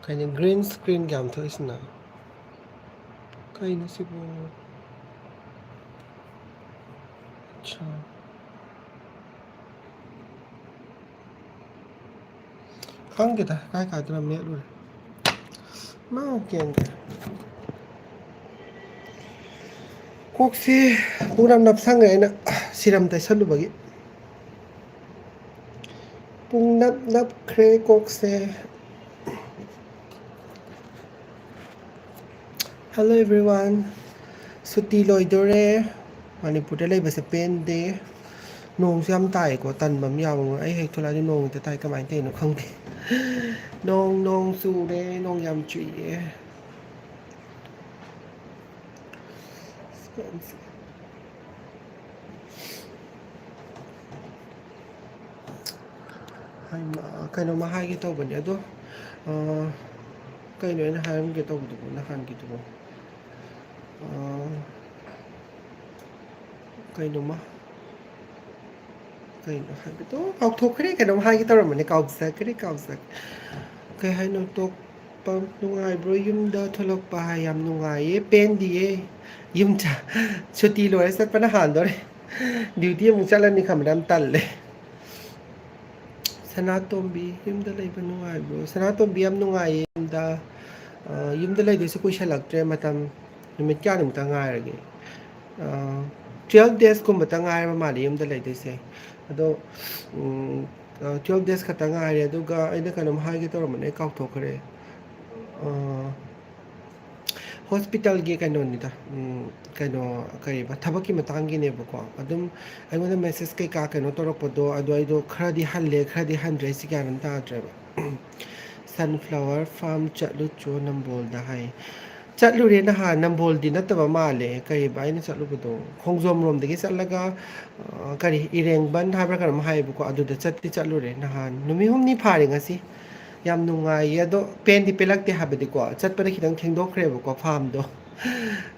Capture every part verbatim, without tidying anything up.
ꯀꯩꯅꯣ green screen ꯀꯌꯥꯝ ꯊꯣꯛꯏꯁꯤꯅ? ꯀꯩꯅꯣ ꯁꯤꯕꯨ? ꯑꯠꯁꯥ꯫ ꯈꯪꯗꯦꯗ, ꯀꯥꯏ ꯀꯥꯏꯗꯅꯣ ꯃꯦꯠꯂꯨꯔꯦ꯫ ꯃꯥ ꯀꯦꯟꯒ꯭ꯔꯦ꯫ ꯀꯣꯛꯁꯤ ꯄꯨꯡꯅꯞ ꯅꯞꯁꯪꯉꯦ ꯑꯩꯅ serum ꯇꯩꯁꯜꯂꯨꯕꯒꯤ꯫ ꯄꯨꯡꯅꯞ ꯅꯞꯈ꯭ꯔꯦ ꯀꯣꯛꯁꯦ꯫ Hello everyone. ꯁꯨꯇꯤ ꯂꯣꯏꯗꯣꯔꯦ꯫ ꯃꯅꯤꯄꯨꯔꯗ ꯂꯩꯕꯁꯦ ꯄꯦꯟꯗꯦ꯫ ꯅꯣꯡꯁꯨ ꯌꯥꯝ ꯇꯥꯏꯀꯣ, ꯇꯟꯕ ꯑꯃ ꯌꯥꯎꯋꯦ꯫ ꯑꯩ ꯍꯦꯛ ꯊꯣꯛꯂꯛꯑꯗꯤ ꯅꯣꯡ ꯍꯦꯛꯇ ꯇꯥꯏ, ꯀꯃꯥꯏꯅ ꯇꯧꯔꯤꯅꯣ ꯈꯪꯗꯦ꯫ ꯅꯣꯡ, ꯅꯣꯡ ꯆꯨꯔꯦ, ꯅꯣꯡ ꯌꯥꯝ ꯆꯨꯏꯌꯦ꯫ ꯍꯩꯃꯥ, ꯀꯩꯅꯣꯝꯃ ꯍꯥꯏꯒꯦ ꯇꯧꯕꯅꯦ ꯑꯗꯣ, ꯑ, ꯀꯩꯅꯣ ꯑꯩꯅ ꯍꯥꯏꯔꯝꯒꯦ ꯇꯧꯕꯗꯨꯕꯨ ꯅꯍꯥꯟꯒꯤꯗꯨꯕꯨ? ꯑ, ꯀꯩꯅꯣꯝꯃ, ꯀꯩꯅꯣ ꯍꯥꯏꯕꯗꯣ ꯀꯥꯎꯊꯣꯛꯈ꯭ꯔꯦ꯫ ꯀꯩꯅꯣꯝ ꯍꯥꯏꯒꯦ ꯇꯧꯔꯝꯕꯅꯦ, ꯀꯥꯎꯖꯈ꯭ꯔꯦ, ꯀꯥꯎꯖꯈ꯭ꯔꯦ꯫ ꯀꯩ ꯍꯥꯏꯅꯣ, ꯇꯣꯛꯄ ꯅꯨꯡꯉꯥꯏꯕ꯭ꯔꯣ? ꯌꯨꯝꯗ ꯊꯣꯛꯂꯛꯄ ꯍꯥꯏ ꯌꯥꯝ ꯅꯨꯡꯉꯥꯏꯌꯦ, ꯄꯦꯟꯗꯤꯌꯦ꯫ ꯌꯨꯝ ꯆ-, ꯁꯨꯇꯤ ꯂꯣꯏꯔ ꯆꯠꯄꯅ ꯍꯥꯟꯗꯣꯔꯦ꯫ Duty ꯑꯃꯨꯛ ꯆꯠꯂꯅꯤ ꯈꯟꯕꯗ ꯌꯥꯝ ꯇꯜꯂꯦ꯫ ꯁꯅꯥꯇꯣꯝꯕꯤ, ꯌꯨꯝꯗ ꯂꯩꯕ ꯅꯨꯡꯉꯥꯏꯕ꯭ꯔꯣ? ꯁꯅꯥꯇꯣꯝꯕꯤ, ꯌꯥꯝ ꯅꯨꯡꯉꯥꯏꯌꯦ ꯌꯨꯝꯗ꯫ ꯑ, ꯌꯨꯝꯗ ꯂꯩꯗꯣꯏꯁꯦ ꯀꯨꯏꯁꯜꯂꯛꯇ꯭ꯔꯦ ꯃꯇꯝ꯫ ꯅꯨꯃꯤꯠ ꯀꯌꯥꯅꯤꯃꯨꯛꯇ ꯉꯥꯏꯔꯒꯦ? ꯑ, twelve days ꯀꯨꯝꯕꯇ ꯉꯥꯏꯔꯕ ꯃꯥꯜꯂꯦ ꯌꯨꯝꯗ ꯂꯩꯗꯣꯏꯁꯦ꯫ ꯑꯗꯣ, ꯎꯝ, ꯑ, twelve days ꯈꯛꯇ ꯉꯥꯏꯔꯦ꯫ ꯑꯗꯨꯒ ꯑꯩꯅ ꯀꯩꯅꯣꯝ ꯍꯥꯏꯒꯦ ꯇꯧꯔꯝꯕꯅꯦ, ꯑꯩ ꯀꯥꯎꯊꯣꯛꯈ꯭ꯔꯦ꯫ ꯑ, Hospitalꯒꯤ ꯀꯩꯅꯣꯅꯤꯗ, ꯎꯝ, ꯀꯩꯅꯣ, ꯀꯔꯤꯕ, ꯊꯕꯛꯀꯤ ꯃꯇꯥꯡꯒꯤꯅꯦꯕꯀꯣ꯫ ꯑꯗꯨꯝ ꯑꯩꯉꯣꯟꯗ message ꯀꯩꯀꯥ ꯀꯩꯅꯣ ꯇꯧꯔꯛꯄꯗꯣ, ꯑꯗꯣ ꯑꯩꯗꯣ ꯈꯔꯗꯤ ꯍꯜꯂꯦ, ꯈꯔꯗꯤ ꯍꯟꯗ꯭ꯔꯦ, ꯑꯩꯁꯦ ꯒ꯭ꯌꯥꯟ ꯑꯃ ꯇꯥꯗ꯭ꯔꯦꯕ꯫ Sunflower farm ꯆꯠꯂꯨꯆꯣ ꯅꯝꯕꯣꯜꯗ ꯍꯥꯏ꯫ ꯆꯠꯂꯨꯔꯦ ꯅꯍꯥꯟ, ꯅꯝꯕꯣꯜꯗꯤ ꯅꯠꯇꯕ ꯃꯥꯜꯂꯦ꯫ ꯀꯔꯤꯕ ꯑꯩꯅ ꯆꯠꯂꯨꯕꯗꯣ? ꯈꯣꯡꯖꯣꯝ ꯔꯣꯝꯗꯒꯤ ꯆꯠꯂꯒ, ꯑ, ꯀꯔꯤ, ꯏꯔꯦꯡꯕꯟ ꯍꯥꯏꯕ꯭ꯔꯥ ꯀꯩꯅꯣꯝ ꯍꯥꯏꯌꯦꯕꯀꯣ, ꯑꯗꯨꯗ ꯆꯠꯇꯤ ꯆꯠꯂꯨꯔꯦ ꯅꯍꯥꯟ꯫ ꯅꯨꯃꯤꯠ ꯍꯨꯝꯅꯤ ꯐꯥꯔꯦ ꯉꯁꯤ꯫ ꯌꯥꯝ ꯅꯨꯡꯉꯥꯏꯌꯦ꯫ ꯑꯗꯣ ꯄꯦꯟꯗꯤ ꯄꯦꯜꯂꯛꯇꯦ ꯍꯥꯏꯕꯗꯤꯀꯣ, ꯆꯠꯄꯗ ꯈꯤꯇꯪ ꯊꯦꯡꯗꯣꯛꯈ꯭ꯔꯦꯕꯀꯣ farmꯗꯣ꯫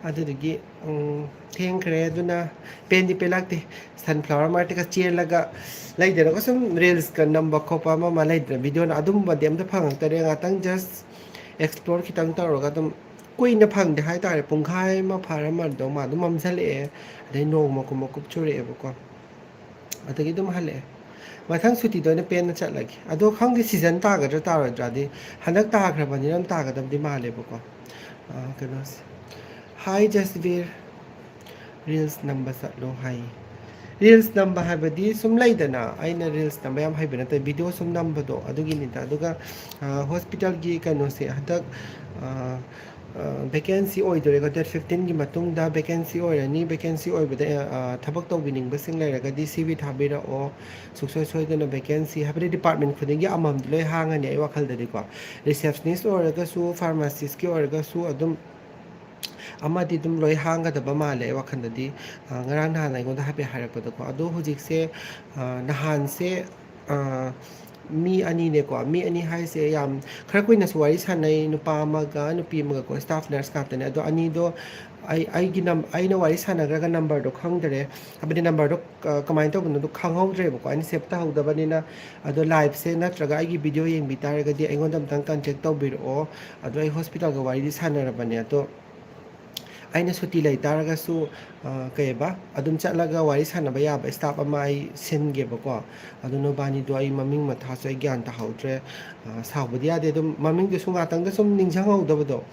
ꯑꯗꯨꯗꯨꯒꯤ, ꯎꯝ, ꯊꯦꯡꯈ꯭ꯔꯦ꯫ ꯑꯗꯨꯅ ꯄꯦꯟꯗꯤ ꯄꯦꯜꯂꯛꯇꯦ꯫ Sunflower ꯃꯔꯛꯇꯒ ꯆꯦꯜꯂꯒ ꯂꯩꯗꯅꯀꯣ, ꯁꯨꯝ reelsꯀ ꯅꯝꯕ ꯈꯣꯠꯄ ꯑꯃ ꯑꯃ ꯂꯩꯗꯅ, videoꯅ ꯑꯗꯨꯝꯕꯗꯤ ꯑꯝꯇ ꯐꯪꯉꯛꯇꯔꯦ꯫ ꯉꯥꯛꯇꯪ just ꯑꯦꯛꯁꯄ꯭ꯂꯣꯔ ꯈꯤꯇꯪ ꯇꯧꯔꯒ ꯑꯗꯨꯝ ꯀꯨꯏꯅ ꯐꯪꯗꯦ ꯍꯥꯏꯇꯥꯔꯦ, ꯄꯨꯡꯈꯥꯏ ꯑꯃ ꯐꯥꯔꯝꯃꯗꯧ ꯃꯥ ꯑꯗꯨꯝ ꯃꯝꯁꯤꯜꯂꯛꯑꯦ꯫ ꯑꯗꯩ ꯅꯣꯡ ꯃꯀꯨꯞ ꯃꯀꯨꯞ ꯆꯨꯔꯛꯑꯦꯕꯀꯣ꯫ ꯑꯗꯒꯤ ꯑꯗꯨꯝ ꯍꯜꯂꯛꯑꯦ꯫ ꯃꯊꯪ ꯁꯨꯇꯤꯗ ꯑꯣꯏꯅ ꯄꯦꯟꯅ ꯆꯠꯂꯒꯦ꯫ ꯑꯗꯣ ꯈꯪꯗꯦ ꯁꯤꯖꯟ ꯇꯥꯒꯗ꯭ꯔꯥ ꯇꯥꯔꯣꯏꯗ꯭ꯔꯥꯗꯤ꯫ ꯍꯟꯗꯛ ꯇꯥꯈ꯭ꯔꯕꯅꯤꯅ ꯑꯗꯨꯝ ꯇꯥꯒꯗꯕꯗꯤ ꯃꯥꯜꯂꯦꯕꯀꯣ꯫ ꯑ, ꯀꯩꯅꯣꯁꯦ꯫ ꯍꯥꯏ ꯖꯁꯕꯤꯔ꯫ ꯔꯤꯜꯁ ꯅꯝꯕ ꯆꯠꯂꯣ ꯍꯥꯏ꯫ ꯔꯤꯜꯁ ꯅꯝꯕ ꯍꯥꯏꯕꯗꯤ ꯁꯨꯝ ꯂꯩꯗꯅ, ꯑꯩꯅ ꯔꯤꯜꯁ ꯅꯝꯕ ꯌꯥꯝ ꯍꯩꯕ ꯅꯠꯇꯦ, ꯚꯤꯗꯤꯑꯣ ꯁꯨꯝ ꯅꯝꯕꯗꯣ ꯑꯗꯨꯒꯤꯅꯤꯗ꯫ ꯑꯗꯨꯒ, ꯑ, ꯍꯣꯁꯄꯤꯇꯥꯜꯒꯤ ꯀꯩꯅꯣꯁꯦ ꯍꯟꯗꯛ, ꯑ, ꯑ, ꯚꯦꯀꯦꯟꯁꯤ ꯑꯣꯏꯗꯣꯔꯦꯀꯣ, ꯗꯦꯠ ꯐꯤꯐꯇꯤꯟꯒꯤ ꯃꯇꯨꯡꯗ ꯚꯦꯀꯦꯟꯁꯤ ꯑꯣꯏꯔꯅꯤ꯫ ꯚꯦꯀꯦꯟꯁꯤ ꯑꯣꯏꯕꯗ, ꯑ, ꯊꯕꯛ ꯇꯧꯕꯤꯅꯤꯡꯕꯁꯤꯡ ꯂꯩꯔꯒꯗꯤ ꯁꯤ ꯚꯤ ꯊꯥꯕꯤꯔꯛꯑꯣ꯫ ꯁꯨꯡꯁꯣꯏ ꯁꯣꯏꯗꯅ ꯚꯦꯀꯦꯟꯁꯤ ꯍꯥꯏꯕꯗꯤ ꯗꯤꯄꯥꯔꯠꯃꯦꯟ ꯈꯨꯗꯤꯡꯒꯤ ꯑꯃꯃꯝꯗꯤ ꯂꯣꯏ ꯍꯥꯡꯉꯅꯤ ꯑꯩ ꯋꯥꯈꯜꯗꯗꯤꯀꯣ꯫ ꯔꯤꯁꯦꯞꯁꯅꯤꯁ ꯑꯣꯏꯔꯒꯁꯨ, ꯐꯥꯔꯃꯥꯁꯤꯁꯀꯤ ꯑꯣꯏꯔꯒꯁꯨ ꯑꯗꯨꯝ ꯑꯃꯗꯤ ꯑꯗꯨꯝ ꯂꯣꯏ ꯍꯥꯡꯒꯗꯕ ꯃꯥꯜꯂꯦ ꯑꯩ ꯋꯥꯈꯜꯗꯗꯤ꯫ ꯑ, ꯉꯔꯥꯡ ꯅꯍꯥꯟ ꯑꯩꯉꯣꯟꯗ ꯍꯥꯏꯐꯦꯠ ꯍꯥꯏꯔꯛꯄꯗꯀꯣ꯫ ꯑꯗꯣ ꯍꯧꯖꯤꯛꯁꯦ, ꯑ, ꯅꯍꯥꯟꯁꯦ, ꯑ, ꯃꯤ ꯑꯅꯤꯅꯦꯀꯣ꯫ ꯃꯤ ꯑꯅꯤ ꯍꯥꯏꯁꯦ ꯌꯥꯝ ꯈꯔ ꯀꯨꯏꯅꯁꯨ ꯋꯥꯔꯤ ꯁꯥꯟꯅꯩ, ꯅꯨꯄꯥ ꯑꯃꯒ ꯅꯨꯄꯤ ꯑꯃꯒꯀꯣ, ꯁ꯭ꯇꯥꯐ ꯅꯔꯁ ꯉꯥꯛꯇꯅꯦ꯫ ꯑꯗꯣ ꯑꯅꯤꯗꯣ ꯑꯩ, ꯑꯩꯒꯤ ꯅꯝ-, ꯑꯩꯅ ꯋꯥꯔꯤ ꯁꯥꯟꯅꯈ꯭ꯔꯒ ꯅꯝꯕꯔꯗꯣ ꯈꯪꯗ꯭ꯔꯦ, ꯍꯥꯏꯕꯗꯤ ꯅꯝꯕꯔꯗꯣ, ꯑ, ꯀꯃꯥꯏꯅ ꯇꯧꯕꯅꯣꯗꯣ ꯈꯪꯍꯧꯗ꯭ꯔꯦꯕꯀꯣ, ꯑꯩꯅ ꯁꯦꯞ ꯇꯧꯍꯧꯗꯕꯅꯤꯅ꯫ ꯑꯗꯣ ꯂꯥꯏꯞꯁꯦ ꯅꯠꯇ꯭ꯔꯒ ꯑꯩꯒꯤ ꯚꯤꯗꯤꯑꯣ ꯌꯦꯡꯕꯤ ꯇꯥꯔꯒꯗꯤ ꯑꯩꯉꯣꯟꯗ ꯑꯝꯇꯪ ꯀꯟꯇꯦꯛ ꯇꯧꯕꯤꯔꯛꯑꯣ꯫ ꯑꯗꯣ ꯑꯩ ꯍꯣꯁꯄꯤꯇꯥꯜꯒ ꯋꯥꯔꯤꯗꯤ ꯁꯥꯟꯅꯔꯕꯅꯦ, ꯑꯗꯣ ꯑꯩꯅ ꯁꯨꯇꯤ ꯂꯩ ꯇꯥꯔꯒꯁꯨ, ꯑ, ꯀꯩꯕ, ꯑꯗꯨꯝ ꯆꯠꯂꯒ ꯋꯥꯔꯤ ꯁꯥꯟꯅꯕ ꯌꯥꯕ ꯁ꯭ꯇꯥꯐ ꯑꯃ ꯑꯩ ꯁꯤꯟꯒꯦꯕꯀꯣ꯫ ꯑꯗꯨ ꯅꯕꯥꯅꯤꯗꯣ ꯑꯩ ꯃꯃꯤꯡ ꯃꯊꯥꯁꯨ ꯑꯩ ꯒ꯭ꯌꯥꯟ ꯇꯥꯍꯧꯗ꯭ꯔꯦ꯫ ꯑ, ꯁꯥꯎꯕꯗꯤ ꯌꯥꯗꯦ, ꯑꯗꯨꯝ ꯃꯃꯤꯡꯗꯨꯁꯨ ꯉꯥꯛꯇꯪꯗ ꯁꯨꯝ ꯅꯤꯡꯁꯤꯡꯍꯧꯗꯕꯗꯣ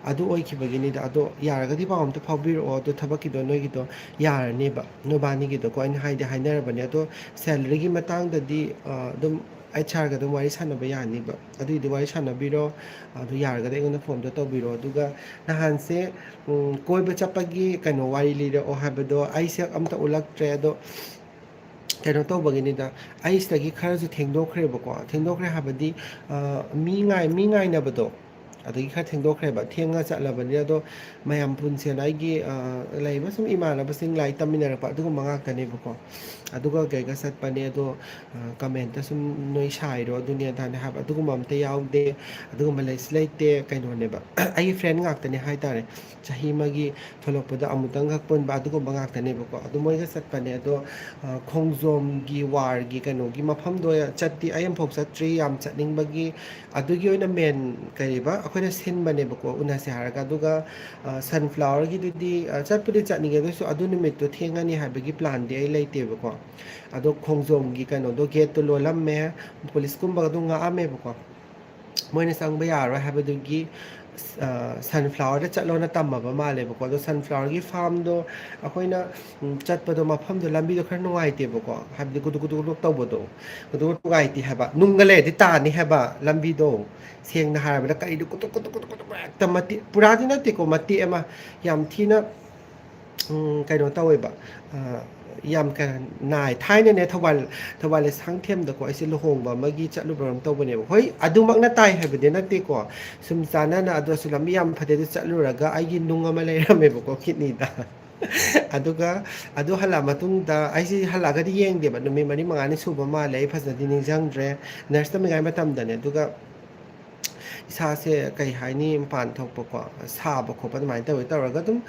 ꯑꯗꯨ ꯑꯣꯏꯈꯤꯕꯒꯤꯅꯤꯗ꯫ ꯑꯗꯣ ꯌꯥꯔꯒꯗꯤ ꯄꯥꯎ ꯑꯝꯇ ꯐꯥꯎꯕꯤꯔꯛꯑꯣ꯫ ꯑꯗꯣ ꯊꯕꯛꯀꯤꯗꯣ ꯅꯣꯏꯒꯤꯗꯣ ꯌꯥꯔꯅꯦꯕ, ꯅꯕꯥꯅꯤꯒꯤꯗꯣꯀꯣ꯫ ꯑꯩꯅ ꯍꯥꯏꯗꯤ ꯍꯥꯏꯅꯔꯕꯅꯦ꯫ ꯑꯗꯣ ꯁꯦꯂꯔꯤꯒꯤ ꯃꯇꯥꯡꯗꯗꯤ, ꯑ, ꯑꯗꯨꯝ ꯑꯩꯆ ꯑꯥꯔꯒ ꯑꯗꯨꯝ ꯋꯥꯔꯤ ꯁꯥꯟꯅꯕ ꯌꯥꯅꯤꯕ꯫ ꯑꯗꯨꯒꯤꯗꯤ ꯋꯥꯔꯤ ꯁꯥꯟꯅꯕꯤꯔꯣ, ꯑꯗꯨ ꯌꯥꯔꯒꯗꯤ ꯑꯩꯉꯣꯟꯗ ꯐꯣꯟꯗꯣ ꯇꯧꯕꯤꯔꯣ꯫ ꯑꯗꯨꯒ ꯅꯍꯥꯟꯁꯦ, ꯎꯝ, ꯀꯣꯏꯕ ꯆꯠꯄꯒꯤ ꯀꯩꯅꯣ ꯋꯥꯔꯤ ꯂꯤꯔꯛꯑꯣ ꯍꯥꯏꯕꯗꯣ ꯑꯩꯁꯦ ꯑꯝꯇ ꯎꯠꯂꯛꯇ꯭ꯔꯦ꯫ ꯑꯗꯣ ꯀꯩꯅꯣ ꯇꯧꯕꯒꯤꯅꯤꯗ, ꯑꯩ ꯁꯤꯗꯒꯤ ꯈꯔꯁꯨ ꯊꯦꯡꯗꯣꯛꯈ꯭ꯔꯦꯕꯀꯣ꯫ ꯊꯦꯡꯗꯣꯛꯈ꯭ꯔꯦ ꯍꯥꯏꯕꯗꯤ, ꯑ, ꯃꯤ ꯉꯥꯏ-, ꯃꯤ ꯉꯥꯏꯅꯕꯗꯣ, ꯑꯗꯒꯤ ꯈꯔ ꯊꯦꯡꯗꯣꯛꯈ꯭ꯔꯦꯕ꯫ ꯊꯦꯡꯉ ꯆꯠꯂꯕꯅꯤꯅ꯫ ꯑꯗꯣ ꯃꯌꯥꯝ ꯄꯨꯟꯁꯦꯅ ꯑꯩꯒꯤ, ꯑ, ꯂꯩꯔꯤꯕ ꯁꯨꯝ ꯏꯃꯥꯟꯅꯕꯁꯤꯡ ꯂꯥꯏꯔꯤꯛ ꯇꯝꯃꯤꯟꯅꯔꯛꯄ ꯑꯗꯨꯒꯨꯝꯕ ꯉꯥꯛꯇꯅꯦꯕꯀꯣ꯫ ꯑꯗꯨꯒ ꯀꯩꯒ ꯆꯠꯄꯅꯦ꯫ ꯑꯗꯣ, ꯑ, ꯀꯃꯦꯟꯇ ꯁꯨꯝ ꯅꯣꯏ ꯁꯥꯏꯔꯣ, ꯑꯗꯨꯅꯦ ꯑꯗꯥꯅꯦ ꯍꯥꯏꯕ ꯑꯗꯨꯒꯨꯝꯕ ꯑꯝꯇ ꯌꯥꯎꯗꯦ꯫ ꯑꯗꯨꯒꯨꯝꯕ ꯂꯩꯁꯨ ꯂꯩꯇꯦ꯫ ꯀꯩꯅꯣꯅꯦꯕ, ꯑꯩꯒꯤ ꯐ꯭ꯔꯦꯟ ꯉꯥꯛꯇꯅꯦ ꯍꯥꯏꯇꯥꯔꯦ꯫ ꯆꯍꯤ ꯑꯃꯒꯤ ꯊꯣꯛꯂꯛꯄꯗ ꯑꯃꯨꯛꯇꯪꯈꯛ ꯄꯨꯟꯕ ꯑꯗꯨꯒꯨꯝꯕ ꯉꯥꯛꯇꯅꯦꯕꯀꯣ꯫ ꯑꯗꯨ ꯃꯣꯏꯒ ꯆꯠꯄꯅꯦ꯫ ꯑꯗꯣ, ꯑ, ꯈꯣꯡꯖꯣꯝꯒꯤ ꯋꯥꯔꯒꯤ ꯀꯩꯅꯣꯒꯤ ꯃꯐꯝꯗꯣ ꯆꯠꯇꯤ ꯑꯩ ꯑꯃꯐꯥꯎ ꯆꯠꯇ꯭ꯔꯤ, ꯌꯥꯝ ꯆꯠꯅꯤꯡꯕꯒꯤ꯫ ꯑꯗꯨꯒꯤ ꯑꯣꯏꯅ ꯃꯦꯟ ꯀꯔꯤꯕ, ꯑꯩꯈꯣꯏꯅ ꯁꯤꯟꯕꯅꯦꯕꯀꯣ, ꯎꯅꯁꯦ ꯍꯥꯏꯔꯒ꯫ ꯑꯗꯨꯒ ꯁꯟꯐ꯭ꯂꯥꯋꯔꯒꯤꯗꯨꯗꯤ ꯆꯠꯄꯨꯗꯤ ꯆꯠꯅꯤꯡꯉꯦ, ꯑꯗꯨꯁꯨ ꯑꯗꯨ ꯅꯨꯃꯤꯠꯇꯣ ꯊꯦꯡꯉꯅꯤ ꯍꯥꯏꯕꯒꯤ ꯄ꯭ꯂꯥꯟꯗꯤ ꯑꯩ ꯂꯩꯇꯦꯕꯀꯣ꯫ ꯑꯗꯣ ꯈꯣꯡꯖꯣꯝꯒꯤ ꯀꯩꯅꯣꯗꯣ, ꯒꯦꯠꯇꯣ ꯂꯣꯜꯂꯝꯃꯦ, ꯄꯨꯂꯤꯁꯀꯨꯝꯕ ꯑꯗꯨꯝ ꯉꯥꯛꯑꯝꯃꯦꯕꯀꯣ꯫ ꯃꯣꯏꯅ ꯆꯪꯕ ꯌꯥꯔꯔꯣꯏ ꯍꯥꯏꯕꯗꯨꯒꯤ ꯁꯟꯐ꯭ꯂꯥꯋꯔꯗ ꯆꯠꯂꯣꯅ ꯇꯝꯃꯕ ꯃꯥꯜꯂꯦꯕꯀꯣ꯫ ꯑꯗꯣ ꯁꯟꯐ꯭ꯂꯥꯋꯔꯒꯤ ꯐꯥꯔꯝꯗꯣ ꯑꯩꯈꯣꯏꯅ ꯆꯠꯄꯗꯣ, ꯃꯐꯝꯗꯣ, ꯂꯝꯕꯤꯗꯣ ꯈꯔ ꯅꯨꯡꯉꯥꯏꯇꯦꯕꯀꯣ, ꯍꯥꯏꯕꯗꯤ ꯀꯨꯗꯨꯛ ꯀꯨꯗꯨꯛ ꯀꯨꯗꯨꯛ ꯇꯧꯕꯗꯣ, ꯑꯗꯨꯒ ꯅꯨꯡꯉꯥꯏꯇꯦ ꯍꯥꯏꯕ꯫ ꯅꯨꯡꯒ ꯂꯩꯔꯗꯤ ꯇꯥꯅꯤ ꯍꯥꯏꯕ ꯂꯝꯕꯤꯗꯣ꯫ ꯁꯦꯡꯅ ꯍꯥꯏꯔꯕꯗ, ꯀꯔꯤꯗꯣ ꯀꯨꯗꯨꯛ ꯀꯨꯗꯨꯛ ꯀꯨꯗꯨꯛ ꯀꯨꯗꯨꯛ ꯍꯦꯛꯇ ꯃꯇꯦꯛ, ꯄꯨꯔꯥꯗꯤ ꯅꯠꯇꯦꯀꯣ, ꯃꯇꯦꯛ ꯑꯃ ꯌꯥꯝ ꯊꯤꯅ ꯎꯝ, ꯀꯩꯅꯣ ꯇꯧꯋꯦꯕ꯫ ꯑ, ꯌꯥꯝ ꯀꯩ-, ꯅꯥꯏ꯫ ꯊꯥꯏꯅꯅꯦ ꯊꯧꯕꯥꯜ, ꯊꯧꯕꯥꯜ ꯂꯩꯁꯥꯡꯊꯦꯝꯗꯀꯣ, ꯑꯩꯁꯦ ꯂꯨꯍꯣꯡꯕ ꯑꯃꯒꯤ ꯆꯠꯂꯨꯕ ꯑꯃ ꯇꯧꯕꯅꯦꯕ꯫ ꯍꯣꯏ, ꯑꯗꯨꯃꯛꯅ ꯇꯥꯏ ꯍꯥꯏꯕꯗꯤ ꯅꯠꯇꯦꯀꯣ꯫ ꯁꯨꯝ ꯆꯥꯟꯅꯅ, ꯑꯗꯨꯁꯨ ꯂꯝꯕꯤ ꯌꯥꯝ ꯐꯠꯇꯦ, ꯑꯗꯨ ꯆꯠꯂꯨꯔꯒ ꯑꯩꯒꯤ ꯅꯨꯡ ꯑꯃ ꯂꯩꯔꯝꯃꯦꯕꯀꯣ, ꯀꯤꯠꯅꯤꯗ꯫ ꯑꯗꯨꯒ ꯑꯗꯨ ꯍꯜꯂꯛꯑ ꯃꯇꯨꯡꯗ, ꯑꯩꯁꯦ ꯍꯜꯂꯛꯑꯒꯗꯤ ꯌꯦꯡꯗꯦꯕ, ꯅꯨꯃꯤꯠ ꯃꯔꯤ ꯃꯉꯥꯅꯤ ꯁꯨꯕ ꯃꯥꯜꯂꯦ, ꯑꯩ ꯐꯖꯅꯗꯤ ꯅꯤꯡꯁꯤꯡꯗ꯭ꯔꯦ꯫ ꯅꯔꯁ ꯇꯝꯃꯤꯉꯩ ꯃꯇꯝꯗꯅꯦ꯫ ꯑꯗꯨꯒ ꯏꯁꯥꯁꯦ, ꯀꯩ ꯍꯥꯏꯅꯤ, ꯃꯄꯥꯟ ꯊꯣꯛꯄꯀꯣ, ꯁꯥꯕ ꯈꯣꯠꯄ ꯑꯗꯨꯃꯥꯏꯅ ꯇꯧꯋꯦ꯫ ꯇꯧꯔꯒ ꯑꯗꯨꯝ,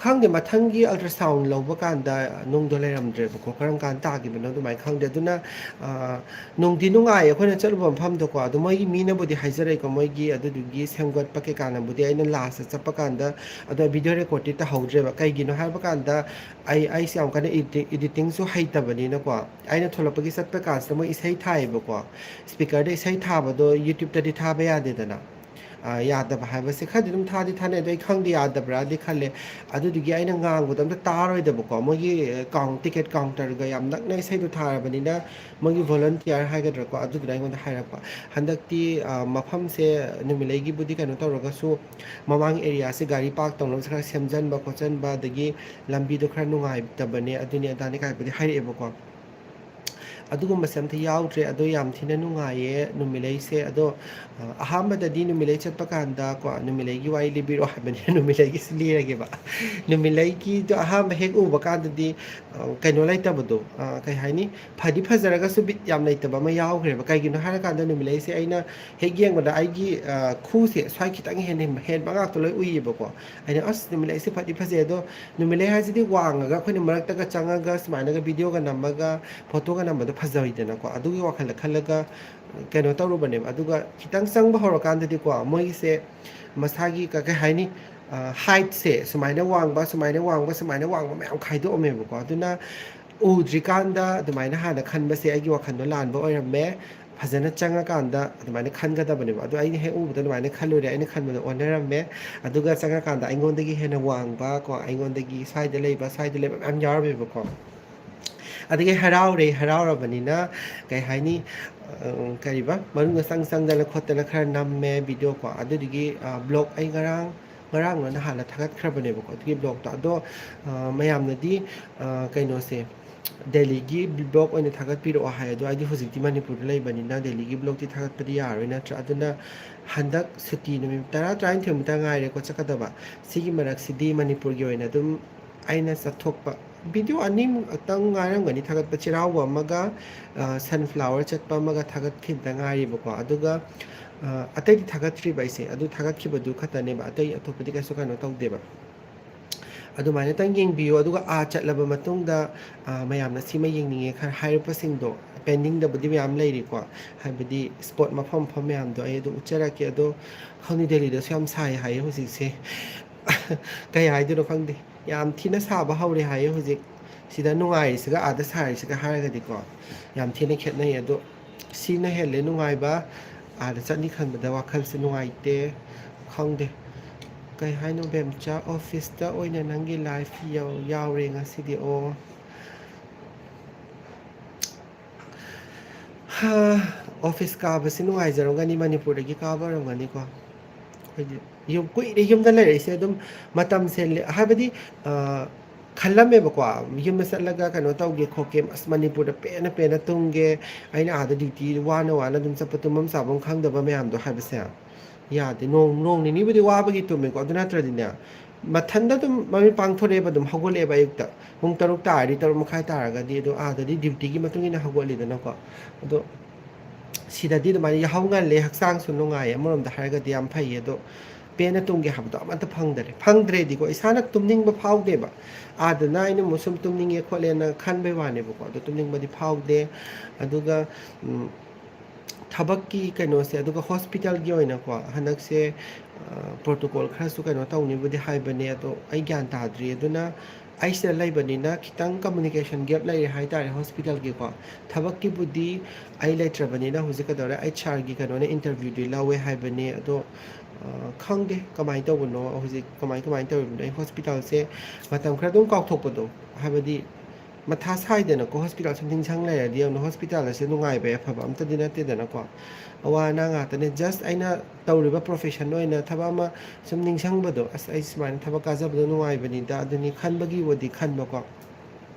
ꯈꯪꯗꯦ, ꯃꯊꯪꯒꯤ ultrasound ꯂꯧꯕ ꯀꯥꯟꯗ ꯅꯨꯡꯗꯣ ꯂꯩꯔꯝꯗ꯭ꯔꯦꯕꯀꯣ꯫ ꯀꯔꯝ ꯀꯥꯟ ꯇꯥꯈꯤꯕꯅꯣ ꯑꯗꯨꯃꯥꯏꯅ ꯈꯪꯗꯦ꯫ ꯑꯗꯨꯅ, ꯑ, ꯅꯨꯡꯗꯤ ꯅꯨꯡꯉꯥꯏꯌꯦ ꯑꯩꯈꯣꯏꯅ ꯆꯠꯂꯨꯕ ꯃꯐꯝꯗꯣꯀꯣ꯫ ꯑꯗꯣ ꯃꯣꯏꯒꯤ ꯃꯤꯅꯕꯨꯗꯤ ꯍꯥꯏꯖꯔꯛꯏꯀꯣ, ꯃꯣꯏꯒꯤ ꯑꯗꯨꯗꯨꯒꯤ ꯁꯦꯝꯒꯠꯄ ꯀꯩꯀꯥꯅꯕꯨꯗꯤ꯫ ꯑꯩꯅ ꯂꯥꯁꯇ ꯆꯠꯄ ꯀꯥꯟꯗ ꯑꯗꯣ ꯚꯤꯗꯤꯑꯣ ꯔꯦꯀꯣꯔꯗꯇꯤ ꯇꯧꯍꯧꯗ꯭ꯔꯦꯕ꯫ ꯀꯩꯒꯤꯅꯣ ꯍꯥꯏꯕ ꯀꯥꯟꯗ, ꯑꯩ, ꯑꯩꯁꯦ ꯌꯥꯝ ꯀꯟꯅ ꯏꯗꯤ-, ꯏꯗꯤꯇꯤꯡꯁꯨ ꯍꯩꯇꯕꯅꯤꯅꯀꯣ꯫ ꯑꯩꯅ ꯊꯣꯛꯂꯛꯄꯒꯤ ꯆꯠꯄ ꯀꯥꯟꯁꯤꯗ ꯃꯣꯏ ꯏꯁꯩ ꯊꯥꯏꯌꯦꯕꯀꯣ꯫ ꯁ꯭ꯄꯤꯀꯔꯗ ꯏꯁꯩ ꯊꯥꯕꯗꯣ YouTubeꯇꯗꯤ ꯊꯥꯕ ꯌꯥꯗꯦꯗꯅ꯫ ꯑ, ꯌꯥꯗꯕ ꯍꯥꯏꯕꯁꯦ, ꯈꯔꯗꯤ ꯑꯗꯨꯝ ꯊꯥꯗꯤ ꯊꯥꯅꯩ, ꯑꯗꯣ ꯑꯩ ꯈꯪꯗꯦ, ꯌꯥꯗꯕ꯭ꯔꯥꯗꯤ ꯈꯜꯂꯦ꯫ ꯑꯗꯨꯗꯨꯒꯤ ꯑꯩꯅ ꯉꯥꯡꯕꯗꯣ ꯑꯝꯇ ꯇꯥꯔꯣꯏꯗꯕꯀꯣ꯫ ꯃꯣꯏꯒꯤ, ꯑ, ꯀꯥꯎꯟ-, ꯇꯤꯀꯦꯠ ꯀꯥꯎꯟꯇꯔꯒ ꯌꯥꯝ ꯅꯛꯅ ꯏꯁꯩꯗꯣ ꯊꯥꯔꯕꯅꯤꯅ, ꯃꯣꯏꯒꯤ ꯚꯣꯂꯟꯇꯤꯌꯔ ꯍꯥꯏꯒꯗ꯭ꯔꯥꯀꯣ, ꯑꯗꯨꯗꯨꯅ ꯑꯩꯉꯣꯟꯗ ꯍꯥꯏꯔꯛꯄ꯫ "ꯍꯟꯗꯛꯇꯤ, ꯑ, ꯃꯐꯝꯁꯦ ꯅꯨꯃꯤꯠꯂꯩꯒꯤꯕꯨꯗꯤ ꯀꯩꯅꯣ ꯇꯧꯔꯒꯁꯨ, ꯃꯃꯥꯡ ꯑꯦꯔꯤꯌꯥꯁꯦ ꯒꯥꯔꯤ ꯄꯥꯔꯛ ꯇꯧꯅꯕꯁꯦ ꯈꯔ ꯁꯦꯝꯖꯟꯕ ꯈꯣꯠꯆꯟꯕ, ꯑꯗꯒꯤ ꯂꯝꯕꯤꯗꯣ ꯈꯔ ꯅꯨꯡꯉꯥꯏꯇꯕꯅꯦ, ꯑꯗꯨꯅꯤ ꯑꯗꯥꯅꯤ" ꯀꯥꯏꯕꯨꯗꯤ ꯍꯥꯏꯔꯛꯑꯦꯕꯀꯣ꯫ ꯑꯗꯨꯒꯨꯝꯕꯁꯦ ꯑꯝꯇ ꯌꯥꯎꯗ꯭ꯔꯦ꯫ ꯑꯗꯣ ꯌꯥꯝ ꯊꯤꯅ ꯅꯨꯡꯉꯥꯏꯌꯦ ꯅꯨꯃꯤꯠꯂꯩꯁꯦ꯫ ꯑꯗꯣ, ꯑ, ꯑꯍꯥꯟꯕꯗꯗꯤ ꯅꯨꯃꯤꯠꯂꯩ ꯆꯠꯄ ꯀꯥꯟꯗ ꯀꯣ, ꯅꯨꯃꯤꯠꯂꯩꯒꯤ ꯋꯥꯔꯤ ꯂꯤꯕꯤꯔꯣ ꯍꯥꯏꯕꯅꯤ꯫ ꯅꯨꯃꯤꯠꯂꯩꯒꯤꯁꯤ ꯂꯤꯔꯒꯦꯕ꯫ ꯅꯨꯃꯤꯠꯂꯩꯒꯤꯗꯣ ꯑꯍꯥꯟꯕ ꯍꯦꯛ ꯎꯕ ꯀꯥꯟꯗꯗꯤ, ꯑ, ꯀꯩꯅꯣ ꯂꯩꯇꯕꯗꯣ, ꯑ, ꯀꯩ ꯍꯥꯏꯅꯤ, ꯐꯗꯤ ꯐꯖꯔꯒꯁꯨ ꯕꯤꯠ ꯌꯥꯝ ꯂꯩꯇꯕ ꯑꯃ ꯌꯥꯎꯈ꯭ꯔꯦꯕ꯫ ꯀꯩꯒꯤꯅꯣ ꯍꯥꯏꯔꯀꯥꯟꯗ, ꯅꯨꯃꯤꯠꯂꯩꯁꯦ ꯑꯩꯅ ꯍꯦꯛ ꯌꯦꯡꯕꯗ ꯑꯩꯒꯤ, ꯑ, ꯈꯨꯁꯦ ꯁ꯭ꯋꯥꯏ ꯈꯤꯇꯪ ꯍꯦꯟꯅ ꯍꯦꯟꯕ ꯉꯥꯛꯇ ꯂꯣꯏ ꯎꯏꯌꯦꯕꯀꯣ꯫ ꯑꯩꯅ, "ꯑꯁ, ꯅꯨꯃꯤꯠꯂꯩꯁꯦ ꯐꯗꯤ ꯐꯖꯩ, ꯑꯗꯣ ꯅꯨꯃꯤꯠꯂꯩ ꯍꯥꯏꯁꯤꯗꯤ ꯋꯥꯡꯉꯒ ꯑꯩꯈꯣꯏꯅ ꯃꯔꯛꯇꯒ ꯆꯪꯉꯒ ꯁꯨꯃꯥꯏꯅꯒ ꯚꯤꯗꯤꯑꯣꯒ ꯅꯝꯃꯒ ꯐꯣꯇꯣꯒ ꯅꯝꯕꯗꯣ ꯐꯖꯩꯗꯅꯀꯣ, ꯑꯗꯨꯒꯤ ꯋꯥꯈꯜꯗ ꯈꯜꯂꯒ ꯀꯩꯅꯣ ꯇꯧꯔꯨꯕꯅꯦꯕ꯫ ꯑꯗꯨꯒ ꯈꯤꯇꯪ ꯆꯪꯕ ꯍꯧꯔꯀꯥꯟꯗꯗꯤꯀꯣ, ꯃꯣꯏꯒꯤꯁꯦ ꯃꯁꯥꯒꯤ ꯀ-, ꯀꯩ ꯍꯥꯏꯅꯤ, ꯍꯥꯏꯠꯁꯦ ꯁꯨꯃꯥꯏꯅ ꯋꯥꯡꯕ, ꯁꯨꯃꯥꯏꯅ ꯋꯥꯡꯕ, ꯁꯨꯃꯥꯏꯅ ꯋꯥꯡꯕ ꯃꯌꯥꯝ ꯈꯥꯏꯗꯣꯛꯑꯝꯃꯦꯕꯀꯣ꯫ ꯑꯗꯨꯅ ꯎꯗ꯭ꯔꯤꯀꯥꯟꯗ ꯑꯗꯨꯃꯥꯏꯅ ꯍꯥꯟꯅ ꯈꯟꯕꯁꯦ ꯑꯩꯒꯤ ꯋꯥꯈꯜꯗꯣ ꯂꯥꯟꯕ ꯑꯣꯏꯔꯝꯃꯦ꯫ ꯐꯖꯅ ꯆꯪꯉꯀꯥꯟꯗ ꯑꯗꯨꯃꯥꯏꯅ ꯈꯟꯒꯗꯕꯅꯦꯕ꯫ ꯑꯗꯣ ꯑꯩꯅ ꯍꯦꯛ ꯎꯕꯗ ꯑꯗꯨꯃꯥꯏꯅ ꯈꯜꯂꯨꯔꯦ, ꯑꯩꯅ ꯈꯟꯕꯗꯣ ꯑꯣꯟꯅꯔꯝꯃꯦ꯫ ꯑꯗꯨꯒ ꯆꯪꯉꯀꯥꯟꯗ ꯑꯩꯉꯣꯟꯗꯒꯤ ꯍꯦꯟꯅ ꯋꯥꯡꯕ ꯀꯣ, ꯑꯩꯉꯣꯟꯗꯒꯤ ꯁ꯭ꯋꯥꯏꯗ ꯂꯩꯕ, ꯁ꯭ꯋꯥꯏꯗ ꯂꯩꯕ ꯃꯌꯥꯝ ꯌꯥꯎꯔꯝꯃꯦꯕꯀꯣ꯫ ꯑꯗꯒꯤ ꯍꯔꯥꯎꯔꯦ, ꯍꯔꯥꯎꯔꯕꯅꯤꯅ ꯀꯩ ꯍꯥꯏꯅꯤ, ꯑ, ꯀꯔꯤꯕ, ꯃꯅꯨꯡꯗ ꯆꯪ ꯆꯪꯗꯅ ꯈꯣꯠꯇꯅ ꯈꯔ ꯅꯝꯃꯦ ꯚꯤꯗꯤꯑꯣ ꯀꯣ꯫ ꯑꯗꯨꯗꯨꯒꯤ, ꯑ, ꯕ꯭ꯂꯣꯛ ꯑꯩ ꯉꯔꯥꯡ, ꯉꯔꯥꯡꯂꯣ ꯅꯍꯥꯟꯂ ꯊꯥꯒꯠꯈ꯭ꯔꯕꯅꯦꯕꯀꯣ ꯑꯗꯨꯒꯤ ꯕ꯭ꯂꯣꯛꯇꯣ꯫ ꯑꯗꯣ, ꯑ, ꯃꯌꯥꯝꯅꯗꯤ, ꯑ, ꯀꯩꯅꯣꯁꯦ, ꯗꯦꯜꯂꯤꯒꯤ ꯕ꯭ꯂꯣꯛ ꯑꯣꯏꯅ ꯊꯥꯒꯠꯄꯤꯔꯛꯑꯣ ꯍꯥꯏ꯫ ꯑꯗꯣ ꯑꯩꯗꯤ ꯍꯧꯖꯤꯛꯇꯤ ꯃꯅꯤꯄꯨꯔꯗ ꯂꯩꯕꯅꯤꯅ ꯗꯦꯜꯂꯤꯒꯤ ꯕ꯭ꯂꯣꯛꯇꯤ ꯊꯥꯒꯠꯄꯗꯤ ꯌꯥꯔꯣꯏ ꯅꯠꯇ꯭ꯔꯥ? ꯑꯗꯨꯅ ꯍꯟꯗꯛ ꯁꯨꯇꯤ ꯅꯨꯃꯤꯠ ꯇꯔꯥ, ꯇꯔꯥꯅꯤꯊꯣꯏꯃꯨꯛꯇ ꯉꯥꯏꯔꯦꯀꯣ ꯆꯠꯀꯗꯕ꯫ ꯁꯤꯒꯤ ꯃꯔꯛꯁꯤꯗꯤ ꯃꯅꯤꯄꯨꯔꯒꯤ ꯑꯣꯏꯅ ꯑꯗꯨꯝ ꯑꯩꯅ ꯆꯠꯊꯣꯛꯄ ꯚꯤꯗꯤꯑꯣ ꯑꯅꯤꯃꯨꯛꯇꯪ ꯉꯥꯏꯔꯝꯒꯅꯤ ꯊꯥꯒꯠꯄ, ꯆꯩꯔꯥꯎꯕ ꯑꯃꯒ, ꯑ, ꯁꯟꯐ꯭ꯂꯥꯋꯔ ꯆꯠꯄ ꯑꯃꯒ ꯊꯥꯒꯠꯈꯤꯕꯗ ꯉꯥꯏꯔꯤꯕꯀꯣ꯫ ꯑꯗꯨꯒ, ꯑ, ꯑꯇꯩꯗꯤ ꯊꯥꯒꯠꯇ꯭ꯔꯤꯕ ꯑꯩꯁꯦ꯫ ꯑꯗꯨ ꯊꯥꯒꯠꯈꯤꯕꯗꯨ ꯈꯛꯇꯅꯦꯕ, ꯑꯇꯩ ꯑꯇꯣꯞꯄꯗꯤ ꯀꯩꯁꯨ ꯀꯩꯅꯣ ꯇꯧꯗꯦꯕ꯫ ꯑꯗꯨꯃꯥꯏꯅꯇꯪ ꯌꯦꯡꯕꯤꯌꯨ꯫ ꯑꯗꯨꯒ ꯑꯥ ꯆꯠꯂꯕ ꯃꯇꯨꯡꯗ, ꯑ, ꯃꯌꯥꯝꯅ ꯁꯤꯃ ꯌꯦꯡꯅꯤꯡꯉꯦ ꯈꯔ ꯍꯥꯏꯔꯛꯄꯁꯤꯡꯗꯣ, ꯄꯦꯟꯗꯤꯡꯗꯕꯨꯗꯤ ꯃꯌꯥꯝ ꯂꯩꯔꯤꯀꯣ, ꯍꯥꯏꯕꯗꯤ ꯁ꯭ꯄꯣꯠ ꯃꯐꯝ ꯃꯐꯝ ꯃꯌꯥꯝꯗꯣ ꯑꯩ ꯑꯗꯨꯝ ꯎꯠꯆꯔꯛꯀꯦ꯫ ꯑꯗꯣ ꯈꯪꯗꯦ, ꯗꯦꯜꯂꯤꯗꯁꯨ ꯌꯥꯝ ꯁꯥꯏ ꯍꯥꯏꯌꯦ ꯍꯧꯖꯤꯛꯁꯦ꯫ ꯀꯩ ꯍꯥꯏꯗꯣꯏꯅꯣ ꯈꯪꯗꯦ, ꯌꯥꯝ ꯊꯤꯅ ꯁꯥꯕ ꯍꯧꯔꯦ ꯍꯥꯏꯌꯦ ꯍꯧꯖꯤꯛ꯫ ꯁꯤꯗ ꯅꯨꯡꯉꯥꯏꯔꯤꯁꯤꯒ ꯑꯥꯗ ꯁꯥꯔꯤꯁꯤꯒ ꯍꯥꯏꯔꯒꯗꯤꯀꯣ, ꯌꯥꯝ ꯊꯤꯅ ꯈꯦꯠꯅꯩ꯫ ꯑꯗꯣ ꯁꯤꯅ ꯍꯦꯜꯂꯦ ꯅꯨꯡꯉꯥꯏꯕ꯫ ꯑꯥꯗ ꯆꯠꯅꯤ ꯈꯟꯕꯗ ꯋꯥꯈꯜꯁꯦ ꯅꯨꯡꯉꯥꯏꯇꯦ꯫ ꯈꯪꯗꯦ꯫ ꯀꯩ ꯍꯥꯏꯅꯣ ꯕꯦꯝꯆꯥ, ꯑꯣꯐꯤꯁꯇ ꯑꯣꯏꯅ ꯅꯪꯒꯤ ꯂꯥꯏꯐ ꯌꯥꯎ-, ꯌꯥꯎꯔꯦ ꯉꯁꯤꯗꯤ꯫ ꯑꯣ꯫ ꯍꯥ, ꯑꯣꯐꯤꯁ ꯀꯥꯕꯁꯤ ꯅꯨꯡꯉꯥꯏꯖꯔꯝꯒꯅꯤ, ꯃꯅꯤꯄꯨꯔꯗꯒꯤ ꯀꯥꯕ ꯑꯣꯏꯔꯝꯒꯅꯤꯀꯣ꯫ ꯑꯩꯈꯣꯏꯗꯤ ꯌꯨꯝ, ꯀꯨꯏꯔꯦ ꯌꯨꯝꯗ ꯂꯩꯔꯛꯏꯁꯦ꯫ ꯑꯗꯨꯝ ꯃꯇꯝꯁꯦ ꯂꯦ-, ꯍꯥꯏꯕꯗꯤ, ꯑ, ꯈꯜꯂꯝꯃꯦꯕꯀꯣ, ꯌꯨꯝꯗ ꯆꯠꯂꯒ ꯀꯩꯅꯣ ꯇꯧꯒꯦ ꯈꯣꯠꯀꯦ, ꯑꯁ, ꯃꯅꯤꯄꯨꯔꯗ ꯄꯦꯟꯅ ꯄꯦꯟꯅ ꯇꯨꯝꯒꯦ, ꯑꯩꯅ ꯑꯥꯗ ꯗ꯭ꯌꯨꯇꯤ ꯋꯥꯅ ꯋꯥꯅ ꯑꯗꯨꯝ ꯆꯠꯄ, ꯇꯨꯝꯐꯝ ꯆꯥꯐꯝ ꯈꯪꯗꯕ ꯃꯌꯥꯝꯗꯣ ꯍꯥꯏꯕꯁꯦ ꯌꯥꯗꯦ꯫ ꯅꯣꯡ, ꯅꯣꯡ ꯅꯤꯅꯤꯕꯨꯗꯤ ꯋꯥꯕꯒꯤ ꯇꯨꯝꯃꯦꯀꯣ, ꯑꯗꯨ ꯅꯠꯇ꯭ꯔꯗꯤꯅꯦ, ꯃꯊꯟꯗ ꯑꯗꯨꯝ ꯃꯃꯤꯠ ꯄꯥꯡꯊꯣꯔꯛꯑꯦꯕ, ꯑꯗꯨꯝ ꯍꯧꯒꯠꯂꯛꯑꯦꯕ ꯑꯌꯨꯛꯇ꯫ ꯄꯨꯡ ꯇꯔꯨꯛ ꯇꯥꯔꯗꯤ, ꯇꯔꯨꯛ ꯃꯈꯥꯏ ꯇꯥꯔꯒꯗꯤ, ꯑꯗꯣ ꯑꯥꯗꯗꯤ ꯗ꯭ꯌꯨꯇꯤꯒꯤ ꯃꯇꯨꯡ ꯏꯟꯅ ꯍꯧꯒꯠꯂꯤꯗꯅꯀꯣ꯫ ꯑꯗꯣ ꯁꯤꯗꯗꯤ ꯑꯗꯨꯃꯥꯏꯅ ꯌꯥꯍꯧ ꯉꯜꯂꯦ, ꯍꯛꯆꯥꯡꯁꯨ ꯅꯨꯡꯉꯥꯏꯌꯦ, ꯑꯃꯔꯣꯝꯗ ꯍꯥꯏꯔꯒꯗꯤ ꯌꯥꯝ ꯐꯩꯌꯦ꯫ ꯑꯗꯣ ꯄꯦꯟꯅ ꯇꯨꯝꯒꯦ ꯍꯥꯏꯕꯗꯣ ꯑꯃꯠꯇ ꯐꯪꯗꯔꯦ꯫ ꯐꯪꯗ꯭ꯔꯦꯗꯤꯀꯣ, ꯏꯁꯥꯅ ꯇꯨꯝꯅꯤꯡꯕ ꯐꯥꯎꯗꯦꯕ꯫ ꯑꯥꯗꯅ ꯑꯩꯅ ꯑꯃꯨꯛ ꯁꯨꯝ ꯇꯨꯝꯅꯤꯡꯉꯦ ꯈꯣꯠꯂꯦꯅ ꯈꯟꯕꯩ ꯋꯥꯅꯦꯕꯀꯣ, ꯑꯗꯣ ꯇꯨꯝꯅꯤꯡꯕꯗꯤ ꯐꯥꯎꯗꯦ꯫ ꯑꯗꯨꯒ ꯎꯝ, ꯊꯕꯛꯀꯤ ꯀꯩꯅꯣꯁꯦ, ꯑꯗꯨꯒ ꯍꯣꯁꯄꯤꯇꯥꯜꯒꯤ ꯑꯣꯏꯅꯀꯣ, ꯍꯟꯗꯛꯁꯦ ꯄ꯭ꯔꯣꯇꯣꯀꯣꯜ ꯈꯔꯁꯨ ꯀꯩꯅꯣ ꯇꯧꯅꯤꯕꯨꯗꯤ ꯍꯥꯏꯕꯅꯦ, ꯑꯗꯣ ꯑꯩ ꯒ꯭ꯌꯥꯟ ꯇꯥꯗ꯭ꯔꯤ꯫ ꯑꯗꯨꯅ ꯑꯩ ꯁꯤꯗ ꯂꯩꯕꯅꯤꯅ ꯈꯤꯇꯪ ꯀꯝꯃꯨꯅꯤꯀꯦꯁꯟ ꯒꯦꯞ ꯂꯩꯔꯦ ꯍꯥꯏꯇꯥꯔꯦ ꯍꯣꯁꯄꯤꯇꯥꯜꯒꯤꯀꯣ꯫ ꯊꯕꯛꯀꯤꯕꯨꯗꯤ ꯑꯩ ꯂꯩꯇ꯭ꯔꯕꯅꯤꯅ ꯍꯧꯖꯤꯛ ꯀꯩꯗꯧꯔꯦ, ꯑꯩꯆ ꯑꯥꯔꯒꯤ ꯀꯩꯅꯣꯅ ꯏꯟꯇꯔꯚ꯭ꯌꯨꯗꯤ ꯂꯧꯋꯦ ꯍꯥꯏꯕꯅꯦ꯫ ꯑꯗꯣ ꯈꯪꯗꯦ ꯀꯃꯥꯏꯅ ꯇꯧꯕꯅꯣ, ꯍꯧꯖꯤꯛ ꯀꯃꯥꯏ ꯀꯃꯥꯏꯅ ꯇꯧꯔꯤꯕꯅꯣ꯫ ꯑꯩ ꯍꯣꯁꯄꯤꯇꯥꯜꯁꯦ ꯃꯇꯝ ꯈꯔ ꯑꯗꯨꯝ ꯀꯥꯎꯊꯣꯛꯄꯗꯣ, ꯍꯥꯏꯕꯗꯤ ꯃꯊꯥ ꯁꯥꯏꯗꯅꯀꯣ꯫ ꯍꯣꯁꯄꯤꯇꯥꯜ ꯁꯨꯝ ꯅꯤꯡꯁꯤꯡ ꯂꯩꯔꯗꯤ ꯌꯦꯡꯉꯨꯅꯦ, ꯍꯣꯁꯄꯤꯇꯥꯜ ꯑꯁꯦ ꯅꯨꯡꯉꯥꯏꯕ ꯌꯥꯏꯐꯕ ꯑꯝꯇꯗꯤ ꯅꯠꯇꯦꯗꯅꯀꯣ꯫ ꯑꯋꯥ ꯑꯅꯥ ꯉꯥꯛꯇꯅꯦ꯫ ꯖꯁ ꯑꯩꯅ ꯇꯧꯔꯤꯕ ꯄ꯭ꯔꯣꯐꯦꯁꯟ ꯑꯣꯏꯅ ꯊꯕꯛ ꯑꯃ ꯁꯨꯝ ꯅꯤꯡꯁꯤꯡꯕꯗꯣ, ꯑꯁ, ꯑꯩ ꯁꯨꯃꯥꯏꯅ ꯊꯕꯛ ꯀꯥꯖꯕꯗꯣ ꯅꯨꯡꯉꯥꯏꯕꯅꯤꯗ, ꯑꯗꯨꯅꯤ ꯈꯟꯕꯒꯤꯕꯨꯗꯤ ꯈꯟꯕꯀꯣ꯫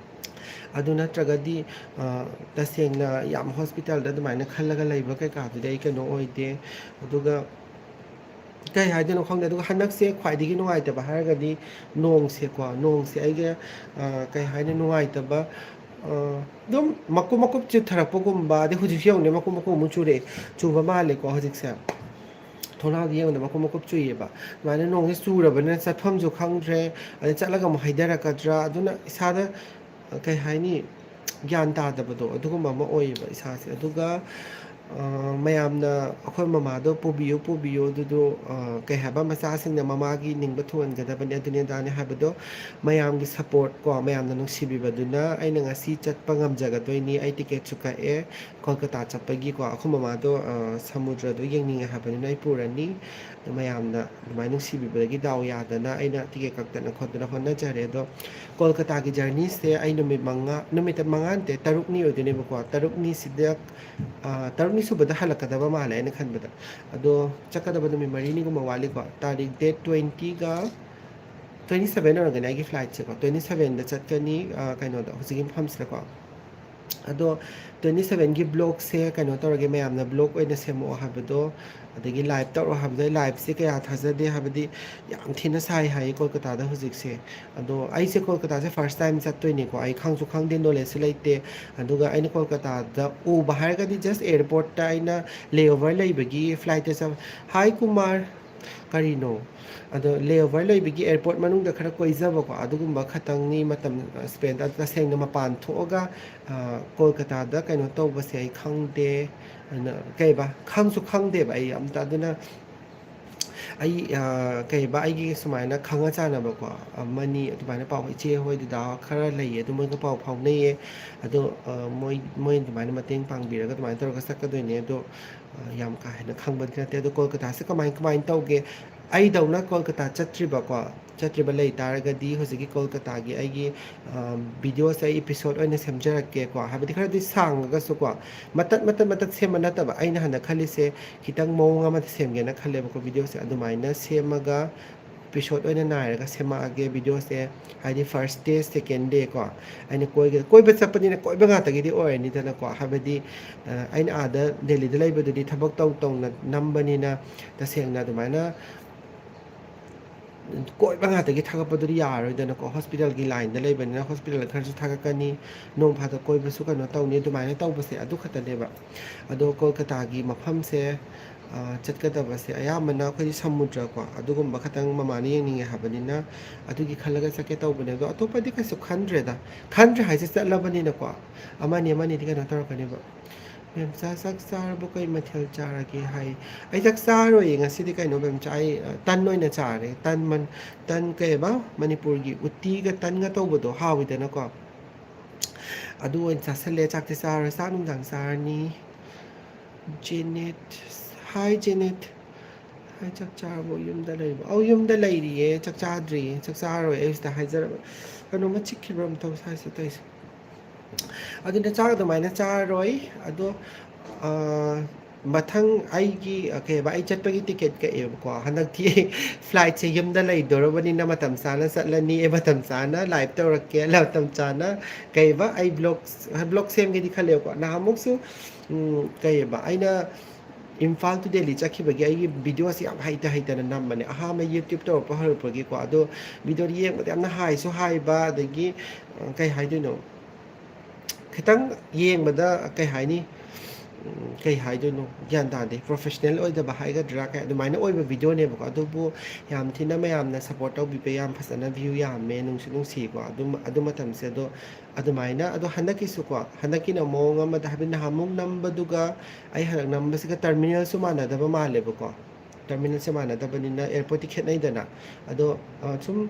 ꯑꯗꯨ ꯅꯠꯇ꯭ꯔꯒꯗꯤ ꯇꯁꯦꯡꯅ ꯌꯥꯝ ꯍꯣꯁꯄꯤꯇꯥꯜꯗ ꯑꯗꯨꯃꯥꯏꯅ ꯈꯜꯂꯒ ꯂꯩꯕ ꯀꯩꯀꯥꯗꯨꯗꯤ ꯑꯩ ꯀꯩꯅꯣ ꯑꯣꯏꯗꯦ꯫ ꯑꯗꯨꯒ ꯀꯩ ꯍꯥꯏꯗꯣꯏꯅꯣ ꯈꯪꯗꯦ꯫ ꯑꯗꯨꯒ ꯍꯟꯗꯛꯁꯦ ꯈ꯭ꯋꯥꯏꯗꯒꯤ ꯅꯨꯡꯉꯥꯏꯇꯕ ꯍꯥꯏꯔꯒꯗꯤ ꯅꯣꯡꯁꯦꯀꯣ꯫ ꯅꯣꯡꯁꯦ ꯑꯩꯒ ꯀꯩ ꯍꯥꯏꯅꯤ, ꯅꯨꯡꯉꯥꯏꯇꯕ, ꯑꯗꯨꯝ ꯃꯀꯨꯞ ꯃꯀꯨꯞ ꯆꯨꯊꯔꯛꯄꯒꯨꯝꯕ, ꯑꯗꯩ ꯍꯧꯖꯤꯛꯁꯨ ꯌꯦꯡꯉꯨꯅꯦ, ꯃꯀꯨꯞ ꯃꯀꯨꯞ ꯑꯃꯨꯛ ꯆꯨꯔꯛꯑꯦ꯫ ꯆꯨꯕ ꯃꯥꯜꯂꯦꯀꯣ ꯍꯧꯖꯤꯛꯁꯦ꯫ ꯊꯣꯡꯅꯥꯎꯗ ꯌꯦꯡꯕꯗ ꯃꯀꯨꯞ ꯃꯀꯨꯞ ꯆꯨꯏꯌꯦꯕ꯫ ꯑꯗꯨꯃꯥꯏꯅ ꯅꯣꯡꯁꯦ ꯆꯨꯔꯕꯅꯤꯅ ꯆꯠꯐꯝꯁꯨ ꯈꯪꯗ꯭ꯔꯦ, ꯑꯗꯩ ꯆꯠꯂꯒ ꯑꯃꯨꯛ ꯍꯩꯊꯔꯛꯀꯗ꯭ꯔꯥ, ꯑꯗꯨꯅ ꯏꯁꯥꯗ ꯀꯩ ꯍꯥꯏꯅꯤ, ꯒ꯭ꯌꯥꯟ ꯇꯥꯗꯕꯗꯣ ꯑꯗꯨꯒꯨꯝꯕ ꯑꯃ ꯑꯣꯏꯌꯦꯕ ꯏꯁꯥꯁꯦ꯫ ꯑꯗꯨꯒ ꯃꯌꯥꯝꯅ ꯑꯩꯈꯣꯏ ꯃꯃꯥꯗꯣ ꯄꯨꯕꯤꯌꯨ ꯄꯨꯕꯤꯌꯨ, ꯑꯗꯨꯗꯣ ꯀꯩ ꯍꯥꯏꯕ, ꯃꯆꯥꯁꯤꯡꯅ ꯃꯃꯥꯒꯤ ꯅꯤꯡꯕ ꯊꯨꯡꯍꯟꯒꯗꯕꯅꯤ, ꯑꯗꯨꯅꯤ ꯑꯗꯥꯅꯤ ꯍꯥꯏꯕꯗꯣ, ꯃꯌꯥꯝꯒꯤ ꯁꯞꯄꯣꯔꯠ ꯀꯣ, ꯃꯌꯥꯝꯅ ꯅꯨꯡꯁꯤꯕꯤꯕꯗꯨꯅ ꯑꯩꯅ ꯉꯁꯤ ꯆꯠꯄ ꯉꯝꯖꯒꯗꯣꯏꯅꯤ꯫ ꯑꯩ ꯇꯤꯀꯦꯠꯁꯨ ꯀꯛꯑꯦ ꯀꯣꯜꯀꯇꯥ ꯆꯠꯄꯒꯤꯀꯣ꯫ ꯑꯩꯈꯣꯏ ꯃꯃꯥꯗꯣ ꯁꯃꯨꯗ꯭ꯔꯗꯣ ꯌꯦꯡꯅꯤꯡꯉꯦ ꯍꯥꯏꯕꯅꯤꯅ ꯑꯩ ꯄꯨꯔꯅꯤ꯫ ꯑꯗꯣ ꯃꯌꯥꯝꯅ ꯑꯗꯨꯃꯥꯏꯅ ꯅꯨꯡꯁꯤꯕꯤꯕꯗꯒꯤ ꯗꯥꯎ ꯌꯥꯗꯅ ꯑꯩꯅ ꯇꯤꯀꯦꯠ ꯀꯛꯇꯅ ꯈꯣꯠꯇꯅ ꯍꯣꯠꯅꯖꯔꯦ꯫ ꯑꯗꯣ ꯀꯣꯜꯀꯇꯥꯒꯤ ꯖꯔꯅꯤꯁꯦ ꯑꯩ ꯅꯨꯃꯤꯠ ꯃꯉꯥ, ꯅꯨꯃꯤꯠ ꯃꯉꯥ ꯅꯠꯇꯦ, ꯇꯔꯨꯛꯅꯤ ꯑꯣꯏꯗꯣꯏꯅꯦꯕꯀꯣ꯫ ꯇꯔꯨꯛꯅꯤꯁꯤꯗ, ꯇꯔꯨꯛꯅꯤ ꯁꯨꯕꯗ ꯍꯜꯂꯛꯀꯗꯕ ꯃꯥꯜꯂꯦ ꯑꯩꯅ ꯈꯟꯕꯗ꯫ ꯑꯗꯣ ꯆꯠꯀꯗꯕ ꯅꯨꯃꯤꯠ ꯃꯔꯤꯅꯤꯒꯨꯝꯕ ꯋꯥꯠꯂꯤꯀꯣ꯫ ꯇꯥꯔꯤꯛ ꯗꯦꯠ ꯇ꯭ꯋꯦꯟꯇꯤꯒ, ꯇ꯭ꯋꯦꯟꯇꯤ ꯁꯕꯦꯟ ꯑꯣꯏꯔꯝꯒꯅꯤ ꯑꯩꯒꯤ ꯐ꯭ꯂꯥꯏꯠꯁꯦꯀꯣ꯫ ꯇ꯭ꯋꯦꯟꯇꯤ ꯁꯕꯦꯟꯗ ꯆꯠꯀꯅꯤ, ꯀꯩꯅꯣꯗ, ꯍꯧꯖꯤꯛꯀꯤ ꯃꯐꯝꯁꯤꯗꯀꯣ꯫ ꯑꯗꯣ ꯇ꯭ꯋꯦꯟꯇꯤ ꯁꯕꯦꯟꯒꯤ ꯕ꯭ꯂꯣꯛꯁꯦ ꯀꯩꯅꯣ ꯇꯧꯔꯒꯦ, ꯃꯌꯥꯝꯅ ꯕ꯭ꯂꯣꯛ ꯑꯣꯏꯅ ꯁꯦꯝꯃꯛꯑꯣ ꯍꯥꯏꯕꯗꯣ, ꯑꯗꯒꯤ ꯂꯥꯏꯚ ꯇꯧꯔꯛꯑꯣ ꯍꯥꯏꯕꯗꯣ, ꯑꯩ ꯂꯥꯏꯚꯁꯦ ꯀꯌꯥ ꯊꯥꯖꯗꯦ, ꯍꯥꯏꯕꯗꯤ ꯌꯥꯝ ꯊꯤꯅ ꯁꯥꯏ ꯍꯥꯏꯌꯦ ꯀꯣꯜꯀꯇꯥꯗ ꯍꯧꯖꯤꯛꯁꯦ꯫ ꯑꯗꯣ ꯑꯩꯁꯦ ꯀꯣꯜꯀꯇꯥꯁꯦ ꯐꯥꯔꯁ ꯇꯥꯏꯝ ꯆꯠꯇꯣꯏꯅꯦꯀꯣ꯫ ꯑꯩ ꯈꯪꯁꯨ ꯈꯪꯗꯦ, ꯅꯣꯂꯦꯖꯁꯨ ꯂꯩꯇꯦ꯫ ꯑꯗꯨꯒ ꯑꯩꯅ ꯀꯣꯜꯀꯇꯥꯗ ꯎꯕ ꯍꯥꯏꯔꯒꯗꯤ ꯖꯁ ꯑꯦꯌꯔꯄꯣꯔꯠꯇ ꯑꯩꯅ ꯂꯦꯑꯣꯚꯔ ꯂꯩꯕꯒꯤ ꯐ꯭ꯂꯥꯏꯠꯇ ꯆꯠ-, ꯍꯥꯏ ꯀꯨꯃꯥꯔ꯫ ꯀꯔꯤꯅꯣ? ꯑꯗꯣ layover ꯂꯩꯕꯒꯤ airport ꯃꯅꯨꯡꯗ ꯈꯔ ꯀꯣꯏꯖꯕꯀꯣ, ꯑꯗꯨꯒꯨꯝꯕ ꯈꯛꯇꯪꯅꯤ ꯃꯇꯝ spend꯫ ꯑꯗꯣ ꯇꯁꯦꯡꯅ ꯃꯄꯥꯟ ꯊꯣꯛꯑꯒ, ꯑ, ꯀꯣꯜꯀꯇꯥꯗ ꯀꯩꯅꯣ ꯇꯧꯕꯁꯦ ꯑꯩ ꯈꯪꯗꯦ꯫ ꯑꯗꯨꯅ ꯀꯩꯕ? ꯈꯪꯁꯨ ꯈꯪꯗꯦꯕ ꯑꯩ ꯑꯝꯇ꯫ ꯑꯗꯨꯅ ꯑꯩ, ꯑ, ꯀꯩꯕ, ꯑꯩꯒꯤ ꯁꯨꯃꯥꯏꯅ ꯈꯪꯅ ꯆꯥꯟꯅꯕꯀꯣ, ꯑꯃꯅꯤ ꯑꯗꯨꯃꯥꯏꯅ ꯄꯥꯎ, ꯏꯆꯦ ꯍꯣꯏ, ꯗꯗꯥ ꯈꯔ ꯂꯩꯌꯦ, ꯑꯗꯨ ꯃꯣꯏꯒ ꯄꯥꯎ ꯐꯥꯎꯅꯩꯌꯦ꯫ ꯑꯗꯣ, ꯑ, ꯃꯣꯏ, ꯃꯣꯏ ꯑꯗꯨꯃꯥꯏꯅ ꯃꯇꯦꯡ ꯄꯥꯡꯕꯤꯔꯒ ꯑꯗꯨꯃꯥꯏꯅ ꯇꯧꯔꯒ ꯆꯠꯀꯗꯣꯏꯅꯦ꯫ ꯑꯗꯣ, ꯑ, ꯌꯥꯝ ꯀꯥ ꯍꯦꯟꯅ ꯈꯪꯕꯗꯤ ꯅꯠꯇꯦ꯫ ꯑꯗꯣ ꯀꯣꯜꯀꯇꯥꯁꯦ ꯀꯃꯥꯏ, ꯀꯃꯥꯏꯅ ꯇꯧꯒꯦ? ꯑꯩꯗꯧꯅ ꯀꯣꯜꯀꯇꯥ ꯆꯠꯇ꯭ꯔꯤꯕꯀꯣ, ꯆꯠꯇ꯭ꯔꯤꯕ ꯂꯩ ꯇꯥꯔꯒꯗꯤ ꯍꯧꯖꯤꯛꯀꯤ ꯀꯣꯜꯀꯇꯥꯒꯤ ꯑꯩꯒꯤ, ꯑ, videoꯁꯦ ꯑꯩ episode ꯑꯣꯏꯅ ꯁꯦꯝꯖꯔꯛꯀꯦꯀꯣ꯫ ꯍꯥꯏꯕꯗꯤ ꯈꯔꯗꯤ ꯁꯥꯡꯉꯒꯁꯨꯀꯣ, ꯃꯇꯠ, ꯃꯇꯠ, ꯃꯇꯠ ꯁꯦꯝꯕ ꯅꯠꯇꯕ꯫ ꯑꯩꯅ ꯍꯟꯗꯛ ꯈꯜꯂꯤꯁꯦ ꯈꯤꯇꯪ ꯃꯑꯣꯡ ꯑꯃꯗ ꯁꯦꯝꯒꯦꯅ ꯈꯜꯂꯦꯕꯀꯣ videoꯁꯦ꯫ ꯑꯗꯨꯃꯥꯏꯅ ꯁꯦꯝꯃꯒ episode ꯑꯣꯏꯅ ꯅꯥꯏꯔꯒ ꯁꯦꯝꯃꯛꯑꯒꯦ videoꯁꯦ꯫ ꯍꯥꯏꯗꯤ first day, second day ꯀꯣ꯫ ꯑꯩꯅ ꯀꯣꯏꯒ-, ꯀꯣꯏꯕ ꯆꯠꯄꯅꯤꯅ ꯀꯣꯏꯕ ꯉꯥꯛꯇꯒꯤꯗꯤ ꯑꯣꯏꯔꯅꯤꯗꯅꯀꯣ꯫ ꯍꯥꯏꯕꯗꯤ, ꯑ, ꯑꯩꯅ ꯑꯥꯗ ꯗꯦꯜꯂꯤꯗ ꯂꯩꯕꯗꯨꯗꯤ ꯊꯕꯛ ꯇꯧ ꯇꯧꯅ ꯅꯝꯕꯅꯤꯅ ꯇꯁꯦꯡꯅ ꯑꯗꯨꯃꯥꯏꯅ ꯀꯣꯏꯕ ꯉꯥꯛꯇꯒꯤ ꯊꯥꯒꯠꯄꯗꯨꯗꯤ ꯌꯥꯔꯔꯣꯏꯗꯅꯀꯣ꯫ Hospitalꯒꯤ lineꯗ ꯂꯩꯕꯅꯤꯅ hospitalꯗ ꯈꯔꯁꯨ ꯊꯥꯒꯠꯀꯅꯤ, ꯅꯣꯡ ꯐꯥꯗꯣꯛ ꯀꯣꯏꯕꯁꯨ ꯀꯩꯅꯣ ꯇꯧꯅꯤ, ꯑꯗꯨꯃꯥꯏꯅ ꯇꯧꯕꯁꯦ ꯑꯗꯨ ꯈꯛꯇꯅꯦꯕ꯫ ꯑꯗꯣ ꯀꯣꯜꯀꯇꯥꯒꯤ ꯃꯐꯝꯁꯦ, ꯑ, ꯆꯠꯀꯗꯕꯁꯦ ꯑꯌꯥꯝꯕꯅ ꯑꯩꯈꯣꯏꯗꯤ ꯁꯃꯨꯗ꯭ꯔꯀꯣ, ꯑꯗꯨꯒꯨꯝꯕ ꯈꯛꯇꯪ ꯃꯃꯥꯅ ꯌꯦꯡꯅꯤꯡꯉꯦ ꯍꯥꯏꯕꯅꯤꯅ ꯑꯗꯨꯒꯤ ꯈꯜꯂꯒ ꯆꯠꯀꯦ ꯇꯧꯕꯅꯦ꯫ ꯑꯗꯣ ꯑꯇꯣꯞꯄꯗꯤ ꯀꯩꯁꯨ ꯈꯟꯗ꯭ꯔꯦꯗ꯫ ꯈꯟꯗ꯭ꯔꯦ ꯍꯥꯏꯁꯦ ꯆꯠꯂꯕꯅꯤꯅꯀꯣ꯫ ꯑꯃꯅꯤ ꯑꯃꯅꯤꯗꯤ ꯀꯩꯅꯣ ꯇꯧꯔꯛꯀꯅꯦꯕ꯫ "ꯃꯦꯝꯆꯥ, ꯆꯥꯛ ꯆꯥꯔꯕꯣ? ꯀꯩ ꯃꯊꯦꯜ ꯆꯥꯔꯒꯦ?" ꯍꯥꯏ꯫ ꯑꯩ ꯆꯥꯛ ꯆꯥꯔꯣꯏꯌꯦ ꯉꯁꯤꯗꯤ꯫ ꯀꯩꯅꯣ, ꯃꯦꯝꯆꯥ, ꯑꯩ, ꯑ, ꯇꯟ ꯑꯣꯏꯅ ꯆꯥꯔꯦ꯫ ꯇꯟ ꯃꯟ-, ꯇꯟ ꯀꯩꯕ? ꯃꯅꯤꯄꯨꯔꯒꯤ ꯎꯇꯤꯒ ꯇꯟꯒ ꯇꯧꯕꯗꯣ ꯍꯥꯎꯋꯤꯗꯅꯀꯣ꯫ ꯑꯗꯨ ꯑꯣꯏꯅ ꯆꯥꯁꯜꯂꯦ꯫ ꯆꯥꯛꯇꯤ ꯆꯥꯔꯣꯏ꯫ ꯆꯥꯛ ꯅꯨꯡꯗꯥꯡ ꯆꯥꯔꯅꯤ꯫ ꯖꯦꯅꯦꯠ꯫ Hi, ꯖꯦꯅꯦꯠ꯫ Hi, ꯆꯥꯛ ꯆꯥꯔꯕꯣ? ꯌꯨꯝꯗ ꯂꯩꯔꯤꯕꯣ? ꯑꯧ, ꯌꯨꯝꯗ ꯂꯩꯔꯤꯌꯦ꯫ ꯆꯥꯛ ꯆꯥꯗ꯭ꯔꯤꯌꯦ꯫ ꯆꯥꯛ ꯆꯥꯔꯣꯏ꯫ ꯑꯩ ꯍꯧꯖꯤꯛꯇ ꯍꯥꯏꯖꯔꯕ꯫ ꯀꯩꯅꯣꯝꯃ ꯆꯤꯛꯈꯤꯕ꯭ꯔꯥ ꯑꯃ ꯇꯧ ꯁ꯭ꯋꯥꯏꯁꯤꯗ ꯇꯧꯔꯤꯁꯦ꯫ ꯑꯗꯨꯅ ꯆꯥꯛ ꯑꯗꯨꯃꯥꯏꯅ ꯆꯥꯔꯔꯣꯏ꯫ ꯑꯗꯣ, ꯑ, ꯃꯊꯪ ꯑꯩꯒꯤ, ꯑ, ꯀꯩ ꯍꯥꯏꯕ, ꯑꯩ ꯆꯠꯄꯒꯤ ticket ꯀꯛꯑꯦꯕꯀꯣ꯫ ꯍꯟꯗꯛꯇꯤ ꯑꯩ flightꯁꯦ ꯌꯨꯝꯗ ꯂꯩꯗꯣꯔꯕꯅꯤꯅ ꯃꯇꯝ ꯆꯥꯅ ꯆꯠꯂꯅꯤ꯫ ꯑꯩ ꯃꯇꯝ ꯆꯥꯅ live ꯇꯧꯔꯛꯀꯦ꯫ ꯃꯇꯝ ꯆꯥꯅ ꯀꯩꯕ, ꯑꯩ vlog, vlog ꯁꯦꯝꯒꯦꯗꯤ ꯈꯜꯂꯦꯕꯀꯣ꯫ ꯅꯍꯥꯟꯃꯨꯛꯁꯨ, ꯎꯝ, ꯀꯩꯕ, ꯑꯩꯅ ꯏꯝꯐꯥꯜ to ꯗꯦꯜꯂꯤ ꯆꯠꯈꯤꯕꯒꯤ ꯑꯩꯒꯤ videoꯁꯦ ꯌꯥꯝ ꯍꯩꯇ ꯍꯩꯇꯅ ꯅꯝꯕꯅꯦ꯫ ꯑꯍꯥꯟꯕ YouTube ꯇꯧꯔꯛꯄ ꯍꯧꯔꯛꯄꯒꯤꯀꯣ꯫ ꯑꯗꯣ videoꯗꯣ ꯌꯦꯡꯕꯗ ꯌꯥꯝꯅ ꯍꯥꯏꯁꯨ ꯍꯥꯏꯕ, ꯑꯗꯒꯤ, ꯑ, ꯀꯩ ꯍꯥꯏꯗꯣꯏꯅꯣ? ꯈꯤꯇꯪ ꯌꯦꯡꯕꯗ, ꯀꯩ ꯍꯥꯏꯅꯤ, ꯎꯝ, ꯀꯩ ꯍꯥꯏꯗꯣꯏꯅꯣ, ꯒ꯭ꯌꯥꯟ ꯇꯥꯗꯦ, ꯄ꯭ꯔꯣꯐꯦꯁꯅꯦꯜ ꯑꯣꯏꯗꯕ ꯍꯥꯏꯒꯗ꯭ꯔꯥ, ꯀꯩ, ꯑꯗꯨꯃꯥꯏꯅ ꯑꯣꯏꯕ ꯚꯤꯗꯤꯑꯣꯅꯦꯕꯀꯣ꯫ ꯑꯗꯨꯕꯨ ꯌꯥꯝ ꯊꯤꯅ ꯃꯌꯥꯝꯅ ꯁꯞꯄꯣꯔꯠ ꯇꯧꯕꯤꯕ, ꯌꯥꯝ ꯐꯖꯅ ꯚ꯭ꯌꯨ ꯌꯥꯝꯃꯦ, ꯅꯨꯡꯁꯨ ꯅꯨꯡꯁꯤꯀꯣ꯫ ꯑꯗꯨꯝ, ꯑꯗꯨ ꯃꯇꯝꯁꯦ꯫ ꯑꯗꯣ ꯑꯗꯨꯃꯥꯏꯅ, ꯑꯗꯣ ꯍꯟꯗꯛꯀꯤꯁꯨꯀꯣ, ꯍꯟꯗꯛꯀꯤꯅ ꯃꯑꯣꯡ ꯑꯃꯗ, ꯍꯥꯏꯕꯗꯤ ꯅꯍꯥꯟꯃꯨꯛ ꯅꯝꯕꯗꯨꯒ ꯑꯩ ꯍꯟꯗꯛ ꯅꯝꯕꯁꯤꯒ ꯇꯔꯃꯤꯅꯦꯜꯁꯨ ꯃꯥꯟꯅꯗꯕ ꯃꯥꯜꯂꯦꯕꯀꯣ꯫ ꯇꯔꯃꯤꯅꯦꯜꯁꯦ ꯃꯥꯟꯅꯗꯕꯅꯤꯅ ꯑꯦꯌꯥꯔꯄꯣꯔꯠꯇꯤ ꯈꯦꯠꯅꯩꯗꯅ꯫ ꯑꯗꯣ, ꯑ, ꯁꯨꯝ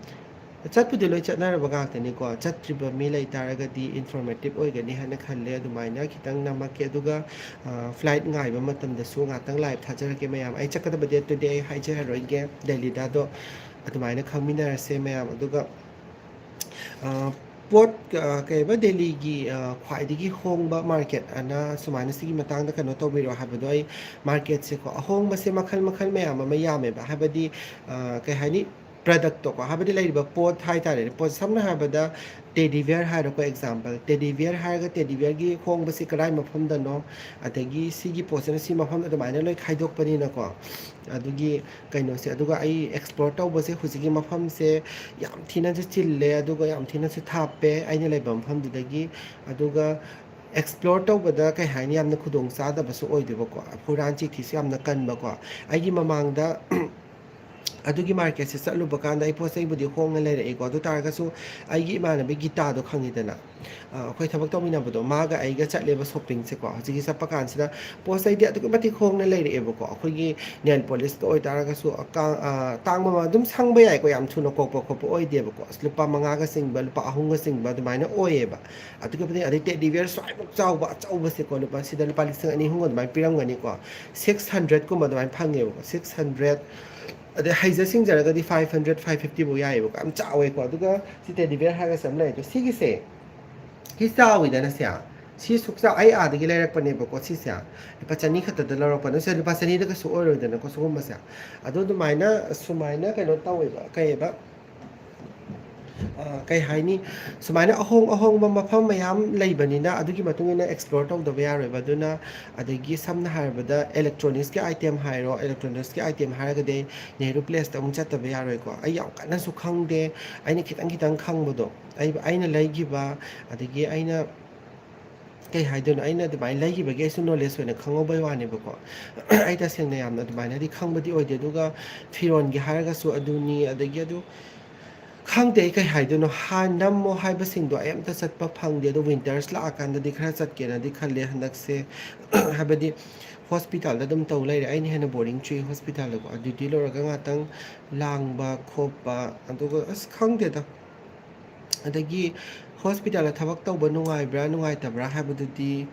ꯆꯠꯄꯨꯗꯤ ꯂꯣꯏ ꯆꯠꯅꯔꯕ ꯉꯥꯛꯇꯅꯤꯀꯣ꯫ ꯆꯠꯇ꯭ꯔꯤꯕ ꯃꯤ ꯂꯩ ꯇꯥꯔꯒꯗꯤ ꯏꯟꯐꯣꯔꯃꯦꯇꯤꯞ ꯑꯣꯏꯒꯅꯤ ꯍꯥꯏꯅ ꯈꯜꯂꯦ꯫ ꯑꯗꯨꯃꯥꯏꯅ ꯈꯤꯇꯪ ꯅꯝꯃꯛꯀꯦ꯫ ꯑꯗꯨꯒ, ꯑ, ꯐ꯭ꯂꯥꯏꯠ ꯉꯥꯏꯕ ꯃꯇꯝꯗꯁꯨ ꯉꯥꯛꯇꯪ ꯂꯥꯏꯚ ꯊꯥꯖꯔꯛꯀꯦ ꯃꯌꯥꯝ꯫ ꯑꯩ ꯆꯠꯀꯗꯕ ꯗꯦꯠꯇꯨꯗꯤ ꯑꯩ ꯍꯥꯏꯖꯔꯔꯣꯏꯒꯦ ꯗꯦꯜꯂꯤꯗ꯫ ꯑꯗꯣ ꯑꯗꯨꯃꯥꯏꯅ ꯈꯪꯃꯤꯟꯅꯔꯁꯦ ꯃꯌꯥꯝ꯫ ꯑꯗꯨꯒ, ꯑ, ꯄꯣꯠ, ꯑ, ꯀꯩꯕ, ꯗꯦꯜꯂꯤꯒꯤ, ꯑ, ꯈ꯭ꯋꯥꯏꯗꯒꯤ ꯍꯣꯡꯕ ꯃꯥꯔꯀꯦꯠ ꯑꯅ ꯁꯨꯃꯥꯏꯅ ꯁꯤꯒꯤ ꯃꯇꯥꯡꯗ ꯀꯩꯅꯣ ꯇꯧꯕꯤꯔꯣ ꯍꯥꯏꯕꯗꯣ, ꯑꯩ ꯃꯥꯔꯀꯦꯠꯁꯦꯀꯣ, ꯑꯍꯣꯡꯕꯁꯦ ꯃꯈꯜ ꯃꯈꯜ ꯃꯌꯥꯝ ꯑꯃ ꯌꯥꯝꯃꯦꯕ꯫ ꯍꯥꯏꯕꯗꯤ, ꯑ, ꯀꯩ ꯍꯥꯏꯅꯤ, ꯄ꯭ꯔꯗꯛꯇꯣꯀꯣ, ꯍꯥꯏꯕꯗꯤ ꯂꯩꯔꯤꯕ ꯄꯣꯠ ꯍꯥꯏꯇꯥꯔꯦꯅꯦ꯫ ꯄꯣꯠ, ꯁꯝꯅ ꯍꯥꯏꯔꯕꯗ teddy beer ꯍꯥꯏꯔꯣꯀꯣ, example. Teddy beer ꯍꯥꯏꯔꯒ ꯇꯦꯗꯤ ꯕꯤꯌꯔꯒꯤ ꯍꯣꯡꯕꯁꯤ ꯀꯗꯥꯏ ꯃꯐꯝꯗꯅꯣ, ꯑꯗꯒꯤ ꯁꯤꯒꯤ ꯄꯣꯠꯁꯤꯅ ꯁꯤ ꯃꯐꯝꯗ, ꯑꯗꯨꯃꯥꯏꯅ ꯂꯣꯏ ꯈꯥꯏꯗꯣꯛꯄꯅꯤꯅꯀꯣ꯫ ꯑꯗꯨꯒꯤ ꯀꯩꯅꯣꯁꯦ, ꯑꯗꯨꯒ ꯑꯩ ꯑꯦꯛꯁꯄ꯭ꯂꯣꯔ ꯇꯧꯕꯁꯦ ꯍꯧꯖꯤꯛꯀꯤ ꯃꯐꯝꯁꯦ ꯌꯥꯝ ꯊꯤꯅꯁꯨ ꯆꯤꯜꯂꯦ, ꯑꯗꯨꯒ ꯌꯥꯝ ꯊꯤꯅꯁꯨ ꯊꯥꯞꯄꯦ ꯑꯩꯅ ꯂꯩꯕ ꯃꯐꯝꯗꯨꯗꯒꯤ꯫ ꯑꯗꯨꯒ ꯑꯦꯛꯁꯄ꯭ꯂꯣꯔ ꯇꯧꯕꯗ, ꯀꯩ ꯍꯥꯏꯅꯤ, ꯌꯥꯝꯅ ꯈꯨꯗꯣꯡ ꯆꯥꯗꯕꯁꯨ ꯑꯣꯏꯗꯦꯕꯀꯣ, ꯍꯨꯔꯥꯟ ꯆꯤꯊꯤꯁꯨ ꯌꯥꯝꯅ ꯀꯟꯕꯀꯣ꯫ ꯑꯩꯒꯤ ꯃꯃꯥꯡꯗ ꯑꯗꯨꯒꯤ ꯃꯥꯔꯀꯦꯠꯁꯦ ꯆꯠꯂꯨꯕ ꯀꯥꯟꯗ ꯑꯩ ꯄꯣꯠ ꯆꯩꯕꯨꯗꯤ ꯍꯣꯡꯅ ꯂꯩꯔꯛꯏꯀꯣ꯫ ꯑꯗꯨ ꯇꯥꯔꯒꯁꯨ ꯑꯩꯒꯤ ꯏꯃꯥꯟꯅꯕꯤ ꯒꯤꯇꯥꯗꯣ ꯈꯪꯉꯤꯗꯅ, ꯑ, ꯑꯩꯈꯣꯏ ꯊꯕꯛ ꯇꯧꯃꯤꯟꯅꯕꯗꯣ, ꯃꯥꯒ ꯑꯩꯒ ꯆꯠꯂꯦꯕ ꯁꯣꯞꯄꯤꯡꯁꯦꯀꯣ꯫ ꯍꯧꯖꯤꯛꯀꯤ ꯆꯠꯄ ꯀꯥꯟꯁꯤꯗ ꯄꯣꯠ ꯆꯩꯗꯤ ꯑꯗꯨꯛꯀꯤ ꯃꯇꯤꯛ ꯍꯣꯡꯅ ꯂꯩꯔꯛꯑꯦꯕꯀꯣ꯫ ꯑꯩꯈꯣꯏꯒꯤ ꯅꯦꯜ ꯄꯣꯂꯤꯁꯇ ꯑꯣꯏꯇꯥꯔꯒꯁꯨ, ꯑꯀꯥ-, ꯑ, ꯇꯥꯡꯕ ꯃ-, ꯑꯗꯨꯝ ꯁꯪꯕ ꯌꯥꯏꯀꯣ, ꯌꯥꯝ ꯊꯨꯅ ꯀꯣꯛꯄ ꯈꯣꯠꯄ ꯑꯣꯏꯗꯦꯕꯀꯣ꯫ ꯑꯁ, ꯂꯨꯄꯥ ꯃꯉꯥꯒ ꯆꯤꯡꯕ, ꯂꯨꯄꯥ ꯑꯍꯨꯝꯒ ꯆꯤꯡꯕ ꯑꯗꯨꯃꯥꯏꯅ ꯑꯣꯏꯌꯦꯕ꯫ ꯑꯗꯨꯛꯀꯤ ꯃꯇꯤꯛ, ꯑꯗꯩ ꯇꯦꯗꯤ ꯕꯤꯌꯔ ꯁ꯭ꯋꯥꯏꯃꯨꯛ ꯆꯥꯎꯕ ꯑꯆꯧꯕꯁꯦꯀꯣ, ꯂꯨꯄꯥ, ꯁꯤꯗ ꯂꯨꯄꯥ ꯂꯤꯁꯤꯡ ꯑꯅꯤ ꯑꯍꯨꯝꯒ ꯑꯗꯨꯃꯥꯏꯅ ꯄꯤꯔꯝꯒꯅꯤꯀꯣ꯫ ꯁꯤꯛꯁ ꯍꯟꯗ꯭ꯔꯦꯠꯀꯨꯝꯕ ꯑꯗꯨꯃꯥꯏꯅ ꯐꯪꯉꯦꯕꯀꯣ, ꯁꯤꯛꯁ ꯍꯟꯗ꯭ꯔꯦꯠ꯫ ꯑꯗꯩ ꯍꯩꯖ ꯁꯤꯡꯖꯔꯒꯗꯤ ꯐꯥꯏꯚ ꯍꯟꯗ꯭ꯔꯦꯠ, ꯐꯥꯏꯚ ꯐꯤꯐꯇꯤꯐꯧ ꯌꯥꯏꯌꯦꯕꯀꯣ, ꯌꯥꯝ ꯆꯥꯎꯋꯦꯀꯣ꯫ ꯑꯗꯨꯒ ꯁꯤ ꯇꯦꯗꯤ ꯕꯤꯌꯔ ꯍꯥꯏꯔꯒꯁꯨ ꯑꯃ ꯂꯩ꯫ ꯑꯗꯣ ꯁꯤꯒꯤꯁꯦ, ꯁꯤ ꯆꯥꯎꯋꯤꯗꯅ ꯁꯦ, ꯁꯤ ꯁꯨꯛ ꯆꯥꯎ-, ꯑꯩ ꯑꯥꯗꯒꯤ ꯂꯩꯔꯛꯄꯅꯦꯕꯀꯣ ꯁꯤꯁꯦ, ꯂꯨꯄꯥ ꯆꯅꯤ ꯈꯛꯇꯗ ꯂꯧꯔꯛꯄꯅꯦ꯫ ꯁꯦ, ꯂꯨꯄꯥ ꯆꯅꯤꯗ ꯀꯩꯁꯨ ꯑꯣꯏꯔꯣꯏꯗꯅꯀꯣ ꯁꯤꯒꯨꯝꯕꯁꯦ꯫ ꯑꯗꯣ ꯑꯗꯨꯃꯥꯏꯅ, ꯁꯨꯃꯥꯏꯅ ꯀꯩꯅꯣ ꯇꯧꯋꯦꯕ, ꯀꯩꯑꯕ, ꯑ, ꯀꯩ ꯍꯥꯏꯅꯤ, ꯁꯨꯃꯥꯏꯅ ꯑꯍꯣꯡ ꯑꯍꯣꯡꯕ ꯃꯐꯝ ꯃꯌꯥꯝ ꯂꯩꯕꯅꯤꯅ ꯑꯗꯨꯒꯤ ꯃꯇꯨꯡ ꯏꯟꯅ ꯑꯦꯛꯁꯄ꯭ꯂꯣꯔ ꯇꯧꯗꯕ ꯌꯥꯔꯣꯏꯕ꯫ ꯑꯗꯨꯅ, ꯑꯗꯒꯤ ꯁꯝꯅ ꯍꯥꯏꯔꯕꯗ ꯏꯂꯦꯛꯇ꯭ꯔꯣꯅꯤꯛꯁꯀꯤ ꯑꯥꯏꯇꯦꯝ ꯍꯥꯏꯔꯣ, ꯏꯂꯦꯛꯇ꯭ꯔꯣꯅꯤꯛꯁꯀꯤ ꯑꯥꯏꯇꯦꯝ ꯍꯥꯏꯔꯒꯗꯤ ꯅꯦꯍꯔꯨ ꯄ꯭ꯂꯦꯁꯇ ꯑꯃꯨꯛ ꯆꯠꯇꯕ ꯌꯥꯔꯣꯏꯀꯣ꯫ ꯑꯩ ꯌꯥꯝ ꯀꯟꯅꯁꯨ ꯈꯪꯗꯦ, ꯑꯩꯅ ꯈꯤꯇꯪ ꯈꯤꯇꯪ ꯈꯪꯕꯗꯣ, ꯑꯩ, ꯑꯩꯅ ꯂꯩꯈꯤꯕ, ꯑꯗꯒꯤ ꯑꯩꯅ ꯀꯩ ꯍꯥꯏꯗꯣꯏꯅꯣ, ꯑꯩꯅ ꯑꯗꯨꯃꯥꯏꯅ ꯂꯩꯈꯤꯕꯒꯤ ꯑꯩꯁꯨ ꯅꯣꯂꯦꯖ ꯑꯣꯏꯅ ꯈꯪꯍꯧꯕꯩ ꯋꯥꯅꯦꯕꯀꯣ꯫ ꯑꯩ ꯇꯁꯦꯡꯅ ꯌꯥꯝꯅ ꯑꯗꯨꯃꯥꯏꯅꯗꯤ ꯈꯪꯕꯗꯤ ꯑꯣꯏꯗꯦ꯫ ꯑꯗꯨꯒ ꯐꯤꯔꯣꯟꯒꯤ ꯍꯥꯏꯔꯒꯁꯨ ꯑꯗꯨꯅꯤ, ꯑꯗꯒꯤ ꯑꯗꯨ ꯈꯪꯗꯦ ꯑꯩ ꯀꯩ ꯍꯥꯏꯗꯣꯏꯅꯣ꯫ ꯍꯥꯟ ꯅꯝꯃꯣ ꯍꯥꯏꯕꯁꯤꯡꯗꯣ ꯑꯩ ꯑꯝꯇ ꯆꯠꯄ ꯐꯪꯗꯦ꯫ ꯑꯗꯣ ꯋꯤꯟꯇꯔꯁ ꯂꯥꯛꯑꯀꯥꯟꯗꯗꯤ ꯈꯔ ꯆꯠꯀꯦꯅꯗꯤ ꯈꯜꯂꯦ ꯍꯟꯗꯛꯁꯦ꯫ ꯍꯥꯏꯕꯗꯤ ꯍꯣꯁꯄꯤꯇꯥꯜꯗ ꯑꯗꯨꯝ ꯇꯧ ꯂꯩꯔꯦ꯫ ꯑꯩꯅ ꯍꯦꯟꯅ ꯕꯣꯔꯤꯡ ꯆꯨꯏ ꯍꯣꯁꯄꯤꯇꯥꯜꯗꯀꯣ꯫ ꯗ꯭ꯌꯨꯇꯤ ꯂꯣꯏꯔꯒ ꯉꯥꯛꯇꯪ ꯂꯥꯡꯕ ꯈꯣꯠꯄ, ꯑꯗꯨꯒ ꯑꯁ ꯈꯪꯗꯦꯗ꯫ ꯑꯗꯒꯤ ꯍꯣꯁꯄꯤꯇꯥꯜꯗ ꯊꯕꯛ ꯇꯧꯕ ꯅꯨꯡꯉꯥꯏꯕ꯭ꯔꯥ ꯅꯨꯡꯉꯥꯏꯇꯕ꯭ꯔꯥ ꯍꯥꯏꯕꯗꯨꯗꯤ,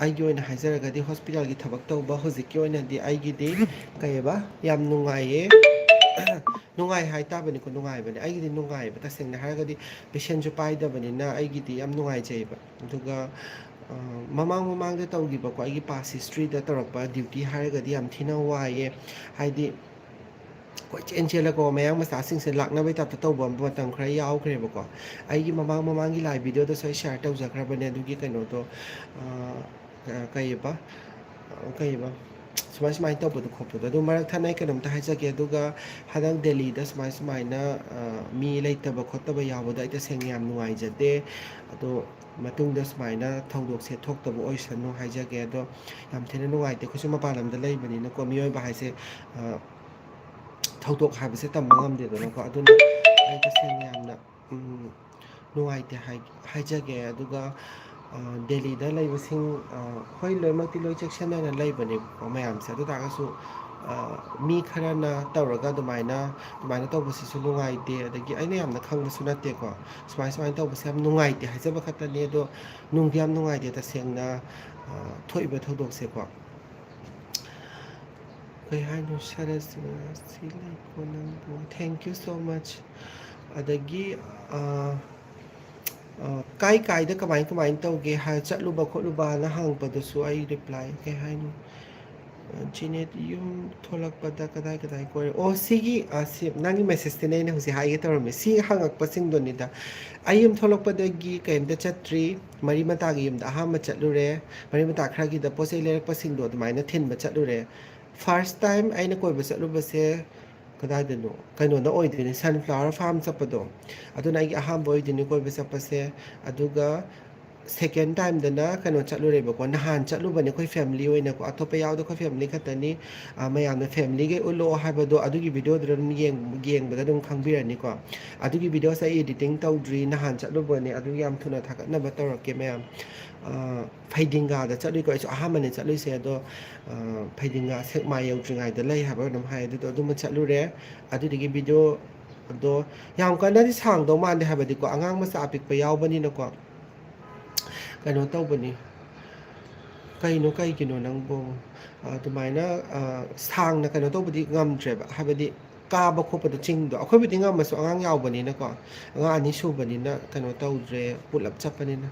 ꯑꯩꯒꯤ ꯑꯣꯏꯅ ꯍꯥꯏꯖꯔꯒꯗꯤ ꯍꯣꯁꯄꯤꯇꯥꯜꯒꯤ ꯊꯕꯛ ꯇꯧꯕ ꯍꯧꯖꯤꯛꯀꯤ ꯑꯣꯏꯅꯗꯤ ꯑꯩꯒꯤꯗꯤ ꯀꯩꯑꯕ, ꯌꯥꯝ ꯅꯨꯡꯉꯥꯏꯌꯦ꯫ ꯅꯨꯡꯉꯥꯏ ꯍꯥꯏꯇꯥꯕꯅꯤꯀꯣ, ꯅꯨꯡꯉꯥꯏꯕꯅꯦ꯫ ꯑꯩꯒꯤꯗꯤ ꯅꯨꯡꯉꯥꯏꯌꯦꯕ, ꯇꯁꯦꯡꯅ ꯍꯥꯏꯔꯒꯗꯤ ꯄꯦꯁꯦꯟꯁꯨ ꯄꯥꯏꯗꯕꯅꯤꯅ ꯑꯩꯒꯤꯗꯤ ꯌꯥꯝ ꯅꯨꯡꯉꯥꯏꯖꯩꯌꯦꯕ꯫ ꯑꯗꯨꯒ ꯑ, ꯃꯃꯥꯡ ꯃꯃꯥꯡꯗ ꯇꯧꯈꯤꯕꯀꯣ, ꯑꯩꯒꯤ ꯄꯥꯁ ꯍꯤꯁꯇ꯭ꯔꯤꯗ ꯇꯧꯔꯛꯄ ꯗ꯭ꯌꯨꯇꯤ ꯍꯥꯏꯔꯒꯗꯤ ꯌꯥꯝ ꯊꯤꯅ ꯋꯥꯏꯌꯦ꯫ ꯍꯥꯏꯗꯤ ꯀꯣꯏꯆꯦꯟ ꯆꯦꯜꯂꯒ ꯃꯌꯥꯡ ꯃꯆꯥꯁꯤꯡꯁꯦ ꯂꯥꯛꯅꯕꯩ ꯇꯥꯏꯞꯇ ꯇꯧꯕ ꯃꯇꯝ ꯈꯔ ꯌꯥꯎꯈ꯭ꯔꯦꯕꯀꯣ꯫ ꯑꯩꯒꯤ ꯃꯃꯥꯡ ꯃꯃꯥꯡꯒꯤ ꯂꯥꯏꯚ ꯚꯤꯗꯤꯑꯣꯗꯁꯨ ꯑꯩ ꯁꯤꯌꯥꯔ ꯇꯧꯖꯈ꯭ꯔꯕꯅꯦ ꯑꯗꯨꯒꯤ ꯀꯩꯅꯣꯗꯣ꯫ ꯑ, ꯀ-, ꯀꯩꯑꯕ? ꯑ, ꯀꯩꯑꯕ? ꯁꯨꯃꯥꯏ ꯁꯨꯃꯥꯏꯅ ꯇꯧꯕꯗꯣ ꯈꯣꯠꯄꯗꯣ꯫ ꯑꯗꯨ ꯃꯔꯛ ꯊꯠꯅ ꯑꯩ ꯀꯩꯅꯣꯝꯇ ꯍꯥꯏꯖꯒꯦ꯫ ꯑꯗꯨꯒ ꯍꯟꯗꯛ ꯗꯦꯜꯂꯤꯗ ꯁꯨꯃꯥꯏ ꯁꯨꯃꯥꯏꯅ, ꯑ, ꯃꯤ ꯂꯩꯇꯕ ꯈꯣꯠꯇꯕ ꯌꯥꯎꯕꯗꯣ ꯑꯩ ꯇꯁꯦꯡꯅ ꯌꯥꯝ ꯅꯨꯡꯉꯥꯏꯖꯗꯦ꯫ ꯑꯗꯣ ꯃꯇꯨꯡꯗ ꯁꯨꯃꯥꯏꯅ ꯊꯧꯗꯣꯛꯁꯦ ꯊꯣꯛꯇꯕ ꯑꯣꯏꯁꯅꯨ ꯍꯥꯏꯖꯒꯦ꯫ ꯑꯗꯣ ꯌꯥꯝ ꯊꯤꯅ ꯅꯨꯡꯉꯥꯏꯇꯦ꯫ ꯑꯩꯈꯣꯏꯁꯨ ꯃꯄꯥꯟ ꯂꯝꯗ ꯂꯩꯕꯅꯤꯅꯀꯣ, ꯃꯤꯑꯣꯏꯕ ꯍꯥꯏꯁꯦ, ꯑ, ꯊꯧꯗꯣꯛ ꯍꯥꯏꯕꯁꯦ ꯇꯝꯕ ꯉꯝꯗꯦꯗꯅꯀꯣ꯫ ꯑꯗꯨꯅ ꯑꯩ ꯇꯁꯦꯡꯅ ꯌꯥꯝꯅ, ꯎꯝ, ꯅꯨꯡꯉꯥꯏꯇꯦ ꯍꯥꯏ-, ꯍꯥꯏꯖꯒꯦ꯫ ꯑꯗꯨꯒ, ꯑ, ꯗꯦꯜꯂꯤꯗ ꯂꯩꯕꯁꯤꯡ, ꯑ, ꯍꯣꯏ, ꯂꯣꯏꯅꯃꯛꯇꯤ ꯂꯣꯏ ꯆꯦꯛꯁꯤꯟꯅꯅ ꯂꯩꯕꯅꯦꯕꯀꯣ ꯃꯌꯥꯝꯁꯦ꯫ ꯑꯗꯨ ꯇꯥꯔꯒꯁꯨ, ꯑ, ꯃꯤ ꯈꯔꯅ ꯇꯧꯔꯒ ꯑꯗꯨꯃꯥꯏꯅ, ꯑꯗꯨꯃꯥꯏꯅ ꯇꯧꯕꯁꯤꯁꯨ ꯅꯨꯡꯉꯥꯏꯇꯦ꯫ ꯑꯗꯒꯤ ꯑꯩꯅ ꯌꯥꯝꯅ ꯈꯪꯕꯁꯨ ꯅꯠꯇꯦꯀꯣ꯫ ꯁꯨꯃꯥꯏ, ꯁꯨꯃꯥꯏꯅ ꯇꯧꯕꯁꯦ ꯌꯥꯝ ꯅꯨꯡꯉꯥꯏꯇꯦ ꯍꯥꯏꯖꯕ ꯈꯛꯇꯅꯤ꯫ ꯑꯗꯣ ꯅꯨꯡꯗꯤ ꯌꯥꯝ ꯅꯨꯡꯉꯥꯏꯇꯦ ꯇꯁꯦꯡꯅ, ꯑ, ꯊꯣꯛꯏꯕ ꯊꯧꯗꯣꯛꯁꯦꯀꯣ꯫ ꯀꯩ ꯍꯥꯏꯅꯣ, ꯁꯔꯁ ꯁꯤ ꯂꯩꯀꯣ ꯅꯪꯕꯨ? Thank you so much꯫ ꯑꯗꯒꯤ, ꯑ, ꯑ, ꯀꯥꯏ ꯀꯥꯏꯗ ꯀꯃꯥꯏ ꯀꯃꯥꯏꯅ ꯇꯧꯒꯦ ꯍꯥꯏ, ꯆꯠꯂꯨꯕ ꯈꯣꯠꯂꯨꯕꯅ ꯍꯪꯉꯛꯄꯗꯨꯁꯨ ꯑꯩ ꯔꯤꯄ꯭ꯂꯥꯏ ꯀꯩ ꯍꯥꯏꯅꯣ? ꯑ, ꯖꯤꯅꯦꯠ ꯌꯨꯝ ꯊꯣꯛꯂꯛꯄꯗ ꯀꯗꯥꯏ ꯀꯗꯥꯏ ꯀꯣꯏꯔꯦ? ꯑꯣ, ꯁꯤꯒꯤ, ꯑ, ꯁꯤ ꯅꯪꯒꯤ ꯃꯦꯁꯦꯖꯇꯅꯦ ꯑꯩꯅ ꯍꯧꯖꯤꯛ ꯍꯥꯏꯒꯦ ꯇꯧꯔꯝꯃꯤ꯫ ꯁꯤ ꯍꯪꯉꯛꯄꯁꯤꯡꯗꯨꯅꯤꯗ꯫ ꯑꯩ ꯌꯨꯝ ꯊꯣꯛꯂꯛꯄꯗꯒꯤ ꯀꯩꯝꯇ ꯆꯠꯇ꯭ꯔꯤ꯫ ꯃꯔꯤ ꯃꯇꯥꯒꯤ ꯌꯨꯝꯗ ꯑꯍꯥꯟꯕ ꯆꯠꯂꯨꯔꯦ꯫ ꯃꯔꯤ ꯃꯇꯥ ꯈꯔꯒꯤꯗ ꯄꯣꯠ ꯆꯩ ꯂꯩꯔꯛꯄꯁꯤꯡꯗꯣ ꯑꯗꯨꯃꯥꯏꯅ ꯊꯤꯟꯕ ꯆꯠꯂꯨꯔꯦ꯫ First time ꯑꯩꯅ ꯀꯣꯏꯕ ꯆꯠꯂꯨꯕꯁꯦ ꯀꯗꯥꯏꯗꯅꯣ? ꯀꯩꯅꯣꯗ ꯑꯣꯏꯗꯣꯏꯅꯦ, ꯁꯟꯐ꯭ꯂꯥꯋꯔ ꯐꯥꯔꯝ ꯆꯠꯄꯗꯣ꯫ ꯑꯗꯨꯅ ꯑꯩꯒꯤ ꯑꯍꯥꯟꯕ ꯑꯣꯏꯗꯣꯏꯅꯦ ꯀꯣꯏꯕ ꯆꯠꯄꯁꯦ꯫ ꯑꯗꯨꯒ ꯁꯦꯀꯦꯟ ꯇꯥꯏꯝꯗꯅ ꯀꯩꯅꯣ ꯆꯠꯂꯨꯔꯦꯕꯀꯣ, ꯅꯍꯥꯟ ꯆꯠꯂꯨꯕꯅꯦ ꯑꯩꯈꯣꯏ ꯐꯦꯃꯤꯂꯤ ꯑꯣꯏꯅꯀꯣ, ꯑꯇꯣꯞꯄ ꯌꯥꯎꯗꯦ, ꯑꯩꯈꯣꯏ ꯐꯦꯃꯤꯂꯤ ꯈꯛꯇꯅꯤ꯫ ꯑ, ꯃꯌꯥꯝꯅ ꯐꯦꯃꯤꯂꯤꯒꯩ ꯎꯠꯂꯛꯑꯣ ꯍꯥꯏꯕꯗꯣ ꯑꯗꯨꯒꯤ ꯚꯤꯗꯤꯑꯣꯗꯨꯗ ꯑꯗꯨꯝ ꯌꯦꯡ-, ꯌꯦꯡꯕꯗ ꯑꯗꯨꯝ ꯈꯪꯕꯤꯔꯅꯤꯀꯣ꯫ ꯑꯗꯨꯒꯤ ꯚꯤꯗꯤꯑꯣꯁꯦ ꯑꯩ ꯏꯗꯤꯇꯤꯡ ꯇꯧꯗ꯭ꯔꯤ, ꯅꯍꯥꯟ ꯆꯠꯂꯨꯕꯅꯦ, ꯑꯗꯨ ꯌꯥꯝ ꯊꯨꯅ ꯊꯥꯒꯠꯅꯕ ꯇꯧꯔꯛꯀꯦ ꯃꯌꯥꯝ꯫ ꯑ, ꯐꯩꯗꯤꯡꯒꯥꯗ ꯆꯠꯂꯨꯏꯀꯣ, ꯑꯩꯁꯨ ꯑꯍꯥꯟꯕꯅꯦ ꯆꯠꯂꯨꯏꯁꯦ, ꯑꯗꯣ, ꯑ, ꯐꯩꯗꯤꯡꯒꯥ ꯁꯦꯛꯃꯥꯏ ꯌꯧꯗ꯭ꯔꯤꯉꯩꯗ ꯂꯩ ꯍꯥꯏꯕ ꯀꯩꯅꯣꯝ ꯍꯥꯏ, ꯑꯗꯨꯗꯣ ꯑꯗꯨꯃ ꯆꯠꯂꯨꯔꯦ꯫ ꯑꯗꯨꯗꯒꯤ ꯚꯤꯗꯤꯑꯣꯗꯣ ꯌꯥꯝ ꯀꯟꯅꯗꯤ ꯁꯥꯡꯗꯧ ꯃꯥꯟꯗꯦ, ꯍꯥꯏꯕꯗꯤꯀꯣ, ꯑꯉꯥꯡ ꯃꯆꯥ ꯑꯄꯤꯛꯄ ꯌꯥꯎꯕꯅꯤꯅꯀꯣ꯫ ꯀꯩꯅꯣ ꯇꯧꯕꯅꯤ꯫ ꯀꯩꯅꯣ, ꯀꯩꯒꯤꯅꯣ ꯅꯪꯕꯨ? ꯑꯗꯨꯃꯥꯏꯅ, ꯑ, ꯁꯥꯡꯅ ꯀꯩꯅꯣ ꯇꯧꯕꯗꯤ ꯉꯝꯗ꯭ꯔꯦꯕ, ꯍꯥꯏꯕꯗꯤ ꯀꯥꯕ ꯈꯣꯠꯄꯗꯣ ꯆꯤꯡꯗꯣ꯫ ꯑꯩꯈꯣꯏꯕꯨꯗꯤ ꯉꯝꯃꯁꯨ ꯑꯉꯥꯡ ꯌꯥꯎꯕꯅꯤꯅꯀꯣ, ꯑꯉꯥꯡ ꯑꯅꯤ ꯁꯨꯕꯅꯤꯅ ꯀꯩꯅꯣ ꯇꯧꯗ꯭ꯔꯦ, ꯄꯨꯂꯞ ꯆꯠꯄꯅꯤꯅ꯫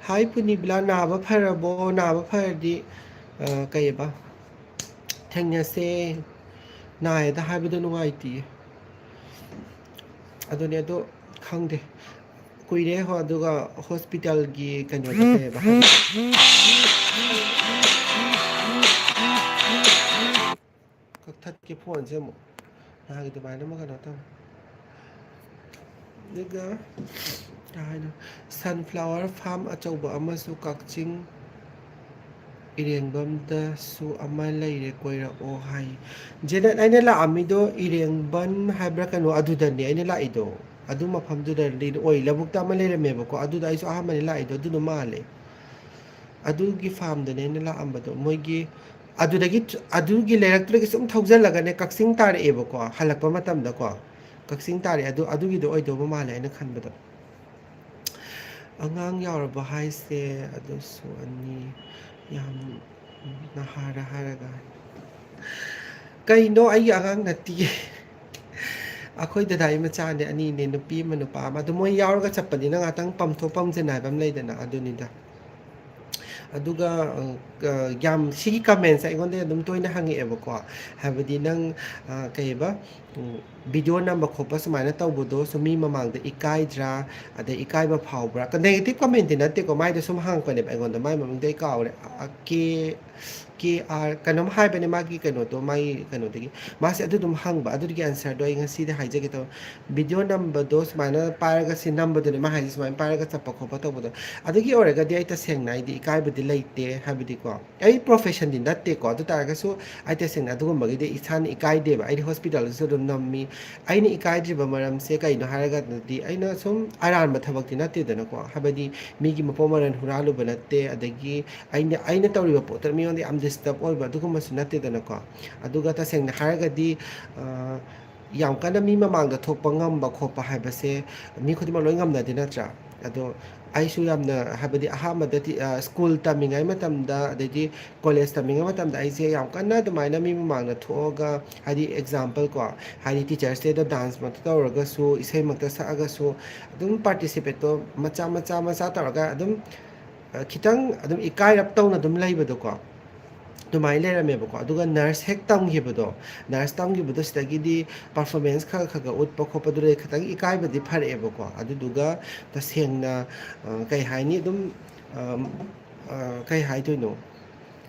ꯍꯥꯏ ꯄꯨꯅꯤꯕꯂꯥ, ꯅꯥꯕ ꯐꯔꯕꯣ? ꯅꯥꯕ ꯐꯔꯗꯤ, ꯑ, ꯀꯩꯑꯕ? ꯊꯦꯡꯅꯁꯦ꯫ ꯅꯥꯏꯌꯦꯗ ꯍꯥꯏꯕꯗꯣ ꯅꯨꯡꯉꯥꯏꯇꯤꯌꯦ꯫ ꯑꯗꯨꯅꯦ, ꯑꯗꯣ ꯈꯪꯗꯦ꯫ ꯀꯨꯏꯔꯦ꯫ ꯍꯣ, ꯑꯗꯨꯒ ꯍꯣꯁꯄꯤꯇꯥꯜꯒꯤ ꯀꯩꯅꯣꯗ ꯀꯩ ꯍꯥꯏꯕ? ꯀꯛꯊꯠꯀꯦ ꯐꯣꯟꯁꯦ ꯑꯃꯨꯛ꯫ ꯅꯍꯥꯟꯒꯤ ꯑꯗꯨꯃꯥꯏꯅ ꯑꯃ ꯀꯩꯅꯣ ꯇꯧ꯫ ꯑꯗꯨꯒ ꯀꯩ ꯍꯥꯏꯅꯣ? Sunflower farm ꯑꯆꯧꯕ ꯑꯃꯁꯨ ꯀꯛꯆꯤꯡ ꯏꯔꯦꯡꯕꯝꯗꯁꯨ ꯑꯃ ꯂꯩꯔꯦ, ꯀꯣꯏꯔꯛꯑꯣ ꯍꯥꯏ꯫ ꯖꯦꯅꯦꯠ, ꯑꯩꯅ ꯂꯥꯛꯑꯝꯃꯤꯗꯣ ꯏꯔꯦꯡꯕꯟ ꯍꯥꯏꯕ꯭ꯔꯥ ꯀꯩꯅꯣ, ꯑꯗꯨꯗꯅꯦ ꯑꯩꯅ ꯂꯥꯛꯏꯗꯣ꯫ ꯑꯗꯨ ꯃꯐꯝꯗꯨꯗꯗꯤ ꯑꯣꯏ, ꯂꯧꯕꯨꯛꯇ ꯑꯃ ꯂꯩꯔꯝꯃꯦꯕꯀꯣ, ꯑꯗꯨꯗ ꯑꯩꯁꯨ ꯑꯍꯥꯟꯕꯅꯦ ꯂꯥꯛꯏꯗꯣ, ꯑꯗꯨꯗꯣ ꯃꯥꯜꯂꯦ꯫ ꯑꯗꯨꯒꯤ ꯐꯥꯔꯝꯗꯅꯦ ꯑꯩꯅ ꯂꯥꯛꯑꯝꯕꯗꯣ꯫ ꯃꯣꯏꯒꯤ ꯑꯗꯨꯗꯒꯤ, ꯑꯗꯨꯒꯤ ꯂꯩꯔꯛꯇꯨꯗꯒꯤ ꯁꯨꯝ ꯊꯧꯖꯜꯂꯒꯅꯦ ꯀꯛꯆꯤꯡ ꯇꯥꯔꯛꯑꯦꯕꯀꯣ, ꯍꯜꯂꯛꯄ ꯃꯇꯝꯗꯀꯣ꯫ ꯀꯛꯆꯤꯡ ꯇꯥꯔꯛꯑꯦ꯫ ꯑꯗꯨ, ꯑꯗꯨꯒꯤꯗꯣ ꯑꯣꯏꯗꯧꯕ ꯃꯥꯜꯂꯦ ꯑꯩꯅ ꯈꯟꯕꯗꯣ꯫ ꯑꯉꯥꯡ ꯌꯥꯎꯔꯕ ꯍꯥꯏꯁꯦ? ꯑꯗꯨꯁꯨ ꯑꯅꯤ꯫ ꯌꯥꯝ ꯅꯍꯥꯔ ꯍꯥꯏꯔꯒ꯫ ꯀꯩꯅꯣ, ꯑꯩꯒꯤ ꯑꯉꯥꯡ ꯅꯠꯇꯤꯌꯦ꯫ ꯑꯩꯈꯣꯏ ꯗꯗꯥꯒꯤ ꯃꯆꯥꯅꯦ, ꯑꯅꯤꯅꯦ, ꯅꯨꯄꯤ ꯑꯃ ꯅꯨꯄꯥ ꯑꯃ꯫ ꯑꯗꯨ ꯃꯣꯏ ꯌꯥꯎꯔꯒ ꯆꯠꯄꯅꯤꯅ ꯉꯥꯛꯇꯪ ꯄꯝꯊꯣꯛ ꯄꯝꯁꯤꯟ ꯍꯥꯏꯕ ꯑꯃ ꯂꯩꯗꯅ, ꯑꯗꯨꯅꯤꯗ꯫ ꯑꯗꯨꯒ, ꯑ, ꯌꯥꯝ, ꯁꯤꯒꯤ ꯀꯃꯦꯟꯁꯦ ꯑꯩꯉꯣꯟꯗ ꯑꯗꯨꯝ ꯇꯣꯏꯅ ꯍꯪꯉꯛꯑꯦꯕꯀꯣ꯫ ꯍꯥꯏꯕꯗꯤ ꯅꯪ, ꯑ, ꯀꯩꯕ, ꯎꯝ, ꯚꯤꯗꯤꯑꯣ ꯅꯝꯕ ꯈꯣꯠꯄ ꯁꯨꯃꯥꯏꯅ ꯇꯧꯕꯗꯣ ꯁꯨꯝ ꯃꯤ ꯃꯃꯥꯡꯗ ꯏꯀꯥꯏꯗ꯭ꯔꯥ, ꯑꯗꯩ ꯏꯀꯥꯏꯕ ꯐꯥꯎꯕ꯭ꯔꯥ? ꯅꯦꯒꯦꯇꯤꯞ ꯀꯃꯦꯟꯇꯤ ꯅꯠꯇꯦꯀꯣ, ꯃꯥꯏꯗ ꯁꯨꯝ ꯍꯪꯉꯛꯄꯅꯦꯕ ꯑꯩꯉꯣꯟꯗ, ꯃꯥꯏ ꯃꯃꯤꯡꯗꯣ ꯑꯩ ꯀꯥꯎꯔꯦ꯫ ꯑ, ꯀꯦ ꯀꯦ ꯑꯥꯔ ꯀꯩꯅꯣꯝ ꯍꯥꯏꯕꯅꯦ ꯃꯥꯒꯤ ꯀꯩꯅꯣꯗꯣ, ꯃꯥꯒꯤ ꯀꯩꯅꯣꯗꯒꯤ꯫ ꯃꯥꯁꯦ ꯑꯗꯨ ꯑꯗꯨꯝ ꯍꯪꯕ, ꯑꯗꯨꯗꯨꯒꯤ ꯑꯟꯁꯔꯗꯣ ꯑꯩ ꯉꯁꯤꯗꯤ ꯍꯥꯏꯖꯒꯦ ꯇꯧꯕ꯫ ꯚꯤꯗꯤꯑꯣ ꯅꯝꯕꯗꯣ ꯁꯨꯃꯥꯏꯅ ꯄꯥꯏꯔꯒ ꯁꯤ ꯅꯝꯕꯗꯨꯅꯦ ꯃꯥ ꯍꯥꯏꯁꯦ, ꯁꯨꯃꯥꯏꯅ ꯄꯥꯏꯔꯒ ꯆꯠꯄ ꯈꯣꯠꯄ ꯇꯧꯕꯗꯣ꯫ ꯑꯗꯨꯒꯤ ꯑꯣꯏꯔꯒꯗꯤ ꯑꯩ ꯇꯁꯦꯡꯅ ꯑꯩꯗꯤ ꯏꯀꯥꯏꯕꯗꯤ ꯂꯩꯇꯦ, ꯍꯥꯏꯕꯗꯤꯀꯣ, ꯑꯩ ꯄ꯭ꯔꯣꯐꯦꯁꯟꯗꯤ ꯅꯠꯇꯦꯀꯣ, ꯑꯗꯨ ꯇꯥꯔꯒꯁꯨ ꯑꯩ ꯇꯁꯦꯡꯅ ꯑꯗꯨꯒꯨꯝꯕꯒꯤꯗꯤ ꯏꯁꯥꯅ ꯏꯀꯥꯏꯗꯦꯕ꯫ ꯑꯩꯗꯤ ꯍꯣꯁꯄꯤꯇꯥꯜꯗꯁꯨ ꯑꯗꯨꯝ ꯅꯝꯃꯤ꯫ ꯑꯩꯅ ꯏꯀꯥꯏꯗ꯭ꯔꯤꯕ ꯃꯔꯝꯁꯦ ꯀꯩꯅꯣ ꯍꯥꯏꯔꯒꯗꯤ, ꯑꯩꯅ ꯁꯨꯝ ꯑꯔꯥꯟꯕ ꯊꯕꯛꯇꯤ ꯅꯠꯇꯦꯗꯅꯀꯣ, ꯍꯥꯏꯕꯗꯤ ꯃꯤꯒꯤ ꯃꯄꯣꯠ ꯃꯔꯜ ꯍꯨꯔꯥꯜꯂꯨꯕ ꯅꯠꯇꯦ, ꯑꯗꯒꯤ ꯑꯩꯅ, ꯑꯩꯅ ꯇꯧꯔꯤꯕ ꯄꯣꯠꯇꯨ ꯃꯤꯉꯣꯟꯗ ꯌꯥꯝ ꯗꯤꯁꯇꯔꯕ ꯑꯣꯏꯕ ꯑꯗꯨꯒꯨꯝꯕꯁꯨ ꯅꯠꯇꯦꯗꯅꯀꯣ꯫ ꯑꯗꯨꯒ ꯇꯁꯦꯡꯅ ꯍꯥꯏꯔꯒꯗꯤ, ꯑ, ꯌꯥꯝ ꯀꯟꯅ ꯃꯤ ꯃꯃꯥꯡꯗ ꯊꯣꯛꯄ ꯉꯝꯕ ꯈꯣꯠꯄ ꯍꯥꯏꯕꯁꯦ ꯃꯤ ꯈꯨꯗꯤꯡꯃꯛ ꯂꯣꯏ ꯉꯝꯅꯗꯦ, ꯅꯠꯇ꯭ꯔꯥ? ꯑꯗꯣ ꯑꯩꯁꯨ ꯌꯥꯝꯅ, ꯍꯥꯏꯕꯗꯤ ꯑꯍꯥꯟꯕꯗ ꯇꯤ-, ꯑ, ꯁ꯭ꯀꯨꯜ ꯇꯝꯃꯤꯉꯩ ꯃꯇꯝꯗ, ꯑꯗꯩꯗꯤ ꯀꯣꯂꯦꯖ ꯇꯝꯃꯤꯉꯩ ꯃꯇꯝꯗ ꯑꯩꯁꯦ ꯌꯥꯝ ꯀꯟꯅ ꯑꯗꯨꯃꯥꯏꯅ ꯃꯤ ꯃꯃꯥꯡꯗ ꯊꯣꯛꯑꯒ, ꯍꯥꯏꯗꯤ ꯑꯦꯛꯖꯥꯝꯄꯜ ꯀꯣ, ꯍꯥꯏꯗꯤ ꯇꯤꯆꯔꯁ ꯗꯦꯗ ꯗꯥꯟꯁꯃꯛꯇ ꯇꯧꯔꯒꯁꯨ, ꯏꯁꯩꯃꯛꯇ ꯁꯛꯑꯒꯁꯨ, ꯑꯗꯨꯝ ꯄꯥꯔꯇꯤꯁꯤꯄꯦꯠꯇꯣ ꯃꯆꯥ ꯃꯆꯥ ꯃꯆꯥ ꯇꯧꯔꯒ ꯑꯗꯨꯝ, ꯑ, ꯈꯤꯇꯪ ꯑꯗꯨꯝ ꯏꯀꯥꯏꯔꯞ ꯇꯧꯅ ꯑꯗꯨꯝ ꯂꯩꯕꯗꯣꯀꯣ꯫ ꯑꯗꯨꯃꯥꯏꯅ ꯂꯩꯔꯝꯃꯦꯕꯀꯣ꯫ ꯑꯗꯨꯒ ꯅꯔꯁ ꯍꯦꯛ ꯇꯝꯈꯤꯕꯗꯣ, ꯅꯔꯁ ꯇꯝꯈꯤꯕꯗꯣ ꯁꯤꯗꯒꯤꯗꯤ ꯄꯔꯐꯣꯔꯃꯦꯟꯁ ꯈꯔ ꯈꯔ ꯈꯔ ꯎꯠꯄ ꯈꯣꯠꯄꯗꯨꯗ ꯈꯤꯇꯪ ꯏꯀꯥꯏꯕꯗꯤ ꯐꯔꯛꯑꯦꯕꯀꯣ꯫ ꯑꯗꯨꯗꯨꯒ ꯇꯁꯦꯡꯅ, ꯑ, ꯀꯩ ꯍꯥꯏꯅꯤ, ꯑꯗꯨꯝ, ꯑ, ꯑ, ꯀꯩ ꯍꯥꯏꯗꯣꯏꯅꯣ,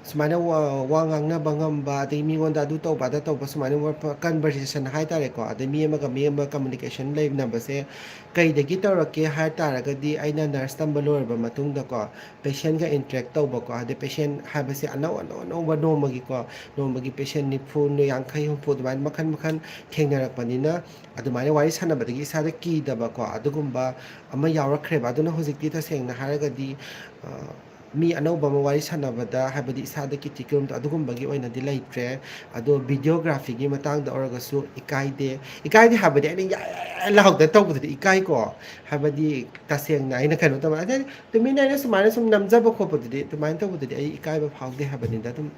ꯁꯨꯃꯥꯏꯅ ꯋꯥ, ꯋꯥ ꯉꯥꯡꯅꯕ ꯉꯝꯕ, ꯑꯗꯩ ꯃꯤꯉꯣꯟꯗ ꯑꯗꯨ ꯇꯧꯕ ꯑꯗꯥ ꯇꯧꯕ, ꯁꯨꯃꯥꯏꯅ ꯀꯟꯚꯔꯁꯦꯁꯟ ꯍꯥꯏꯇꯥꯔꯦꯀꯣ, ꯑꯗꯩ ꯃꯤ ꯑꯃꯒ ꯃꯤ ꯑꯃ ꯀꯝꯃꯨꯅꯤꯀꯦꯁꯟ ꯂꯩꯅꯕꯁꯦ ꯀꯩꯗꯒꯤ ꯇꯧꯔꯛꯀꯦ ꯍꯥꯏ ꯇꯥꯔꯒꯗꯤ, ꯑꯩꯅ ꯅꯔꯁ ꯇꯝꯕ ꯂꯣꯏꯔꯕ ꯃꯇꯨꯡꯗꯀꯣ, ꯄꯦꯁꯦꯟꯒ ꯏꯟꯇꯔꯦꯛ ꯇꯧꯕꯀꯣ, ꯍꯥꯏꯗꯤ ꯄꯦꯁꯦꯟ ꯍꯥꯏꯕꯁꯦ ꯑꯅꯧ ꯑꯅꯧ ꯑꯅꯧꯕ ꯅꯣꯡꯃꯒꯤꯀꯣ, ꯅꯣꯡꯃꯒꯤ ꯄꯦꯁꯦꯟ ꯅꯤꯐꯨ, ꯌꯥꯡꯈꯩ, ꯍꯨꯝꯐꯨ ꯑꯗꯨꯃꯥꯏꯅ ꯃꯈꯜ ꯃꯈꯜ ꯊꯦꯡꯅꯔꯛꯄꯅꯤꯅ, ꯑꯗꯨꯃꯥꯏꯅ ꯋꯥꯔꯤ ꯁꯥꯟꯅꯕꯗꯒꯤ ꯏꯁꯥꯗ ꯀꯤꯗꯕꯀꯣ, ꯑꯗꯨꯒꯨꯝꯕ ꯑꯃ ꯌꯥꯎꯔꯛꯈ꯭ꯔꯦꯕ꯫ ꯑꯗꯨꯅ ꯍꯧꯖꯤꯛꯇꯤ ꯇꯁꯦꯡꯅ ꯍꯥꯏꯔꯒꯗꯤ, ꯑ, ꯃꯤ ꯑꯅꯧꯕ ꯑꯃ ꯋꯥꯔꯤ ꯁꯥꯟꯅꯕꯗ, ꯍꯥꯏꯕꯗꯤ ꯏꯁꯥꯗ ꯀꯤꯊꯤ ꯀꯤꯔꯨꯝ ꯑꯗꯨꯒꯨꯝꯕꯒꯤ ꯑꯣꯏꯅꯗꯤ ꯂꯩꯇ꯭ꯔꯦ꯫ ꯑꯗꯣ ꯚꯤꯗꯤꯑꯣꯒ꯭ꯔꯥꯐꯤꯒꯤ ꯃꯇꯥꯡꯗ ꯑꯣꯏꯔꯒꯁꯨ ꯏꯀꯥꯏꯗꯦ꯫ ꯏꯀꯥꯏꯗꯦ ꯍꯥꯏꯕꯗꯤ ꯑꯩꯅ ꯌꯥ, ꯌꯥ, ꯌꯥ ꯂꯥꯎꯗꯅ ꯇꯧꯕꯗꯨꯗꯤ ꯏꯀꯥꯏꯀꯣ꯫ ꯍꯥꯏꯕꯗꯤ ꯇꯁꯦꯡꯅ ꯑꯩꯅ ꯀꯩꯅꯣ ꯇꯧꯕ, ꯑꯗꯩ ꯇꯨꯃꯤꯟꯅ ꯑꯩꯅ ꯁꯨꯃꯥꯏꯅ ꯁꯨꯝ ꯅꯝꯖꯕ ꯈꯣꯠꯄꯗꯨꯗꯤ, ꯑꯗꯨꯃꯥꯏꯅ ꯇꯧꯕꯗꯨꯗꯤ ꯑꯩ ꯏꯀꯥꯏꯕ ꯐꯥꯎꯗꯦ ꯍꯥꯏꯕꯅꯤꯗ꯫ ꯑꯗꯨꯝ,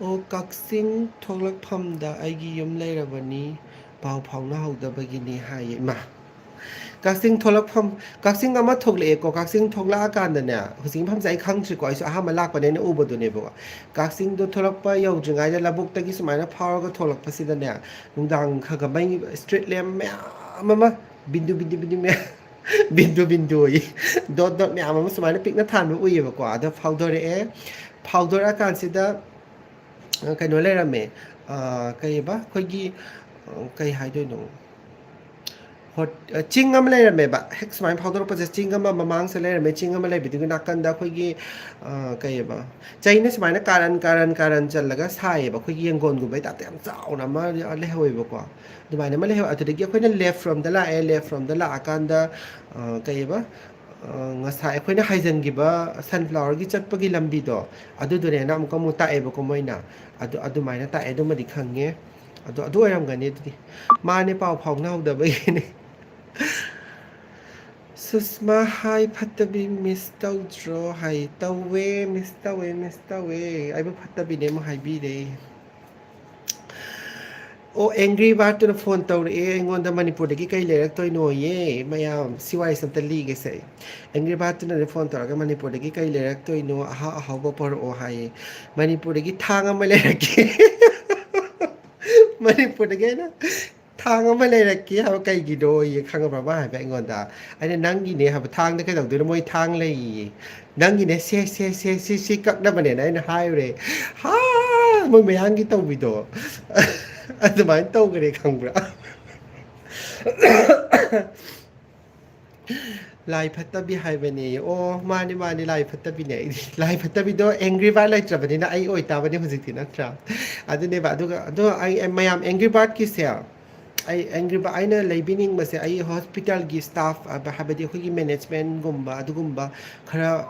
"ꯑꯣ, ꯀꯛꯆꯤꯡ ꯊꯣꯛꯂꯛꯐꯝꯗ ꯑꯩꯒꯤ ꯌꯨꯝ ꯂꯩꯔꯕꯅꯤ, ꯄꯥꯎ ꯐꯥꯎꯅꯍꯧꯗꯕꯒꯤꯅꯤ" ꯍꯥꯏꯌꯦ꯫ ꯏꯃꯥ, ꯀꯛꯆꯤꯡ ꯊꯣꯛꯂꯛꯐꯝ, ꯀꯛꯆꯤꯡ ꯑꯃ ꯊꯣꯛꯂꯛꯑꯦꯀꯣ꯫ ꯀꯛꯆꯤꯡ ꯊꯣꯛꯂꯛꯑꯀꯥꯟꯗꯅꯦ, ꯍꯧꯖꯤꯛꯀꯤ ꯃꯐꯝꯁꯦ ꯑꯩ ꯈꯪꯗ꯭ꯔꯤꯀꯣ, ꯑꯩꯁꯨ ꯑꯍꯥꯟꯕ ꯂꯥꯛꯄꯅꯦꯅ ꯎꯕꯗꯨꯅꯦꯕꯀꯣ꯫ ꯀꯛꯆꯤꯡꯗꯣ ꯊꯣꯛꯂꯛꯄ ꯌꯧꯗ꯭ꯔꯤꯉꯩꯗ ꯂꯧꯕꯨꯛꯇꯒꯤ ꯁꯨꯃꯥꯏꯅ ꯐꯥꯎꯔꯒ ꯊꯣꯛꯂꯛꯄꯁꯤꯗꯅꯦ, ꯅꯨꯡꯗꯥꯡ ꯈꯔ ꯈꯔ ꯃꯩ, ꯁ꯭ꯇ꯭ꯔꯤꯠ ꯂꯦꯝ ꯃꯌꯥꯝ ꯑꯃ, ꯕꯤꯟꯗꯨ ꯕꯤꯟꯗꯨ ꯕꯤꯟꯗꯨ ꯃꯌꯥꯝ, ꯕꯤꯟꯗꯨ ꯕꯤꯟꯗꯨ ꯑꯣꯏꯌꯦ, ꯗꯣꯠ ꯗꯣꯠ ꯃꯌꯥꯝ ꯑꯃ ꯁꯨꯃꯥꯏꯅ ꯄꯤꯛꯅ ꯊꯥꯟꯕ ꯎꯏꯌꯦꯕꯀꯣ꯫ ꯑꯗ ꯐꯥꯎꯗꯣꯔꯛꯑꯦ, ꯐꯥꯎꯗꯣꯔꯛꯑꯀꯥꯟꯁꯤꯗ, ꯑ, ꯀꯩꯅꯣ ꯂꯩꯔꯝꯃꯦ꯫ ꯑ, ꯀꯩꯕ? ꯑꯩꯈꯣꯏꯒꯤ, ꯑ, ꯀꯩ ꯍꯥꯏꯗꯣꯏꯅꯣ? ꯍꯣꯠ-, ꯑ, ꯆꯤꯡ ꯑꯃ ꯂꯩꯔꯝꯃꯦꯕ꯫ ꯍꯦꯛ ꯁꯨꯃꯥꯏꯅ ꯐꯥꯎꯗꯣꯔꯛꯄꯁꯦ ꯆꯤꯡ ꯑꯃ ꯃꯃꯥꯡꯁꯦ ꯂꯩꯔꯝꯃꯦ꯫ ꯆꯤꯡ ꯑꯃ ꯂꯩꯕꯗꯨꯒꯤ ꯅꯥꯀꯟꯗ ꯑꯩꯈꯣꯏꯒꯤ, ꯑ, ꯀꯩꯕ? ꯆꯩꯅ ꯁꯨꯃꯥꯏꯅ ꯀꯥꯔꯟ, ꯀꯥꯔꯟ, ꯀꯥꯔꯟ ꯆꯜꯂꯒ ꯁꯥꯏꯌꯦꯕ꯫ ꯑꯩꯈꯣꯏꯒꯤ ꯌꯦꯡꯒꯣꯟꯒꯨꯝꯕꯩ ꯇꯥꯏꯞꯇ ꯌꯥꯝ ꯆꯥꯎꯅ ꯑꯃ ꯂꯩꯍꯧꯋꯦꯕꯀꯣ꯫ ꯑꯗꯨꯃꯥꯏꯅ ꯑꯃ ꯂꯩꯍꯧꯋꯦ꯫ ꯑꯗꯨꯗꯒꯤ ꯑꯩꯈꯣꯏꯅ left ꯔꯣꯝꯗ ꯂꯥꯛꯑꯦ꯫ Left ꯔꯣꯝꯗ ꯂꯥꯛꯑꯀꯥꯟꯗ, ꯑ, ꯀꯩꯕ? ꯑ, ꯉꯁꯥꯏ ꯑꯩꯈꯣꯏꯅ ꯍꯥꯏꯖꯟꯈꯤꯕ sunflower ꯒꯤ ꯆꯠꯄꯒꯤ ꯂꯝꯕꯤꯗꯣ, ꯑꯗꯨꯗꯨꯅꯦꯅ ꯑꯃꯨꯛꯀ ꯑꯃꯨꯛ ꯇꯥꯛꯑꯦꯕꯀꯣ ꯃꯣꯏꯅ꯫ ꯑꯗꯨ, ꯑꯗꯨꯃꯥꯏꯅ ꯇꯥꯛꯑꯦ, ꯑꯗꯨꯃꯗꯤ ꯈꯪꯉꯦ꯫ ꯑꯗꯨ, ꯑꯗꯨ ꯑꯣꯏꯔꯝꯒꯅꯤ ꯑꯗꯨꯗꯤ꯫ ꯃꯥꯅꯦ, ꯄꯥꯎ ꯐꯥꯎꯅꯍꯧꯗꯕꯒꯤꯅꯦ꯫ ꯁꯨꯁꯃꯥ, ꯍꯥꯏ ꯐꯠꯇꯕꯤ ꯃꯤꯁ ꯇꯧꯗ꯭ꯔꯣ? ꯍꯥꯏ, ꯇꯧꯋꯦ, ꯃꯤꯁ ꯇꯧꯋꯦ, ꯃꯤꯁ ꯇꯧꯋꯦ꯫ ꯑꯩꯕꯨ ꯐꯠꯇꯕꯤꯅꯦ ꯑꯃꯨꯛ ꯍꯥꯏꯕꯤꯔꯦ꯫ ꯑꯣ, ꯑꯦꯡꯒ꯭ꯔꯤ ꯕꯥꯔꯠꯇꯨꯅ ꯐꯣꯟ ꯇꯧꯔꯛꯑꯦ ꯑꯩꯉꯣꯟꯗ, ꯃꯅꯤꯄꯨꯔꯗꯒꯤ ꯀꯩ ꯂꯩꯔꯛꯇꯣꯏꯅꯣꯌꯦ꯫ ꯃꯌꯥꯝ, ꯁꯤ ꯋꯥꯔꯤꯁꯦ ꯑꯝꯇ ꯂꯤꯒꯦꯁꯦ ꯑꯩ꯫ ꯑꯦꯡꯒ꯭ꯔꯤ ꯕꯥꯔꯠꯇꯨꯅꯅꯦ ꯐꯣꯟ ꯇꯧꯔꯒ, "ꯃꯅꯤꯄꯨꯔꯗꯒꯤ ꯀꯩ ꯂꯩꯔꯛꯇꯣꯏꯅꯣ? ꯑꯍꯥꯎ ꯑꯍꯥꯎꯕ ꯄꯣꯔꯛꯑꯣ" ꯍꯥꯏꯌꯦ꯫ ꯃꯅꯤꯄꯨꯔꯗꯒꯤ ꯊꯥꯡ ꯑꯃ ꯂꯩꯔꯛꯀꯦ꯫ ꯃꯅꯤꯄꯨꯔꯗꯒꯤ ꯑꯩꯅ ꯊꯥꯡ ꯑꯃ ꯂꯩꯔꯛꯀꯦ ꯍꯥꯏꯕ ꯀꯩꯒꯤꯅꯣꯌꯦ, ꯈꯪꯉꯕ꯭ꯔꯥ? ꯃꯥ ꯍꯥꯏꯕ ꯑꯩꯉꯣꯟꯗ꯫ ꯑꯩꯅ, "ꯅꯪꯒꯤꯅꯦ" ꯍꯥꯏꯕ꯫ "ꯊꯥꯡꯗ ꯀꯩꯗꯧꯗꯣꯏꯅꯣ? ꯃꯣꯏ ꯊꯥꯡ ꯂꯩꯌꯦ"꯫ "ꯅꯪꯒꯤꯅꯦ, ꯁꯦ, ꯁꯦ, ꯁꯦ, ꯁꯤ, ꯁꯤ ꯀꯛꯅꯕꯅꯦꯅ" ꯑꯩꯅ ꯍꯥꯏꯔꯨꯔꯦ꯫ ꯍꯥ! ꯃꯣꯏ ꯃꯌꯥꯡꯒꯤ ꯇꯧꯕꯤꯗꯣ꯫ ꯑꯗꯨꯃꯥꯏꯅ ꯇꯧꯈ꯭ꯔꯦ, ꯈꯪꯕ꯭ꯔꯥ? ꯂꯥꯏ ꯐꯠꯇꯕꯤ ꯍꯥꯏꯕꯅꯦ꯫ ꯑꯣ, ꯃꯥꯅꯤ, ꯃꯥꯅꯤ, ꯂꯥꯏ ꯐꯠꯇꯕꯤꯅꯦ꯫ ꯑꯩꯗꯤ ꯂꯥꯏ ꯐꯠꯇꯕꯤꯗꯣ ꯑꯦꯡꯒ꯭ꯔꯤ ꯕꯥꯔꯠ ꯂꯩꯇ꯭ꯔꯕꯅꯤꯅ ꯑꯩ ꯑꯣꯏꯇꯥꯕꯅꯤ ꯍꯧꯖꯤꯛꯇꯤ, ꯅꯠꯇ꯭ꯔꯥ? ꯑꯗꯨꯅꯦꯕ꯫ ꯑꯗꯨꯒ, ꯑꯗꯣ ꯑꯩ, ꯃꯌꯥꯝ, ꯑꯦꯡꯒ꯭ꯔꯤ ꯕꯥꯔꯠꯀꯤꯁꯦ, ꯑꯩ ꯑꯦꯡꯒ꯭ꯔꯤ ꯕꯥꯔꯠ, ꯑꯩꯅ ꯂꯩꯕꯤꯅꯤꯡꯕꯁꯦ, ꯑꯩ ꯍꯣꯁꯄꯤꯇꯥꯜꯒꯤ ꯁ꯭ꯇꯥꯐ, ꯍꯥꯏꯕꯗꯤ ꯑꯩꯈꯣꯏꯒꯤ ꯃꯦꯅꯦꯖꯃꯦꯟꯒꯨꯝꯕ, ꯑꯗꯨꯒꯨꯝꯕ ꯈꯔ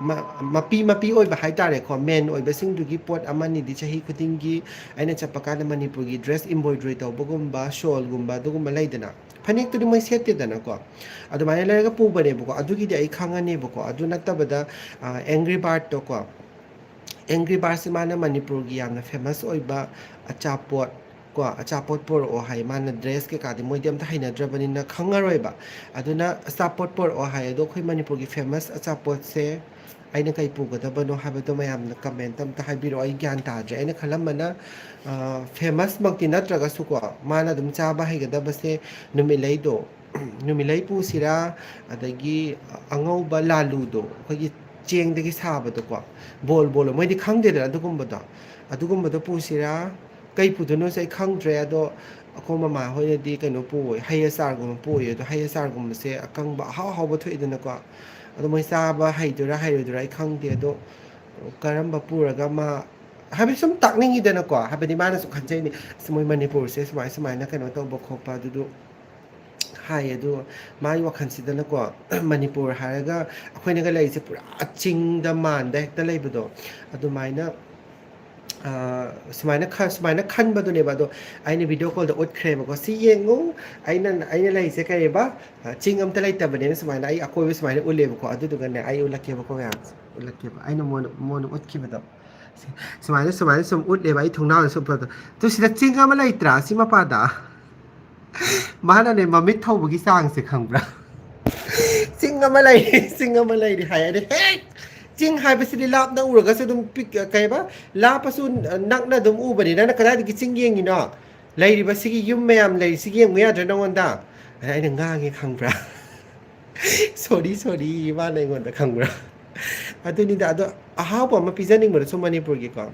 ꯃ-, ꯃꯄꯤ, ꯃꯄꯤ ꯑꯣꯏꯕ ꯍꯥꯏꯇꯥꯔꯦꯀꯣ, ꯃꯦꯟ ꯑꯣꯏꯕꯁꯤꯡꯗꯨꯒꯤ ꯄꯣꯠ ꯑꯃꯅꯤꯗꯤ ꯆꯍꯤ ꯈꯨꯗꯤꯡꯒꯤ ꯑꯩꯅ ꯆꯠꯄ ꯀꯥꯟꯗ ꯃꯅꯤꯄꯨꯔꯒꯤ ꯗ꯭ꯔꯦꯁ ꯏꯝꯕ꯭ꯔꯣꯏꯗ꯭ꯔꯤ ꯇꯧꯕꯒꯨꯝꯕ, ꯁꯣꯜꯒꯨꯝꯕ, ꯑꯗꯨꯒꯨꯝꯕ ꯂꯩꯗꯅ, ꯐꯅꯦꯛꯇꯨꯗꯤ ꯃꯣꯏ ꯁꯦꯠꯇꯦꯗꯅꯀꯣ꯫ ꯑꯗꯨꯃꯥꯏꯅ ꯂꯩꯔꯒ ꯄꯨꯕꯅꯦꯕꯀꯣ꯫ ꯑꯗꯨꯒꯤꯗꯤ ꯑꯩ ꯈꯪꯉꯅꯦꯕꯀꯣ꯫ ꯑꯗꯨ ꯅꯠꯇꯕꯗ, ꯑ, ꯑꯦꯡꯒ꯭ꯔꯤ ꯕꯥꯔꯠꯇꯣꯀꯣ꯫ ꯑꯦꯡꯒ꯭ꯔꯤ ꯕꯥꯔꯠꯁꯤ ꯃꯥꯅ ꯃꯅꯤꯄꯨꯔꯒꯤ ꯌꯥꯝꯅ ꯐꯦꯃꯁ ꯑꯣꯏꯕ ꯑꯆꯥꯄꯣꯠ, ꯀꯣ, ꯑꯆꯥꯄꯣꯠ ꯄꯣꯔꯛꯑꯣ ꯍꯥꯏ꯫ ꯃꯥꯅ ꯗ꯭ꯔꯦꯁ ꯀꯩꯀꯥꯗꯤ ꯃꯣꯏꯗꯤ ꯑꯝꯇ ꯍꯩꯅꯗ꯭ꯔꯕꯅꯤꯅ ꯈꯪꯉꯔꯣꯏꯕ꯫ ꯑꯗꯨꯅ ꯑꯆꯥꯄꯣꯠ ꯄꯣꯔꯛꯑꯣ ꯍꯥꯏ꯫ ꯑꯗꯣ ꯑꯩꯈꯣꯏ ꯃꯅꯤꯄꯨꯔꯒꯤ ꯐꯦꯃꯁ ꯑꯆꯥꯄꯣꯠꯁꯦ ꯑꯩꯅ ꯀꯩ ꯄꯨꯒꯗꯕꯅꯣ ꯍꯥꯏꯕꯗꯣ ꯃꯌꯥꯝꯅ ꯀꯃꯦꯟꯇ ꯑꯝꯇ ꯍꯥꯏꯕꯤꯔꯛꯑꯣ꯫ ꯑꯩ ꯒ꯭ꯌꯥꯟ ꯇꯥꯗ꯭ꯔꯦ꯫ ꯑꯩꯅ ꯈꯜꯂꯝꯕꯅ, ꯑ, ꯐꯦꯃꯁꯃꯛꯇꯤ ꯅꯠꯇ꯭ꯔꯒꯁꯨꯀꯣ, ꯃꯥꯅ ꯑꯗꯨꯝ ꯆꯥꯕ ꯍꯩꯒꯗꯕꯁꯦ ꯅꯨꯃꯤꯠꯂꯩꯗꯣ, ꯅꯨꯃꯤꯠꯂꯩ ꯄꯨꯁꯤꯔꯥ, ꯑꯗꯒꯤ ꯑꯉꯧꯕ ꯂꯥꯂꯨꯗꯣ, ꯑꯩꯈꯣꯏꯒꯤ ꯆꯦꯡꯗꯒꯤ ꯁꯥꯕꯗꯣꯀꯣ, ꯕꯣꯜ ꯕꯣꯜ, ꯃꯣꯏꯗꯤ ꯈꯪꯗꯦꯗꯅ ꯑꯗꯨꯒꯨꯝꯕꯗꯣ꯫ ꯑꯗꯨꯒꯨꯝꯕꯗꯣ ꯄꯨꯁꯤꯔꯥ, ꯀꯩ ꯄꯨꯗꯣꯏꯅꯣꯁꯦ ꯑꯩ ꯈꯪꯗ꯭ꯔꯦ꯫ ꯑꯗꯣ ꯑꯩꯈꯣꯏ ꯃꯃꯥ ꯍꯣꯏꯅꯗꯤ ꯀꯩꯅꯣ ꯄꯨꯑꯣꯏ, ꯍꯩ ꯑꯆꯥꯔꯒꯨꯝꯕ ꯄꯨꯑꯣꯏ꯫ ꯑꯗꯣ ꯍꯩ ꯑꯆꯥꯔꯒꯨꯝꯕꯁꯦ ꯑꯀꯪꯕ ꯑꯍꯥꯎ ꯑꯍꯥꯎꯕ ꯊꯣꯛꯏꯗꯅꯀꯣ꯫ ꯑꯗꯣ ꯃꯣꯏ ꯆꯥꯕ ꯍꯩꯗꯣꯏꯔꯥ ꯍꯩꯔꯣꯏꯗꯣꯏꯔꯥ ꯑꯩ ꯈꯪꯗꯦ꯫ ꯑꯗꯣ ꯀꯔꯝꯕ ꯄꯨꯔꯒ ꯃꯥ, ꯍꯥꯏꯕꯗꯤ ꯁꯨꯝ ꯇꯥꯛꯅꯤꯡꯉꯤꯗꯅꯀꯣ, ꯍꯥꯏꯕꯗꯤ ꯃꯥꯅꯁꯨ ꯈꯟꯖꯩꯅꯦ, "ꯑꯁ, ꯃꯣꯏ ꯃꯅꯤꯄꯨꯔꯁꯦ ꯁꯨꯃꯥꯏ ꯁꯨꯃꯥꯏꯅ ꯀꯩꯅꯣ ꯇꯧꯕ ꯈꯣꯠꯄ", ꯑꯗꯨꯗꯣ ꯍꯥꯏꯌꯦ꯫ ꯑꯗꯣ ꯃꯥꯒꯤ ꯋꯥꯈꯜꯁꯤꯗꯅꯀꯣ, ꯃꯅꯤꯄꯨꯔ ꯍꯥꯏꯔꯒ ꯑꯩꯈꯣꯏꯅꯒ ꯂꯩꯔꯤꯁꯦ ꯄꯨꯔꯥ ꯆꯤꯡꯗ ꯃꯥꯟꯗ ꯍꯦꯛꯇ ꯂꯩꯕꯗꯣ, ꯑꯗꯨꯃꯥꯏꯅ, ꯑ, ꯁꯨꯃꯥꯏꯅ ꯈ-, ꯁꯨꯃꯥꯏꯅ ꯈꯟꯕꯗꯨꯅꯦꯕ꯫ ꯑꯗꯣ ꯑꯩꯅ ꯚꯤꯗꯤꯑꯣ ꯀꯣꯜꯗ ꯎꯠꯈ꯭ꯔꯦꯕꯀꯣ, "ꯁꯤ ꯌꯦꯡꯉꯨ, ꯑꯩꯅ, ꯑꯩꯅ ꯂꯩꯔꯤꯁꯦ ꯀꯩꯕ, ꯑ, ꯆꯤꯡ ꯑꯝꯇ ꯂꯩꯇꯕꯅꯦꯅ", ꯁꯨꯃꯥꯏꯅ ꯑꯩ ꯑꯀꯣꯏꯕ ꯁꯨꯃꯥꯏꯅ ꯎꯠꯂꯦꯕꯀꯣ꯫ ꯑꯗꯨꯗꯨꯒꯅꯦ, ꯑꯩ ꯎꯠꯂꯛꯀꯦꯕꯀꯣ ꯃꯌꯥꯝꯁꯦ, ꯎꯠꯂꯛꯀꯦꯕ꯫ ꯑꯩꯅ ꯃꯉꯣꯟꯗ, ꯃꯉꯣꯟꯗ ꯎꯠꯈꯤꯕꯗꯣ꯫ ꯁꯤ-, ꯁꯨꯃꯥꯏꯅ, ꯁꯨꯃꯥꯏꯅ ꯁꯨꯝ ꯎꯠꯂꯦꯕ ꯑꯩ ꯊꯣꯡꯅꯥꯎꯗ ꯁꯨꯝ ꯎꯠꯄꯗꯣ꯫ "ꯑꯗꯨ ꯁꯤꯗ ꯆꯤꯡ ꯑꯃ ꯂꯩꯇ꯭ꯔꯥ, ꯁꯤ ꯃꯄꯥꯗ?" ꯃꯥꯅꯅꯦ, ꯃꯃꯤꯠ ꯊꯧꯕꯒꯤ ꯆꯥꯡꯁꯦ ꯈꯪꯕ꯭ꯔꯥ? "ꯆꯤꯡ ꯑꯃ ꯂꯩꯔꯤ, ꯆꯤꯡ ꯑꯃ ꯂꯩꯔꯤ" ꯍꯥꯏ꯫ ꯑꯗꯩ, "ꯍꯦ! ꯆꯤꯡ ꯍꯥꯏꯕꯁꯤꯗꯤ ꯂꯥꯞꯅ ꯎꯔꯒꯁꯨ ꯑꯗꯨꯝ ꯄꯤꯛ-, ꯀꯩꯕ? ꯂꯥꯞꯄꯁꯨ ꯅꯛꯅ ꯑꯗꯨꯝ ꯎꯕꯅꯤ꯫ ꯅꯪꯅ ꯀꯗꯥꯏꯗꯒꯤ ꯆꯤꯡ ꯌꯦꯡꯉꯤꯅꯣ? ꯂꯩꯔꯤꯕꯁꯤꯒꯤ ꯌꯨꯝ ꯃꯌꯥꯝ ꯂꯩꯔꯤꯁꯤꯒꯤ ꯌꯦꯡꯕ ꯌꯥꯗ꯭ꯔꯥ ꯅꯉꯣꯟꯗ?" ꯑꯗ ꯑꯩꯅ ꯉꯥꯡꯉꯦ ꯈꯪꯕ꯭ꯔꯥ? "ꯁꯣꯔꯤ, ꯁꯣꯔꯤ", ꯃꯥꯅ ꯑꯩꯉꯣꯟꯗ ꯈꯪꯕ꯭ꯔꯥ? ꯑꯗꯨꯅꯤꯗ꯫ ꯑꯗꯣ ꯑꯍꯥꯎꯕ ꯑꯃ ꯄꯤꯖꯅꯤꯡꯕꯗꯁꯨ ꯃꯅꯤꯄꯨꯔꯒꯤꯀꯣ꯫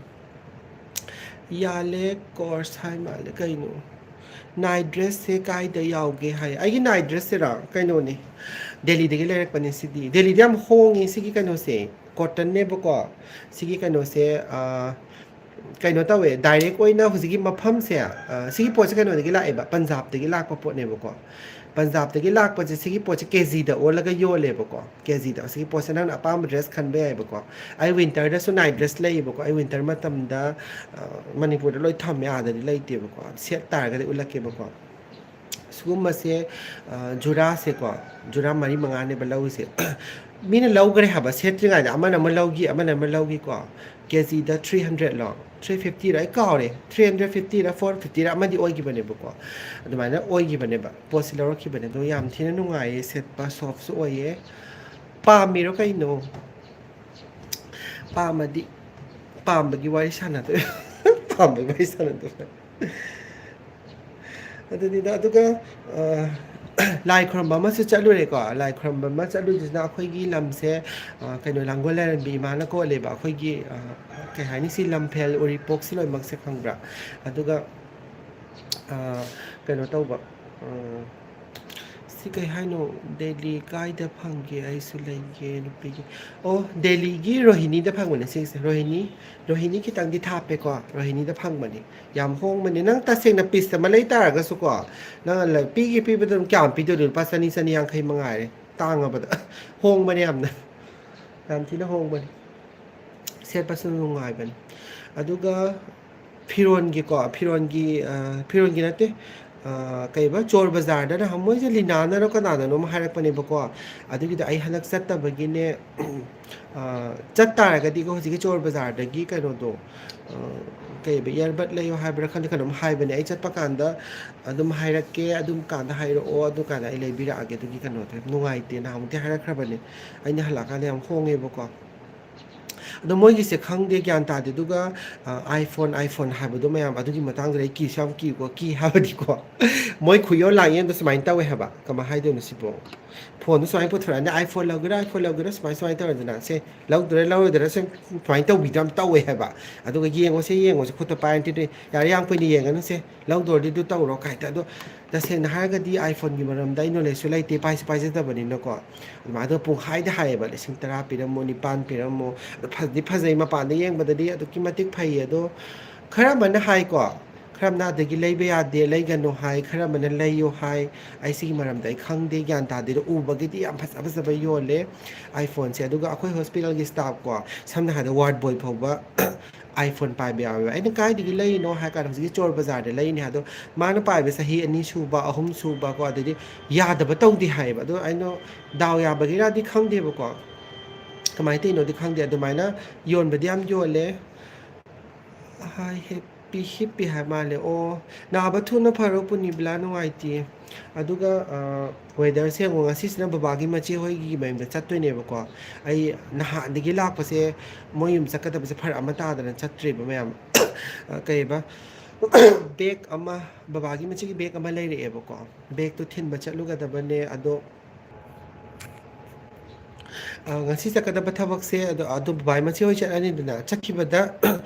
"ꯌꯥꯂꯦ ꯀꯣꯔꯁ" ꯍꯥꯏ ꯃꯥꯜꯂꯦ꯫ ꯀꯩꯅꯣ? "ꯅꯥꯏꯠ ꯗ꯭ꯔꯦꯁꯁꯦ ꯀꯥꯏꯗ ꯌꯥꯎꯒꯦ?" ꯍꯥꯏ꯫ ꯑꯩꯒꯤ ꯅꯥꯏꯠ ꯗ꯭ꯔꯦꯁꯁꯤꯔꯣ? ꯀꯩꯅꯣꯅꯦ, ꯗꯦꯜꯂꯤꯗꯒꯤ ꯂꯩꯔꯛꯄꯅꯦ ꯁꯤꯗꯤ꯫ ꯗꯦꯜꯂꯤꯗ ꯌꯥꯝ ꯍꯣꯡꯉꯦ ꯁꯤꯒꯤ ꯀꯩꯅꯣꯁꯦ, ꯀꯣꯇꯟꯅꯦꯕꯀꯣ꯫ ꯁꯤꯒꯤ ꯀꯩꯅꯣꯁꯦ, ꯑ, ꯀꯩꯅꯣ ꯇꯧꯋꯦ, ꯗꯥꯏꯔꯦꯛ ꯑꯣꯏꯅ ꯍꯧꯖꯤꯛꯀꯤ ꯃꯐꯝꯁꯦ, ꯑ, ꯁꯤꯒꯤ ꯄꯣꯠꯁꯦ ꯀꯩꯅꯣꯗꯒꯤ ꯂꯥꯛꯑꯦꯕ, ꯄꯟꯖꯥꯕꯇꯒꯤ ꯂꯥꯛꯄ ꯄꯣꯠꯅꯦꯕꯀꯣ꯫ ꯄꯟꯖꯥꯕꯇꯒꯤ ꯂꯥꯛꯄꯁꯦ, ꯁꯤꯒꯤ ꯄꯣꯠꯁꯦ ꯀꯦ ꯖꯤꯗ ꯑꯣꯜꯂꯒ ꯌꯣꯜꯂꯦꯕꯀꯣ꯫ ꯀꯦ ꯖꯤꯗ꯫ ꯁꯤꯒꯤ ꯄꯣꯠꯁꯦ ꯅꯪꯅ ꯑꯄꯥꯝꯕ ꯗ꯭ꯔꯦꯁ ꯈꯟꯕ ꯌꯥꯏꯕꯀꯣ꯫ ꯑꯩ ꯋꯤꯟꯇꯔꯗꯁꯨ ꯅꯥꯏꯠ ꯗ꯭ꯔꯦꯁ ꯂꯩꯌꯦꯕꯀꯣ꯫ ꯑꯩ ꯋꯤꯟꯇꯔ ꯃꯇꯝꯗ, ꯑ, ꯃꯅꯤꯄꯨꯔꯗ ꯂꯣꯏ ꯊꯝꯃꯦ, ꯑꯥꯗꯗꯤ ꯂꯩꯇꯦꯕꯀꯣ꯫ ꯁꯦꯠ ꯇꯥꯔꯒꯗꯤ ꯎꯠꯂꯛꯀꯦꯕꯀꯣ꯫ ꯁꯤꯒꯨꯝꯕꯁꯦ, ꯑ, ꯖꯨꯔꯥꯁꯦꯀꯣ, ꯖꯨꯔꯥ ꯃꯔꯤ ꯃꯉꯥꯅꯦꯕ ꯂꯧꯔꯤꯁꯦ꯫ ꯃꯤꯅ ꯂꯧꯈ꯭ꯔꯦ ꯍꯥꯏꯕ, ꯁꯦꯠꯇ꯭ꯔꯤꯉꯩꯗ ꯑꯃꯅ ꯑꯃ ꯂꯧꯈꯤ, ꯑꯃꯅ ꯑꯃ ꯂꯧꯈꯤꯀꯣ꯫ ꯀꯦ ꯖꯤꯗ ꯊ꯭ꯔꯤ ꯍꯟꯗ꯭ꯔꯦꯗꯂꯣ, ꯊ꯭ꯔꯤ ꯐꯤꯐꯇꯤꯔ, ꯑꯩ ꯀꯥꯎꯔꯦ, ꯊ꯭ꯔꯤ ꯍꯟꯗ꯭ꯔꯦꯗ ꯐꯤꯐꯇꯤꯔ ꯐꯣꯔ ꯐꯤꯐꯇꯤꯔ ꯑꯃꯗꯤ ꯑꯣꯏꯈꯤꯕꯅꯦꯕꯀꯣ꯫ ꯑꯗꯨꯃꯥꯏꯅ ꯑꯣꯏꯈꯤꯕꯅꯦꯕ, ꯄꯣꯠꯁꯤ ꯂꯧꯔꯛꯈꯤꯕꯅꯦ꯫ ꯑꯗꯣ ꯌꯥꯝ ꯊꯤꯅ ꯅꯨꯡꯉꯥꯏꯌꯦ, ꯁꯦꯠꯄ ꯁꯣꯐꯁꯨ ꯑꯣꯏꯌꯦ꯫ ꯄꯥꯝꯃꯤꯔꯣ ꯀꯩꯅꯣ? ꯄꯥꯝꯃꯗꯤ, ꯄꯥꯝꯕꯒꯤ ꯋꯥꯔꯤ ꯁꯥꯟꯅꯗꯣꯏ꯫ ꯄꯥꯝꯕꯒꯤ ꯋꯥꯔꯤ ꯁꯥꯟꯅꯗꯣꯏ꯫ ꯑꯗꯨꯅꯤꯗ꯫ ꯑꯗꯨꯒ, ꯑ, ꯂꯥꯏ ꯈꯨꯔꯨꯝꯕ ꯑꯃꯁꯨ ꯆꯠꯂꯨꯔꯦꯀꯣ꯫ ꯂꯥꯏ ꯈꯨꯔꯨꯝꯕ ꯑꯃ ꯆꯠꯂꯨꯕꯁꯤꯅ ꯑꯩꯈꯣꯏꯒꯤ ꯂꯝꯁꯦ, ꯑ, ꯀꯩꯅꯣ, ꯂꯥꯡꯒꯣꯜ ꯂꯥꯏꯔꯦꯝꯕꯤ ꯏꯃꯥꯅ ꯀꯣꯜꯂꯦꯕ꯫ ꯑꯩꯈꯣꯏꯒꯤ, ꯑ, ꯀꯩ ꯍꯥꯏꯅꯤ, ꯁꯤ ꯂꯝꯐꯦꯜ ꯎꯔꯤꯄꯣꯛꯁꯤ ꯂꯣꯏꯅꯃꯛꯁꯦ ꯈꯪꯕ꯭ꯔꯥ? ꯑꯗꯨꯒ, ꯑ, ꯀꯩꯅꯣ ꯇꯧꯕ, ꯑ, ꯁꯤ ꯀꯩ ꯍꯥꯏꯅꯣ? ꯗꯦꯜꯂꯤ ꯀꯥꯏꯗ ꯐꯪꯒꯦ? ꯑꯩꯁꯨ ꯂꯩꯒꯦ ꯅꯨꯄꯤꯒꯤ꯫ ꯑꯣ, ꯗꯦꯜꯂꯤꯒꯤ ꯔꯣꯍꯤꯅꯤꯗ ꯐꯪꯕꯅꯦ ꯁꯤꯒꯤꯁꯦ꯫ ꯔꯣꯍꯤꯅꯤ, ꯔꯣꯍꯤꯅꯤ ꯈꯤꯇꯪꯗꯤ ꯊꯥꯞꯄꯦꯀꯣ꯫ ꯔꯣꯍꯤꯅꯤꯗ ꯐꯪꯕꯅꯦ꯫ ꯌꯥꯝ ꯍꯣꯡꯕꯅꯦ꯫ ꯅꯪ ꯇꯁꯦꯡꯅ ꯄꯤꯁ ꯑꯃ ꯂꯩ ꯇꯥꯔꯒꯁꯨꯀꯣ, ꯅꯪ ꯂ-, ꯄꯤꯒꯦ ꯄꯤꯕꯗ ꯑꯗꯨꯝ ꯀꯌꯥꯝ ꯄꯤꯗꯣꯏꯅꯣ? ꯂꯨꯄꯥ ꯆꯅꯤ, ꯆꯅꯤ ꯌꯥꯡꯈꯩ ꯃꯉꯥꯏꯔꯦ꯫ ꯇꯥꯡꯉꯕꯗ꯫ ꯍꯣꯡꯕꯅꯦ ꯌꯥꯝꯅ꯫ ꯌꯥꯝ ꯊꯤꯅ ꯍꯣꯡꯕꯅꯦ꯫ ꯁꯦꯠꯄꯁꯨ ꯅꯨꯡꯉꯥꯏꯕꯅꯤ꯫ ꯑꯗꯨꯒ ꯐꯤꯔꯣꯟꯒꯤꯀꯣ, ꯐꯤꯔꯣꯟꯒꯤ, ꯑ, ꯐꯤꯔꯣꯟꯒꯤ ꯅꯠꯇꯦ, ꯑ, ꯀꯩꯕ, ꯆꯣꯔ ꯕꯖꯥꯔꯗ ꯅꯍꯥꯟ ꯃꯣꯏꯁꯦ ꯂꯤꯅꯥꯅꯔꯣ ꯀꯅꯥꯅꯅꯣ ꯑꯃ ꯍꯥꯏꯔꯛꯄꯅꯦꯕꯀꯣ꯫ ꯑꯗꯨꯒꯤꯗꯣ ꯑꯩ ꯍꯟꯗꯛ ꯆꯠꯇꯕꯒꯤꯅꯦ, ꯑ, ꯆꯠ ꯇꯥꯔꯒꯗꯤꯀꯣ, ꯍꯧꯖꯤꯛꯀꯤ ꯆꯣꯔ ꯕꯖꯥꯔꯗꯒꯤ ꯀꯩꯅꯣꯗꯣ, ꯑ, ꯀꯩꯕ, ꯏꯌꯥꯔꯕꯠ ꯂꯩꯌꯣ ꯍꯥꯏꯕ꯭ꯔꯥ ꯈꯪꯗꯦ, ꯀꯩꯅꯣꯝ ꯍꯥꯏꯕꯅꯦ꯫ ꯑꯩ ꯆꯠꯄ ꯀꯥꯟꯗ ꯑꯗꯨꯝ ꯍꯥꯏꯔꯛꯀꯦ, ꯑꯗꯨꯝ ꯀꯥꯟꯗ ꯍꯥꯏꯔꯛꯑꯣ, ꯑꯗꯨ ꯀꯥꯟꯗ ꯑꯩ ꯂꯩꯕꯤꯔꯛꯑꯒꯦ꯫ ꯑꯗꯨꯒꯤ ꯀꯩꯅꯣꯗꯣ ꯌꯥꯝ ꯅꯨꯡꯉꯥꯏꯇꯦ, ꯅꯍꯥꯟꯃꯨꯛꯇꯤ ꯍꯥꯏꯔꯛꯈ꯭ꯔꯕꯅꯦ꯫ ꯑꯩꯅ ꯍꯜꯂꯛꯑꯀꯥꯟꯗ ꯌꯥꯝ ꯍꯣꯡꯉꯦꯕꯀꯣ꯫ ꯑꯗꯣ ꯃꯣꯏꯒꯤꯁꯦ ꯈꯪꯗꯦ, ꯒ꯭ꯌꯥꯟ ꯇꯥꯗꯦ꯫ ꯑꯗꯨꯒ, ꯑ, iPhone, iPhone ꯍꯥꯏꯕꯗꯣ ꯃꯌꯥꯝ, ꯑꯗꯨꯒꯤ ꯃꯇꯥꯡꯗꯨꯗ ꯑꯩ ꯀꯤꯁꯨ ꯌꯥꯝ ꯀꯤꯀꯣ꯫ ꯀꯤ ꯍꯥꯏꯕꯗꯤꯀꯣ, ꯃꯣꯏ ꯈꯨꯌꯣꯜ ꯂꯥꯛꯌꯦꯡꯗꯣ ꯁꯨꯃꯥꯏꯅ ꯇꯧꯋꯦ ꯍꯥꯏꯕ꯫ ꯀꯃꯥꯏꯅ ꯍꯥꯏꯗꯣꯏꯅꯣ ꯁꯤꯕꯣ? ꯐꯣꯟꯗꯣ ꯁꯨꯃꯥꯏꯅ ꯄꯨꯊꯣꯔꯛꯑꯅꯤ, iPhone ꯂꯧꯒꯦꯔꯥ, iPhone ꯂꯧꯒꯦꯔꯥ, ꯁꯨꯃꯥꯏꯅ, ꯁꯨꯃꯥꯏꯅ ꯇꯧꯔꯗꯅ꯫ ꯁꯦ, ꯂꯧꯗꯣꯔꯦ, ꯂꯧꯔꯣꯏꯗꯣꯏꯔꯥ, ꯁꯦ, ꯁꯨꯃꯥꯏꯅ ꯇꯧꯕꯤꯗꯣ ꯌꯥꯝ ꯇꯧꯋꯦ ꯍꯥꯏꯕ꯫ ꯑꯗꯨꯒ ꯌꯦꯡꯉꯣꯁꯦ, ꯌꯦꯡꯉꯣꯁꯦ, ꯈꯨꯠꯇ ꯄꯥꯏꯔꯗꯤ, ꯌꯥꯔꯦ, ꯌꯥꯝ ꯀꯨꯏꯅ ꯌꯦꯡꯒꯅꯨꯁꯦ, ꯂꯧꯗꯣꯔꯗꯤ ꯑꯗꯨ ꯇꯧꯔꯣ ꯀꯥꯏꯗ꯫ ꯑꯗꯣ ꯇꯁꯦꯡꯅ ꯍꯥꯏꯔꯒꯗꯤ iPhoneꯒꯤ ꯃꯔꯝꯗ ꯑꯩ knowledgeꯁꯨ ꯂꯩꯇꯦ, ꯄꯥꯏꯁꯨ ꯄꯥꯏꯖꯗꯕꯅꯤꯅꯀꯣ꯫ ꯑꯗꯨꯃꯥꯏꯅ ꯑꯗꯣ ꯄꯨꯡꯍꯥꯏꯗ ꯍꯥꯏꯌꯦꯕ, "ꯂꯤꯁꯤꯡ ꯇꯔꯥ ꯄꯤꯔꯝꯃꯣ, ꯅꯤꯄꯥꯟ ꯄꯤꯔꯝꯃꯣ"꯫ ꯑꯗꯣ ꯐꯗꯤ ꯐꯖꯩ, ꯃꯄꯥꯟꯗ ꯌꯦꯡꯕꯗꯗꯤ ꯑꯗꯨꯛꯀꯤ ꯃꯇꯤꯛ ꯐꯩꯌꯦ꯫ ꯑꯗꯣ ꯈꯔ ꯑꯃꯅ ꯍꯥꯏꯀꯣ, ꯈꯔ ꯑꯃꯅ ꯑꯗꯒꯤ ꯂꯩꯕ ꯌꯥꯗꯦ, ꯂꯩꯒꯅꯨ ꯍꯥꯏ, ꯈꯔ ꯑꯃꯅ ꯂꯩꯌꯣ ꯍꯥꯏ꯫ ꯑꯩ ꯁꯤꯒꯤ ꯃꯔꯝꯗ ꯑꯩ ꯈꯪꯗꯦ, ꯒ꯭ꯌꯥꯟ ꯇꯥꯗꯦ꯫ ꯑꯗꯣ ꯎꯕꯒꯤꯗꯤ ꯌꯥꯝ ꯐꯖ ꯐꯖꯕ ꯌꯣꯜꯂꯦ iPhoneꯁꯦ꯫ ꯑꯗꯨꯒ ꯑꯩꯈꯣꯏ hospitalꯒꯤ staffꯀꯣ, ꯁꯝꯅ ꯍꯥꯏꯔꯕꯗ ward boy ꯐꯥꯎꯕ iPhone ꯄꯥꯏꯕ ꯌꯥꯎꯋꯦꯕ꯫ ꯑꯩꯅ, "ꯀꯥꯏꯗꯒꯤ ꯂꯩꯔꯤꯅꯣ?" ꯍꯥꯏ ꯀꯥꯟꯗ, "ꯍꯧꯖꯤꯛꯀꯤ ꯆꯣꯔ ꯕꯖꯥꯔꯗ ꯂꯩꯅꯤ" ꯍꯥꯏ꯫ ꯑꯗꯣ ꯃꯥꯅ ꯄꯥꯏꯕ ꯆꯍꯤ ꯑꯅꯤ ꯁꯨꯕ, ꯑꯍꯨꯝ ꯁꯨꯕ ꯀꯣ, ꯑꯗꯩꯗꯤ ꯌꯥꯗꯕ ꯇꯧꯗꯦ ꯍꯥꯏꯌꯦꯕ꯫ ꯑꯗꯣ ꯑꯩꯅ ꯗꯥꯎ ꯌꯥꯕꯒꯤꯔꯗꯤ ꯈꯪꯗꯦꯕꯀꯣ, ꯀꯃꯥꯏꯅ ꯇꯧꯔꯤꯅꯣꯗꯤ ꯈꯪꯗꯦ, ꯑꯗꯨꯃꯥꯏꯅ ꯌꯣꯟꯕꯗꯤ ꯌꯥꯝ ꯌꯣꯜꯂꯦ꯫ ꯍꯥꯏ ꯍꯦꯞꯄꯤ ꯍꯤꯞꯄꯤ ꯍꯥꯏ ꯃꯥꯜꯂꯦ꯫ ꯑꯣ, ꯅꯥꯕ ꯊꯨꯅ ꯐꯔꯣ ꯄꯨꯅꯤꯕꯂꯥ, ꯅꯨꯡꯉꯥꯏꯇꯦ꯫ ꯑꯗꯨꯒ ꯋꯦꯗꯔꯁꯦ ꯌꯦꯡꯉꯣ, ꯉꯁꯤꯁꯤꯅ ꯕꯕꯥꯒꯤ ꯃꯆꯦ ꯍꯣꯏꯒꯤ ꯃꯌꯨꯝꯗ ꯆꯠꯇꯣꯏꯅꯦꯕꯀꯣ꯫ ꯑꯩ ꯅꯍꯥꯟꯗꯒꯤ ꯂꯥꯛꯄꯁꯦ ꯃꯣꯏ ꯌꯨꯝ ꯆꯠꯀꯗꯕꯁꯦ ꯐꯔꯛ ꯑꯃ ꯇꯥꯗꯅ ꯆꯠꯇ꯭ꯔꯦꯕ ꯃꯌꯥꯝ꯫ ꯀꯩꯕ, ꯕꯦꯛ ꯑꯃ, ꯕꯕꯥꯒꯤ ꯃꯆꯦꯒꯤ ꯕꯦꯛ ꯑꯃ ꯂꯩꯔꯛꯑꯦꯕꯀꯣ꯫ ꯕꯦꯛꯇꯣ ꯊꯤꯟꯕ ꯆꯠꯂꯨꯒꯗꯕꯅꯦ꯫ ꯑꯗꯣ ꯑ, ꯉꯁꯤ ꯆꯠꯀꯗꯕ ꯊꯕꯛꯁꯦ ꯑꯗꯣ, ꯑꯗꯣ ꯕꯕꯥ ꯃꯆꯦ ꯍꯣꯏ ꯆꯠꯂꯅꯤꯗꯅ, ꯆꯠꯈꯤꯕꯗ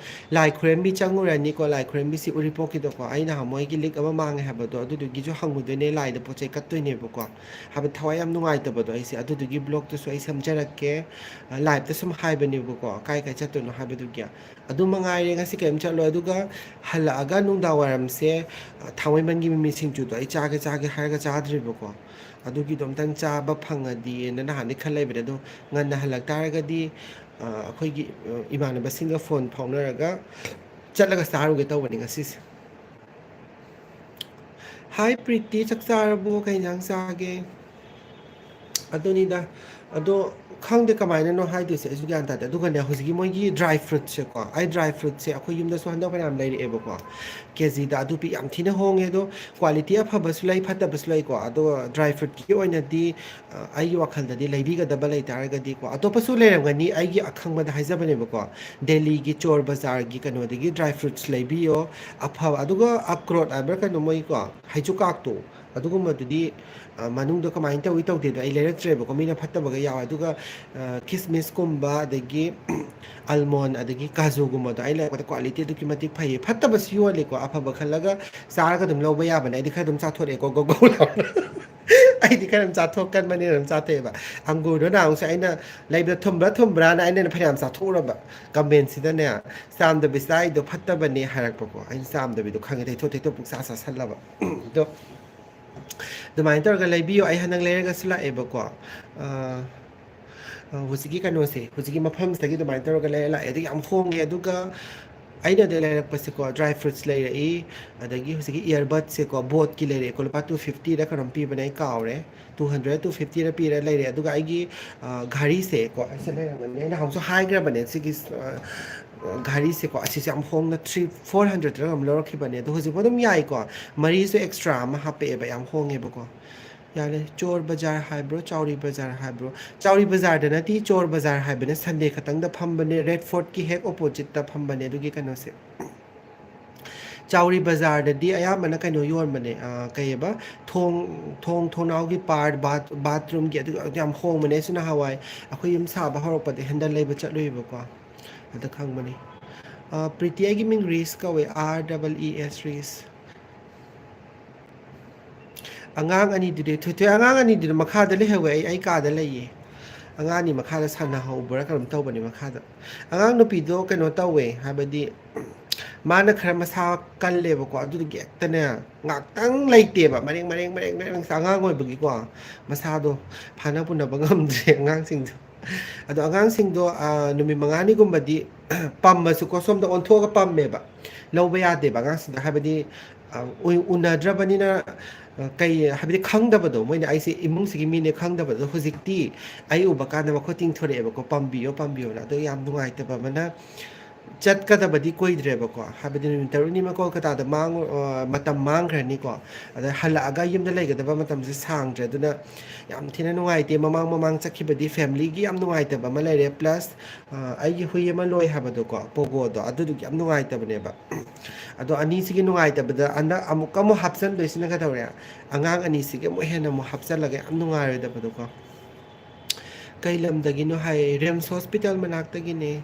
ꯂꯥꯏ ꯈꯨꯔꯝꯕꯤ ꯆꯪꯉꯨꯔꯅꯤꯀꯣ꯫ ꯂꯥꯏ ꯈꯨꯔꯝꯕꯤꯁꯤ ꯎꯔꯤꯄꯣꯛꯀꯤꯗꯣꯀꯣ, ꯑꯩ ꯅꯍꯥꯟ ꯃꯣꯏꯒꯤ ꯂꯤꯛ ꯑꯃ ꯃꯥꯡꯉꯦ ꯍꯥꯏꯕꯗꯣ, ꯑꯗꯨꯗꯨꯒꯤꯁꯨ ꯍꯪꯉꯨꯗꯣꯏꯅꯦ, ꯂꯥꯏꯗ ꯄꯣꯠ ꯆꯩ ꯀꯠꯇꯣꯏꯅꯦꯕꯀꯣ꯫ ꯍꯥꯏꯕꯗꯤ ꯊꯋꯥꯏ ꯌꯥꯝ ꯅꯨꯡꯉꯥꯏꯇꯕꯗꯣ ꯑꯩꯁꯦ, ꯑꯗꯨꯗꯨꯒꯤ ꯕ꯭ꯂꯣꯛꯇꯨꯁꯨ ꯑꯩ ꯁꯦꯝꯖꯔꯛꯀꯦ꯫ ꯑ, ꯂꯥꯏꯞꯇ ꯁꯨꯝ ꯍꯥꯏꯕꯅꯦꯕꯀꯣ, ꯀꯥꯏ ꯀꯥꯏ ꯆꯠꯇꯣꯏꯅꯣ ꯍꯥꯏꯕꯗꯨꯒꯤ꯫ ꯑꯗꯨ ꯃꯉꯥꯏꯔꯦ, ꯉꯁꯤ ꯀꯔꯤꯝ ꯆꯠꯂꯣꯏ꯫ ꯑꯗꯨꯒ ꯍꯜꯂꯛꯑꯒ ꯅꯨꯡꯗꯥꯡ ꯋꯥꯏꯔꯝꯁꯦ, ꯑ, ꯊꯥꯡꯃꯩꯕꯟꯒꯤ ꯃꯤꯃꯤ ꯁꯤꯡꯖꯨꯗꯣ ꯑꯩ ꯆꯥꯒꯦ ꯆꯥꯒꯦ ꯍꯥꯏꯔꯒ ꯆꯥꯗ꯭ꯔꯤꯕꯀꯣ꯫ ꯑꯗꯨꯒꯤꯗꯣ ꯑꯝꯇꯪ ꯆꯥꯕ ꯐꯪꯉꯗꯤꯅ ꯅꯍꯥꯟꯗꯤ ꯈꯜ ꯂꯩꯕꯅꯦ꯫ ꯑꯗꯣ ꯉꯟꯅ ꯍꯜꯂꯛ ꯇꯥꯔꯒꯗꯤ, ꯑ, ꯑꯩꯈꯣꯏꯒꯤ, ꯑ, ꯏꯃꯥꯟꯅꯕꯁꯤꯡꯒ ꯐꯣꯟ ꯐꯥꯎꯅꯔꯒ ꯆꯠꯂꯒ ꯆꯥꯔꯨꯒꯦ ꯇꯧꯕꯅꯤ ꯉꯁꯤꯁꯦ꯫ ꯍꯥꯏ ꯄ꯭ꯔꯤꯇꯤ, ꯆꯥꯛ ꯆꯥꯔꯕꯣ? ꯀꯩ ꯏꯟꯖꯥꯡ ꯆꯥꯒꯦ? ꯑꯗꯨꯅꯤꯗ꯫ ꯑꯗꯣ ꯈꯪꯗꯦ ꯀꯃꯥꯏꯅꯅꯣ ꯍꯥꯏꯗꯣꯏꯁꯦ, ꯑꯩꯁꯨ ꯒ꯭ꯌꯥꯟ ꯇꯥꯗꯦ꯫ ꯑꯗꯨꯒꯅꯦ, ꯍꯧꯖꯤꯛꯀꯤ ꯃꯣꯏꯒꯤ ꯗ꯭ꯔꯥꯏ ꯐ꯭ꯔꯨꯠꯁꯦꯀꯣ, ꯑꯩ ꯗ꯭ꯔꯥꯏ ꯐ꯭ꯔꯨꯠꯁꯦ ꯑꯩꯈꯣꯏ ꯌꯨꯝꯗꯁꯨ ꯍꯟꯗꯛ ꯐꯅꯌꯥꯝ ꯂꯩꯔꯛꯑꯦꯕꯀꯣ, ꯀꯦꯖꯤꯗ꯫ ꯑꯗꯨ ꯄꯤ-, ꯌꯥꯝ ꯊꯤꯅ ꯍꯣꯡꯉꯦ꯫ ꯑꯗꯣ ꯀ꯭ꯋꯥꯂꯤꯇꯤ ꯑꯐꯕꯁꯨ ꯂꯩ, ꯐꯠꯇꯕꯁꯨ ꯂꯩꯀꯣ꯫ ꯑꯗꯣ ꯗ꯭ꯔꯥꯏ ꯐ꯭ꯔꯨꯠꯀꯤ ꯑꯣꯏꯅꯗꯤ, ꯑ, ꯑꯩꯒꯤ ꯋꯥꯈꯜꯗꯗꯤ ꯂꯩꯕꯤꯒꯗꯕ ꯂꯩ ꯇꯥꯔꯒꯗꯤꯀꯣ, ꯑꯇꯣꯞꯄꯁꯨ ꯂꯩꯔꯝꯒꯅꯤ, ꯑꯩꯒꯤ ꯑꯈꯪꯕꯗ ꯍꯥꯏꯖꯕꯅꯦꯕꯀꯣ꯫ ꯗꯦꯜꯂꯤꯒꯤ ꯆꯣꯔ ꯕꯖꯥꯔꯒꯤ ꯀꯩꯅꯣꯗꯒꯤ ꯗ꯭ꯔꯥꯏ ꯐ꯭ꯔꯨꯠꯁ ꯂꯩꯕꯤꯌꯣ꯫ ꯑꯐꯕ, ꯑꯗꯨꯒ ꯑꯀ꯭ꯔꯣꯠ ꯍꯥꯏꯕ꯭ꯔꯥ ꯀꯩꯅꯣ, ꯃꯣꯏꯀꯣ, ꯍꯩꯆꯨꯀꯥꯛꯇꯣ, ꯑꯗꯨꯒꯨꯝꯕꯗꯨꯗꯤ, ꯑ, ꯃꯅꯨꯡꯗ ꯀꯃꯥꯏꯅ ꯇꯧꯏ ꯇꯧꯗꯦꯗꯣ ꯑꯩ ꯂꯩꯔꯛꯇ꯭ꯔꯦꯕꯀꯣ, ꯃꯤꯅ ꯐꯠꯇꯕꯒ ꯌꯥꯎꯋꯦ꯫ ꯑꯗꯨꯒ, ꯑ, ꯀꯤꯁꯃꯤꯁꯀꯨꯝꯕ, ꯑꯗꯒꯤ ꯑꯜꯃꯣꯟ, ꯑꯗꯒꯤ ꯀꯥꯖꯨꯒꯨꯝꯕꯗꯣ ꯑꯩ ꯂꯩꯔꯛꯄꯗ ꯀ꯭ꯋꯥꯂꯤꯇꯤ ꯑꯗꯨꯛꯀꯤ ꯃꯇꯤꯛ ꯐꯩꯌꯦ꯫ ꯐꯠꯇꯕꯁꯨ ꯌꯣꯜꯂꯤꯀꯣ, ꯑꯐꯕ ꯈꯜꯂꯒ ꯆꯥꯔꯒ ꯑꯗꯨꯝ ꯂꯧꯕ ꯌꯥꯕꯅꯦ꯫ ꯑꯩꯗꯤ ꯈꯔ ꯑꯗꯨꯝ ꯆꯥꯊꯣꯔꯛꯑꯦꯀꯣ, ꯒꯧ ꯒꯧ ꯂꯥꯎꯅ꯫ ꯑꯩꯗꯤ ꯈꯔ ꯑꯗꯨꯝ ꯆꯥꯊꯣꯛꯀꯟꯕꯅꯤꯅ ꯑꯗꯨꯝ ꯆꯥꯊꯣꯛꯑꯦꯕ꯫ ꯑꯪꯒꯨꯔꯗꯣ ꯅꯍꯥꯟꯃꯨꯛꯁꯨ ꯑꯩꯅ ꯂꯩꯕꯗ ꯊꯨꯝꯕ꯭ꯔꯥ ꯊꯨꯝꯕ꯭ꯔꯥꯅ ꯑꯩꯅ ꯐꯅꯌꯥꯝ ꯆꯥꯊꯣꯛꯎꯔꯕ꯫ ꯀꯃꯦꯟꯁꯤꯗꯅꯦ, "ꯆꯥꯝꯗꯕꯤ ꯆꯥꯏꯗꯣ ꯐꯠꯇꯕꯅꯦ" ꯍꯥꯏꯔꯛꯄꯀꯣ꯫ ꯑꯩꯅ ꯆꯥꯝꯗꯕꯤꯗꯣ ꯈꯪꯉꯦ, ꯇꯩꯊꯣꯛ ꯇꯩꯊꯣꯛ ꯄꯨꯡꯆꯥ ꯆꯥꯁꯜꯂꯕ꯫ ꯑꯗꯣ ꯑꯗꯨꯃꯥꯏꯅ ꯇꯧꯔꯒ ꯂꯩꯕꯤꯌꯣ꯫ ꯑꯩ ꯍꯟꯗꯛ ꯂꯩꯔꯒꯁꯨ ꯂꯥꯛꯑꯦꯕꯀꯣ꯫ ꯑ, ꯑ, ꯍꯧꯖꯤꯛꯀꯤ ꯀꯩꯅꯣꯁꯦ, ꯍꯧꯖꯤꯛꯀꯤ ꯃꯐꯝꯁꯤꯗꯒꯤ ꯑꯗꯨꯃꯥꯏꯅ ꯇꯧꯔꯒ ꯂꯩꯔ ꯂꯥꯛꯑꯦ꯫ ꯑꯗꯨ ꯌꯥꯝ ꯍꯣꯡꯉꯦ꯫ ꯑꯗꯨꯒ ꯑꯩꯅ ꯑꯗꯩ ꯂꯩꯔꯛꯄꯁꯦꯀꯣ, ꯗ꯭ꯔꯥꯏ ꯐ꯭ꯔꯨꯠꯁ ꯂꯩꯔꯛꯏ, ꯑꯗꯒꯤ ꯍꯧꯖꯤꯛꯀꯤ ꯏꯌꯔꯕꯠꯁꯦꯀꯣ, ꯕꯣꯠꯀꯤ ꯂꯩꯔꯛꯑꯦꯀꯣ, ꯂꯨꯄꯥ ꯇꯨ ꯐꯤꯐꯇꯤꯔ ꯀꯩꯅꯣꯝ ꯄꯤꯕꯅꯦ, ꯑꯩ ꯀꯥꯎꯔꯦ, ꯇꯨ ꯍꯟꯗ꯭ꯔꯦꯗ ꯇꯨ ꯐꯤꯐꯇꯤꯔ ꯄꯤꯔ ꯂꯩꯔꯦ꯫ ꯑꯗꯨꯒ ꯑꯩꯒꯤ ꯘꯥꯔꯤꯁꯦꯀꯣ, ꯑꯩꯁꯦ ꯂꯩꯔꯝꯒꯅꯤ, ꯑꯩꯅ ꯍꯧꯖꯤꯛꯁꯨ ꯍꯥꯏꯈ꯭ꯔꯕꯅꯦ, ꯁꯤꯒꯤ ꯘꯥꯔꯤꯁꯦꯀꯣ, ꯑꯁꯤꯁꯦ ꯌꯥꯝ ꯍꯣꯡꯅ ꯊ꯭ꯔꯤ ꯐꯣꯔ ꯍꯟꯗ꯭ꯔꯦꯗꯇꯔ ꯑꯃ ꯂꯧꯔꯛꯈꯤꯕꯅꯦ, ꯑꯗꯣ ꯍꯧꯖꯤꯛꯐꯥꯎ ꯑꯗꯨꯝ ꯌꯥꯏꯀꯣ꯫ ꯃꯔꯤꯁꯨ ꯑꯦꯛꯁꯇ꯭ꯔꯥ ꯑꯃ ꯍꯥꯞꯄꯛꯑꯦꯕ, ꯌꯥꯝ ꯍꯣꯡꯉꯦꯕꯀꯣ꯫ ꯌꯥꯔꯦ, ꯆꯣꯔ ꯕꯖꯥꯔ ꯍꯥꯏꯕ꯭ꯔꯣ, ꯆꯥꯎꯔꯤ ꯕꯖꯥꯔ ꯍꯥꯏꯕ꯭ꯔꯣ? ꯆꯥꯎꯔꯤ ꯕꯖꯥꯔꯗ ꯅꯠꯇꯦ, ꯆꯣꯔ ꯕꯖꯥꯔ ꯍꯥꯏꯕꯅꯦ, ꯁꯟꯗꯦ ꯈꯛꯇꯪꯗ ꯐꯝꯕꯅꯦ, ꯔꯦꯗ ꯐꯣꯔꯠꯀꯤ ꯍꯦꯛ ꯑꯣꯄꯣꯖꯤꯠꯇ ꯐꯝꯕꯅꯦ ꯑꯗꯨꯒꯤ ꯀꯩꯅꯣꯁꯦ꯫ ꯆꯥꯎꯔꯤ ꯕꯖꯥꯔꯗꯗꯤ ꯑꯌꯥꯝꯕꯅ ꯀꯩꯅꯣ ꯌꯣꯟꯕꯅꯦ, ꯑ, ꯀꯩꯑꯕ, ꯊꯣꯡ, ꯊꯣꯡ ꯊꯣꯡꯅꯥꯎꯒꯤ ꯄꯥꯔꯠ, ꯕꯥꯠ-, ꯕꯥꯠꯔꯨꯝꯒꯤ, ꯑꯗꯨ, ꯑꯗꯨ ꯌꯥꯝ ꯍꯣꯡꯕꯅꯦ꯫ ꯑꯩꯁꯨ ꯅꯍꯥꯟꯋꯥꯏ ꯑꯩꯈꯣꯏ ꯌꯨꯝ ꯁꯥꯕ ꯍꯧꯔꯛꯄꯗ ꯍꯦꯟꯗꯜ ꯂꯩꯕ ꯆꯠꯂꯨꯏꯕꯀꯣ, ꯑꯗ ꯈꯪꯕꯅꯤ꯫ ꯑ, ꯄ꯭ꯔꯤꯇꯤ, ꯑꯩꯒꯤ ꯃꯤꯡ ꯔꯤꯁ ꯀꯧꯋꯦ, ꯑꯥꯔ ꯗꯕꯜ ꯏ ꯑꯦꯁ, ꯔꯤꯁ꯫ ꯑꯉꯥꯡ ꯑꯅꯤꯗꯨꯗꯤ, ꯊꯣꯏꯊꯣꯏ, ꯑꯉꯥꯡ ꯑꯅꯤꯗꯨꯗꯤ ꯃꯈꯥꯗ ꯂꯩꯍꯧꯋꯦ, ꯑꯩ, ꯑꯩ ꯀꯥꯗ ꯂꯩꯌꯦ꯫ ꯑꯉꯥꯡ ꯑꯅꯤ ꯃꯈꯥꯗ ꯁꯥꯟꯅꯍꯧꯕ꯭ꯔꯥ ꯀꯩꯅꯣꯝ ꯇꯧꯕꯅꯦ ꯃꯈꯥꯗ꯫ ꯑꯉꯥꯡ ꯅꯨꯄꯤꯗꯣ ꯀꯩꯅꯣ ꯇꯧꯋꯦ, ꯍꯥꯏꯕꯗꯤ ꯃꯥꯅ ꯈꯔ ꯃꯁꯥ ꯀꯜꯂꯦꯕꯀꯣ, ꯑꯗꯨꯗꯨꯒꯤ ꯍꯦꯛꯇꯅꯦ, ꯉꯥꯛꯇꯪ ꯂꯩꯇꯦꯕ, ꯃꯔꯦꯡ, ꯃꯔꯦꯡ, ꯃꯔꯦꯡ, ꯃꯔꯦꯡ, ꯑꯉꯥꯡ ꯑꯣꯏꯕꯒꯤꯀꯣ, ꯃꯁꯥꯗꯣ ꯐꯥꯅ ꯄꯨꯅꯕ ꯉꯝꯗ꯭ꯔꯦ ꯑꯉꯥꯡꯁꯤꯡꯗꯣ꯫ ꯑꯗꯣ ꯑꯉꯥꯡꯁꯤꯡꯗꯣ, ꯑ, ꯅꯨꯃꯤꯠ ꯃꯉꯥꯅꯤꯒꯨꯝꯕꯗꯤ ꯄꯝꯃꯁꯨꯀꯣ, ꯁꯣꯝꯗ ꯑꯣꯟꯊꯣꯛꯑꯒ ꯄꯝꯃꯦꯕ꯫ ꯂꯧꯕ ꯌꯥꯗꯦꯕ ꯑꯉꯥꯡꯁꯤꯡꯗꯣ, ꯍꯥꯏꯕꯗꯤ, ꯑ, ꯎ-, ꯎꯅꯗ꯭ꯔꯕꯅꯤꯅ, ꯑ, ꯀꯩ, ꯍꯥꯏꯕꯗꯤ ꯈꯪꯗꯕꯗꯣ, ꯃꯣꯏꯅ ꯑꯩꯁꯦ ꯏꯃꯨꯡꯁꯤꯒꯤ ꯃꯤꯅꯦ ꯈꯪꯗꯕꯗꯣ꯫ ꯍꯧꯖꯤꯛꯇꯤ ꯑꯩ ꯎꯕ ꯀꯥꯟꯗ ꯃꯈꯨꯠ ꯇꯤꯡꯊꯣꯔꯛꯑꯦꯕꯀꯣ, "ꯄꯝꯕꯤꯌꯣ, ꯄꯝꯕꯤꯌꯣꯅ"꯫ ꯑꯗꯣ ꯌꯥꯝ ꯅꯨꯡꯉꯥꯏꯇꯕ ꯑꯃꯅ, ꯆꯠꯀꯗꯕꯗꯤ ꯀꯨꯏꯗ꯭ꯔꯦꯕꯀꯣ, ꯍꯥꯏꯕꯗꯤ ꯅꯨꯃꯤꯠ ꯇꯔꯨꯛꯅꯤꯃ ꯀꯣꯜꯀꯇꯥꯗ ꯃꯥꯡ-, ꯑ, ꯃꯇꯝ ꯃꯥꯡꯈ꯭ꯔꯅꯤꯀꯣ꯫ ꯑꯗ ꯍꯜꯂꯛꯑꯒ ꯌꯨꯝꯗ ꯂꯩꯒꯗꯕ ꯃꯇꯝꯁꯦ ꯁꯥꯡꯗ꯭ꯔꯦ꯫ ꯑꯗꯨꯅ ꯌꯥꯝ ꯊꯤꯅ ꯅꯨꯡꯉꯥꯏꯇꯦ꯫ ꯃꯃꯥꯡ, ꯃꯃꯥꯡ ꯆꯠꯈꯤꯕꯗꯤ ꯐꯦꯃꯤꯂꯤꯒꯤ ꯌꯥꯝ ꯅꯨꯡꯉꯥꯏꯇꯕ ꯑꯃ ꯂꯩꯔꯦ, ꯄ꯭ꯂꯁ, ꯑ, ꯑꯩꯒꯤ ꯍꯨꯏ ꯑꯃ ꯂꯣꯏ ꯍꯥꯏꯕꯗꯣꯀꯣ, ꯄꯣꯒꯣꯗꯣ, ꯑꯗꯨꯗꯨꯒꯤ ꯌꯥꯝ ꯅꯨꯡꯉꯥꯏꯇꯕꯅꯦꯕ꯫ ꯑꯗꯣ ꯑꯅꯤꯁꯤꯒꯤ ꯅꯨꯡꯉꯥꯏꯇꯕꯗ ꯍꯟꯗꯛ ꯑꯃꯨꯛꯀ ꯑꯃꯨꯛ ꯍꯥꯞꯆꯟꯗꯣꯏꯁꯤꯅ ꯀꯩꯗꯧꯔꯦ? ꯑꯉꯥꯡ ꯑꯅꯤꯁꯤꯒꯤ ꯑꯃꯨꯛ ꯍꯦꯟꯅ ꯑꯃꯨꯛ ꯍꯥꯞꯆꯜꯂꯒ ꯌꯥꯝ ꯅꯨꯡꯉꯥꯏꯔꯣꯏꯗꯕꯗꯣꯀꯣ꯫ "ꯀꯩ ꯂꯝꯗꯒꯤꯅꯣ?" ꯍꯥꯏ, "ꯔꯤꯝꯁ ꯍꯣꯁꯄꯤꯇꯥꯜ ꯃꯅꯥꯛꯇꯒꯤꯅꯦ"꯫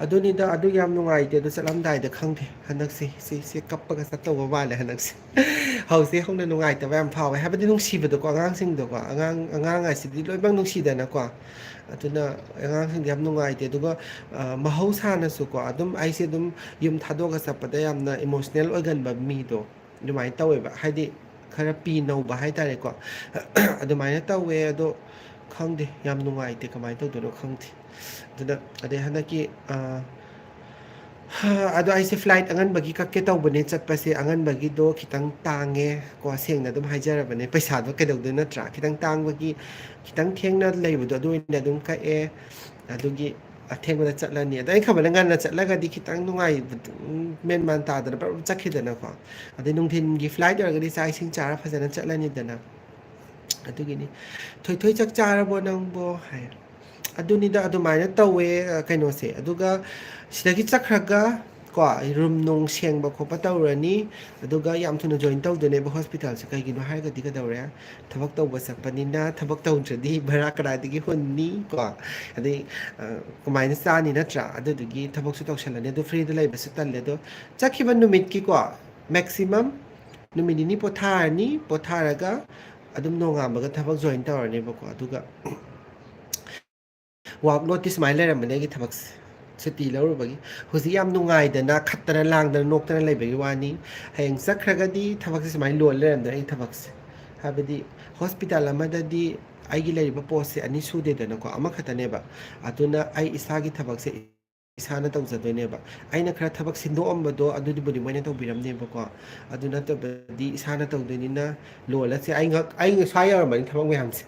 ꯑꯗꯨꯅꯤꯗ, ꯑꯗꯨ ꯌꯥꯝ ꯅꯨꯡꯉꯥꯏꯇꯦ꯫ ꯑꯗꯨ ꯆꯠꯂꯝꯗꯥꯏꯗ ꯈꯪꯗꯦ, ꯍꯟꯗꯛꯁꯦ ꯁꯤ, ꯁꯤ ꯀꯞꯄꯒ ꯆꯠꯇꯧꯕ ꯃꯥꯜꯂꯦ ꯍꯟꯗꯛꯁꯦ꯫ ꯍꯧꯖꯤꯛ ꯍꯧꯅ ꯅꯨꯡꯉꯥꯏꯇꯕ ꯌꯥꯝ ꯐꯥꯎꯋꯦ, ꯍꯥꯏꯕꯗꯤ ꯅꯨꯡꯁꯤꯕꯗꯣꯀꯣ, ꯑꯉꯥꯡꯁꯤꯡꯗꯣꯀꯣ, ꯑꯉꯥꯡ, ꯑꯉꯥꯡ ꯍꯥꯏꯁꯤꯗꯤ ꯂꯣꯏꯅꯃꯛ ꯅꯨꯡꯁꯤꯗꯅꯀꯣ꯫ ꯑꯗꯨꯅ ꯑꯉꯥꯡꯁꯤꯡꯗꯤ ꯌꯥꯝ ꯅꯨꯡꯉꯥꯏꯇꯦ꯫ ꯑꯗꯨꯒ, ꯑ, ꯃꯍꯧꯁꯥꯅꯁꯨꯀꯣ, ꯑꯗꯨꯝ ꯑꯩꯁꯦ ꯑꯗꯨꯝ ꯌꯨꯝ ꯊꯥꯗꯣꯛꯑꯒ ꯆꯠꯄꯗ ꯌꯥꯝꯅ ꯏꯃꯣꯁꯅꯦꯜ ꯑꯣꯏꯒꯟꯕ ꯃꯤꯗꯣ ꯑꯗꯨꯃꯥꯏꯅ ꯇꯧꯋꯦꯕ꯫ ꯍꯥꯏꯗꯤ ꯈꯔ ꯄꯤ ꯅꯧꯕ ꯍꯥꯏꯇꯥꯔꯦꯀꯣ꯫ ꯑꯗꯨꯃꯥꯏꯅ ꯇꯧꯋꯦ꯫ ꯑꯗꯣ ꯈꯪꯗꯦ, ꯌꯥꯝ ꯅꯨꯡꯉꯥꯏꯇꯦ, ꯀꯃꯥꯏꯅ ꯇꯧꯗꯣꯏꯅꯣ ꯈꯪꯗꯦ꯫ ꯑꯗꯨꯅ ꯑꯗꯩ ꯍꯟꯗꯛꯀꯤ, ꯑ, ꯑꯗꯣ ꯑꯩꯁꯦ ꯐ꯭ꯂꯥꯏꯠ ꯑꯉꯟꯕꯒꯤ ꯀꯛꯀꯦ ꯇꯧꯕꯅꯦ꯫ ꯆꯠꯄꯁꯦ ꯑꯉꯟꯕꯒꯤꯗꯣ ꯈꯤꯇꯪ ꯇꯥꯡꯉꯦ ꯀꯣ, ꯁꯦꯡꯅ ꯑꯗꯨꯝ ꯍꯥꯏꯖꯔꯕꯅꯦ꯫ ꯄꯩꯁꯥꯗꯣ ꯀꯩꯗꯧꯗꯣꯏ ꯅꯠꯇ꯭ꯔꯥ? ꯈꯤꯇꯪ ꯇꯥꯡꯕꯒꯤ, ꯈꯤꯇꯪ ꯊꯦꯡꯅ ꯂꯩꯕꯗꯣ ꯑꯗꯨ ꯑꯣꯏꯅ ꯑꯗꯨꯝ ꯀꯛꯑꯦ꯫ ꯑꯗꯨꯒꯤ ꯑꯊꯦꯡꯕꯗ ꯆꯠꯂꯅꯤ꯫ ꯑꯗꯣ ꯑꯩ ꯈꯟꯕꯅ ꯉꯟꯅ ꯆꯠꯂꯒꯗꯤ ꯈꯤꯇꯪ ꯅꯨꯡꯉꯥꯏꯕ, ꯃꯦꯟ ꯃꯥꯟ ꯇꯥꯗꯅ ꯄꯨꯔꯥ ꯆꯠꯈꯤꯗꯅꯀꯣ꯫ ꯑꯗꯩ ꯅꯨꯡꯊꯤꯟꯒꯤ ꯐ꯭ꯂꯥꯏꯠ ꯑꯣꯏꯔꯒꯗꯤ ꯆꯥꯛ ꯏꯁꯤꯡ ꯆꯥꯔ ꯐꯖꯅ ꯆꯠꯂꯅꯤꯗꯅ꯫ ꯑꯗꯨꯒꯤꯅꯤ꯫ "ꯊꯣꯏꯊꯣꯏ, ꯆꯥꯛ ꯆꯥꯔꯕꯣ ꯅꯪꯕꯣ?" ꯍꯥꯏ꯫ ꯑꯗꯨꯅꯤꯗ, ꯑꯗꯨꯃꯥꯏꯅ ꯇꯧꯋꯦ, ꯑ, ꯀꯩꯅꯣꯁꯦ꯫ ꯑꯗꯨꯒ ꯁꯤꯗꯒꯤ ꯆꯠꯈ꯭ꯔꯒ ꯀꯣ, ꯔꯨꯝ ꯅꯨꯡ ꯁꯦꯡꯕ ꯈꯣꯠꯄ ꯇꯧꯔꯅꯤ꯫ ꯑꯗꯨꯒ ꯌꯥꯝ ꯊꯨꯅ ꯖꯣꯏꯟ ꯇꯧꯗꯣꯏꯅꯦꯕ ꯍꯣꯁꯄꯤꯇꯥꯜꯁꯦ꯫ ꯀꯩꯒꯤꯅꯣ ꯍꯥꯏꯔꯒꯗꯤ ꯀꯩꯗꯧꯔꯦ? ꯊꯕꯛ ꯇꯧꯕ ꯆꯠꯄꯅꯤꯅ, ꯊꯕꯛ ꯇꯧꯗ꯭ꯔꯗꯤ ꯚꯔꯥ ꯀꯗꯥꯏꯗꯒꯤ ꯍꯨꯟꯅꯤ ꯀꯣ? ꯑꯗꯩ, ꯑ, ꯀꯃꯥꯏꯅ ꯆꯥꯅꯤ ꯅꯠꯇ꯭ꯔꯥ? ꯑꯗꯨꯗꯨꯒꯤ ꯊꯕꯛꯁꯨ ꯇꯧꯁꯜꯂꯅꯤ꯫ ꯑꯗꯨ ꯐ꯭ꯔꯤꯗ ꯂꯩꯕꯁꯨ ꯇꯜꯂꯦ꯫ ꯑꯗꯣ ꯆꯠꯈꯤꯕ ꯅꯨꯃꯤꯠꯀꯤꯀꯣ, ꯃꯦꯛꯁꯤꯃꯝ ꯅꯨꯃꯤꯠ ꯅꯤꯅꯤ ꯄꯣꯊꯥꯔꯅꯤ, ꯄꯣꯊꯥꯔꯒ ꯑꯗꯨꯝ ꯅꯣꯡꯉꯥꯟꯕꯒ ꯊꯕꯛ ꯖꯣꯏꯟ ꯇꯧꯔꯅꯦꯕꯀꯣ꯫ ꯑꯗꯨꯒ ꯋꯥꯔꯛ ꯂꯣꯠꯇꯤ ꯁꯨꯃꯥꯏꯅ ꯂꯩꯔꯝꯕꯅꯦ ꯑꯩꯒꯤ ꯊꯕꯛꯁꯦ, ꯁꯨꯇꯤ ꯂꯧꯔꯨꯕꯒꯤ꯫ ꯍꯧꯖꯤꯛ ꯌꯥꯝ ꯅꯨꯡꯉꯥꯏꯗꯅ, ꯈꯠꯇꯅ, ꯂꯥꯡꯗꯅ, ꯅꯣꯛꯇꯅ ꯂꯩꯕꯒꯤ ꯋꯥꯅꯤ꯫ ꯍꯌꯦꯡ ꯆꯠꯈ꯭ꯔꯒꯗꯤ ꯊꯕꯛꯁꯦ ꯁꯨꯃꯥꯏꯅ ꯂꯣꯜ ꯂꯩꯔꯝꯗꯣꯏꯅꯦ ꯑꯩꯒꯤ ꯊꯕꯛꯁꯦ꯫ ꯍꯥꯏꯕꯗꯤ ꯍꯣꯁꯄꯤꯇꯥꯜ ꯑꯃꯗꯗꯤ ꯑꯩꯒꯤ ꯂꯩꯔꯤꯕ ꯄꯣꯁꯁꯦ ꯑꯅꯤ ꯁꯨꯗꯦꯗꯅꯀꯣ, ꯑꯃꯈꯛꯇꯅꯦꯕ꯫ ꯑꯗꯨꯅ ꯑꯩ ꯏꯁꯥꯒꯤ ꯊꯕꯛꯁꯦ ꯏꯁꯥꯅ ꯇꯧꯖꯗꯣꯏꯅꯦꯕ꯫ ꯑꯩꯅ ꯈꯔ ꯊꯕꯛ ꯁꯤꯟꯗꯣꯛꯑꯝꯕꯗꯣ ꯑꯗꯨꯗꯨꯕꯨꯗꯤ ꯃꯣꯏꯅ ꯇꯧꯕꯤꯔꯝꯅꯦꯕꯀꯣ꯫ ꯑꯗꯨ ꯅꯠꯇꯕꯗꯤ ꯏꯁꯥꯅ ꯇꯧꯗꯣꯏꯅꯤꯅ ꯂꯣꯜ ꯑꯁꯦ ꯑꯩ ꯉꯛ-, ꯑꯩ ꯁ꯭ꯋꯥꯏ ꯌꯧꯔꯝꯃꯅꯤ ꯊꯕꯛ ꯃꯌꯥꯝꯁꯦ꯫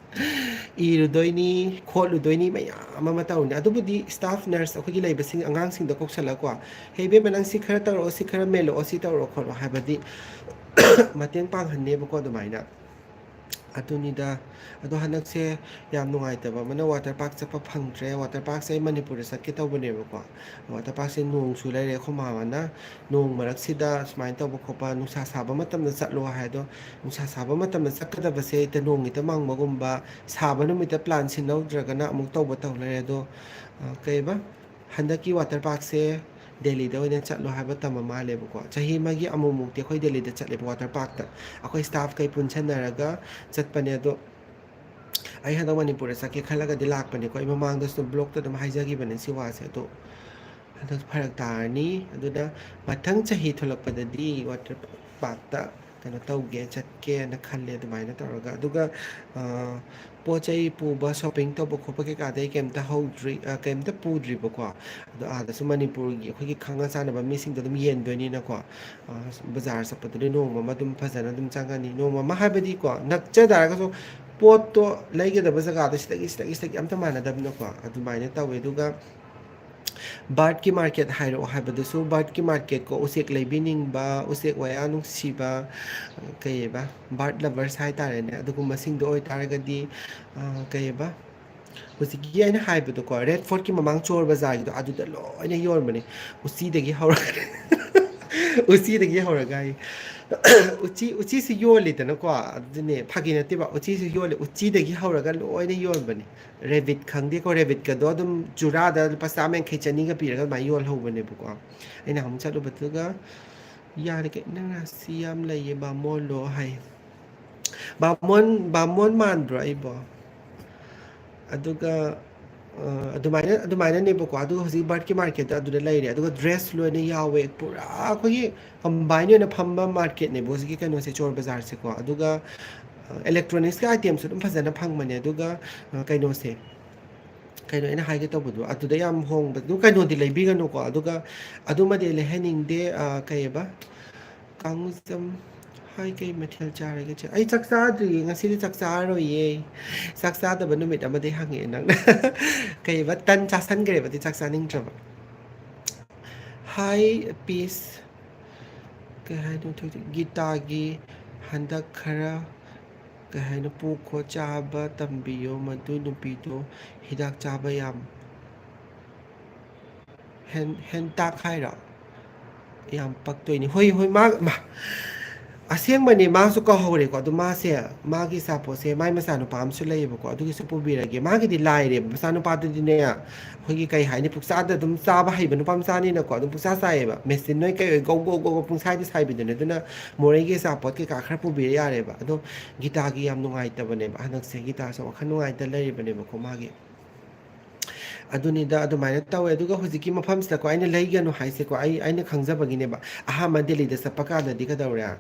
ꯏꯔꯨꯗꯣꯏꯅꯤ, ꯈꯣꯠꯂꯨꯗꯣꯏꯅꯤ, ꯃꯌꯥꯝ ꯑꯃ ꯇꯧꯅꯤ꯫ ꯑꯗꯨꯕꯨꯗꯤ ꯁ꯭ꯇꯥꯐ ꯅꯔꯁ ꯑꯩꯈꯣꯏꯒꯤ ꯂꯩꯕꯁꯤꯡ, ꯑꯉꯥꯡꯁꯤꯡꯗ ꯀꯧꯁꯜꯂꯒꯀꯣ, "ꯍꯦ ꯏꯕꯦꯝꯃ, ꯅꯪ ꯁꯤ ꯈꯔ ꯇꯧꯔꯛꯑꯣ, ꯁꯤ ꯈꯔ ꯃꯦꯜꯂꯛꯑꯣ, ꯁꯤ ꯇꯧꯔꯛꯑꯣ ꯈꯣꯠꯂꯣ" ꯍꯥꯏꯕꯗꯤ ꯃꯇꯦꯡ ꯄꯥꯡꯍꯟꯅꯦꯕꯀꯣ ꯑꯗꯨꯃꯥꯏꯅ꯫ ꯑꯗꯨꯅꯤꯗ꯫ ꯑꯗꯣ ꯍꯟꯗꯛꯁꯦ ꯌꯥꯝ ꯅꯨꯡꯉꯥꯏꯇꯕ ꯑꯃꯅ ꯋꯥꯇꯔ ꯄꯥꯔꯛ ꯆꯠꯄ ꯐꯪꯗ꯭ꯔꯦ꯫ ꯋꯥꯇꯔ ꯄꯥꯔꯛꯁꯦ ꯑꯩ ꯃꯅꯤꯄꯨꯔꯗ ꯆꯠꯀꯦ ꯇꯧꯕꯅꯦꯕꯀꯣ꯫ ꯋꯥꯇꯔ ꯄꯥꯔꯛꯁꯦ ꯅꯣꯡꯁꯨ ꯂꯩꯔꯦ꯫ ꯑꯩꯈꯣꯏ ꯃꯥ ꯍꯣꯏꯅ ꯅꯣꯡ ꯃꯔꯛꯁꯤꯗ ꯁꯨꯃꯥꯏꯅ ꯇꯧꯕ ꯈꯣꯠꯄ, ꯅꯨꯡꯁꯥ ꯁꯥꯕ ꯃꯇꯝꯗ ꯆꯠꯂꯣ ꯍꯥꯏ꯫ ꯑꯗꯣ ꯅꯨꯡꯁꯥ ꯁꯥꯕ ꯃꯇꯝꯗ ꯆꯠꯀꯗꯕꯁꯦ ꯍꯦꯛꯇ ꯅꯣꯡ ꯍꯦꯛꯇ ꯃꯪꯕꯒꯨꯝꯕ, ꯁꯥꯕ ꯅꯨꯃꯤꯠꯇ ꯄ꯭ꯂꯥꯟ ꯁꯤꯟꯍꯧꯗ꯭ꯔꯒꯅ ꯑꯃꯨꯛ ꯇꯧꯕ ꯇꯧ ꯂꯩꯔꯦ꯫ ꯑꯗꯣ, ꯑ, ꯀꯩꯕ? ꯍꯟꯗꯛꯀꯤ ꯋꯥꯇꯔ ꯄꯥꯔꯛꯁꯦ ꯗꯦꯜꯂꯤꯗ ꯑꯣꯏꯅ ꯆꯠꯂꯣ ꯍꯥꯏꯕ ꯇꯝꯕ ꯃꯥꯜꯂꯦꯕꯀꯣ꯫ ꯆꯍꯤ ꯑꯃꯒꯤ ꯑꯃꯨꯛꯃꯨꯛꯇꯤ ꯑꯩꯈꯣꯏ ꯗꯦꯜꯂꯤꯗ ꯆꯠꯂꯦꯕ ꯋꯥꯇꯔ ꯄꯥꯔꯛꯇ꯫ ꯑꯩꯈꯣꯏ ꯁ꯭ꯇꯥꯐꯈꯩ ꯄꯨꯟꯁꯟꯅꯔꯒ ꯆꯠꯄꯅꯦ꯫ ꯑꯗꯣ ꯑꯩ ꯍꯟꯗꯛ ꯃꯅꯤꯄꯨꯔꯗ ꯆꯠꯀꯦ ꯈꯜꯂꯒꯗꯤ ꯂꯥꯛꯄꯅꯦꯀꯣ꯫ ꯑꯩ ꯃꯃꯥꯡꯗꯁꯨ ꯕ꯭ꯂꯣꯛꯇ ꯑꯗꯨꯝ ꯍꯥꯏꯖꯈꯤꯕꯅꯦ ꯁꯤ ꯋꯥꯁꯦ꯫ ꯑꯗꯣ ꯍꯟꯗꯛ ꯐꯔꯛ ꯇꯥꯔꯅꯤ꯫ ꯑꯗꯨꯅ ꯃꯊꯪ ꯆꯍꯤ ꯊꯣꯛꯂꯛꯄꯗꯗꯤ ꯋꯥꯇꯔ ꯄꯥꯔꯛꯇ ꯀꯩꯅꯣ ꯇꯧꯒꯦ, ꯆꯠꯀꯦꯅ ꯈꯜꯂꯦ ꯑꯗꯨꯃꯥꯏꯅ ꯇꯧꯔꯒ꯫ ꯑꯗꯨꯒ ꯄꯣꯠ ꯆꯩ ꯄꯨꯕ, ꯁꯣꯞꯄꯤꯡ ꯇꯧꯕ ꯈꯣꯠꯄ ꯀꯩꯀꯥꯗꯤ ꯑꯩ ꯀꯩꯝꯇ ꯍꯧꯗ꯭ꯔꯤ, ꯀꯩꯝꯇ ꯄꯨꯗ꯭ꯔꯤꯕꯀꯣ꯫ ꯑꯗꯣ ꯑꯥꯗꯁꯨ ꯃꯅꯤꯄꯨꯔꯒꯤ ꯑꯩꯈꯣꯏꯒꯤ ꯈꯪꯅ ꯆꯥꯟꯅꯕ ꯃꯤꯁꯤꯡꯗꯣ ꯑꯗꯨꯝ ꯌꯦꯟꯗꯣꯏꯅꯤꯅꯀꯣ꯫ ꯕꯖꯥꯔ ꯆꯠꯄꯗꯨꯗꯤ ꯅꯣꯡꯃ ꯑꯃ ꯑꯗꯨꯝ ꯐꯖꯅ ꯑꯗꯨꯝ ꯆꯪꯉꯅꯤ꯫ ꯅꯣꯡꯃ ꯑꯃ ꯍꯥꯏꯕꯗꯤꯀꯣ, ꯅꯛꯆ ꯇꯥꯔꯒꯁꯨ ꯄꯣꯠꯇꯣ ꯂꯩꯒꯗꯕ ꯖꯒꯥꯗꯣ ꯁꯤꯗꯒꯤ ꯁꯤꯗꯒꯤ ꯁꯤꯗꯒꯤ ꯑꯝꯇ ꯃꯥꯟꯅꯗꯕꯅꯀꯣ꯫ ꯑꯗꯨꯃꯥꯏꯅ ꯇꯧꯋꯦ꯫ ꯑꯗꯨꯒ ꯕꯥꯔꯠꯀꯤ ꯃꯥꯔꯀꯦꯠ ꯍꯥꯏꯔꯛꯑꯣ ꯍꯥꯏꯕꯗꯨꯁꯨ, ꯕꯥꯔꯠꯀꯤ ꯃꯥꯔꯀꯦꯠꯀꯣ, ꯎꯆꯦꯛ ꯂꯩꯕꯤꯅꯤꯡꯕ, ꯎꯆꯦꯛ ꯋꯥꯌꯥ ꯅꯨꯡꯁꯤꯕ, ꯀꯩꯑꯕ, ꯕꯥꯔꯠ ꯂꯚꯔꯁ ꯍꯥꯏꯇꯥꯔꯦꯅꯦ, ꯑꯗꯨꯒꯨꯝꯕꯁꯤꯡꯗꯣ ꯑꯣꯏꯇꯥꯔꯒꯗꯤ, ꯀꯩꯑꯕ, ꯍꯧꯖꯤꯛꯀꯤ ꯑꯩꯅ ꯍꯥꯏꯕꯗꯣꯀꯣ, ꯔꯦꯠ ꯐꯣꯔꯠꯀꯤ ꯃꯃꯥꯡ ꯆꯣꯔ ꯕꯖꯥꯔꯒꯤꯗꯣ, ꯑꯗꯨꯗ ꯂꯣꯏꯅ ꯌꯣꯟꯕꯅꯦ꯫ ꯎꯆꯤꯗꯒꯤ ꯍꯧꯔꯒ ꯎꯆꯤꯗꯒꯤ ꯍꯧꯔꯒ ꯑꯩ ꯎꯆꯤ ꯎꯆꯤꯁꯨ ꯌꯣꯜꯂꯤꯗꯅꯀꯣ꯫ ꯑꯗꯨꯅꯦ, ꯐꯥꯒꯤ ꯅꯠꯇꯦꯕ, ꯎꯆꯤꯁꯨ ꯌꯣꯜꯂꯤ꯫ ꯎꯆꯤꯗꯒꯤ ꯍꯧꯔꯒ ꯂꯣꯏꯅ ꯌꯣꯟꯕꯅꯦ꯫ ꯔꯦꯕꯤꯠ ꯈꯪꯗꯦꯀꯣ, ꯔꯦꯕꯤꯠꯀꯗꯣ ꯑꯗꯨꯝ ꯖꯨꯔꯥꯗ ꯂꯨꯄꯥ ꯆꯥꯝꯃ ꯌꯥꯡꯈꯩ, ꯆꯅꯤꯒ ꯄꯤꯔꯒ ꯑꯗꯨꯃꯥꯏꯅ ꯌꯣꯜꯍꯧꯕꯅꯦꯕꯀꯣ꯫ ꯑꯩꯅ ꯑꯃꯨꯛ ꯆꯠꯂꯨꯕꯗꯨꯒ, "ꯌꯥꯔꯦ ꯀꯩ, ꯅꯪ ꯔꯥꯁꯤ ꯌꯥꯝ ꯂꯩꯌꯦ ꯕꯥꯃꯣꯟꯂꯣ?" ꯍꯥꯏ꯫ ꯕꯥꯃꯣꯟ, ꯕꯥꯃꯣꯟ ꯃꯥꯟꯕ꯭ꯔꯣ ꯑꯩꯕꯣ? ꯑꯗꯨꯒ ꯑꯗꯨꯃꯥꯏꯅ, ꯑꯗꯨꯃꯥꯏꯅꯅꯦꯕꯀꯣ꯫ ꯑꯗꯨꯒ ꯍꯧꯖꯤꯛ ꯕꯥꯔꯠꯀꯤ ꯃꯥꯔꯀꯦꯠꯇ ꯑꯗꯨꯗ ꯂꯩꯔꯦ꯫ ꯑꯗꯨꯒ ꯗ꯭ꯔꯦꯁ ꯂꯣꯏꯅ ꯌꯥꯎꯋꯦ꯫ ꯄꯨꯔꯥ ꯑꯩꯈꯣꯏꯒꯤ ꯀꯝꯕꯥꯏꯟ ꯑꯣꯏꯅ ꯐꯝꯕ ꯃꯥꯔꯀꯦꯠꯅꯦꯕ ꯍꯧꯖꯤꯛꯀꯤ ꯀꯩꯅꯣꯁꯦ, ꯆꯣꯔ ꯕꯖꯥꯔꯁꯦꯀꯣ꯫ ꯑꯗꯨꯒ ꯏꯂꯦꯛꯇ꯭ꯔꯣꯅꯤꯛꯁꯀꯤ ꯑꯥꯏꯇꯦꯝꯁꯨ ꯑꯗꯨꯝ ꯐꯖꯅ ꯐꯪꯕꯅꯦ꯫ ꯑꯗꯨꯒ ꯀꯩꯅꯣꯁꯦ, ꯀꯩꯅꯣ ꯑꯩꯅ ꯍꯥꯏꯒꯦ ꯇꯧꯕꯗꯣ, ꯑꯗꯨꯗ ꯌꯥꯝ ꯍꯣꯡꯕ꯫ ꯑꯗꯨ ꯀꯩꯅꯣꯗꯤ ꯂꯩꯕꯤꯒꯅꯨꯀꯣ꯫ ꯑꯗꯨꯒ ꯑꯗꯨꯃꯗꯤ ꯑꯩ ꯂꯩꯍꯟꯅꯤꯡꯗꯦ꯫ ꯀꯩꯑꯕ? ꯀꯥꯡꯖꯝ꯫ ꯍꯥꯏ, ꯀꯩ ꯃꯊꯦꯜ ꯆꯥꯔꯒꯦ? ꯆꯦ, ꯑꯩ ꯆꯥꯛ ꯆꯥꯗ꯭ꯔꯤꯌꯦ꯫ ꯉꯁꯤꯗꯤ ꯆꯥꯛ ꯆꯥꯔꯔꯣꯏꯌꯦ꯫ ꯆꯥꯛ ꯆꯥꯗꯕ ꯅꯨꯃꯤꯠ ꯑꯃꯗꯤ ꯍꯪꯉꯛꯑꯦ ꯅꯪꯅ꯫ ꯀꯩꯕ? ꯇꯟ ꯆꯥꯁꯟꯈ꯭ꯔꯦꯕ, ꯑꯗꯨꯗꯤ ꯆꯥꯛ ꯆꯥꯅꯤꯡꯗ꯭ꯔꯕ꯫ ꯍꯥꯏ ꯄꯤꯁ꯫ ꯀꯩ ꯍꯥꯏꯅꯣ? ꯒꯤꯇꯥꯒꯤ ꯍꯟꯗꯛ ꯈꯔ, ꯀꯩ ꯍꯥꯏꯅꯣ, ꯄꯨ ꯈꯣ ꯆꯥꯕ ꯇꯝꯕꯤꯌꯣ꯫ ꯃꯗꯨ ꯅꯨꯄꯤꯗꯣ ꯍꯤꯗꯥꯛ ꯆꯥꯕ ꯌꯥꯝ ꯍꯦꯟ-, ꯍꯦꯟꯇꯥꯛ ꯍꯥꯏꯔꯣ? ꯌꯥꯝ ꯄꯛꯇꯣꯏꯅꯤ꯫ ꯍꯣꯏ, ꯍꯣꯏ, ꯃꯥ, ꯃꯥ, ꯑꯁꯦꯡꯕꯅꯦ, ꯃꯥꯁꯨ ꯀꯧꯍꯧꯔꯦꯀꯣ꯫ ꯑꯗꯣ ꯃꯥꯁꯦ, ꯃꯥꯒꯤ ꯑꯆꯥꯄꯣꯠꯁꯦ, ꯃꯥꯏ ꯃꯆꯥꯅꯨꯄꯥ ꯑꯃꯁꯨ ꯂꯩꯌꯦꯕꯀꯣ, ꯑꯗꯨꯒꯤꯁꯨ ꯄꯨꯕꯤꯔꯒꯦ꯫ ꯃꯥꯒꯤꯗꯤ ꯂꯥꯏꯔꯦꯕ, ꯃꯆꯥꯅꯨꯄꯥꯗꯨꯗꯤꯅꯦ, ꯑꯩꯈꯣꯏꯒꯤ ꯀꯩ ꯍꯥꯏꯅꯤ, ꯄꯨꯛꯆꯥꯗ ꯑꯗꯨꯝ ꯆꯥꯕ ꯍꯩꯕ ꯅꯨꯄꯥ ꯃꯆꯥꯅꯤꯅꯀꯣ, ꯑꯗꯨꯝ ꯄꯨꯡꯆꯥ ꯆꯥꯏꯌꯦꯕ꯫ ꯃꯦꯆꯤꯟ ꯅꯣꯏ ꯀꯩ ꯑꯣꯏ ꯒꯧ ꯒꯧ ꯒꯧ ꯒꯧ ꯄꯨꯡꯁꯥꯏꯗ ꯁꯥꯏꯕꯤꯗꯨꯅꯦ꯫ ꯑꯗꯨꯅ ꯃꯣꯔꯦꯒꯤ ꯑꯆꯥꯄꯣꯠ ꯀꯩꯀꯥ ꯈꯔ ꯄꯨꯕꯤꯔ ꯌꯥꯔꯦꯕ꯫ ꯑꯗꯣ ꯒꯤꯇꯥꯒꯤ ꯌꯥꯝ ꯅꯨꯡꯉꯥꯏꯇꯕꯅꯦꯕ ꯍꯟꯗꯛꯁꯦ꯫ ꯒꯤꯇꯥꯁꯦ ꯋꯥꯈꯜ ꯅꯨꯡꯉꯥꯏꯇ ꯂꯩꯔꯤꯕꯅꯦꯕꯀꯣ ꯃꯥꯒꯤ꯫ ꯑꯗꯨꯅꯤꯗ, ꯑꯗꯨꯃꯥꯏꯅ ꯇꯧꯋꯦ꯫ ꯑꯗꯨꯒ ꯍꯧꯖꯤꯛꯀꯤ ꯃꯐꯝꯁꯤꯗꯀꯣ, ꯑꯩꯅ ꯂꯩꯒꯅꯨ ꯍꯥꯏꯁꯦꯀꯣ, ꯑꯩ, ꯑꯩꯅ ꯈꯪꯖꯕꯒꯤꯅꯦꯕ꯫ ꯑꯍꯥꯟꯕ ꯗꯦꯜꯂꯤꯗ ꯆꯠꯄ ꯀꯥꯟꯗꯗꯤ ꯀꯩꯗꯧꯔꯦ?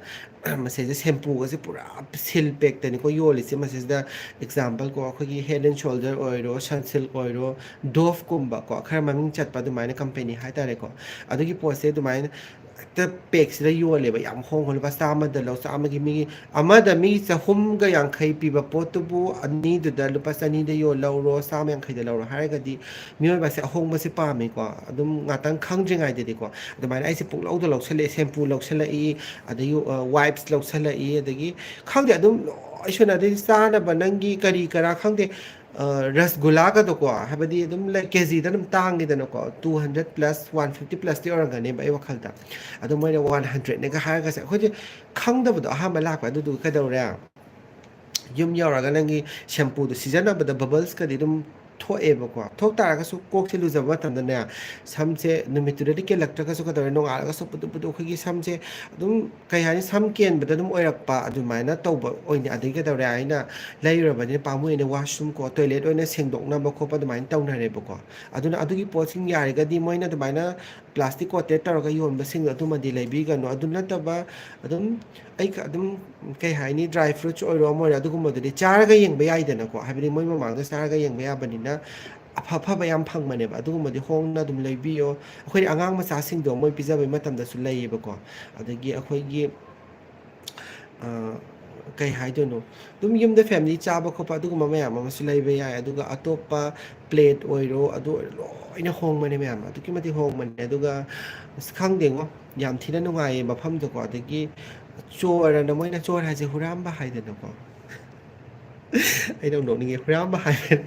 ꯃꯁꯤꯗ ꯁꯦꯝꯄꯨꯒꯁꯦ ꯄꯨꯔꯥ ꯁꯤꯜ ꯄꯦꯛꯇꯅꯤꯀꯣ ꯌꯣꯜꯂꯤꯁꯦ꯫ ꯃꯁꯤꯗ ꯑꯦꯛꯖꯥꯝꯄꯜ ꯀꯣ, ꯑꯩꯈꯣꯏꯒꯤ Head and Shoulder ꯑꯣꯏꯔꯣ, Sunsilk ꯑꯣꯏꯔꯣ, Dove ꯀꯨꯝꯕ ꯀꯣ, ꯈꯔ ꯃꯃꯤꯡ ꯆꯠꯄ ꯑꯗꯨꯃꯥꯏꯅ ꯀꯝꯄꯦꯅꯤ ꯍꯥꯏꯇꯥꯔꯦꯀꯣ꯫ ꯑꯗꯨꯒꯤ ꯄꯣꯠꯁꯦ ꯑꯗꯨꯃꯥꯏꯅ ꯍꯦꯛꯇ ꯄꯦꯛꯁꯤꯗ ꯌꯣꯜꯂꯦꯕ, ꯌꯥꯝ ꯍꯣꯡ ꯍꯣꯡ, ꯂꯨꯄꯥ ꯆꯥꯝꯃꯗ ꯂꯧ, ꯆꯥꯝꯃꯒꯤ ꯃꯤꯒꯤ ꯑꯃꯗ ꯃꯤ ꯆꯍꯨꯝꯒ ꯌꯥꯡꯈꯩ ꯄꯤꯕ ꯄꯣꯠꯇꯨꯕꯨ ꯑꯅꯤꯗꯨꯗ ꯂꯨꯄꯥ ꯆꯅꯤꯗ ꯌꯣꯜ ꯂꯧꯔꯣ, ꯆꯥꯝꯃ ꯌꯥꯡꯈꯩꯗ ꯂꯧꯔꯣ ꯍꯥꯏꯔꯒꯗꯤ ꯃꯤꯑꯣꯏꯕꯁꯦ ꯑꯍꯣꯡꯕꯁꯦ ꯄꯥꯝꯃꯤꯀꯣ꯫ ꯑꯗꯨꯝ ꯉꯥꯛꯇꯪ ꯈꯪꯗ꯭ꯔꯤꯉꯩꯗꯗꯤꯀꯣ, ꯑꯗꯨꯃꯥꯏꯅ ꯑꯩꯁꯦ ꯄꯨꯡꯂꯧꯗ ꯂꯧꯁꯜꯂꯛꯑꯦ, ꯁꯦꯝꯄꯨ ꯂꯧꯁꯜꯂꯛꯏ, ꯑꯗꯒꯤ ꯋꯥꯏꯞꯁ ꯂꯧꯁꯜꯂꯛꯏ, ꯑꯗꯒꯤ ꯈꯪꯗꯦ, ꯑꯗꯨꯝ ꯂꯣꯏ ꯁꯨꯅ, ꯑꯗꯩ ꯆꯥꯅꯕ ꯅꯪꯒꯤ ꯀꯔꯤ ꯀꯔꯥ ꯈꯪꯗꯦ, ꯔꯁꯒꯨꯂꯥꯒꯗꯣꯀꯣ, ꯍꯥꯏꯕꯗꯤ ꯑꯗꯨꯝ ꯂꯩ, ꯀꯦꯖꯤꯗ ꯑꯗꯨꯝ ꯇꯥꯡꯉꯤꯗꯅꯀꯣ, two hundred plus, one fifty ꯄ꯭ꯂꯁꯇꯤ ꯑꯣꯏꯔꯝꯒꯅꯦꯕ ꯑꯩ ꯋꯥꯈꯜꯗ꯫ ꯑꯗꯣ ꯃꯣꯏꯅ ꯋꯥꯟ ꯍꯟꯗ꯭ꯔꯦꯠꯅꯦꯒ ꯍꯥꯏꯔꯒꯁꯦ, ꯑꯩꯈꯣꯏꯗꯤ ꯈꯪꯗꯕꯗꯣ ꯑꯍꯥꯟꯕ ꯂꯥꯛꯄ꯫ ꯑꯗꯨꯗꯨꯒ ꯀꯩꯗꯧꯔꯦ? ꯌꯨꯝ ꯌꯧꯔꯒ ꯅꯪꯒꯤ ꯁꯦꯝꯄꯨꯗꯣ ꯁꯤꯖꯤꯟꯅꯕꯗ ꯕꯕꯜꯁꯀꯗꯤ ꯑꯗꯨꯝ ꯊꯣꯛꯑꯦꯕꯀꯣ꯫ ꯊꯣꯛ ꯇꯥꯔꯒꯁꯨ ꯀꯣꯛꯁꯦ ꯂꯨꯖꯕ ꯃꯇꯝꯗꯅꯦ, ꯁꯝꯁꯦ ꯅꯨꯃꯤꯠꯇꯨꯗꯗꯤ ꯀꯦꯜꯂꯛꯇ꯭ꯔꯒꯁꯨ ꯀꯩꯗꯧꯔꯦ, ꯅꯣꯡꯉꯥꯜꯂꯒꯁꯨ ꯄꯨꯗꯨ ꯄꯨꯗꯨ ꯑꯩꯈꯣꯏꯒꯤ ꯁꯝꯁꯦ ꯑꯗꯨꯝ, ꯀꯩ ꯍꯥꯏꯅꯤ, ꯁꯝ ꯀꯦꯟꯕꯗ ꯑꯗꯨꯝ ꯑꯣꯏꯔꯛꯄ ꯑꯗꯨꯃꯥꯏꯅ ꯇꯧꯕ ꯑꯣꯏꯅ꯫ ꯑꯗꯒꯤ ꯀꯩꯗꯧꯔꯦ, ꯑꯩꯅ ꯂꯩꯔꯨꯔꯕꯅꯤꯅ ꯄꯥꯝꯃꯨꯏꯅ ꯋꯥꯁꯔꯨꯝ ꯀꯣ, ꯇꯣꯏꯂꯦꯠ ꯑꯣꯏꯅ ꯁꯦꯡꯗꯣꯛꯅꯕ ꯈꯣꯠꯄ ꯑꯗꯨꯃꯥꯏꯅ ꯇꯧꯅꯔꯦꯕꯀꯣ꯫ ꯑꯗꯨꯅ ꯑꯗꯨꯒꯤ ꯄꯣꯠꯁꯤꯡ ꯌꯥꯔꯒꯗꯤ ꯃꯣꯏꯅ ꯑꯗꯨꯃꯥꯏꯅ ꯄ꯭ꯂꯥꯁꯇꯤꯛ ꯀꯣꯇꯦꯠ ꯇꯧꯔꯒ ꯌꯣꯟꯕꯁꯤꯡꯗꯣ ꯑꯗꯨꯃꯗꯤ ꯂꯩꯕꯤꯒꯅꯨ꯫ ꯑꯗꯨ ꯅꯠꯇꯕ ꯑꯗꯨꯝ ꯑꯩ ꯈ-, ꯑꯗꯨꯝ ꯀꯩ ꯍꯥꯏꯅꯤ, ꯗ꯭ꯔꯥꯏ ꯐ꯭ꯔꯨꯠꯁ ꯑꯣꯏꯔꯣ ꯑꯃ ꯑꯣꯏꯔꯣ, ꯑꯗꯨꯒꯨꯝꯕꯗꯨꯗꯤ ꯆꯥꯔꯒ ꯌꯦꯡꯕ ꯌꯥꯏꯗꯅꯀꯣ꯫ ꯍꯥꯏꯕꯗꯤ ꯃꯣꯏ ꯃꯃꯥꯡꯗ ꯆꯥꯔꯒ ꯌꯦꯡꯕ ꯌꯥꯕꯅꯤꯅ ꯑꯐ ꯑꯐꯕ ꯌꯥꯝ ꯐꯪꯕꯅꯦꯕ꯫ ꯑꯗꯨꯒꯨꯝꯕꯗꯤ ꯍꯣꯡꯅ ꯑꯗꯨꯝ ꯂꯩꯕꯤꯌꯣ꯫ ꯑꯩꯈꯣꯏꯗꯤ ꯑꯉꯥꯡ ꯃꯆꯥꯁꯤꯡꯗꯣ ꯃꯣꯏ ꯄꯤꯖꯕꯩ ꯃꯇꯝꯗꯁꯨ ꯂꯩꯌꯦꯕꯀꯣ꯫ ꯑꯗꯒꯤ ꯑꯩꯈꯣꯏꯒꯤ, ꯑ, ꯀꯩ ꯍꯥꯏꯗꯣꯏꯅꯣ, ꯑꯗꯨꯝ ꯌꯨꯝꯗ ꯐꯦꯃꯤꯂꯤ ꯆꯥꯕ ꯈꯣꯠꯄ ꯑꯗꯨꯒꯨꯝꯕ ꯃꯌꯥꯝ ꯑꯃꯁꯨ ꯂꯩꯕ ꯌꯥꯏ꯫ ꯑꯗꯨꯒ ꯑꯇꯣꯞꯄ ꯄ꯭ꯂꯦꯠ ꯑꯣꯏꯔꯣ, ꯑꯗꯨ ꯑꯣꯏꯔꯣ, ꯂꯣꯏꯅ ꯍꯣꯡꯕꯅꯦ ꯃꯌꯥꯝ, ꯑꯗꯨꯛꯀꯤ ꯃꯇꯤꯛ ꯍꯣꯡꯕꯅꯦ꯫ ꯑꯗꯨꯒ ꯑꯁ, ꯈꯪꯗꯦꯉꯣ, ꯌꯥꯝ ꯊꯤꯅ ꯅꯨꯡꯉꯥꯏꯌꯦ ꯃꯐꯝꯗꯣꯀꯣ꯫ ꯑꯗꯒꯤ ꯆꯣꯔ ꯑꯅ, ꯃꯣꯏꯅ ꯆꯣꯔ ꯍꯥꯏꯁꯦ ꯍꯨꯔꯥꯟꯕ ꯍꯥꯏꯗꯅꯀꯣ꯫ ꯑꯩꯅ ꯅꯣꯛꯅꯤꯡꯉꯦ, ꯍꯨꯔꯥꯟꯕ ꯍꯥꯏ-,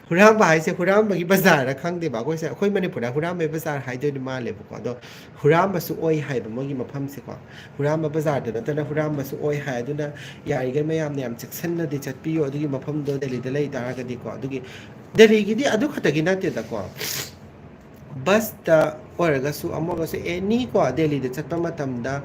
ꯍꯨꯔꯥꯟꯕ ꯍꯥꯏꯁꯦ ꯍꯨꯔꯥꯟꯕꯒꯤ ꯕꯖꯥꯔ ꯈꯪꯗꯦꯕ꯫ ꯑꯩꯈꯣꯏꯁꯦ, ꯑꯩꯈꯣꯏ ꯃꯅꯤꯄꯨꯔꯗ ꯍꯨꯔꯥꯟꯕꯒꯤ ꯕꯖꯥꯔ ꯍꯥꯏꯗꯣꯏꯅꯤ ꯃꯥꯜꯂꯦꯕꯀꯣ꯫ ꯑꯗꯣ ꯍꯨꯔꯥꯟꯕꯁꯨ ꯑꯣꯏ ꯍꯥꯏꯕ ꯃꯣꯏꯒꯤ ꯃꯐꯝꯁꯦꯀꯣ꯫ ꯍꯨꯔꯥꯟꯕ ꯕꯖꯥꯔꯗ ꯅꯠꯇꯅ ꯍꯨꯔꯥꯟꯕꯁꯨ ꯑꯣꯏ ꯍꯥꯏ꯫ ꯑꯗꯨꯅ ꯌꯥꯔꯤꯈꯩ ꯃꯌꯥꯝꯅ ꯌꯥꯝ ꯆꯦꯛꯁꯤꯟꯅꯗꯤ ꯆꯠꯄꯤꯌꯨ ꯑꯗꯨꯒꯤ ꯃꯐꯝꯗꯣ, ꯗꯦꯜꯂꯤꯗ ꯂꯩ ꯇꯥꯔꯒꯗꯤꯀꯣ꯫ ꯑꯗꯨꯒꯤ ꯗꯦꯜꯂꯤꯒꯤꯗꯤ ꯑꯗꯨ ꯈꯛꯇꯒꯤ ꯅꯠꯇꯦꯗꯀꯣ, ꯕꯁꯇ ꯑꯣꯏꯔꯒꯁꯨ, ꯑꯃ ꯑꯣꯏꯔꯒꯁꯨ, ꯑꯦꯅꯤꯀꯣ, ꯗꯦꯜꯂꯤꯗ ꯆꯠꯄ ꯃꯇꯝꯗ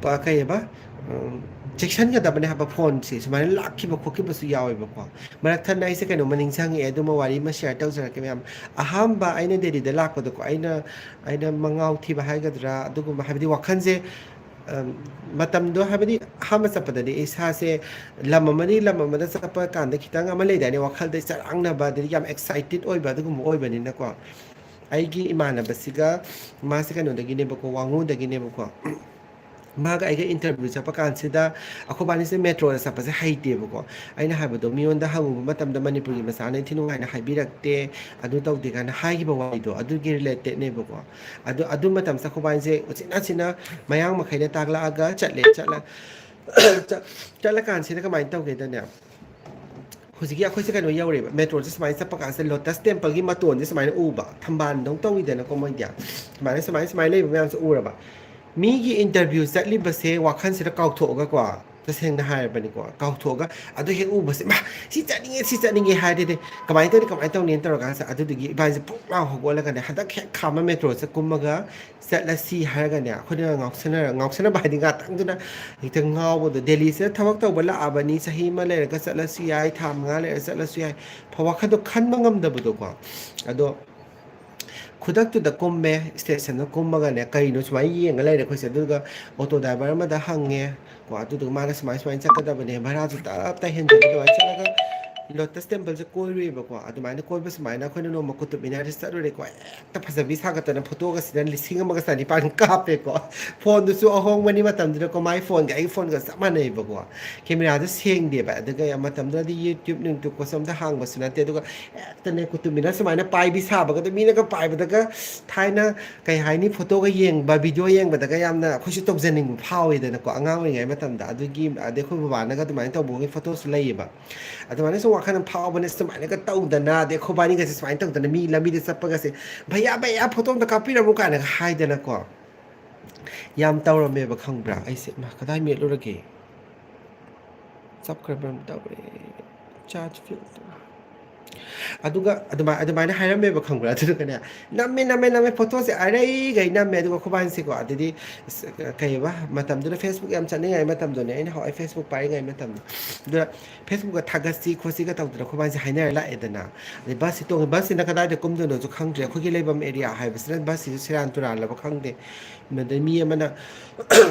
ꯄ-, ꯀꯩꯑꯕ, ꯎꯝ, ꯆꯦꯛꯁꯤꯟꯒꯗꯕꯅꯦ ꯍꯥꯏꯕ, ꯐꯣꯟꯁꯦ ꯁꯨꯃꯥꯏꯅ ꯂꯥꯛꯈꯤꯕ ꯈꯣꯠꯈꯤꯕꯁꯨ ꯌꯥꯎꯋꯦꯕꯀꯣ꯫ ꯃꯔꯛ ꯊꯠꯅ ꯑꯩꯁꯦ ꯀꯩꯅꯣꯝꯃ ꯅꯤꯡꯁꯤꯡꯉꯛꯑꯦ, ꯑꯗꯨꯃ ꯋꯥꯔꯤ ꯑꯃ ꯁꯤꯌꯔ ꯇꯧꯖꯔꯛꯀꯦ ꯃꯌꯥꯝ꯫ ꯑꯍꯥꯟꯕ ꯑꯩꯅ ꯗꯦꯜꯂꯤꯗ ꯂꯥꯛꯄꯗꯀꯣ, ꯑꯩꯅ ꯑꯩꯅ ꯃꯉꯥꯎ ꯊꯤꯕ ꯍꯥꯏꯒꯗ꯭ꯔꯥ, ꯑꯗꯨꯒꯨꯝꯕ, ꯍꯥꯏꯕꯗꯤ ꯋꯥꯈꯜꯁꯦ, ꯑꯝ, ꯃꯇꯝꯗꯣ, ꯍꯥꯏꯕꯗꯤ ꯑꯍꯥꯟꯕ ꯆꯠꯄꯗꯗꯤ ꯏꯁꯥꯁꯦ ꯂꯝ ꯑꯃꯗꯒꯤ ꯂꯝ ꯑꯃꯗ ꯆꯠꯄ ꯀꯥꯟꯗ ꯈꯤꯇꯪ ꯑꯃ ꯂꯩꯗꯥꯏꯅꯦ, ꯋꯥꯈꯜꯗ ꯆꯔꯥꯡꯅꯕ, ꯑꯗꯩ ꯌꯥꯝ ꯑꯦꯛꯁꯥꯏꯇꯦꯠ ꯑꯣꯏꯕ, ꯑꯗꯨꯒꯨꯝꯕ ꯑꯣꯏꯕꯅꯤꯅꯀꯣ꯫ ꯑꯩꯒꯤ ꯏꯃꯥꯟꯅꯕꯁꯤꯒ, ꯃꯥꯁꯦ ꯀꯩꯅꯣꯗꯒꯤꯅꯦꯕꯀꯣ, ꯋꯥꯉꯨꯗꯒꯤꯅꯦꯕꯀꯣ꯫ ꯃꯥꯒ ꯑꯩꯒ ꯏꯟꯇꯔꯚ꯭ꯌꯨ ꯆꯠꯄ ꯀꯥꯟꯁꯤꯗ, ꯑꯩꯈꯣꯏꯕꯥꯅꯤꯁꯦ ꯃꯦꯇ꯭ꯔꯣꯗ ꯆꯠꯄꯁꯦ ꯍꯩꯇꯦꯕꯀꯣ꯫ ꯑꯩꯅ ꯍꯥꯏꯕꯗꯣ, ꯃꯤꯉꯣꯟꯗ ꯍꯪꯉꯨꯕ ꯃꯇꯝꯗ ꯃꯅꯤꯄꯨꯔꯒꯤ ꯃꯆꯥꯅ ꯏꯟꯊꯤ ꯅꯨꯡꯉꯥꯏꯅ ꯍꯥꯏꯕꯤꯔꯛꯇꯦ, ꯑꯗꯨ ꯇꯧꯗꯦ ꯀꯥꯏꯅ ꯍꯥꯏꯈꯤꯕ ꯋꯥꯔꯤꯗꯣ, ꯑꯗꯨꯒꯤ ꯔꯤꯂꯦꯇꯦꯠꯅꯦꯕꯀꯣ꯫ ꯑꯗꯨ, ꯑꯗꯨ ꯃꯇꯝꯁꯤꯗ ꯑꯩꯈꯣꯏꯕꯥꯅꯤꯁꯦ ꯎꯆꯤꯟ ꯅꯥꯆꯤꯟꯅ ꯃꯌꯥꯡ ꯃꯈꯩꯅ ꯇꯥꯛꯂꯛꯑꯒ ꯆꯠꯂꯦ꯫ ꯆꯠꯂ-, ꯆꯠ-, ꯆꯠꯂꯀꯥꯟꯁꯤꯗ ꯀꯃꯥꯏꯅ ꯇꯧꯒꯦꯗꯅꯦ, ꯍꯧꯖꯤꯛꯀꯤ ꯑꯩꯈꯣꯏꯁꯦ ꯀꯩꯅꯣ ꯌꯧꯔꯦꯕ, ꯃꯦꯇ꯭ꯔꯣꯁꯦ ꯁꯨꯃꯥꯏꯅ ꯆꯠꯄ ꯀꯥꯟꯁꯤꯗ ꯂꯣꯇꯁ ꯇꯦꯝꯄꯜꯒꯤ ꯃꯇꯣꯟꯁꯦ ꯁꯨꯃꯥꯏꯅ ꯎꯕ, ꯊꯝꯕꯥꯜꯗꯧ ꯇꯧꯋꯤꯗꯅꯀꯣ ꯃꯣꯏꯗꯤ꯫ ꯁꯨꯃꯥꯏꯅ, ꯁꯨꯃꯥꯏꯅ, ꯁꯨꯃꯥꯏꯅ ꯂꯩꯕ ꯃꯌꯥꯝꯁꯦ ꯎꯔꯕ꯫ ꯃꯤꯒꯤ ꯏꯟꯇꯔꯚ꯭ꯌꯨ ꯆꯠꯂꯤꯕꯁꯦ ꯋꯥꯈꯜꯁꯤꯗ ꯀꯥꯎꯊꯣꯛꯑꯒꯀꯣ, ꯇꯁꯦꯡꯅ ꯍꯥꯏꯔꯕꯅꯤꯀꯣ, ꯀꯥꯎꯊꯣꯛꯑꯒ ꯑꯗꯨ ꯍꯦꯛ ꯎꯕꯁꯦ, "ꯃꯥ, ꯁꯤ ꯆꯠꯅꯤꯡꯉꯦ, ꯁꯤ ꯆꯠꯅꯤꯡꯉꯦ" ꯍꯥꯏꯔꯗꯤ ꯀꯃꯥꯏꯅ ꯇꯧꯅꯤ, ꯀꯃꯥꯏꯅ ꯇꯧꯅꯤꯅ ꯇꯧꯔꯀꯥꯟꯁꯤꯗ, ꯑꯗꯨꯗꯨꯒꯤ ꯏꯕꯥꯅꯤꯁꯦ ꯄꯨꯛ ꯂꯥꯎ ꯍꯧꯒꯠꯂꯒꯅꯦ, ꯍꯟꯗꯛ ꯍꯦꯛ ꯈꯥꯝꯕ ꯃꯦꯇ꯭ꯔꯣꯁꯦ ꯀꯨꯝꯃꯒ ꯆꯠꯂꯁꯤ ꯍꯥꯏꯔꯒꯅꯦ, ꯑꯩꯈꯣꯏꯅ ꯉꯥꯎꯁꯟꯅꯔ-, ꯉꯥꯎꯁꯟꯅꯕ ꯍꯥꯏꯗꯤ ꯉꯥꯛꯇꯪꯗꯨꯅ ꯍꯦꯛꯇ ꯉꯥꯎꯕꯗꯣ, ꯗꯦꯜꯂꯤꯁꯤꯗ ꯊꯕꯛ ꯇꯧꯕ ꯂꯥꯛꯑꯕꯅꯤ, ꯆꯍꯤ ꯑꯃ ꯂꯩꯔꯒ ꯆꯠꯂꯁꯨ ꯌꯥꯏ, ꯊꯥ ꯃꯉꯥ ꯂꯩꯔꯒ ꯆꯠꯂꯁꯨ ꯌꯥꯏ, ꯐ-, ꯋꯥꯈꯜꯗꯣ ꯈꯟꯕ ꯉꯝꯗꯕꯗꯣꯀꯣ꯫ ꯑꯗꯣ ꯈꯨꯗꯛꯇꯨꯗ ꯀꯨꯝꯃꯦ, ꯁ꯭ꯇꯦꯁꯟꯗ ꯀꯨꯝꯃꯒꯅꯦ, ꯀꯩꯅꯣ ꯁꯨꯃꯥꯏꯅ ꯌꯦꯡꯉ ꯂꯩꯔꯦ ꯑꯩꯈꯣꯏꯁꯦ꯫ ꯑꯗꯨꯒ ꯑꯣꯇꯣ ꯗ꯭ꯔꯥꯏꯚꯔ ꯑꯃꯗ ꯍꯪꯉꯦ ꯀꯣ, ꯑꯗꯨꯗꯨꯒ ꯃꯥꯅ ꯁꯨꯃꯥꯏ ꯁꯨꯃꯥꯏꯅ ꯆꯠꯀꯗꯕꯅꯦ, ꯚꯔꯥꯁꯨ ꯇꯞ ꯇꯞ ꯍꯦꯟꯖꯜꯂꯦ, ꯑꯗꯨꯃꯥꯏꯅ ꯆꯠꯂꯒ ꯂꯣꯇꯁ ꯇꯦꯝꯄꯜꯁꯦ ꯀꯣꯏꯔꯨꯏꯕꯀꯣ꯫ ꯑꯗꯨꯃꯥꯏꯅ ꯀꯣꯏꯕ ꯁꯨꯃꯥꯏꯅ ꯑꯩꯈꯣꯏꯅ ꯅꯣꯡꯃ ꯀꯨꯇꯨꯕ ꯃꯤꯅꯥꯔꯁꯦ ꯆꯠꯂꯨꯔꯦꯀꯣ꯫ ꯍꯦꯛꯇ ꯐꯖꯕꯤ ꯁꯥꯒꯠꯇꯅ ꯐꯣꯇꯣꯒ ꯁꯤꯗ ꯂꯤꯁꯤꯡ ꯑꯃꯒ ꯆꯅꯤꯄꯥꯟ ꯀꯥꯞꯄꯦꯀꯣ꯫ ꯐꯣꯟꯗꯨꯁꯨ ꯑꯍꯣꯡꯕꯅꯤ ꯃꯇꯝꯗꯨꯗꯀꯣ, ꯃꯥꯏ ꯐꯣꯟꯒ ꯑꯩꯒꯤ ꯐꯣꯟꯒ ꯆꯞ ꯃꯥꯟꯅꯩꯕꯀꯣ꯫ ꯀꯦꯃꯦꯔꯥꯗꯣ ꯁꯦꯡꯗꯦꯕ, ꯑꯗꯨꯒ ꯃꯇꯝꯗꯨꯗꯗꯤ YouTube, ꯅꯨꯡꯇꯨꯕꯀꯁꯨ ꯑꯝꯇ ꯍꯥꯡꯕꯁꯨ ꯅꯠꯇꯦ꯫ ꯑꯗꯨꯒ ꯍꯦꯛꯇꯅꯦ ꯀꯨꯇꯨꯕ ꯃꯤꯅꯥꯔ ꯁꯨꯃꯥꯏꯅ ꯄꯥꯏꯕꯤ ꯁꯥꯕꯒꯗꯣ, ꯃꯤꯅꯒ ꯄꯥꯏꯕꯗꯒ, ꯊꯥꯏꯅ ꯀꯩ ꯍꯥꯏꯅꯤ, ꯐꯣꯇꯣꯒ ꯌꯦꯡꯕ, ꯚꯤꯗꯤꯑꯣ ꯌꯦꯡꯕꯗꯒ ꯌꯥꯝꯅ ꯑꯩꯈꯣꯏꯁꯨ ꯇꯧꯖꯅꯤꯡꯕ ꯐꯥꯎꯋꯤꯗꯅꯀꯣ, ꯑꯉꯥꯡ ꯑꯣꯏꯔꯤꯉꯩ ꯃꯇꯝꯗ꯫ ꯑꯗꯨꯒꯤ, ꯑꯗꯩ ꯑꯩꯈꯣꯏ ꯕꯕꯥꯅꯒ ꯑꯗꯨꯃꯥꯏꯅ ꯇꯧꯕꯒꯤ ꯐꯣꯇꯣꯁꯨ ꯂꯩꯌꯦꯕ꯫ ꯑꯗꯨꯃꯥꯏꯅ ꯁꯨꯝ ꯋꯥꯈꯜ ꯑꯃ ꯐꯥꯎꯕꯅꯦ, ꯁꯨꯃꯥꯏꯅꯒ ꯇꯧꯗꯅ, ꯑꯗꯩ ꯑꯩꯈꯣꯏꯕꯥꯅꯤꯒꯁꯦ ꯁꯨꯃꯥꯏꯅ ꯇꯧꯗꯅ, ꯃꯤ ꯂꯝꯕꯤꯗ ꯆꯠꯄꯒꯁꯦ, "ꯚꯩꯌꯥ, ꯚꯩꯌꯥ, ꯐꯣꯇꯣ ꯑꯝꯇ ꯀꯥꯞꯄꯤꯔꯝꯃꯨ" ꯀꯥꯏꯅꯒ ꯍꯥꯏꯗꯅꯀꯣ꯫ ꯌꯥꯝ ꯇꯧꯔꯝꯃꯦꯕ, ꯈꯪꯕ꯭ꯔꯥ? ꯑꯩꯁꯦ, "ꯏꯃꯥ, ꯀꯗꯥꯏ ꯃꯦꯠꯂꯨꯔꯒꯦ? ꯆꯞꯈ꯭ꯔꯕ ꯀꯩꯅꯣꯝ ꯇꯧꯔꯦ꯫ ꯆꯥꯔꯖ ꯐꯦꯜ ꯇꯧꯔꯦ꯫" ꯑꯗꯨꯒ ꯑꯗꯨꯃꯥꯏ-, ꯑꯗꯨꯃꯥꯏꯅ ꯍꯥꯏꯔꯝꯃꯦꯕ, ꯈꯪꯕ꯭ꯔꯥ? ꯑꯗꯨꯗꯨꯒꯅꯦ, ꯅꯝꯃꯦ, ꯅꯝꯃꯦ, ꯅꯝꯃꯦ, ꯐꯣꯇꯣꯁꯦ ꯑꯔꯩꯒꯩ ꯅꯝꯃꯦ꯫ ꯑꯗꯨꯒ ꯑꯩꯈꯣꯏꯕꯥꯅꯤꯁꯦꯀꯣ, ꯑꯗꯨꯗꯤ, ꯑꯁ, ꯀꯩꯕ, ꯃꯇꯝꯗꯨꯗ Facebook ꯌꯥꯝ ꯆꯠꯅꯤꯡꯉꯥꯏ ꯃꯇꯝꯗꯨꯅꯦ, ꯑꯩꯅ ꯍꯧꯔꯛꯑꯦ Facebook ꯄꯥꯏꯔꯤꯉꯩ ꯃꯇꯝꯗꯣ꯫ ꯑꯗꯨꯗ Facebookꯇ ꯊꯥꯒꯠꯁꯤ ꯈꯣꯠꯁꯤꯒ ꯇꯧꯗꯅ ꯑꯩꯈꯣꯏꯕꯥꯅꯤꯁꯦ ꯍꯥꯏꯅꯔ ꯂꯥꯛꯑꯦꯗꯅ꯫ ꯑꯗꯩ ꯕꯁꯁꯤ ꯇꯣꯡꯉꯦ, ꯕꯁꯁꯤꯅ ꯀꯗꯥꯏꯗ ꯀꯨꯝꯗꯣꯏꯅꯣꯁꯨ ꯈꯪꯗ꯭ꯔꯦ꯫ ꯑꯩꯈꯣꯏꯒꯤ ꯂꯩꯐꯝ ꯑꯦꯔꯤꯌꯥ ꯍꯥꯏꯕꯁꯤꯅ ꯕꯁꯁꯤꯁꯨ ꯁꯦꯔꯥꯟ ꯇꯨꯔꯥꯟꯂꯕ ꯈꯪꯗꯦ꯫ ꯑꯗꯩ ꯃꯤ ꯑꯃꯅ,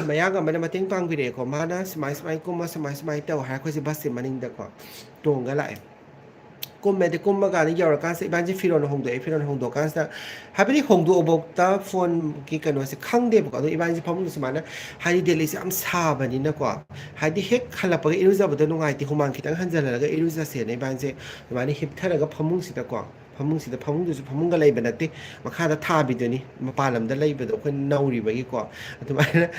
ꯃꯌꯥꯡ ꯑꯃꯅ ꯃꯇꯦꯡ ꯄꯥꯡꯕꯤꯔꯛꯑꯦꯀꯣ, ꯃꯥꯅ ꯁꯨꯃꯥꯏ ꯁꯨꯃꯥꯏ ꯀꯨꯝꯃꯣ, ꯁꯨꯃꯥꯏ ꯁꯨꯃꯥꯏ ꯇꯧ ꯍꯥꯏꯔ ꯑꯩꯈꯣꯏꯁꯦ ꯕꯁꯁꯦ ꯃꯅꯤꯡꯗꯀꯣ ꯇꯣꯡꯉ ꯂꯥꯛꯑꯦ꯫ ꯀꯨꯝꯃꯦ, ꯑꯗꯩ ꯀꯨꯝꯃ ꯀꯥꯟꯗ ꯌꯧꯔꯀꯥꯟꯁꯤꯗ ꯏꯕꯥꯅꯤꯁꯦ ꯐꯤꯔꯣꯜ ꯍꯣꯡꯗꯣꯛꯑꯦ꯫ ꯐꯤꯔꯣꯜ ꯍꯣꯡꯗꯣꯛꯑꯀꯥꯟꯁꯤꯗ, ꯍꯥꯏꯕꯗꯤ ꯍꯣꯡꯗꯣꯛꯑꯕꯧꯇ ꯐꯣꯟꯒꯤ ꯀꯩꯅꯣꯁꯦ ꯈꯪꯗꯦꯕꯀꯣ꯫ ꯑꯗꯣ ꯏꯕꯥꯅꯤꯁꯦ ꯐꯃꯨꯡꯗ ꯁꯨꯃꯥꯏꯅ, ꯍꯥꯏꯗꯤ ꯗꯦꯜꯂꯤꯁꯦ ꯌꯥꯝ ꯁꯥꯕꯅꯤꯅꯀꯣ, ꯍꯥꯏꯗꯤ ꯍꯦꯛ ꯍꯜꯂꯛꯄꯒ ꯏꯔꯨꯖꯕꯗꯣ ꯅꯨꯡꯉꯥꯏꯇꯦ, ꯍꯨꯃꯥꯡ ꯈꯤꯇꯪ ꯍꯟꯖꯜꯍꯜꯂꯒ ꯏꯔꯨꯖꯁꯦꯅ ꯏꯕꯥꯅꯤꯁꯦ ꯑꯗꯨꯃꯥꯏꯅ ꯍꯤꯞꯊꯔꯒ ꯐꯃꯨꯡꯁꯤꯗꯀꯣ, ꯐꯃꯨꯡꯁꯤꯗ, ꯐꯃꯨꯡꯗꯨꯁꯨ ꯐꯃꯨꯡꯒ ꯂꯩꯕ ꯅꯠꯇꯦ, ꯃꯈꯥꯗ ꯊꯥꯕꯤꯗꯨꯅꯤ, ꯃꯄꯥꯟ ꯂꯝꯗ ꯂꯩꯕꯗꯣ ꯑꯩꯈꯣꯏ ꯅꯧꯔꯤꯕꯒꯤꯀꯣ꯫ ꯑꯗꯨꯃꯥꯏꯅ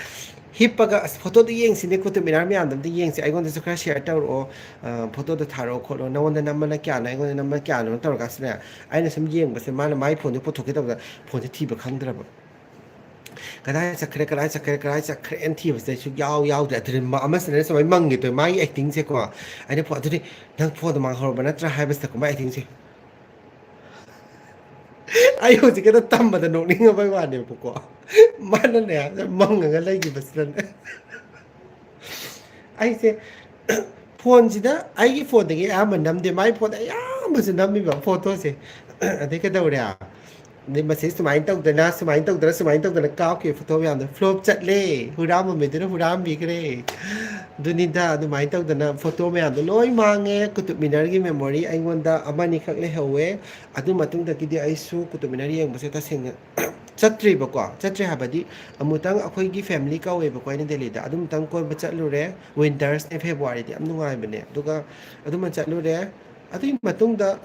ꯍꯤꯞꯄꯒ, "ꯑꯁ, ꯐꯣꯇꯣꯗꯣ ꯌꯦꯡꯁꯤꯅꯦ, ꯀꯨꯇꯨꯕ ꯃꯤꯅꯥꯔ ꯃꯌꯥꯝꯗꯣ ꯑꯝꯇ ꯌꯦꯡꯁꯤ, ꯑꯩꯉꯣꯟꯗꯁꯨ ꯈꯔ ꯁꯤꯌꯔ ꯇꯧꯔꯛꯑꯣ, ꯑ, ꯐꯣꯇꯣꯗꯣ ꯊꯥꯔꯛꯑꯣ ꯈꯣꯠꯂꯣ, ꯅꯉꯣꯟꯗ ꯅꯝꯕꯅ ꯀꯌꯥꯅꯣ, ꯑꯩꯉꯣꯟꯗ ꯅꯝꯕꯅ ꯀꯌꯥꯅꯣ?" ꯇꯧꯔꯀꯥꯟꯁꯤꯗ ꯑꯩꯅ ꯁꯨꯝ ꯌꯦꯡꯕꯁꯦ, ꯃꯥꯅ ꯃꯥꯏ ꯐꯣꯟꯗꯣ ꯄꯨꯊꯣꯛꯀꯦ ꯇꯧꯕꯗ ꯐꯣꯟꯁꯦ ꯊꯤꯕ ꯈꯪꯗ꯭ꯔꯕ꯫ "ꯀꯗꯥꯏ ꯆꯠꯈ꯭ꯔꯦ, ꯀꯗꯥꯏ ꯆꯠꯈ꯭ꯔꯦ, ꯀꯗꯥꯏ ꯆꯠꯈ꯭ꯔꯦꯅ?" ꯊꯤꯕꯁꯤꯗ ꯁꯨꯛꯌꯥꯎ ꯌꯥꯎꯗ꯭ꯔꯦ꯫ ꯑꯗꯨꯗꯤ ꯃ-, ꯑꯃꯁꯤꯅ ꯁꯨꯃꯥꯏꯅ ꯃꯪꯒꯦ ꯇꯧꯋꯦ, ꯃꯥꯒꯤ ꯑꯦꯛꯇꯤꯡꯁꯦꯀꯣ꯫ ꯑꯩꯅ ꯐꯣꯟ, "ꯑꯗꯨꯗꯤ ꯅꯪ ꯐꯣꯟꯗꯣ ꯃꯥꯡꯍꯧꯔꯕ ꯅꯠꯇ꯭ꯔꯥ?" ꯍꯥꯏꯕꯁꯤꯗꯀꯣ ꯃꯥꯏ ꯑꯦꯛꯇꯤꯡꯁꯦ꯫ ꯑꯩ ꯍꯧꯖꯤꯛꯀꯤꯗ ꯇꯝꯕꯗ ꯅꯣꯛꯅꯤꯡꯉꯕꯩ ꯋꯥꯅꯦꯕꯀꯣ꯫ ꯃꯥꯅꯅꯦ, ꯃꯪꯉꯒ ꯂꯩꯈꯤꯕꯁꯤꯗꯅꯦ꯫ ꯑꯩꯁꯦ ꯐꯣꯟꯁꯤꯗ, ꯑꯩꯒꯤ ꯐꯣꯟꯗꯒꯤ ꯑꯌꯥꯝꯕ ꯅꯝꯗꯦ, ꯃꯥꯏ ꯐꯣꯟꯗ ꯑꯌꯥꯝꯕꯁꯨ ꯅꯝꯃꯤꯕ ꯐꯣꯇꯣꯁꯦ꯫ ꯑꯗꯩ ꯀꯩꯗꯧꯔꯦ? ꯑꯗꯩ ꯃꯁꯤ ꯁꯨꯃꯥꯏꯅ ꯇꯧꯗꯅ, ꯁꯨꯃꯥꯏꯅ ꯇꯧꯗꯅ, ꯁꯨꯃꯥꯏꯅ ꯇꯧꯗꯅ ꯀꯥꯞꯈꯤꯕ ꯐꯣꯇꯣ ꯃꯌꯥꯝꯗꯣ flop ꯆꯠꯂꯦ꯫ ꯍꯨꯔꯥꯟꯕ ꯃꯤꯗꯨꯅ ꯍꯨꯔꯥꯟꯕꯤꯈ꯭ꯔꯦ꯫ ꯑꯗꯨꯅꯤꯗ, ꯑꯗꯨꯃꯥꯏꯅ ꯇꯧꯗꯅ ꯐꯣꯇꯣ ꯃꯌꯥꯝꯗꯣ ꯂꯣꯏ ꯃꯥꯡꯉꯦ꯫ ꯀꯨꯇꯨꯕ ꯃꯤꯅꯔꯒꯤ memory ꯑꯩꯉꯣꯟꯗ ꯑꯃꯅꯤꯈꯛ ꯂꯩꯍꯧꯋꯦ꯫ ꯑꯗꯨ ꯃꯇꯨꯡꯗꯒꯤꯗꯤ ꯑꯩꯁꯨ ꯀꯨꯇꯨꯕ ꯃꯤꯅꯔ ꯌꯦꯡꯕꯁꯦ ꯇꯁꯦꯡꯅ ꯆꯠꯇ꯭ꯔꯤꯕꯀꯣ꯫ ꯆꯠꯇ꯭ꯔꯤ ꯍꯥꯏꯕꯗꯤ ꯑꯃꯨꯛꯇꯪ ꯑꯩꯈꯣꯏꯒꯤ family ꯀꯧꯋꯦꯕꯀꯣ ꯑꯩꯅ ꯗꯦꯜꯂꯤꯗ꯫ ꯑꯗꯨ ꯑꯃꯨꯛꯇꯪ ꯀꯣꯏꯕ ꯆꯠꯂꯨꯔꯦ꯫ Wintersꯅꯦ, Februaryꯗꯤ ꯌꯥꯝ ꯅꯨꯡꯉꯥꯏꯕꯅꯦ꯫ ꯑꯗꯨꯒ ꯑꯗꯨꯃ ꯆꯠꯂꯨꯔꯦ꯫ ꯑꯗꯨꯒꯤ ꯃꯇꯨꯡꯗ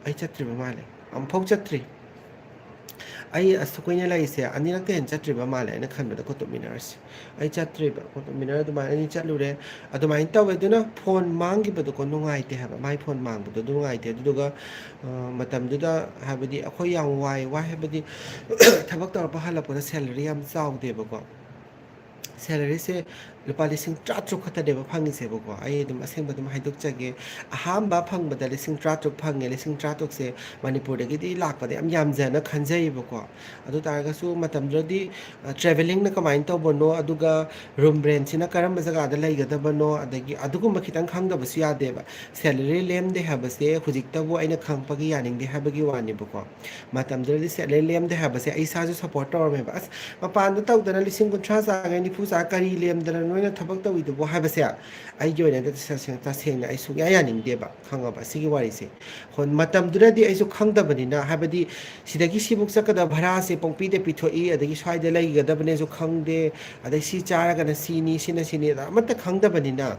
ꯑꯩ ꯆꯠꯇ꯭ꯔꯤꯕ ꯃꯥꯜꯂꯦ꯫ ꯑꯃꯨꯛꯐꯥꯎ ꯆꯠꯇ꯭ꯔꯤ꯫ ꯑꯩ ꯑꯁꯨꯛ ꯀꯨꯏꯅ ꯂꯩꯔꯤꯁꯦ ꯑꯅꯤꯔꯛꯇꯩ ꯍꯦꯟꯅ ꯆꯠꯇ꯭ꯔꯤꯕ ꯃꯥꯜꯂꯦ ꯑꯩꯅ ꯈꯟꯕꯗ ꯀꯨꯇꯨꯕ ꯃꯤꯅꯔꯁꯦ꯫ ꯑꯩ ꯆꯠꯇ꯭ꯔꯤꯕ꯫ ꯀꯨꯇꯨꯕ ꯃꯤꯅꯔ ꯑꯗꯨꯃꯥꯏꯅ ꯑꯅꯤ ꯆꯠꯂꯨꯔꯦ꯫ ꯑꯗꯨꯃꯥꯏꯅ ꯇꯧꯋꯦ꯫ ꯑꯗꯨꯅ ꯐꯣꯟ ꯃꯥꯡꯈꯤꯕꯗꯣꯀꯣ ꯅꯨꯡꯉꯥꯏꯇꯦ ꯍꯥꯏꯕ꯫ ꯃꯥꯏ ꯐꯣꯟ ꯃꯥꯡꯕꯗꯣ ꯑꯗꯨ ꯅꯨꯡꯉꯥꯏꯇꯦ꯫ ꯑꯗꯨꯗꯨꯒ, ꯑ, ꯃꯇꯝꯗꯨꯗ ꯍꯥꯏꯕꯗꯤ ꯑꯩꯈꯣꯏ ꯌꯥꯝ ꯋꯥꯏ, ꯋꯥꯏ ꯍꯥꯏꯕꯗꯤ ꯊꯕꯛ ꯇꯧꯔꯛꯄ ꯍꯜꯂꯛꯄꯗ salary ꯌꯥꯝ ꯆꯥꯎꯗꯦꯕꯀꯣ꯫ Salaryꯁꯦ ꯂꯨꯄꯥ ꯂꯤꯁꯤꯡ ꯇꯔꯥꯇꯔꯨꯛ ꯈꯛꯇꯅꯦꯕ ꯐꯪꯉꯤꯁꯦꯕꯀꯣ꯫ ꯑꯩ ꯑꯗꯨꯝ ꯑꯁꯦꯡꯕ ꯑꯗꯨꯝ ꯍꯥꯏꯗꯣꯛꯆꯒꯦ꯫ ꯑꯍꯥꯟꯕ ꯐꯪꯕꯗ ꯂꯤꯁꯤꯡ ꯇꯔꯥꯇꯔꯨꯛ ꯐꯪꯉꯦ꯫ ꯂꯤꯁꯤꯡ ꯇꯔꯥꯇꯔꯨꯛꯁꯦ ꯃꯅꯤꯄꯨꯔꯗꯒꯤꯗꯤ ꯂꯥꯛꯄꯗ ꯌꯥꯝ ꯌꯥꯝꯖꯅ ꯈꯟꯖꯩꯌꯦꯕꯀꯣ꯫ ꯑꯗꯨ ꯇꯥꯔꯒꯁꯨ ꯃꯇꯝꯗꯨꯗꯗꯤ ꯇ꯭ꯔꯦꯚꯦꯂꯤꯡꯅ ꯀꯃꯥꯏꯅ ꯇꯧꯕꯅꯣ, ꯑꯗꯨꯒ ꯔꯨꯝ ꯔꯦꯟꯁꯤꯅ ꯀꯔꯝꯕ ꯖꯒꯥꯗ ꯂꯩꯒꯗꯕꯅꯣ, ꯑꯗꯒꯤ ꯑꯗꯨꯒꯨꯝꯕ ꯈꯤꯇꯪ ꯈꯪꯗꯕꯁꯨ ꯌꯥꯗꯦꯕ꯫ ꯁꯦꯂꯔꯤ ꯂꯦꯝꯗꯦ ꯍꯥꯏꯕꯁꯦ ꯍꯧꯖꯤꯛꯇꯕꯨ ꯑꯩꯅ ꯈꯪꯉꯛꯄꯒꯤ ꯌꯥꯅꯤꯡꯗꯦ ꯍꯥꯏꯕꯒꯤ ꯋꯥꯅꯦꯕꯀꯣ꯫ ꯃꯇꯝꯗꯨꯗꯗꯤ ꯁꯦꯂꯔꯤ ꯂꯦꯝꯗꯦ ꯍꯥꯏꯕꯁꯦ ꯑꯩ ꯏꯁꯥꯁꯨ ꯁꯞꯄꯣꯔꯠ ꯇꯧꯔꯝꯃꯦꯕ꯫ "ꯑꯁ, ꯃꯄꯥꯟꯗ ꯇꯧꯗꯅ ꯂꯤꯁꯤꯡ ꯀꯨꯟꯊ꯭ꯔꯥ ꯆꯥꯒꯦ, ꯅꯤꯐꯨ ꯆꯥ, ꯀꯔꯤ ꯂꯦꯝꯗꯅ ꯅꯣꯏꯅ ꯊꯕꯛ ꯇꯧꯏꯗꯨꯕꯨ?" ꯍꯥꯏꯕꯁꯦ ꯑꯩꯒꯤ ꯑꯣꯏꯅꯗꯤ ꯇꯁꯦꯡ-, ꯇꯁꯦꯡꯅ ꯑꯩ ꯁꯨꯡꯌꯥ ꯌꯥꯅꯤꯡꯗꯦꯕ, ꯈꯪꯉꯕ, ꯁꯤꯒꯤ ꯋꯥꯔꯤꯁꯦ꯫ ꯍꯣꯏ, ꯃꯇꯝꯗꯨꯗꯗꯤ ꯑꯩꯁꯨ ꯈꯪꯗꯕꯅꯤꯅ, ꯍꯥꯏꯕꯗꯤ ꯁꯤꯗꯒꯤ ꯁꯤꯕꯨꯛ ꯆꯠꯀꯗꯕ ꯚꯔꯥꯁꯦ ꯄꯪꯄꯤꯗ ꯄꯤꯊꯣꯛꯏ, ꯑꯗꯒꯤ ꯁ꯭ꯋꯥꯏꯗ ꯂꯩꯒꯗꯕꯅꯦꯁꯨ ꯈꯪꯗꯦ, ꯑꯗꯩ ꯁꯤ ꯆꯥꯔꯒꯅ ꯁꯤꯅꯤ, ꯁꯤꯅ ꯁꯤꯅꯤ, ꯑꯗ ꯑꯃꯠꯇ ꯈꯪꯗꯕꯅꯤꯅ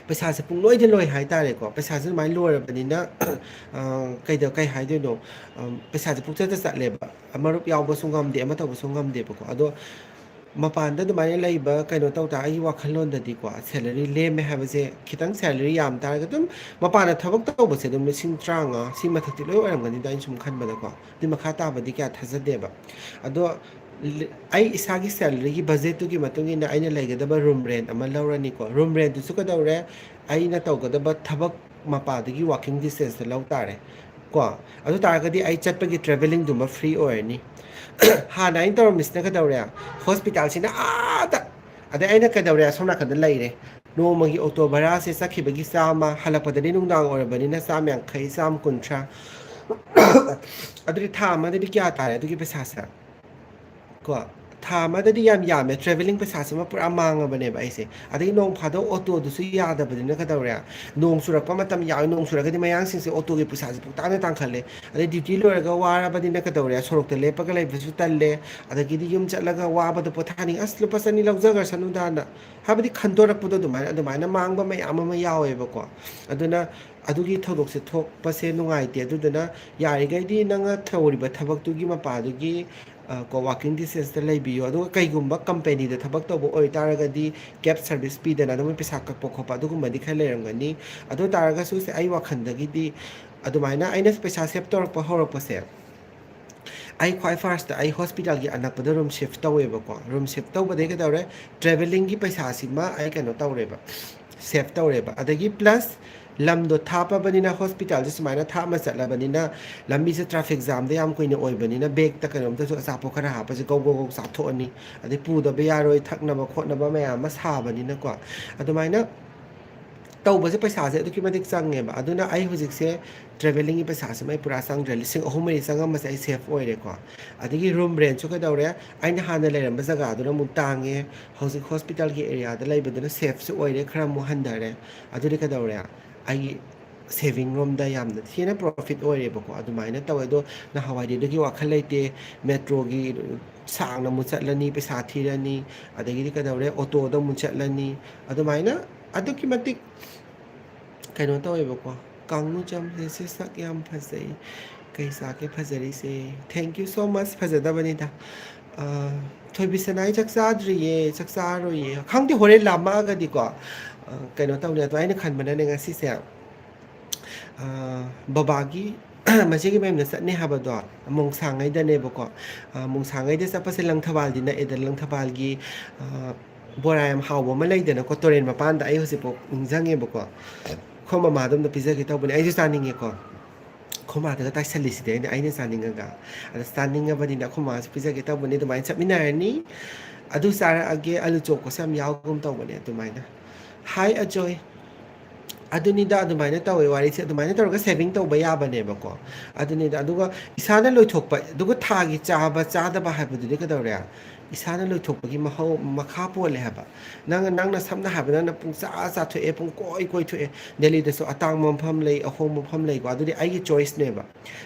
ꯄꯩꯁꯥꯁꯦ ꯄꯨꯡꯂꯣꯏꯗ ꯂꯣꯏ ꯍꯥꯏꯇꯥꯔꯦꯀꯣ꯫ ꯄꯩꯁꯥꯁꯦ ꯑꯗꯨꯃꯥꯏꯅ ꯂꯣꯏꯔꯕꯅꯤꯅ, ꯑ, ꯀꯩꯗ-, ꯀꯩ ꯍꯥꯏꯗꯣꯏꯅꯣ, ꯑ, ꯄꯩꯁꯥꯁꯦ ꯄꯨꯡꯆꯠꯇ ꯆꯠꯂꯦꯕ꯫ ꯃꯔꯨꯞ ꯌꯥꯎꯕꯁꯨ ꯉꯝꯗꯦ, ꯑꯃ ꯇꯧꯕꯁꯨ ꯉꯝꯗꯦꯕꯀꯣ꯫ ꯑꯗꯣ ꯃꯄꯥꯟꯗ ꯑꯗꯨꯃꯥꯏꯅ ꯂꯩꯕ, ꯀꯩꯅꯣ ꯇꯧ ꯇꯥꯔ-, ꯑꯩꯒꯤ ꯋꯥꯈꯜꯂꯣꯟꯗꯗꯤꯀꯣ, ꯁꯦꯂꯔꯤ ꯂꯦꯝꯃꯦ ꯍꯥꯏꯕꯁꯦ, ꯈꯤꯇꯪ ꯁꯦꯂꯔꯤ ꯌꯥꯝ ꯇꯥꯔꯒ ꯑꯗꯨꯝ ꯃꯄꯥꯟꯗ ꯊꯕꯛ ꯇꯧꯕꯁꯦ ꯑꯗꯨꯝ ꯂꯤꯁꯤꯡ ꯇꯔꯥꯃꯉꯥ ꯁꯤ ꯃꯊꯛꯇꯤ ꯂꯣꯏ ꯑꯣꯏꯔꯝꯒꯅꯤꯗ, ꯑꯩꯅ ꯁꯨꯝ ꯈꯟꯕꯗꯀꯣ꯫ ꯑꯗꯨꯏ ꯃꯈꯥ ꯇꯥꯕꯗꯤ ꯀꯌꯥ ꯊꯥꯖꯗꯦꯕ꯫ ꯑꯗꯣ ꯂꯤ-, ꯑꯩ ꯏꯁꯥꯒꯤ ꯁꯦꯂꯔꯤꯒꯤ ꯕꯖꯦꯠꯇꯨꯒꯤ ꯃꯇꯨꯡ ꯏꯟꯅ ꯑꯩꯅ ꯂꯩꯒꯗꯕ ꯔꯨꯝ ꯔꯦꯟ ꯑꯃ ꯂꯧꯔꯅꯤꯀꯣ꯫ ꯔꯨꯝ ꯔꯦꯟꯗꯨꯁꯨ ꯀꯩꯗꯧꯔꯦ, ꯑꯩꯅ ꯇꯧꯒꯗꯕ ꯊꯕꯛ ꯃꯄꯥꯗꯨꯒꯤ ꯋꯥꯀꯤꯡ ꯗꯤꯁꯇꯦꯟꯁꯇ ꯂꯧ ꯇꯥꯔꯦ ꯀꯣ꯫ ꯑꯗꯨ ꯇꯥꯔꯒꯗꯤ ꯑꯩ ꯆꯠꯄꯒꯤ ꯇ꯭ꯔꯦꯚꯦꯂꯤꯡꯗꯨꯃ ꯐ꯭ꯔꯤ ꯑꯣꯏꯔꯅꯤ꯫ ꯍꯥꯟꯅ ꯑꯩꯅ ꯇꯧꯔꯝꯃꯤꯁꯤꯅ ꯀꯩꯗꯧꯔꯦ, ꯍꯣꯁꯄꯤꯇꯥꯜꯁꯤꯅ ꯑꯥꯗ, ꯑꯗꯩ ꯑꯩꯅ ꯀꯩꯗꯧꯔꯦ, ꯑꯁꯣꯝ ꯅꯥꯀꯟꯗ ꯂꯩꯔꯦ꯫ ꯅꯣꯡꯃꯒꯤ ꯑꯣꯇꯣ ꯚꯔꯥꯁꯦ ꯆꯠꯈꯤꯕꯒꯤ ꯆꯥꯝꯃ, ꯍꯜꯂꯛꯄꯗꯗꯤ ꯅꯨꯡꯗꯥꯡ ꯑꯣꯏꯔꯕꯅꯤꯅ ꯆꯥꯝ ꯌꯥꯡꯈꯩ, ꯆꯥꯝ ꯀꯨꯟꯊ꯭ꯔꯥ꯫ ꯑꯗꯨꯗꯤ ꯊꯥ ꯑꯃꯗꯗꯤ ꯀꯌꯥ ꯇꯥꯔꯦ ꯑꯗꯨꯒꯤ ꯄꯩꯁꯥꯁꯦ? ꯀꯣ, ꯊꯥ ꯑꯃꯗꯗꯤ ꯌꯥꯝ ꯌꯥꯝꯃꯦ, ꯇ꯭ꯔꯦꯚꯦꯂꯤꯡ ꯄꯩꯁꯥꯁꯤꯃ ꯄꯨꯔꯥ ꯃꯥꯡꯉꯕꯅꯦꯕ ꯑꯩꯁꯦ꯫ ꯑꯗꯒꯤ ꯅꯣꯡ ꯐꯥꯗꯣꯛ ꯑꯣꯇꯣꯗꯨꯁꯨ ꯌꯥꯗꯕꯅꯤꯅ ꯀꯩꯗꯧꯔꯦ, ꯅꯣꯡ ꯆꯨꯔꯛꯄ ꯃꯇꯝ ꯌꯥꯎꯋꯦ, ꯅꯣꯡ ꯆꯨꯔꯒꯗꯤ ꯃꯌꯥꯡꯁꯤꯡꯁꯦ ꯑꯣꯇꯣꯒꯤ ꯄꯩꯁꯥꯁꯦ ꯄꯨꯡꯇꯥꯡꯗ ꯇꯥꯡꯈꯠꯂꯦ꯫ ꯑꯗꯩ ꯗ꯭ꯌꯨꯇꯤ ꯂꯣꯏꯔꯒ ꯋꯥꯔꯕꯅꯤꯅ ꯀꯩꯗꯧꯔꯦ, ꯁꯣꯔꯣꯛꯇ ꯂꯦꯞꯄꯒ ꯂꯩꯕꯁꯨ ꯇꯜꯂꯦ꯫ ꯑꯗꯒꯤꯗꯤ ꯌꯨꯝ ꯆꯠꯂꯒ ꯋꯥꯕꯗꯣ ꯄꯣꯊꯥꯅꯤꯡ-, "ꯑꯁ, ꯂꯨꯄꯥ ꯆꯅꯤ ꯂꯧꯖꯈ꯭ꯔꯁꯅꯨꯗꯥꯅ", ꯍꯥꯏꯕꯗꯤ ꯈꯟꯗꯣꯔꯛꯄꯗꯣ ꯑꯗꯨꯃꯥꯏꯅ, ꯑꯗꯨꯃꯥꯏꯅ ꯃꯥꯡꯕ ꯃꯌꯥꯝ ꯑꯃ ꯌꯥꯎꯋꯦꯕꯀꯣ꯫ ꯑꯗꯨꯅ ꯑꯗꯨꯒꯤ ꯊꯧꯗꯣꯛꯁꯦ ꯊꯣꯛꯄꯁꯦ ꯅꯨꯡꯉꯥꯏꯇꯦ꯫ ꯑꯗꯨꯗꯨꯅ ꯌꯥꯔꯤꯈꯩꯗꯤ ꯅꯪꯅ ꯇꯧꯔꯤꯕ ꯊꯕꯛꯇꯨꯒꯤ ꯃꯄꯥꯗꯨꯒꯤ, ꯑ, ꯀꯣ, ꯋꯥꯀꯤꯡ ꯗꯤꯁꯇꯦꯟꯁꯇ ꯂꯩꯕꯤꯌꯣ꯫ ꯑꯗꯨꯒ ꯀꯩꯒꯨꯝꯕ ꯀꯝꯄꯦꯅꯤꯗ ꯊꯕꯛ ꯇꯧꯕ ꯑꯣꯏꯇꯥꯔꯒꯗꯤ ꯀꯦꯕ ꯁꯔꯚꯤꯁ ꯄꯤꯗꯅ ꯑꯗꯨꯝ ꯄꯩꯁꯥ ꯀꯛꯄ ꯈꯣꯠꯄ ꯑꯗꯨꯒꯨꯝꯕꯗꯤ ꯈꯔ ꯂꯩꯔꯝꯒꯅꯤ꯫ ꯑꯗꯨ ꯇꯥꯔꯒꯁꯨ ꯁꯦ, ꯑꯩ ꯋꯥꯈꯜꯗꯒꯤꯗꯤ ꯑꯗꯨꯃꯥꯏꯅ ꯑꯩꯅ ꯄꯩꯁꯥ ꯁꯦꯞ ꯇꯧꯔꯛꯄ ꯍꯧꯔꯛꯄꯁꯦ, ꯑꯩ ꯈ꯭ꯋꯥꯏ ꯐꯥꯔꯁꯇ ꯑꯩ ꯍꯣꯁꯄꯤꯇꯥꯜꯒꯤ ꯑꯅꯛꯄꯗ ꯔꯨꯝ ꯁꯤꯐ ꯇꯧꯋꯦꯕꯀꯣ꯫ ꯔꯨꯝ ꯁꯤꯐ ꯇꯧꯕꯗꯒꯤ ꯀꯩꯗꯧꯔꯦ, ꯇ꯭ꯔꯦꯚꯦꯂꯤꯡꯒꯤ ꯄꯩꯁꯥꯁꯤꯃ ꯑꯩ ꯀꯩꯅꯣ ꯇꯧꯔꯦꯕ, ꯁꯦꯐ ꯇꯧꯔꯦꯕ꯫ ꯑꯗꯒꯤ ꯄ꯭ꯂꯁ ꯂꯝꯗꯣ ꯊꯥꯞꯄꯕꯅꯤꯅ, ꯍꯣꯁꯄꯤꯇꯥꯜꯁꯦ ꯁꯨꯃꯥꯏꯅ ꯊꯥꯞꯅ ꯆꯠꯂꯕꯅꯤꯅ, ꯂꯝꯕꯤꯁꯦ ꯇ꯭ꯔꯥꯐꯤꯛ ꯖꯥꯝꯗ ꯌꯥꯝ ꯀꯨꯏꯅ ꯑꯣꯏꯕꯅꯤꯅ, ꯕꯦꯛꯇ ꯀꯩꯅꯣꯝꯇꯁꯨ ꯑꯆꯥꯄꯣꯠ ꯈꯔ ꯍꯥꯞꯄꯁꯦ ꯒꯧ ꯒꯧ ꯒꯧ ꯆꯥꯊꯣꯛꯑꯅꯤ꯫ ꯑꯗꯩ ꯄꯨꯗꯕ ꯌꯥꯔꯣꯏ, ꯊꯛꯅꯕ ꯈꯣꯠꯅꯕ ꯃꯌꯥꯝ ꯑꯃ ꯁꯥꯕꯅꯤꯅꯀꯣ꯫ ꯑꯗꯨꯃꯥꯏꯅ ꯇꯧꯕꯁꯦ ꯄꯩꯁꯥꯁꯦ ꯑꯗꯨꯛꯀꯤ ꯃꯇꯤꯛ ꯆꯪꯉꯦꯕ꯫ ꯑꯗꯨꯅ ꯑꯩ ꯍꯧꯖꯤꯛꯁꯦ ꯇ꯭ꯔꯦꯚꯦꯂꯤꯡꯒꯤ ꯄꯩꯁꯥꯁꯤꯃ ꯑꯩ ꯄꯨꯔꯥ ꯆꯪꯗ꯭ꯔꯦ꯫ ꯂꯤꯁꯤꯡ ꯑꯍꯨꯝ ꯃꯔꯤ ꯆꯪꯉꯝꯕꯁꯦ ꯑꯩ ꯁꯦꯐ ꯑꯣꯏꯔꯦꯀꯣ꯫ ꯑꯗꯒꯤ ꯔꯨꯝ ꯔꯦꯟꯁꯨ ꯀꯩꯗꯧꯔꯦ, ꯑꯩꯅ ꯍꯥꯟꯅ ꯂꯩꯔꯝꯕ ꯖꯒꯥꯗꯨꯅ ꯑꯃꯨꯛ ꯇꯥꯡꯉꯦ, ꯍꯧꯖꯤꯛ ꯍꯣꯁꯄꯤꯇꯥꯜꯒꯤ ꯑꯦꯔꯤꯌꯥꯗ ꯂꯩꯕꯗꯨꯅ ꯁꯦꯐꯁꯨ ꯑꯣꯏꯔꯦ, ꯈꯔ ꯑꯃꯨꯛ ꯍꯟꯊꯔꯦ꯫ ꯑꯗꯨꯗꯤ ꯀꯩꯗꯧꯔꯦ, ꯑꯩꯒꯤ ꯁꯦꯚꯤꯡ ꯔꯣꯝꯗ ꯌꯥꯝꯅ ꯊꯤꯅ ꯄ꯭ꯔꯣꯐꯤꯠ ꯑꯣꯏꯔꯦꯕꯀꯣ꯫ ꯑꯗꯨꯃꯥꯏꯅ ꯇꯧꯋꯦ꯫ ꯑꯗꯣ ꯅꯍꯥꯟꯋꯥꯏꯗꯤ ꯑꯗꯨꯒꯤ ꯋꯥꯈꯜ ꯂꯩꯇꯦ꯫ ꯃꯦꯇ꯭ꯔꯣꯒꯤ ꯁꯥꯡꯅ ꯑꯃꯨꯛ ꯆꯠꯂꯅꯤ, ꯄꯩꯁꯥ ꯊꯤꯔꯅꯤ, ꯑꯗꯒꯤꯗꯤ ꯀꯩꯗꯧꯔꯦ, ꯑꯣꯇꯣꯗ ꯑꯃꯨꯛ ꯆꯠꯂꯅꯤ꯫ ꯑꯗꯨꯃꯥꯏꯅ ꯑꯗꯨꯛꯀꯤ ꯃꯇꯤꯛ ꯀꯩꯅꯣ ꯇꯧꯋꯦꯕꯀꯣ꯫ ꯀꯥꯡꯅꯨꯖꯝꯁꯦ ꯁꯤ ꯁꯛ ꯌꯥꯝ ꯐꯖꯩ꯫ ꯀꯩ ꯆꯥꯒꯦ ꯐꯖꯔꯤꯁꯦ? Thank you so much꯫ ꯐꯖꯗꯕꯅꯤꯗ꯫ ꯑ, ꯊꯣꯏꯕꯤꯁꯅꯥ, ꯑꯩ ꯆꯥꯛ ꯆꯥꯗ꯭ꯔꯤꯌꯦ, ꯆꯥꯛ ꯆꯥꯔꯣꯏꯌꯦ꯫ ꯈꯪꯗꯦ, ꯍꯣꯔꯦꯟ ꯂꯥꯝꯃꯛꯑꯒꯗꯤꯀꯣ, ꯑ, ꯀꯩꯅꯣ ꯇꯧꯅꯤ꯫ ꯑꯗꯣ ꯑꯩꯅ ꯈꯟꯕꯅꯅꯦ ꯉꯁꯤꯁꯦ, ꯑ, ꯕꯕꯥꯒꯤ ꯃꯆꯦꯒꯤ ꯃꯌꯨꯝꯗ ꯆꯠꯅꯤ ꯍꯥꯏꯕꯗꯣ ꯃꯣꯡꯁꯥꯡꯉꯩꯗꯅꯦꯕꯀꯣ꯫ ꯑ, ꯃꯣꯡꯁꯥꯡꯉꯩꯗ ꯆꯠꯄꯁꯦ ꯂꯪꯊꯕꯥꯜꯗꯤ ꯅꯛꯑꯦꯗꯅ, ꯂꯪꯊꯕꯥꯜꯒꯤ, ꯑ, ꯕꯣꯔꯥ ꯌꯥꯝ ꯍꯥꯎꯕ ꯑꯃ ꯂꯩꯗꯅꯀꯣ, ꯇꯨꯔꯦꯟ ꯃꯄꯥꯟꯗ꯫ ꯑꯩ ꯍꯧꯖꯤꯛꯐꯥꯎ ꯅꯤꯡꯁꯤꯡꯉꯦꯕꯀꯣ꯫ ꯑꯩꯈꯣꯏ ꯃꯃꯥꯗꯣ ꯑꯝꯇ ꯄꯤꯖꯒꯦ ꯇꯧꯕꯅꯦ, ꯑꯩꯁꯨ ꯆꯥꯅꯤꯡꯉꯦꯀꯣ꯫ ꯑꯩꯈꯣꯏ ꯃꯥꯗꯒ ꯇꯥꯏꯁꯜꯂꯤꯁꯤꯗꯤ ꯑꯩꯅ, ꯑꯩꯅ ꯆꯥꯅꯤꯡꯉꯒ꯫ ꯑꯗ ꯆꯥꯅꯤꯡꯉꯕꯅꯤꯅ ꯑꯩꯈꯣꯏ ꯃꯥꯁꯨ ꯄꯤꯖꯒꯦ ꯇꯧꯕꯅꯦ꯫ ꯑꯗꯨꯃꯥꯏꯅ ꯆꯠꯃꯤꯟꯅꯔꯅꯤ꯫ ꯑꯗꯨ ꯆꯥꯔꯛꯑꯒꯦ꯫ ꯑꯂꯨ ꯆꯣꯛꯄꯁꯨ ꯌꯥꯝ ꯌꯥꯎꯒꯨꯝ ꯇꯧꯕꯅꯦ ꯑꯗꯨꯃꯥꯏꯅ꯫ ꯍꯥꯏ ꯑꯖꯣꯏ꯫ ꯑꯗꯨꯅꯤꯗ, ꯑꯗꯨꯃꯥꯏꯅ ꯇꯧꯋꯦ ꯋꯥꯔꯤꯁꯦ꯫ ꯑꯗꯨꯃꯥꯏꯅ ꯇꯧꯔꯒ ꯁꯦꯚꯤꯡ ꯇꯧꯕ ꯌꯥꯕꯅꯦꯕꯀꯣ꯫ ꯑꯗꯨꯅꯤꯗ, ꯑꯗꯨꯒ ꯏꯁꯥꯅ ꯂꯣꯏꯊꯣꯛꯄ, ꯑꯗꯨꯒ ꯊꯥꯒꯤ ꯆꯥꯕ ꯆꯥꯗꯕ ꯍꯥꯏꯕꯗꯨꯗꯤ ꯀꯩꯗꯧꯔꯦ? ꯏꯁꯥꯅ ꯂꯣꯏꯊꯣꯛꯄꯒꯤ ꯃꯍꯧ-, ꯃꯈꯥ ꯄꯣꯜꯂꯦ ꯍꯥꯏꯕ꯫ ꯅꯪ, ꯅꯪꯅ ꯁꯝꯅ ꯍꯥꯏꯔꯕꯗ ꯅꯪꯅ ꯄꯨꯡ ꯆꯥ ꯆꯥꯊꯣꯛꯑꯦ, ꯄꯨꯡ ꯀꯣꯏ ꯀꯣꯏꯊꯣꯛꯑꯦ꯫ ꯗꯦꯜꯂꯤꯗꯁꯨ ꯑꯇꯥꯡꯕ ꯃꯐꯝ ꯂꯩ, ꯑꯍꯣꯡꯕ ꯃꯐꯝ ꯂꯩꯀꯣ꯫ ꯑꯗꯨꯗꯤ ꯑꯩꯒꯤ ꯆꯣꯏꯁꯅꯦꯕ꯫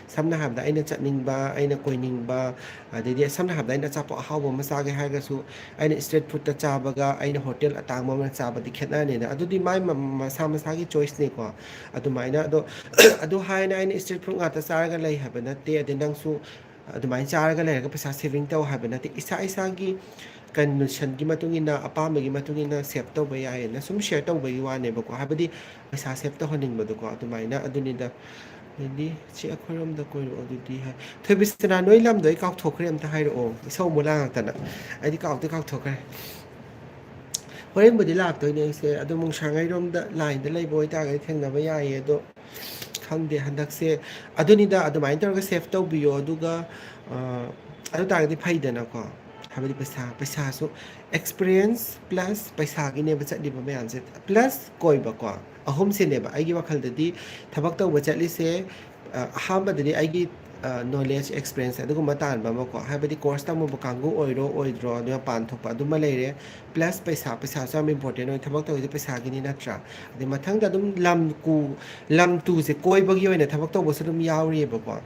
ꯁꯝꯅ ꯍꯥꯏꯔꯕꯗ ꯑꯩꯅ ꯆꯠꯅꯤꯡꯕ, ꯑꯩꯅ ꯀꯣꯏꯅꯤꯡꯕ, ꯑꯗꯩꯗꯤ ꯁꯝꯅ ꯍꯥꯏꯔꯕꯗ ꯑꯩꯅ ꯑꯆꯥꯄꯣꯠ ꯑꯍꯥꯎꯕ ꯑꯃ ꯆꯥꯒꯦ ꯍꯥꯏꯔꯒꯁꯨ, ꯑꯩꯅ ꯏꯁꯇ꯭ꯔꯤꯠ ꯐꯨꯗꯇ ꯆꯥꯕꯒ ꯑꯩꯅ ꯍꯣꯇꯦꯜ ꯑꯇꯥꯡꯕ ꯑꯃ ꯆꯥꯕꯗꯤ ꯈꯦꯠꯅꯔꯅꯤꯅ꯫ ꯑꯗꯨꯗꯤ ꯃꯥꯏ ꯃ-, ꯃꯁꯥ ꯃꯁꯥꯒꯤ ꯆꯣꯏꯁꯅꯤꯀꯣ꯫ ꯑꯗꯨꯃꯥꯏꯅ ꯑꯗꯣ, ꯑꯗꯨ ꯍꯥꯏꯅ ꯑꯩꯅ ꯏꯁꯇ꯭ꯔꯤꯠ ꯐꯨꯗ ꯉꯥꯛꯇ ꯆꯥꯔꯒ ꯂꯩ ꯍꯥꯏꯕ ꯅꯠꯇꯦ, ꯑꯗꯩ ꯅꯪꯁꯨ ꯑꯗꯨꯃꯥꯏꯅ ꯆꯥꯔꯒ ꯂꯩꯔꯒ ꯄꯩꯁꯥ ꯁꯦꯚꯤꯡ ꯇꯧ ꯍꯥꯏꯕ ꯅꯠꯇꯦ꯫ ꯏꯁꯥ ꯏꯁꯥꯒꯤ ꯀꯟꯗꯤꯁꯟꯒꯤ ꯃꯇꯨꯡ ꯏꯟꯅ, ꯑꯄꯥꯝꯕꯒꯤ ꯃꯇꯨꯡ ꯏꯟꯅ ꯁꯦꯞ ꯇꯧꯕ ꯌꯥꯏꯌꯦꯅ ꯁꯨꯝ ꯁꯤꯌꯔ ꯇꯧꯕꯒꯤ ꯋꯥꯅꯦꯕꯀꯣ꯫ ꯍꯥꯏꯕꯗꯤ ꯄꯩꯁꯥ ꯁꯦꯞ ꯇꯧꯍꯟꯅꯤꯡꯕꯗꯣꯀꯣ꯫ ꯑꯗꯨꯃꯥꯏꯅ ꯑꯗꯨꯅꯤꯗ꯫ ꯑꯗꯩꯗꯤ ꯆꯦ ꯑꯩꯈꯣꯏꯔꯣꯝꯗ ꯀꯣꯏꯔꯛꯑꯣ ꯑꯗꯨꯗꯤ ꯍꯥꯏ꯫ ꯊꯣꯏꯕꯤꯁꯅꯥ, ꯅꯣꯏ ꯂꯝꯗꯣ ꯑꯩ ꯀꯥꯎꯊꯣꯛꯈ꯭ꯔꯦ, ꯑꯝꯇ ꯍꯥꯏꯔꯛꯑꯣ, ꯏꯁꯧ ꯑꯃꯨꯛ ꯂꯥꯡꯉꯛꯇꯅ꯫ ꯑꯩꯗꯤ ꯀꯥꯎꯗꯤ ꯀꯥꯎꯊꯣꯛꯈ꯭ꯔꯦ꯫ ꯍꯣꯔꯦꯟꯕꯨꯗꯤ ꯂꯥꯛꯇꯣꯏꯅꯦ ꯑꯩꯁꯦ, ꯑꯗꯣ ꯃꯨꯡꯁꯥꯡꯉꯩꯔꯣꯝꯗ ꯂꯥꯏꯟꯗ ꯂꯩꯕ ꯑꯣꯏꯇꯥꯔꯒꯗꯤ ꯊꯦꯡꯅꯕ ꯌꯥꯏꯌꯦ꯫ ꯑꯗꯣ ꯈꯪꯗꯦ ꯍꯟꯗꯛꯁꯦ꯫ ꯑꯗꯨꯅꯤꯗ, ꯑꯗꯨꯃꯥꯏꯅ ꯇꯧꯔꯒ ꯁꯦꯞ ꯇꯧꯕꯤꯌꯣ꯫ ꯑꯗꯨꯒ ꯑ, ꯑꯗꯨ ꯇꯥꯔꯒꯗꯤ ꯐꯩꯗꯅꯀꯣ꯫ ꯍꯥꯏꯕꯗꯤ ꯄꯩꯁꯥ, ꯄꯩꯁꯥꯁꯨ, ꯑꯦꯛꯁꯄꯤꯔꯤꯌꯦꯟꯁ ꯄ꯭ꯂꯁ ꯄꯩꯁꯥꯒꯤꯅꯦꯕ ꯆꯠꯂꯤꯕ ꯃꯌꯥꯝꯁꯦ, ꯄ꯭ꯂꯁ ꯀꯣꯏꯕꯀꯣ꯫ ꯑꯍꯨꯝꯁꯤꯅꯦꯕ ꯑꯩꯒꯤ ꯋꯥꯈꯜꯗꯗꯤ ꯊꯕꯛ ꯇꯧꯕ ꯆꯠꯂꯤꯁꯦ꯫ ꯑ, ꯑꯍꯥꯟꯕꯗꯗꯤ ꯑꯩꯒꯤ ꯅꯣꯂꯦꯖ, ꯑꯦꯛꯁꯄꯤꯔꯤꯌꯦꯟꯁ ꯑꯗꯨꯒꯨꯝꯕ ꯇꯥꯟꯕ ꯑꯃꯀꯣ, ꯍꯥꯏꯕꯗꯤ ꯀꯣꯔꯁ ꯇꯝꯃꯨꯕ ꯀꯥꯡꯕꯨ ꯑꯣꯏꯔꯣ ꯑꯣꯏꯗ꯭ꯔꯣ, ꯑꯗꯨ ꯃꯄꯥꯟ ꯊꯣꯛꯄ ꯑꯗꯨꯃ ꯂꯩꯔꯦ꯫ ꯄ꯭ꯂꯁ ꯄꯩꯁꯥ, ꯄꯩꯁꯥꯁꯨ ꯌꯥꯝ ꯏꯝꯄꯣꯔꯇꯦꯟ ꯑꯣꯏ, ꯊꯕꯛ ꯇꯧꯔꯤꯁꯦ ꯄꯩꯁꯥꯒꯤꯅꯤ ꯅꯠꯇ꯭ꯔꯥ? ꯑꯗꯩ ꯃꯊꯪꯗ ꯑꯗꯨꯝ ꯂꯝ ꯀꯨ ꯂꯝ ꯇꯨꯁꯦ ꯀꯣꯏꯕꯒꯤ ꯑꯣꯏꯅ ꯊꯕꯛ ꯇꯧꯕꯁꯨ ꯑꯗꯨꯝ ꯌꯥꯎꯔꯤꯑꯕꯀꯣ꯫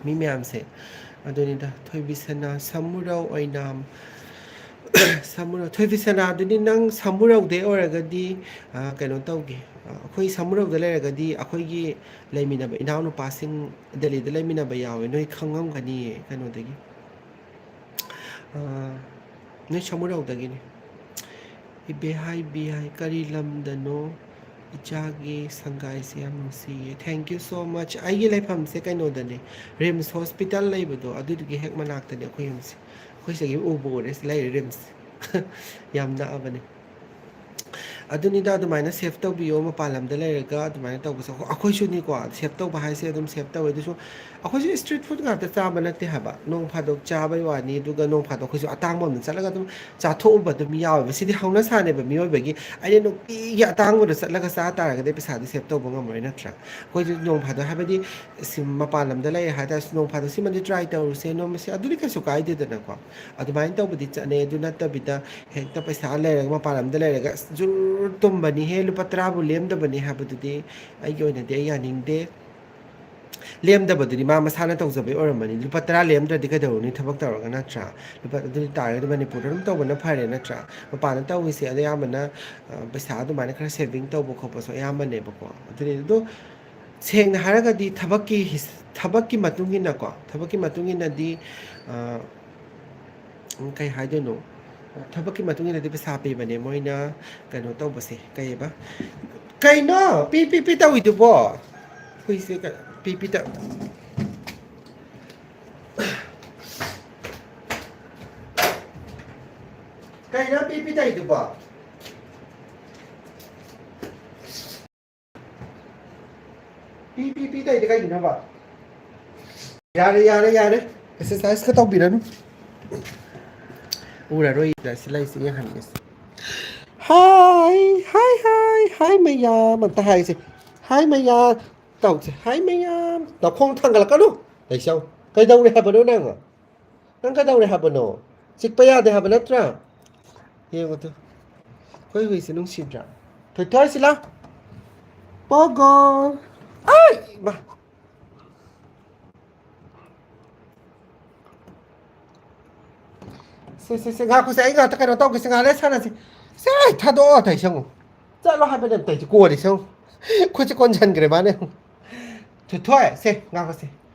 ꯃꯤ ꯃꯌꯥꯝꯁꯦ꯫ ꯑꯗꯨꯅꯤꯗ, ꯊꯣꯏꯕꯤꯁꯅꯥ, ꯁꯃꯨꯔꯧ ꯑꯣꯏꯅꯥꯝ꯫ ꯁꯃꯨꯔꯧ, ꯊꯣꯏꯕꯤꯁꯅꯥꯗꯨꯗꯤ ꯅꯪ ꯁꯃꯨꯔꯧꯗꯩ ꯑꯣꯏꯔꯒꯗꯤ, ꯑ, ꯀꯩꯅꯣ ꯇꯧꯒꯦ꯫ ꯑ, ꯑꯩꯈꯣꯏ ꯁꯃꯨꯔꯧꯗ ꯂꯩꯔꯒꯗꯤ ꯑꯩꯈꯣꯏꯒꯤ ꯂꯩꯃꯤꯟꯅꯕ ꯏꯅꯥꯎꯅꯨꯄꯥꯁꯤꯡ ꯗꯦꯜꯂꯤꯗ ꯂꯩꯃꯤꯟꯅꯕ ꯌꯥꯎꯋꯦ, ꯅꯣꯏ ꯈꯪꯉꯝꯒꯅꯤꯌꯦ ꯀꯩꯅꯣꯗꯒꯤ꯫ ꯑ, ꯅꯣꯏ ꯁꯃꯨꯔꯧꯗꯒꯤꯅꯤ꯫ ꯏꯕꯦ ꯍꯥꯏ ꯕꯤ ꯍꯥꯏ, ꯀꯔꯤ ꯂꯝꯗꯅꯣ? ꯏꯆꯥꯒꯤ ꯁꯪꯒꯥꯏꯁꯦ ꯌꯥꯝ ꯅꯨꯡꯁꯤꯌꯦ꯫ Thank you so much꯫ ꯑꯩꯒꯤ ꯂꯩꯐꯝꯁꯦ ꯀꯩꯅꯣꯗꯅꯦ, ꯔꯤꯝꯁ ꯍꯣꯁꯄꯤꯇꯥꯜ ꯂꯩꯕꯗꯣ ꯑꯗꯨꯗꯨꯒꯤ ꯍꯦꯛ ꯃꯅꯥꯛꯇꯅꯦ ꯑꯩꯈꯣꯏ ꯌꯨꯝꯁꯦ꯫ ꯑꯩꯈꯣꯏ ꯁꯤꯗꯒꯤ ꯎꯕꯨ ꯎꯔꯦ, ꯁꯤ ꯂꯩꯔꯦ ꯔꯤꯝꯁ꯫ ꯌꯥꯝ ꯅꯛꯑꯕꯅꯦ꯫ ꯑꯗꯨꯅꯤꯗ, ꯑꯗꯨꯃꯥꯏꯅ ꯁꯦꯞ ꯇꯧꯕꯤꯌꯣ, ꯃꯄꯥꯟ ꯂꯝꯗ ꯂꯩꯔꯒ ꯑꯗꯨꯃꯥꯏꯅ ꯇꯧꯕꯁꯦ꯫ ꯑꯩꯈꯣꯏꯁꯨꯅꯤꯀꯣ, ꯁꯦꯞ ꯇꯧꯕ ꯍꯥꯏꯁꯦ ꯑꯗꯨꯝ ꯁꯦꯞ ꯇꯧꯋꯦ꯫ ꯑꯗꯨꯁꯨ ꯑꯩꯈꯣꯏꯁꯨ ꯏꯁꯇ꯭ꯔꯤꯠ ꯐꯨꯗ ꯉꯥꯛꯇ ꯆꯥꯕ ꯅꯠꯇꯦ ꯍꯥꯏꯕ, ꯅꯣꯡ ꯐꯥꯗꯣꯛ ꯆꯥꯕꯩ ꯋꯥꯅꯤ꯫ ꯑꯗꯨꯒ ꯅꯣꯡ ꯐꯥꯗꯣꯛ ꯑꯩꯈꯣꯏꯁꯨ ꯑꯇꯥꯡꯕ ꯑꯃꯗ ꯆꯠꯂꯒ ꯑꯗꯨꯝ ꯆꯥꯊꯣꯛꯎꯕ ꯑꯗꯨꯝ ꯌꯥꯎꯋꯦꯕ꯫ ꯁꯤꯗꯤ ꯍꯧꯅ ꯁꯥꯅꯦꯕ ꯃꯤꯑꯣꯏꯕꯒꯤ꯫ ꯑꯩꯅ ꯅꯨꯡꯇꯤꯒꯤ ꯑꯇꯥꯡꯕꯗ ꯆꯠꯂꯒ ꯆꯥ ꯇꯥꯔꯒꯗꯤ ꯄꯩꯁꯥꯗꯤ ꯁꯦꯞ ꯇꯧꯕ ꯉꯝꯃꯣꯏ ꯅꯠꯇ꯭ꯔꯥ? ꯑꯩꯈꯣꯏꯁꯨ ꯅꯣꯡ ꯐꯥꯗꯣꯛ, ꯍꯥꯏꯕꯗꯤ ꯁꯤ ꯃꯄꯥꯟ ꯂꯝꯗ ꯂꯩꯔꯦ ꯍꯥꯏ ꯇꯥꯔꯁꯨ, ꯅꯣꯡ ꯐꯥꯗꯣꯛ ꯁꯤꯃꯗꯤ ꯇ꯭ꯔꯥꯏ ꯇꯧꯔꯨꯁꯦ, ꯅꯣꯡꯃꯁꯦ, ꯑꯗꯨꯗꯤ ꯀꯩꯁꯨ ꯀꯥꯏꯗꯦꯗꯅꯀꯣ꯫ ꯑꯗꯨꯃꯥꯏꯅ ꯇꯧꯕꯗꯤ ꯆꯠꯅꯩ꯫ ꯑꯗꯨ ꯅꯠꯇꯕꯤꯗ ꯍꯦꯛꯇ ꯄꯩꯁꯥ ꯂꯩꯔꯒ, ꯃꯄꯥꯟ ꯂꯝꯗ ꯂꯩꯔꯒ ꯑꯁ ꯖꯨꯔ ꯇꯨꯝꯕꯅꯤꯍꯦ, ꯂꯨꯄꯥ ꯇꯔꯥꯕꯨ ꯂꯦꯝꯗꯕꯅꯤ ꯍꯥꯏꯕꯗꯨꯗꯤ ꯑꯩꯒꯤ ꯑꯣꯏꯅꯗꯤ ꯑꯩ ꯌꯥꯅꯤꯡꯗꯦ꯫ ꯂꯦꯝꯗꯕꯗꯨꯗꯤ ꯃꯥ ꯃꯁꯥꯅ ꯇꯧꯖꯕꯩ ꯑꯣꯏꯔꯝꯃꯅꯤ꯫ ꯂꯨꯄꯥ ꯇꯔꯥ ꯂꯦꯝꯗ꯭ꯔꯗꯤ ꯀꯩꯗꯧꯔꯨꯅꯤ ꯊꯕꯛ ꯇꯧꯔꯒ, ꯅꯠꯇ꯭ꯔꯥ? ꯂꯨꯄꯥ, ꯑꯗꯨ ꯑꯣꯏ ꯇꯥꯔꯒꯗꯤ ꯃꯅꯤꯄꯨꯔꯗ ꯑꯗꯨꯝ ꯇꯧꯕꯅ ꯐꯔꯦ, ꯅꯠꯇ꯭ꯔꯥ? ꯃꯄꯥꯟꯗ ꯇꯧꯔꯤꯁꯦ ꯑꯗꯣ ꯑꯌꯥꯝꯕꯅ, ꯑ, ꯄꯩꯁꯥ ꯑꯗꯨꯃꯥꯏꯅ ꯈꯔ ꯁꯦꯚꯤꯡ ꯇꯧꯕ ꯈꯣꯠꯄꯁꯨ ꯑꯌꯥꯝꯕꯅꯦꯕꯀꯣ꯫ ꯑꯗꯨꯅꯤ꯫ ꯑꯗꯣ ꯁꯦꯡꯅ ꯍꯥꯏꯔꯒꯗꯤ ꯊꯕꯛꯀꯤ ꯍꯤꯁ-, ꯊꯕꯛꯀꯤ ꯃꯇꯨꯡ ꯏꯟꯅꯀꯣ, ꯊꯕꯛꯀꯤ ꯃꯇꯨꯡ ꯏꯟꯅꯗꯤ, ꯑ, ꯎꯝ, ꯀꯩ ꯍꯥꯏꯗꯣꯏꯅꯣ? ꯊꯕꯛꯀꯤ ꯃꯇꯨꯡ ꯏꯟꯅꯗꯤ ꯄꯩꯁꯥ ꯄꯤꯕꯅꯦ ꯃꯣꯏꯅ ꯀꯩꯅꯣ ꯇꯧꯕꯁꯦ꯫ ꯀꯩꯕ? ꯀꯩꯅꯣ? ꯄꯤ, ꯄꯤ, ꯄꯤ ꯇꯧꯏꯗꯨꯕꯣ? ꯍꯨꯏꯁꯦ ꯀ-, ꯄꯤ ꯄꯤ ꯇ-, ꯀꯩꯅꯣ ꯄꯤ ꯄꯤ ꯇꯧꯔꯤꯗꯨꯕꯣ? ꯄꯤ ꯄꯤ ꯄꯤ ꯇꯧꯔꯤꯗꯤ ꯀꯩꯒꯤꯅꯣꯕ? ꯌꯥꯔꯦ, ꯌꯥꯔꯦ, ꯌꯥꯔꯦ꯫ ꯑꯦꯛꯁꯔꯁꯥꯏꯁꯀ ꯇꯧꯕꯤꯔꯅꯨ꯫ ꯎꯔꯔꯣꯏ ꯁꯤ ꯂꯩꯁꯤ ꯌꯦꯡꯍꯟꯒꯦꯁꯦ꯫ ꯍꯥꯏ, ꯍꯥꯏ, ꯍꯥꯏ, ꯍꯥꯏ ꯃꯌꯥꯝ ꯑꯝꯇ ꯍꯥꯏꯁꯦ꯫ ꯍꯥꯏ ꯃꯌꯥꯝ꯫ ꯇꯧꯁꯦ꯫ ꯍꯥꯏ ꯃꯌꯥꯝ꯫ ꯅꯈꯣꯡ ꯊꯥꯡꯒꯠꯂꯛꯀꯅꯨ꯫ ꯂꯩꯁꯧ꯫ ꯀꯩꯗꯧꯔꯦ ꯍꯥꯏꯕꯅꯣ ꯅꯪ? ꯅꯪ ꯀꯩꯗꯧꯔꯦ ꯍꯥꯏꯕꯅꯣ? ꯆꯤꯛꯄ ꯌꯥꯗꯦ ꯍꯥꯏꯕ ꯅꯠꯇ꯭ꯔꯥ? ꯌꯦꯡꯉꯨ ꯇꯨ꯫ ꯑꯩꯈꯣꯏ ꯍꯨꯏꯁꯦ ꯅꯨꯡꯁꯤꯗ꯭ꯔꯥ? ꯊꯣꯏꯊꯣꯏ ꯁꯤ ꯂꯥꯎ꯫ ꯄꯣꯒꯣ꯫ ꯑꯥꯏ! ꯏꯃꯥ꯫ ꯁꯦ, ꯁꯦ, ꯁꯦ, ꯉꯥꯏꯈꯣꯁꯦ, ꯑꯩ ꯉꯥꯛꯇ ꯀꯩꯅꯣ ꯇꯧꯒꯦꯁꯦ, ꯉꯥꯏꯍꯥꯛ ꯂꯩꯔ ꯁꯥꯟꯅꯁꯤ꯫ ꯁꯦ, ꯊꯥꯗꯣꯛꯑꯣ, ꯇꯧꯏꯁꯦ ꯌꯦꯡꯉꯨ꯫ ꯆꯠꯂꯣ ꯍꯥꯏꯕꯅꯦ, ꯇꯧꯏꯁꯦ, ꯀꯣꯜꯂꯤꯁꯦ ꯌꯦꯡꯉꯨ꯫ ꯈꯨꯠꯁꯦ ꯀꯣꯟꯁꯤꯟꯈ꯭ꯔꯦ ꯃꯥꯅꯦ꯫ ꯊꯣꯏꯊꯣꯏ, ꯁꯦ, ꯉꯥꯏꯈꯣꯁꯦ꯫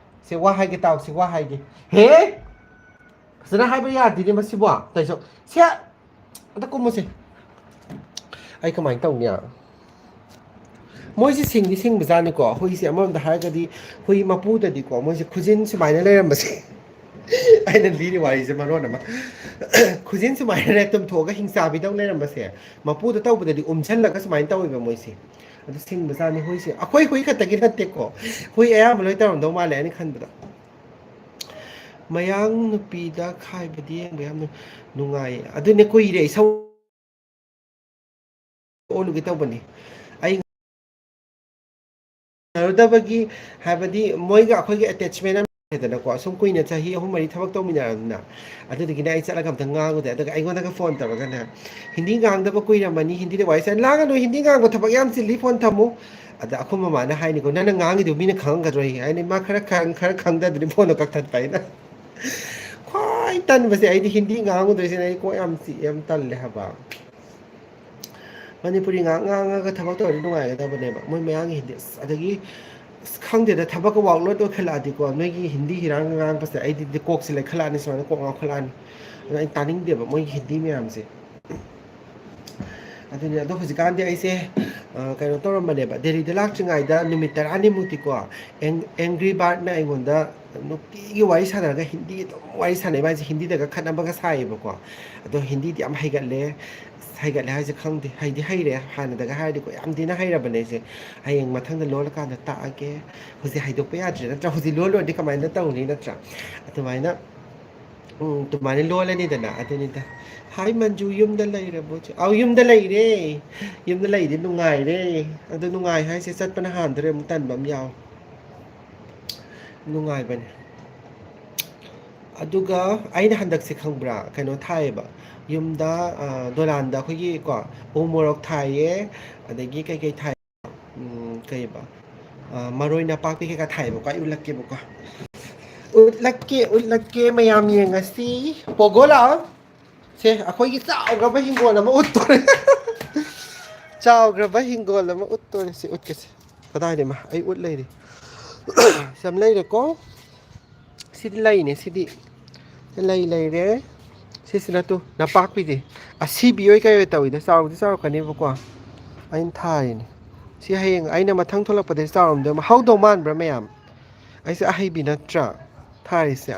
ꯁꯦ, ꯋꯥ ꯍꯥꯏꯒꯦ ꯇꯥꯎ, ꯁꯦ, ꯋꯥ ꯍꯥꯏꯒꯦ꯫ ꯍꯦ! ꯐꯖꯅ ꯍꯥꯏꯕ ꯌꯥꯗꯦꯅꯦ ꯃꯁꯤꯕꯣ꯫ ꯇꯧꯏꯁꯦ ꯌꯦꯡꯉꯨ꯫ ꯁꯦ! ꯑꯝꯇ ꯀꯨꯝꯃꯨꯁꯦ꯫ ꯑꯩ ꯀꯃꯥꯏꯅ ꯇꯧꯅꯤ? ꯃꯣꯏꯁꯦ ꯁꯤꯡꯗꯤ ꯁꯤꯡꯕꯖꯥꯠꯅꯤꯀꯣ꯫ ꯍꯨꯏꯁꯦ ꯑꯃꯔꯣꯝꯗ ꯍꯥꯏꯔꯒꯗꯤ ꯍꯨꯏ ꯃꯄꯨꯗꯗꯤꯀꯣ, ꯃꯣꯏꯁꯦ ꯈꯨꯖꯤꯟ ꯁꯨꯃꯥꯏꯅ ꯂꯩꯔꯝꯕꯁꯦ꯫ ꯑꯩꯅ ꯂꯤꯔꯤ ꯋꯥꯔꯤꯁꯦ ꯃꯔꯣꯟ ꯑꯃ꯫ ꯈꯨꯖꯤꯟ ꯁꯨꯃꯥꯏꯅꯅꯦ ꯇꯨꯝꯊꯣꯛꯑꯒ ꯍꯤꯡꯆꯥꯕꯤꯗꯧ ꯂꯩꯔꯝꯕꯁꯦ, ꯃꯄꯨꯗ ꯇꯧꯕꯗꯗꯤ ꯎꯝꯁꯜꯂꯒ ꯁꯨꯃꯥꯏꯅ ꯇꯧꯋꯦꯕ ꯃꯣꯏꯁꯦ꯫ ꯑꯗꯨ ꯁꯤꯡꯕꯖꯥꯠꯅꯤ ꯍꯨꯏꯁꯦ꯫ ꯑꯩꯈꯣꯏ ꯍꯨꯏ ꯈꯛꯇꯒꯤ ꯅꯠꯇꯦꯀꯣ꯫ ꯍꯨꯏ ꯑꯌꯥꯝꯕ ꯂꯣꯏ ꯇꯧꯔꯝꯗꯧ ꯃꯥꯜꯂꯦ ꯑꯩꯅ ꯈꯟꯕꯗ꯫ ꯃꯌꯥꯡ ꯅꯨꯄꯤꯗ ꯈꯥꯏꯕꯗꯤ ꯌꯦꯡꯕ ꯌꯥꯝ ꯅꯨꯡꯉꯥꯏꯌꯦ꯫ ꯑꯗꯨꯅꯦ ꯀꯨꯏꯔꯦ ꯏꯁꯧ ꯑꯣꯜꯂꯨꯒꯦ ꯇꯧꯕꯅꯤ꯫ ꯑꯩ ꯉꯥꯡꯅꯔꯨꯗꯕꯒꯤ, ꯍꯥꯏꯕꯗꯤ ꯃꯣꯏꯒ ꯑꯩꯈꯣꯏꯒꯤ ꯑꯦꯇꯦꯆꯃꯦꯟ ꯑꯃ ꯂꯩꯗꯅꯀꯣ, ꯑꯁꯨꯝ ꯀꯨꯏꯅ ꯆꯍꯤ ꯑꯍꯨꯝ ꯃꯔꯤ ꯊꯕꯛ ꯇꯧꯃꯤꯟꯅꯔꯕꯅꯤꯅ꯫ ꯑꯗꯨꯗꯨꯒꯤꯅꯦ ꯑꯩ ꯆꯠꯂꯒ ꯑꯝꯇ ꯉꯥꯡꯉꯨꯗꯦ꯫ ꯑꯗꯨꯒ ꯑꯩꯉꯣꯟꯗꯒ ꯐꯣꯟ ꯇꯧꯔꯒꯅꯦ, "ꯍꯤꯟꯗꯤ ꯉꯥꯡꯗꯕ ꯀꯨꯏꯔꯝꯃꯅꯤ, ꯍꯤꯟꯗꯤꯗ ꯋꯥꯔꯤ ꯁꯥꯟꯅ-, ꯂꯥꯡꯒꯅꯨ, ꯍꯤꯟꯗꯤ ꯉꯥꯡꯕ ꯊꯕꯛ ꯌꯥꯝ ꯆꯤꯜꯂꯤ, ꯐꯣꯟ ꯊꯝꯃꯨ"꯫ ꯑꯗ ꯑꯩꯈꯣꯏ ꯃꯃꯥꯅ ꯍꯥꯏꯅꯤꯀꯣ, "ꯅꯪꯅ ꯉꯥꯡꯉꯤꯗꯨ ꯃꯤꯅ ꯈꯪꯉꯝꯒꯗ꯭ꯔꯣ?" ꯑꯩ ꯍꯥꯏꯅꯤ, ꯃꯥ ꯈꯔ ꯈꯪ-, ꯈꯔ ꯈꯪꯗꯗꯨꯅꯤ ꯐꯣꯟꯗꯣ ꯀꯛꯊꯠꯄ ꯑꯩꯅ꯫ ꯈ꯭ꯋꯥꯏ ꯇꯟꯕꯁꯦ ꯑꯩꯗꯤ ꯍꯤꯟꯗꯤ ꯉꯥꯡꯉꯨꯗꯣꯏꯁꯤꯅ ꯑꯩ ꯀꯣꯛ ꯌꯥꯝ ꯆꯤꯛꯑꯦ, ꯌꯥꯝ ꯇꯜꯂꯦ ꯍꯥꯏꯕ꯫ ꯃꯅꯤꯄꯨꯔꯤ ꯉꯥꯡ ꯉꯥꯡꯉꯒ ꯊꯕꯛ ꯇꯧꯔꯗꯤ ꯅꯨꯡꯉꯥꯏꯒꯗꯕꯅꯦꯕ꯫ ꯃꯣꯏ ꯃꯌꯥꯡꯒꯤ ꯍꯤꯟꯗꯤ ꯑꯁ, ꯑꯗꯒꯤ ꯑꯁ, ꯈꯪꯗꯦꯗ, ꯊꯕꯛꯀ ꯋꯥꯛꯂꯣꯠ ꯑꯣꯏꯈꯠꯂꯛꯑꯗꯤꯀꯣ, ꯅꯣꯏꯒꯤ ꯍꯤꯟꯗꯤ ꯍꯤꯔꯥꯡ ꯉꯥꯡꯕꯁꯦ ꯑꯩꯗꯤ ꯀꯣꯛꯁꯦ ꯂꯩꯈꯠꯂꯛꯑꯅꯤ, ꯁꯨꯃꯥꯏꯅ ꯀꯣꯛ ꯉꯥꯎꯈꯠꯂꯛꯑꯅꯤ꯫ ꯑꯗꯨꯅ ꯑꯩ ꯇꯥꯅꯤꯡꯗꯦꯕ ꯃꯣꯏꯒꯤ ꯍꯤꯟꯗꯤ ꯃꯌꯥꯝꯁꯦ꯫ ꯑꯗꯨꯅꯦ, ꯑꯗꯣ ꯍꯧꯖꯤꯛꯀꯥꯟꯗꯤ ꯑꯩꯁꯦ ꯑ, ꯀꯩꯅꯣ ꯇꯧꯔꯝꯕꯅꯦꯕ, ꯗꯦꯜꯂꯤꯗ ꯂꯥꯛꯇ꯭ꯔꯤꯉꯩꯗ ꯅꯨꯃꯤꯠ ꯇꯔꯥꯅꯤꯃꯨꯛꯇꯤꯀꯣ, ꯑꯦꯡ-, ꯑꯦꯡꯒ꯭ꯔꯤ ꯕꯥꯔꯠꯅ ꯑꯩꯉꯣꯟꯗ ꯅꯨꯡꯇꯤꯒꯤ ꯋꯥꯔꯤ ꯁꯥꯟꯅꯔꯒ, ꯍꯤꯟꯗꯤ ꯑꯗꯨꯝ ꯋꯥꯔꯤ ꯁꯥꯟꯅꯩ, ꯃꯥꯁꯦ ꯍꯤꯟꯗꯤꯗꯒ ꯈꯠꯅꯕꯒ ꯁꯥꯏꯌꯦꯕꯀꯣ꯫ ꯑꯗꯣ ꯍꯤꯟꯗꯤꯗꯤ ꯌꯥꯝ ꯍꯩꯒꯠꯂꯦ꯫ ꯍꯩꯒꯠꯂꯦ ꯍꯥꯏꯁꯦ ꯈꯪꯗꯦ, ꯍꯩꯗꯤ ꯍꯩꯔꯦ, ꯍꯥꯟꯅꯗꯒ ꯍꯥꯏꯔꯗꯤꯀꯣ ꯌꯥꯝ ꯊꯤꯅ ꯍꯩꯔꯕꯅꯦ ꯑꯩꯁꯦ꯫ ꯍꯌꯦꯡ ꯃꯊꯪꯗ ꯂꯣꯜꯂꯀꯥꯟꯗ ꯇꯥꯛꯑꯒꯦ꯫ ꯍꯧꯖꯤꯛ ꯍꯥꯏꯗꯣꯛꯄ ꯌꯥꯗ꯭ꯔꯦ ꯅꯠꯇ꯭ꯔꯥ? ꯍꯧꯖꯤꯛ ꯂꯣꯜꯂꯨꯔꯗꯤ ꯀꯃꯥꯏꯅ ꯇꯧꯅꯤ ꯅꯠꯇ꯭ꯔꯥ? ꯑꯗꯨꯃꯥꯏꯅ, ꯎꯝ, ꯑꯗꯨꯃꯥꯏꯅ ꯂꯣꯜꯂꯅꯤꯗꯅ꯫ ꯑꯗꯨꯅꯤꯗ꯫ ꯍꯥꯏ ꯃꯟꯖꯨ, ꯌꯨꯝꯗ ꯂꯩꯔꯕꯣ? ꯑꯧ, ꯌꯨꯝꯗ ꯂꯩꯔꯦ꯫ ꯌꯨꯝꯗ ꯂꯩꯔꯦ, ꯅꯨꯡꯉꯥꯏꯔꯦ꯫ ꯑꯗꯨ ꯅꯨꯡꯉꯥꯏ ꯍꯥꯏꯁꯦ ꯆꯠꯄꯅ ꯍꯥꯟꯗꯣꯔꯦ, ꯑꯃꯨꯛ ꯇꯟꯕ ꯑꯃ ꯌꯥꯎ꯫ ꯅꯨꯡꯉꯥꯏꯕꯅꯦ꯫ ꯑꯗꯨꯒ ꯑꯩꯅ ꯍꯟꯗꯛꯁꯦ ꯈꯪꯕ꯭ꯔꯥ, ꯀꯩꯅꯣ ꯊꯥꯏꯌꯦꯕ, ꯌꯨꯝꯗ, ꯑ, ꯗꯣꯂꯥꯟꯗ ꯑꯩꯈꯣꯏꯒꯤ ꯀꯣ, ꯎ ꯃꯣꯔꯣꯛ ꯊꯥꯏꯌꯦ, ꯑꯗꯒꯤ ꯀꯩꯀꯩ ꯊꯥꯏ, ꯎꯝ, ꯀꯩꯕ, ꯑ, ꯃꯔꯣꯏ ꯅꯄꯥꯛꯄꯤ ꯀꯩꯀꯥ ꯊꯥꯏꯌꯦꯕꯀꯣ꯫ ꯑꯩ ꯎꯠꯂꯛꯀꯦꯕꯀꯣ, ꯎꯠꯂꯛꯀꯦ, ꯎꯠꯂꯛꯀꯦ, ꯃꯌꯥꯝ ꯌꯦꯡꯉꯁꯤ꯫ ꯄꯣꯒꯣ ꯂꯥꯛꯑꯣ꯫ ꯁꯦ, ꯑꯩꯈꯣꯏꯒꯤ ꯆꯥꯎꯈ꯭ꯔꯕ ꯍꯤꯡꯒꯣꯜ ꯑꯃ ꯎꯠꯇꯣꯔꯦ꯫ ꯆꯥꯎꯈ꯭ꯔꯕ ꯍꯤꯡꯒꯣꯜ ꯑꯃ ꯎꯠꯇꯣꯔꯦ꯫ ꯁꯤ ꯎꯠꯀꯦꯁꯦ꯫ ꯀꯗꯥꯏꯗ? ꯏꯃꯥ, ꯑꯩ ꯎꯠ ꯂꯩꯔꯦ꯫ ꯁꯤ ꯌꯥꯝ ꯂꯩꯔꯦꯀꯣ꯫ ꯁꯤꯗꯤ ꯂꯩꯅꯦ, ꯁꯤꯗꯤ꯫ ꯂꯩ ꯂꯩꯔꯦ꯫ ꯁꯤꯁꯤꯅ ꯇꯨ, ꯅꯄꯥꯛꯄꯤꯗꯤ꯫ ꯑꯁꯤꯕꯤ ꯑꯣꯏ ꯀꯩ ꯑꯣꯏ ꯇꯧꯋꯤꯗ, ꯆꯥꯎꯗꯤ ꯆꯥꯎꯔꯛꯀꯅꯦꯕꯀꯣ꯫ ꯑꯩꯅ ꯊꯥꯔꯤꯅꯦ꯫ ꯁꯤ ꯍꯌꯦꯡ ꯑꯩꯅ ꯃꯊꯪ ꯊꯣꯛꯂꯛꯄꯗꯗꯤ ꯆꯥꯎꯔꯝꯗꯣꯏ ꯃꯥ-, ꯍꯧꯗꯧ ꯃꯥꯟꯕ꯭ꯔꯥ ꯃꯌꯥꯝ? ꯑꯩꯁꯦ ꯑꯍꯩꯕꯤ ꯅꯠꯇ꯭ꯔꯥ ꯊꯥꯔꯤꯁꯦ?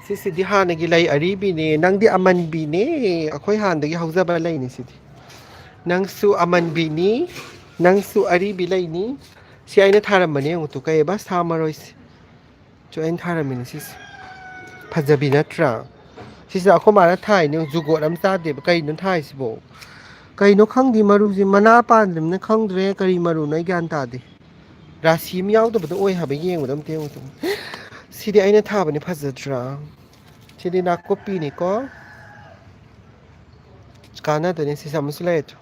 ꯁꯤꯁꯤꯗꯤ ꯍꯥꯟꯅꯒꯤ ꯂꯩ ꯑꯔꯤꯕꯤꯅꯦ꯫ ꯅꯪꯗꯤ ꯑꯃꯟꯕꯤꯅꯦ꯫ ꯑꯩꯈꯣꯏ ꯍꯥꯟꯅꯗꯒꯤ ꯍꯧꯖꯕ ꯂꯩꯅꯤ ꯁꯤꯗꯤ꯫ ꯅꯪꯁꯨ ꯑꯃꯟꯕꯤꯅꯤ, ꯅꯪꯁꯨ ꯑꯔꯤꯕꯤ ꯂꯩꯅꯤ꯫ ꯁꯤ ꯑꯩꯅ ꯊꯥꯔꯝꯕꯅꯦ, ꯌꯦꯡꯉꯨ ꯇꯨ, ꯀꯩꯕ? ꯁꯥ ꯃꯔꯣꯏꯁꯦ꯫ ꯁꯤ ꯑꯩꯅ ꯊꯥꯔꯝꯃꯤꯅꯦ ꯁꯤꯁꯦ꯫ ꯐꯖꯕꯤ ꯅꯠꯇ꯭ꯔꯥ? ꯁꯤꯁꯦ ꯑꯩꯈꯣꯏ ꯃꯥꯅ ꯊꯥꯏꯅꯦ, ꯖꯨꯒꯣꯠ ꯑꯃ ꯆꯥꯗꯦꯕ꯫ ꯀꯩꯅꯣ ꯊꯥꯏꯁꯤꯕꯣ? ꯀꯩꯅꯣ ꯈꯪꯗꯦ, ꯃꯔꯨꯁꯦ ꯃꯅꯥ ꯄꯥꯟꯗ꯭ꯔꯤꯕꯅꯤꯅ ꯈꯪꯗ꯭ꯔꯦ ꯀꯔꯤ ꯃꯔꯨꯅꯣ, ꯑꯩ ꯒ꯭ꯌꯥꯟ ꯇꯥꯗꯦ꯫ ꯔꯥꯁꯤ ꯑꯃ ꯌꯥꯎꯗꯕꯗꯣ ꯑꯣꯏ ꯍꯥꯏꯕ, ꯌꯦꯡꯕꯗ ꯑꯝꯇ ꯌꯦꯡꯉꯨ ꯇꯨ꯫ ꯁꯤꯗꯤ ꯑꯩꯅ ꯊꯥꯕꯅꯦ, ꯐꯖꯗ꯭ꯔꯥ? ꯁꯤꯗꯤ ꯅꯥꯀꯨꯞꯄꯤꯅꯤꯀꯣ꯫ ꯀꯥꯟꯅꯗꯣꯏꯅꯦ, ꯁꯤꯁꯦ ꯑꯃꯁꯨ ꯂꯩꯔꯦ ꯇꯨ꯫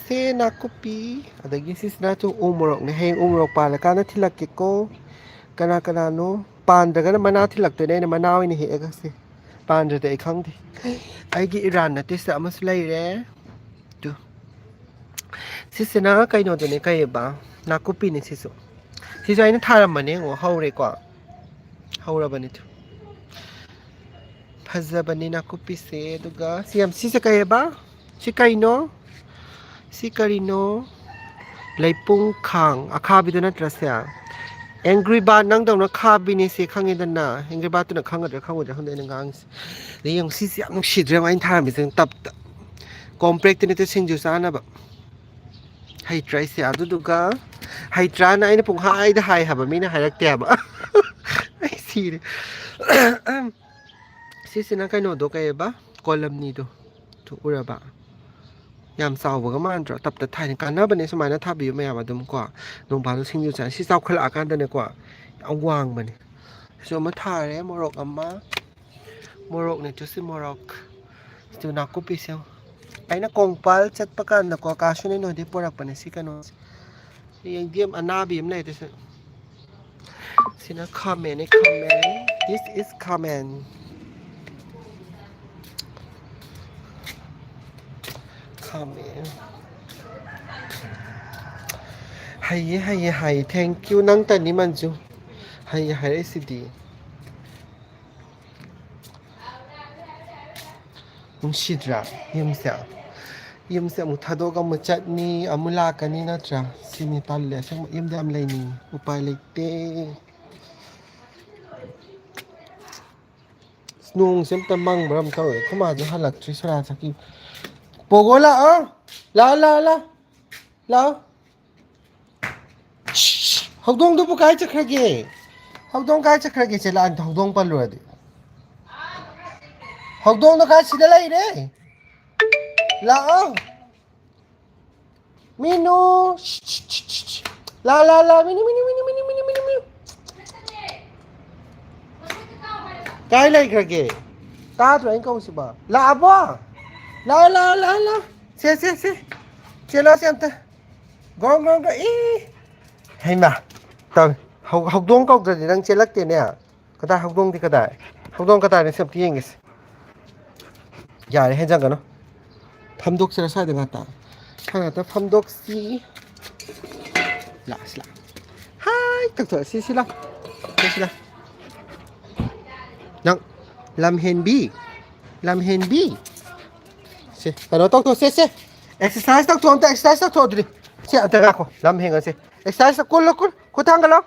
ꯁꯦ ꯅꯥꯀꯨꯞꯄꯤ, ꯑꯗꯒꯤ ꯁꯤꯁꯤꯅ ꯇꯨ ꯎ ꯃꯣꯔꯣꯛꯅꯦ꯫ ꯍꯌꯦꯡ ꯎ ꯃꯣꯔꯣꯛ ꯄꯥꯜꯂꯀꯥꯟꯗ ꯊꯤꯜꯂꯛꯀꯦꯀꯣ꯫ ꯀꯅꯥ ꯀꯅꯥꯅꯣ? ꯄꯥꯟꯗ꯭ꯔꯒꯅ ꯃꯅꯥ ꯊꯤꯜꯂꯛꯇꯣꯏꯅꯦ, ꯑꯩꯅ ꯃꯅꯥ ꯑꯣꯏꯅ ꯍꯦꯛꯑꯒ ꯁꯦ꯫ ꯄꯥꯟꯗ꯭ꯔꯗꯤ ꯑꯩ ꯈꯪꯗꯦ꯫ ꯑꯩꯒꯤ ꯏꯔꯥꯟ ꯅꯠꯇꯦ, ꯁꯤꯗ ꯑꯃꯁꯨ ꯂꯩꯔꯦ꯫ ꯇꯨ꯫ ꯁꯤꯁꯤꯅ ꯀꯩꯅꯣꯗꯨꯅꯦ, ꯀꯩꯑꯕ? ꯅꯥꯀꯨꯞꯄꯤꯅꯦ ꯁꯤꯁꯨ꯫ ꯁꯤꯁꯨ ꯑꯩꯅ ꯊꯥꯔꯝꯕꯅꯦ, ꯌꯦꯡꯉꯣ, ꯍꯧꯔꯦꯀꯣ꯫ ꯍꯧꯔꯕꯅꯤ ꯇꯨ꯫ ꯐꯖꯕꯅꯤ ꯅꯥꯀꯨꯞꯄꯤꯁꯦ꯫ ꯑꯗꯨꯒ ꯁꯤ ꯌꯥꯝ, ꯁꯤꯁꯦ ꯀꯩꯑꯕ? ꯁꯤ ꯀꯩꯅꯣ? ꯁꯤ ꯀꯔꯤꯅꯣ? ꯂꯩꯄꯨꯡ ꯈꯥꯡ ꯑꯈꯥꯕꯤꯗꯣ ꯅꯠꯇ꯭ꯔꯁꯦ? ꯑꯦꯡꯒ꯭ꯔꯤ ꯕꯥꯔꯗ ꯅꯪꯗꯧꯅ ꯈꯥꯕꯤꯅꯦ ꯁꯤ, ꯈꯪꯉꯦꯗꯅ꯫ ꯑꯦꯡꯒ꯭ꯔꯤ ꯕꯥꯔꯗꯇꯨꯅ ꯈꯪꯒꯗ꯭ꯔꯥ ꯈꯪꯉꯣꯏꯗ꯭ꯔꯥ ꯈꯪꯗꯦ ꯑꯩꯅ ꯉꯥꯡꯉꯤꯁꯦ꯫ ꯑꯗꯩ ꯌꯦꯡꯉꯨ, ꯁꯤꯁꯦ ꯌꯥꯝ ꯅꯨꯡꯁꯤꯗ꯭ꯔꯦ ꯑꯩꯅ ꯊꯥꯔꯝꯃꯤꯁꯦ ꯇꯞꯇ꯫ ꯀꯣꯝꯄ꯭ꯔꯦꯛꯇꯤ ꯅꯠꯇꯦ, ꯁꯤꯡꯖꯨ ꯆꯥꯅꯕ꯫ ꯍꯩꯇ꯭ꯔꯥ ꯑꯩꯁꯦ? ꯑꯗꯨꯗꯨꯒ ꯍꯩꯇ꯭ꯔꯥꯅ ꯑꯩꯅ ꯄꯨꯡꯍꯥꯏꯗ ꯍꯥꯏ ꯍꯥꯏꯕ, ꯃꯤꯅ ꯍꯥꯏꯔꯛꯇꯦ ꯍꯥꯏꯕ꯫ ꯑꯩ ꯁꯤꯔꯦ꯫ ꯁꯤꯁꯤꯅ ꯀꯩꯅꯣꯗꯣ, ꯀꯩꯑꯕ? ꯀꯣꯂꯝꯅꯤꯗꯣ꯫ ꯊꯣꯛꯎꯔꯕ? ꯌꯥꯝ ꯆꯥꯎꯕꯒ ꯃꯥꯟꯗ꯭ꯔꯣ? ꯇꯞꯇ ꯊꯥꯏꯅ ꯀꯥꯟꯅꯕꯅꯦ ꯁꯨꯃꯥꯏꯅ ꯊꯥꯕꯤꯌꯨ ꯃꯌꯥꯝ ꯑꯗꯨꯝ ꯀꯣ꯫ ꯅꯣꯡꯐꯥꯗꯣꯛ ꯁꯤꯡꯖꯨ ꯆꯥ-, ꯁꯤ ꯆꯥꯎꯈꯠꯂꯛꯑꯀꯥꯟꯗꯅꯦꯀꯣ, ꯌꯥꯝ ꯋꯥꯡꯕꯅꯦ꯫ ꯁꯤꯁꯨ ꯑꯃ ꯊꯥꯔꯦ, ꯃꯣꯔꯣꯛ ꯑꯃ꯫ ꯃꯣꯔꯣꯛꯅꯦ ꯇꯨ ꯁꯤ ꯃꯣꯔꯣꯛ꯫ ꯁꯤꯗ ꯅꯥꯀꯨꯞꯄꯤꯁꯦ ꯌꯦꯡꯉꯨ꯫ ꯑꯩꯅ ꯀꯣꯡꯄꯥꯜ ꯆꯠꯄ ꯀꯥꯟꯗꯀꯣ, ꯀꯥ ꯁꯨꯅꯤꯟ ꯍꯣꯏꯗꯩ ꯄꯣꯔꯛꯄꯅꯦ ꯁꯤ ꯀꯩꯅꯣꯁꯦ꯫ ꯌꯦꯡꯗꯦꯝ ꯑꯅꯥꯕꯤ ꯑꯃ ꯂꯩꯔꯦ ꯁꯤ꯫ ꯁꯤꯅ ꯈꯥꯃꯦꯟꯅꯦ, ꯈꯥꯃꯦꯟ꯫ This is ꯈꯥꯃꯦꯟ꯫ ꯈꯥꯃꯦꯟ꯫ ꯍꯩꯌꯦ, ꯍꯩꯌꯦ, ꯍꯩꯌꯦ꯫ Thank you꯫ ꯅꯪꯇꯅꯤ, ꯃꯟꯖꯨ꯫ ꯍꯩꯌꯦ ꯍꯥꯏꯔꯛꯏꯁꯤꯗꯤ꯫ ꯅꯨꯡꯁꯤꯗ꯭ꯔꯥ? ꯌꯨꯝꯁꯦ꯫ ꯌꯨꯝꯁꯦ ꯑꯃꯨꯛ ꯊꯥꯗꯣꯛꯑꯒ ꯑꯃꯨꯛ ꯆꯠꯅꯤ, ꯑꯃꯨꯛ ꯂꯥꯛꯀꯅꯤ, ꯅꯠꯇ꯭ꯔꯥ? ꯁꯤꯅꯤ ꯇꯜꯂꯦ꯫ ꯑꯁꯦꯡꯕ ꯌꯨꯝꯗ ꯌꯥꯝ ꯂꯩꯅꯤꯡꯉꯤ꯫ ꯎꯄꯥꯏ ꯂꯩꯇꯦ꯫ ꯅꯣꯡꯁꯦ ꯑꯝꯇ ꯃꯪꯕ꯭ꯔꯥ ꯑꯝꯇ ꯇꯧꯋꯦ꯫ ꯑꯩꯈꯣꯏ ꯃꯥꯁꯨ ꯍꯜꯂꯛꯇ꯭ꯔꯤ, ꯁꯣꯔꯥ ꯆꯠꯈꯤ꯫ ꯄꯣꯒꯣ ꯂꯥꯛꯑꯣ꯫ ꯂꯥꯛꯑꯣ, ꯂꯥꯛꯑꯣ, ꯂꯥꯛꯑꯣ꯫ ꯂꯥꯛꯑꯣ꯫ ꯍꯧꯗꯣꯡꯗꯨꯕꯨ ꯀꯥꯏ ꯆꯠꯈ꯭ꯔꯒꯦ? ꯍꯧꯗꯣꯡ ꯀꯥꯏ ꯆꯠꯈ꯭ꯔꯒꯦ? ꯆꯦ ꯂꯥꯛꯑꯟꯇ ꯍꯧꯗꯣꯡ ꯄꯜꯂꯨꯔꯗꯤ꯫ ꯍꯧꯗꯣꯡꯗꯣ ꯀꯥꯏ, ꯁꯤꯗ ꯂꯩꯔꯦ꯫ ꯂꯥꯛꯑꯣ꯫ ꯃꯤꯅꯨ! ꯂꯥ, ꯂꯥ, ꯂꯥ, ꯃꯤꯅꯨ, ꯃꯤꯅꯨ, ꯃꯤꯅꯨ, ꯃꯤꯅꯨ, ꯃꯤꯅꯨ, ꯃꯤꯅꯨ, ꯃꯤꯅꯨ꯫ ꯀꯥꯏ ꯂꯩꯈ꯭ꯔꯒꯦ? ꯇꯥꯗ꯭ꯔꯣ ꯑꯩꯅ ꯀꯧꯁꯤꯕꯣ? ꯂꯥꯛꯑꯕꯣ? ꯂꯥ, ꯂꯥ, ꯂꯥ, ꯂꯥ꯫ ꯁꯦ, ꯁꯦ, ꯁꯦ꯫ ꯆꯦꯜꯂꯣ ꯁꯦ ꯑꯝꯇ꯫ ꯒ꯭ꯔꯣꯡ, ꯒ꯭ꯔꯣꯡ, ꯒ꯭ꯔꯣꯡ꯫ ꯏ! ꯍꯩꯃꯥ! ꯇꯧꯔꯦ꯫ ꯍꯧ-, ꯍꯧꯗꯣꯡ ꯀꯧꯗ꯭ꯔꯗꯤ ꯅꯪ ꯆꯦꯜꯂꯛꯇꯦꯅꯦ꯫ ꯀꯗꯥꯏ ꯍꯧꯗꯣꯡꯗꯤ ꯀꯗꯥꯏ? ꯍꯧꯗꯣꯡ ꯀꯗꯥꯏꯅꯣ ꯁꯤ ꯑꯝꯇ ꯌꯦꯡꯒꯦꯁꯦ꯫ ꯌꯥꯔꯦ, ꯍꯦꯟꯖꯟꯒꯅꯨ꯫ ꯐꯝꯗꯣꯛꯁꯤꯔ ꯁ꯭ꯋꯥꯏꯗ ꯉꯥꯛꯇ? ꯁ꯭ꯋꯥꯏ ꯉꯥꯛꯇ ꯐꯝꯗꯣꯛꯁꯤ꯫ ꯂꯥꯛꯑꯣ, ꯁꯤ ꯂꯥꯛꯑꯣ꯫ ꯍꯥꯏ, ꯇꯧꯊꯣꯛꯑꯣ꯫ ꯁꯤ, ꯁꯤ ꯂꯥꯎ꯫ ꯁꯤ, ꯁꯤ ꯂꯥꯎ꯫ ꯅꯪ, ꯂꯝꯍꯦꯟꯕꯤ꯫ ꯂꯝꯍꯦꯟꯕꯤ꯫ ꯁꯦ, ꯀꯩꯅꯣ ꯇꯧꯊꯣꯛ, ꯁꯦ, ꯁꯦ꯫ ꯑꯦꯛꯁꯔꯁꯥꯏꯁ ꯇꯧꯊꯣꯛ, ꯑꯝꯇ ꯑꯦꯛꯁꯔꯁꯥꯏꯁ ꯇꯧꯊꯣꯛ꯫ ꯑꯗꯨꯗꯤ ꯁꯤ ꯑꯝꯇ ꯉꯥꯏꯈꯣ, ꯂꯝ ꯍꯦꯡꯉꯁꯦ꯫ Exercise ꯀꯨꯜꯂꯣ, cool. ꯈꯨꯠ ꯊꯥꯡꯒꯠꯂꯣ꯫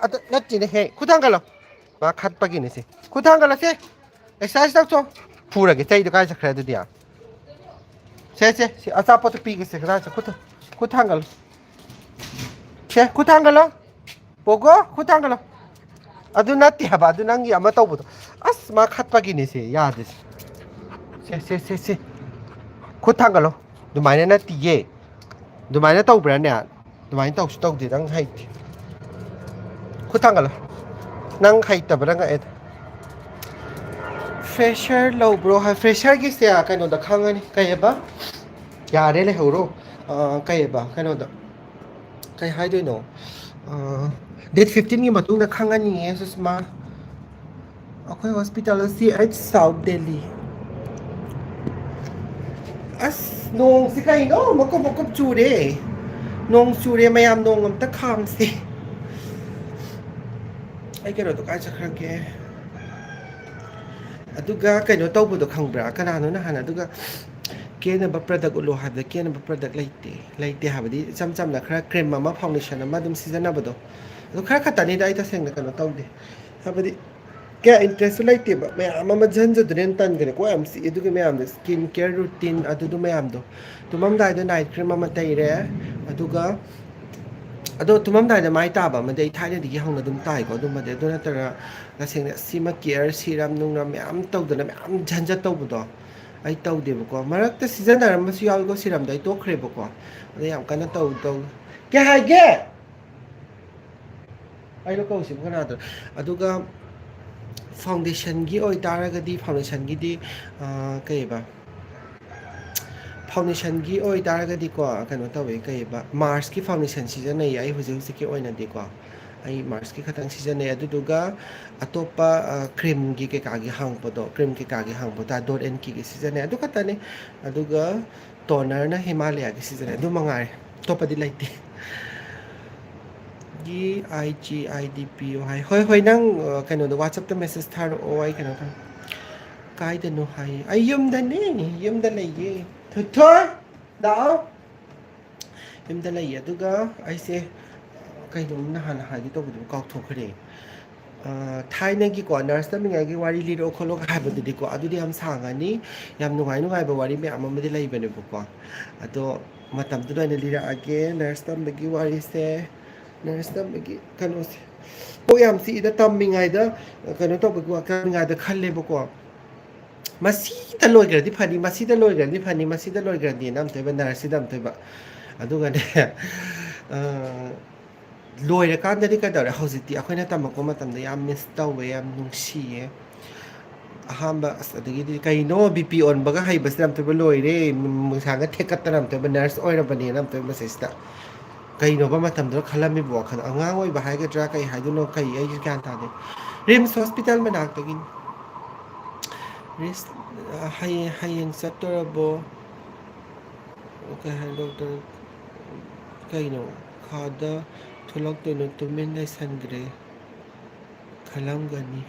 ꯑꯗ ꯅꯠꯇꯦꯅꯦ ꯍꯦ, ꯈꯨꯠ ꯊꯥꯡꯒꯠꯂꯣ꯫ ꯃꯥ ꯈꯠꯄꯒꯤꯅꯦ ꯁꯤ꯫ ꯈꯨꯠ ꯊꯥꯡꯒꯠꯂꯣ ꯁꯦ꯫ ꯑꯦꯛꯁꯔꯁꯥꯏꯁ ꯇꯧꯊꯣꯛ꯫ ꯐꯨꯔꯒꯦ, ꯆꯩꯗꯣ ꯀꯥꯏ ꯆꯠꯈ꯭ꯔꯦ ꯑꯗꯨꯗꯤ? ꯁꯦ, ꯁꯦ, ꯁꯤ ꯑꯆꯥꯄꯣꯠꯇꯣ ꯄꯤꯒꯦꯁꯦ, ꯀꯗꯥꯏ ꯆꯠ-, ꯈꯨꯠ ꯊꯥ-, ꯈꯨꯠ ꯊꯥꯡꯒꯠꯂꯣ꯫ ꯁꯦ, ꯈꯨꯠ ꯊꯥꯡꯒꯠꯂꯣ꯫ ꯄꯣꯒꯣ, ꯈꯨꯠ ꯊꯥꯡꯒꯠꯂꯣ꯫ ꯑꯗꯨ ꯅꯠꯇꯦ ꯍꯥꯏꯕ, ꯑꯗꯨ ꯅꯪꯒꯤ ꯑꯃ ꯇꯧꯕꯗꯣ꯫ ꯑꯁ, ꯃꯥ ꯈꯠꯄꯒꯤꯅꯦ ꯁꯦ, ꯌꯥꯗꯦ ꯁꯦ꯫ ꯁꯦ, ꯁꯦ, ꯁꯦ, ꯁꯦ꯫ ꯈꯨꯠ ꯊꯥꯡꯒꯠꯂꯣ꯫ ꯑꯗꯨꯃꯥꯏꯅ ꯅꯠꯇꯤꯌꯦ꯫ ꯑꯗꯨꯃꯥꯏꯅ ꯇꯧꯕ꯭ꯔꯥꯅꯦ? ꯑꯗꯨꯃꯥꯏꯅ ꯇꯧꯁꯨ ꯇꯧꯗꯦ, ꯅꯪ ꯍꯩꯇꯦ꯫ ꯈꯨꯠ ꯊꯥꯡꯒꯠꯂꯣ꯫ ꯅꯪ ꯍꯩꯇꯕ꯭ꯔꯥ ꯉꯛꯑꯦꯗ꯫ ꯐ꯭ꯔꯦꯁꯔ ꯂꯧꯕ꯭ꯔꯣ ꯍꯥꯏ, ꯐ꯭ꯔꯦꯁꯔꯒꯤꯁꯦ ꯀꯩꯅꯣꯗ ꯈꯪꯉꯅꯤ꯫ ꯀꯩꯑꯕ? ꯌꯥꯔꯦ, ꯂꯩꯍꯧꯔꯣ꯫ ꯑ, ꯀꯩꯑꯕ? ꯀꯩꯅꯣꯗ꯫ ꯀꯩ ꯍꯥꯏꯗꯣꯏꯅꯣ? ꯑ, date fifteenꯒꯤ ꯃꯇꯨꯡꯗ ꯈꯪꯉꯅꯤꯌꯦ, ꯁꯨꯁꯃꯥ꯫ ꯑꯩꯈꯣꯏ ꯍꯣꯁꯄꯤꯇꯥꯜ ꯑꯁꯤ ꯑꯩꯠ ꯁꯥꯎꯠ ꯗꯦꯜꯂꯤ꯫ ꯑꯁ, ꯅꯣꯡꯁꯤ ꯀꯩꯅꯣ? ꯃꯀꯨꯞ ꯃꯀꯨꯞ ꯆꯨꯔꯦ꯫ ꯅꯣꯡ ꯆꯨꯔꯦ ꯃꯌꯥꯝ, ꯅꯣꯡ ꯑꯝꯇ ꯈꯥꯝꯁꯦ꯫ ꯑꯩ ꯀꯩꯅꯣꯗꯣ ꯀꯥꯏ ꯆꯠꯈ꯭ꯔꯒꯦ? ꯑꯗꯨꯒ ꯀꯩꯅꯣ ꯇꯧꯕꯗꯣ ꯈꯪꯕ꯭ꯔꯥ? ꯀꯅꯥꯅꯣ ꯅꯍꯥꯟ ꯑꯗꯨꯒ ꯀꯦꯅꯕ product ꯎꯠꯂꯣ ꯍꯥꯏꯕꯗ ꯀꯦꯅꯕ product ꯂꯩꯇꯦ꯫ ꯂꯩꯇꯦ ꯍꯥꯏꯕꯗꯤ ꯏꯆꯝ ꯆꯝꯅ ꯈꯔ cream ꯑꯃ, foundation ꯑꯃ ꯑꯗꯨꯝ ꯁꯤꯖꯤꯟꯅꯕꯗꯣ꯫ ꯑꯗꯨ ꯈꯔ ꯈꯛꯇꯅꯤꯗ, ꯑꯩ ꯇꯁꯦꯡꯅ ꯀꯩꯅꯣ ꯇꯧꯗꯦ꯫ ꯍꯥꯏꯕꯗꯤ ꯀꯌꯥ interestꯁꯨ ꯂꯩꯇꯦꯕ꯫ ꯃꯌꯥꯝ ꯑꯃ ꯖꯟꯖꯗꯨꯅ ꯍꯦꯟꯅ ꯇꯟꯈ꯭ꯔꯦ꯫ ꯀꯣꯛ ꯌꯥꯝ ꯆꯤꯛꯑꯦ ꯑꯗꯨꯒꯤ ꯃꯌꯥꯝꯗꯣ, skin care routine ꯑꯗꯨꯗꯨ ꯃꯌꯥꯝꯗꯣ꯫ ꯇꯨꯝꯃꯝꯗꯥꯏꯗ night cream ꯑꯃ ꯇꯩꯔꯦ꯫ ꯑꯗꯨꯒ ꯑꯗꯣ ꯇꯨꯝꯃꯝꯗꯥꯏꯗ ꯃꯥꯏ ꯇꯥꯕ ꯑꯃꯗꯤ ꯑꯩ ꯊꯥꯏꯅꯗꯒꯤ ꯍꯧꯅ ꯑꯗꯨꯝ ꯇꯥꯏꯀꯣ꯫ ꯑꯗꯨꯝꯕꯗꯤ, ꯑꯗꯨ ꯅꯠꯇ꯭ꯔꯒ ꯇꯁꯦꯡꯅ ꯁꯤꯃ care serum ꯅꯨꯡꯔꯝ ꯃꯌꯥꯝ ꯇꯧꯗꯅ ꯃꯌꯥꯝ ꯖꯟꯖꯠ ꯇꯧꯕꯗꯣ ꯑꯩ ꯇꯧꯗꯦꯕꯀꯣ꯫ ꯃꯔꯛꯇ ꯁꯤꯖꯤꯟꯅꯔꯝꯕꯁꯨ ꯌꯥꯎꯏꯀꯣ, serumꯗꯣ ꯑꯩ ꯇꯣꯛꯈ꯭ꯔꯦꯕꯀꯣ꯫ ꯑꯗꯣ ꯌꯥꯝ ꯀꯟꯅ ꯇꯧ-, ꯇꯧ-, ꯀꯩ ꯍꯥꯏꯒꯦ? ꯑꯩꯅ ꯀꯧꯁꯤꯕꯨ ꯀꯅꯥꯗꯅꯣ? ꯑꯗꯨꯒ foundationꯒꯤ ꯑꯣꯏꯇꯥꯔꯒꯗꯤ, foundationꯒꯤꯗꯤ, ꯑꯥ, ꯀꯩꯕ? Foundationꯒꯤ ꯑꯣꯏꯇꯥꯔꯒꯗꯤꯀꯣ, ꯀꯩꯅꯣ ꯇꯧꯋꯦ, ꯀꯩꯕ? Marsꯀꯤ foundation ꯁꯤꯖꯤꯟꯅꯩꯌꯦ ꯑꯩ ꯍꯧꯖꯤꯛ ꯍꯧꯖꯤꯛꯀꯤ ꯑꯣꯏꯅꯗꯤꯀꯣ꯫ ꯑꯩ Marsꯀꯤ ꯈꯛꯇꯪ ꯁꯤꯖꯤꯟꯅꯩ꯫ ꯑꯗꯨꯗꯨꯒ ꯑꯇꯣꯞꯄ, ꯑ, creamꯒꯤ ꯀꯩꯀꯥꯒꯤ ꯍꯥꯡꯉꯛꯄꯗꯣ, cream ꯀꯩꯀꯥꯒꯤ ꯍꯥꯡꯉꯛꯄꯗꯣ, Dot and Keyꯒꯤ ꯁꯤꯖꯤꯟꯅꯩ꯫ ꯑꯗꯨ ꯈꯛꯇꯅꯤ꯫ ꯑꯗꯨꯒ tonerꯅ Himalayaꯒꯤ ꯁꯤꯖꯤꯟꯅꯩ꯫ ꯑꯗꯨ ꯃꯉꯥꯏꯔꯦ꯫ ꯑꯇꯣꯞꯄꯗꯤ ꯂꯩꯇꯦ꯫ G I G I D P O ꯍꯥꯏ꯫ ꯍꯣꯏ, ꯍꯣꯏ, ꯅꯪ, ꯑ, ꯀꯩꯅꯣꯗꯣ, WhatsAppꯇ message ꯊꯥꯔꯛꯑꯣ, ꯑꯩ ꯀꯩꯅꯣ ꯇꯧ-, ꯀꯥꯏꯗꯅꯣ ꯍꯥꯏ꯫ ꯑꯩ ꯌꯨꯝꯗꯅꯦ, ꯌꯨꯝꯗ ꯂꯩꯌꯦ꯫ ꯊꯣꯏꯊꯣꯏ! ꯂꯥꯛꯑꯣ꯫ ꯌꯨꯝꯗ ꯂꯩꯌꯦ꯫ ꯑꯗꯨꯒ ꯑꯩꯁꯦ ꯀꯩꯅꯣꯝ ꯅꯍꯥꯟ ꯍꯥꯏꯒꯦ ꯇꯧꯕꯗꯨꯕꯨ ꯀꯥꯎꯊꯣꯛꯈ꯭ꯔꯦ꯫ ꯑ, ꯊꯥꯏꯅꯒꯤꯀꯣ, ꯅꯔꯁ ꯇꯝꯃꯤꯉꯩꯒꯤ ꯋꯥꯔꯤ ꯂꯤꯔꯛꯑꯣ ꯈꯣꯠꯂꯣ ꯍꯥꯏꯕꯗꯨꯗꯤꯀꯣ, ꯑꯗꯨꯗꯤ ꯌꯥꯝ ꯁꯥꯡꯉꯅꯤ꯫ ꯌꯥꯝ ꯅꯨꯡꯉꯥꯏ ꯅꯨꯡꯉꯥꯏꯕ ꯋꯥꯔꯤ ꯃꯌꯥꯝ ꯑꯃꯗꯤ ꯂꯩꯕꯅꯦꯕꯀꯣ꯫ ꯑꯗꯣ ꯃꯇꯝꯗꯨꯗ ꯑꯣꯏꯅ ꯂꯤꯔꯛꯑꯒꯦ꯫ ꯅꯔꯁ ꯇꯝꯕꯒꯤ ꯋꯥꯔꯤꯁꯦ, ꯅꯔꯁ ꯇꯝꯕꯒꯤ ꯀꯩꯅꯣꯁꯦ, ꯀꯣꯛ ꯌꯥꯝ ꯆꯤꯛꯏꯗ꯫ ꯇꯝꯃꯤꯉꯩꯗ ꯀꯩꯅꯣ ꯇꯧꯕꯒꯤ ꯋꯥ-, ꯇꯝꯃꯤꯉꯩꯗ ꯈꯜꯂꯦꯕꯀꯣ, ꯃꯁꯤꯗ ꯂꯣꯏꯈ꯭ꯔꯗꯤ ꯐꯅꯤ, ꯃꯁꯤꯗ ꯂꯣꯏꯈ꯭ꯔꯗꯤ ꯐꯅꯤ, ꯃꯁꯤꯗ ꯂꯣꯏꯈ꯭ꯔꯗꯤꯅ ꯑꯝꯇꯣꯏꯕ, ꯅꯔꯁꯁꯤꯗ ꯑꯝꯇꯣꯏꯕ꯫ ꯑꯗꯨꯒꯅꯦ, ꯑ, ꯂꯣꯏꯔꯀꯥꯟꯗꯗꯤ ꯀꯩꯗꯧꯔꯦ? ꯍꯧꯖꯤꯛꯇꯤ ꯑꯩꯈꯣꯏꯅ ꯇꯝꯃꯛꯄ ꯃꯇꯝꯗ ꯌꯥꯝ ꯃꯤꯁ ꯇꯧꯋꯦ, ꯌꯥꯝ ꯅꯨꯡꯁꯤꯌꯦ꯫ ꯑꯍꯥꯟꯕ, ꯑꯁ, ꯑꯗꯒꯤꯗꯤ ꯀꯩꯅꯣ, ꯕꯤ ꯄꯤ ꯑꯣꯟꯕꯒ ꯍꯩꯕꯁꯤꯅ ꯑꯝꯇꯣꯏꯕ ꯂꯣꯏꯔꯦ, ꯅꯨꯡꯁꯥꯒ ꯊꯦꯛꯀꯠꯇꯅ ꯑꯝꯇꯣꯏꯕ, ꯅꯔꯁ ꯑꯣꯏꯔꯕꯅꯦꯅ ꯑꯝꯇꯣꯏꯕ ꯃꯁꯤꯁꯤꯗ꯫ ꯀꯩꯅꯣꯕ ꯃꯇꯝꯗꯨꯗ ꯈꯜꯂꯝꯃꯤꯕ ꯋꯥꯈꯜ? ꯑꯉꯥꯡ ꯑꯣꯏꯕ ꯍꯥꯏꯒꯗ꯭ꯔꯥ, ꯀꯩ ꯍꯥꯏꯗꯣꯏꯅꯣ, ꯀꯩ, ꯑꯩꯁꯨ ꯒ꯭ꯌꯥꯟ ꯇꯥꯗꯦ꯫ ꯔꯤꯝꯁ ꯍꯣꯁꯄꯤꯇꯥꯜ ꯃꯅꯥꯛꯇꯒꯤꯅꯤ꯫ ꯔꯤꯝꯁ, ꯑ, ꯍꯌꯦꯡ, ꯍꯌꯦꯡ ꯆꯠꯇꯣꯔꯕꯣ? ꯀꯩ ꯍꯥꯏ, ꯗꯣꯛꯇꯔ, ꯀꯩꯅꯣ, ꯈꯥꯗ ꯊꯣꯛꯂꯛꯇꯣꯏꯅꯣ? ꯇꯨꯃꯤꯟ ꯂꯩꯁꯟꯈ꯭ꯔꯦ ꯈꯜꯂꯝꯒꯅꯤ꯫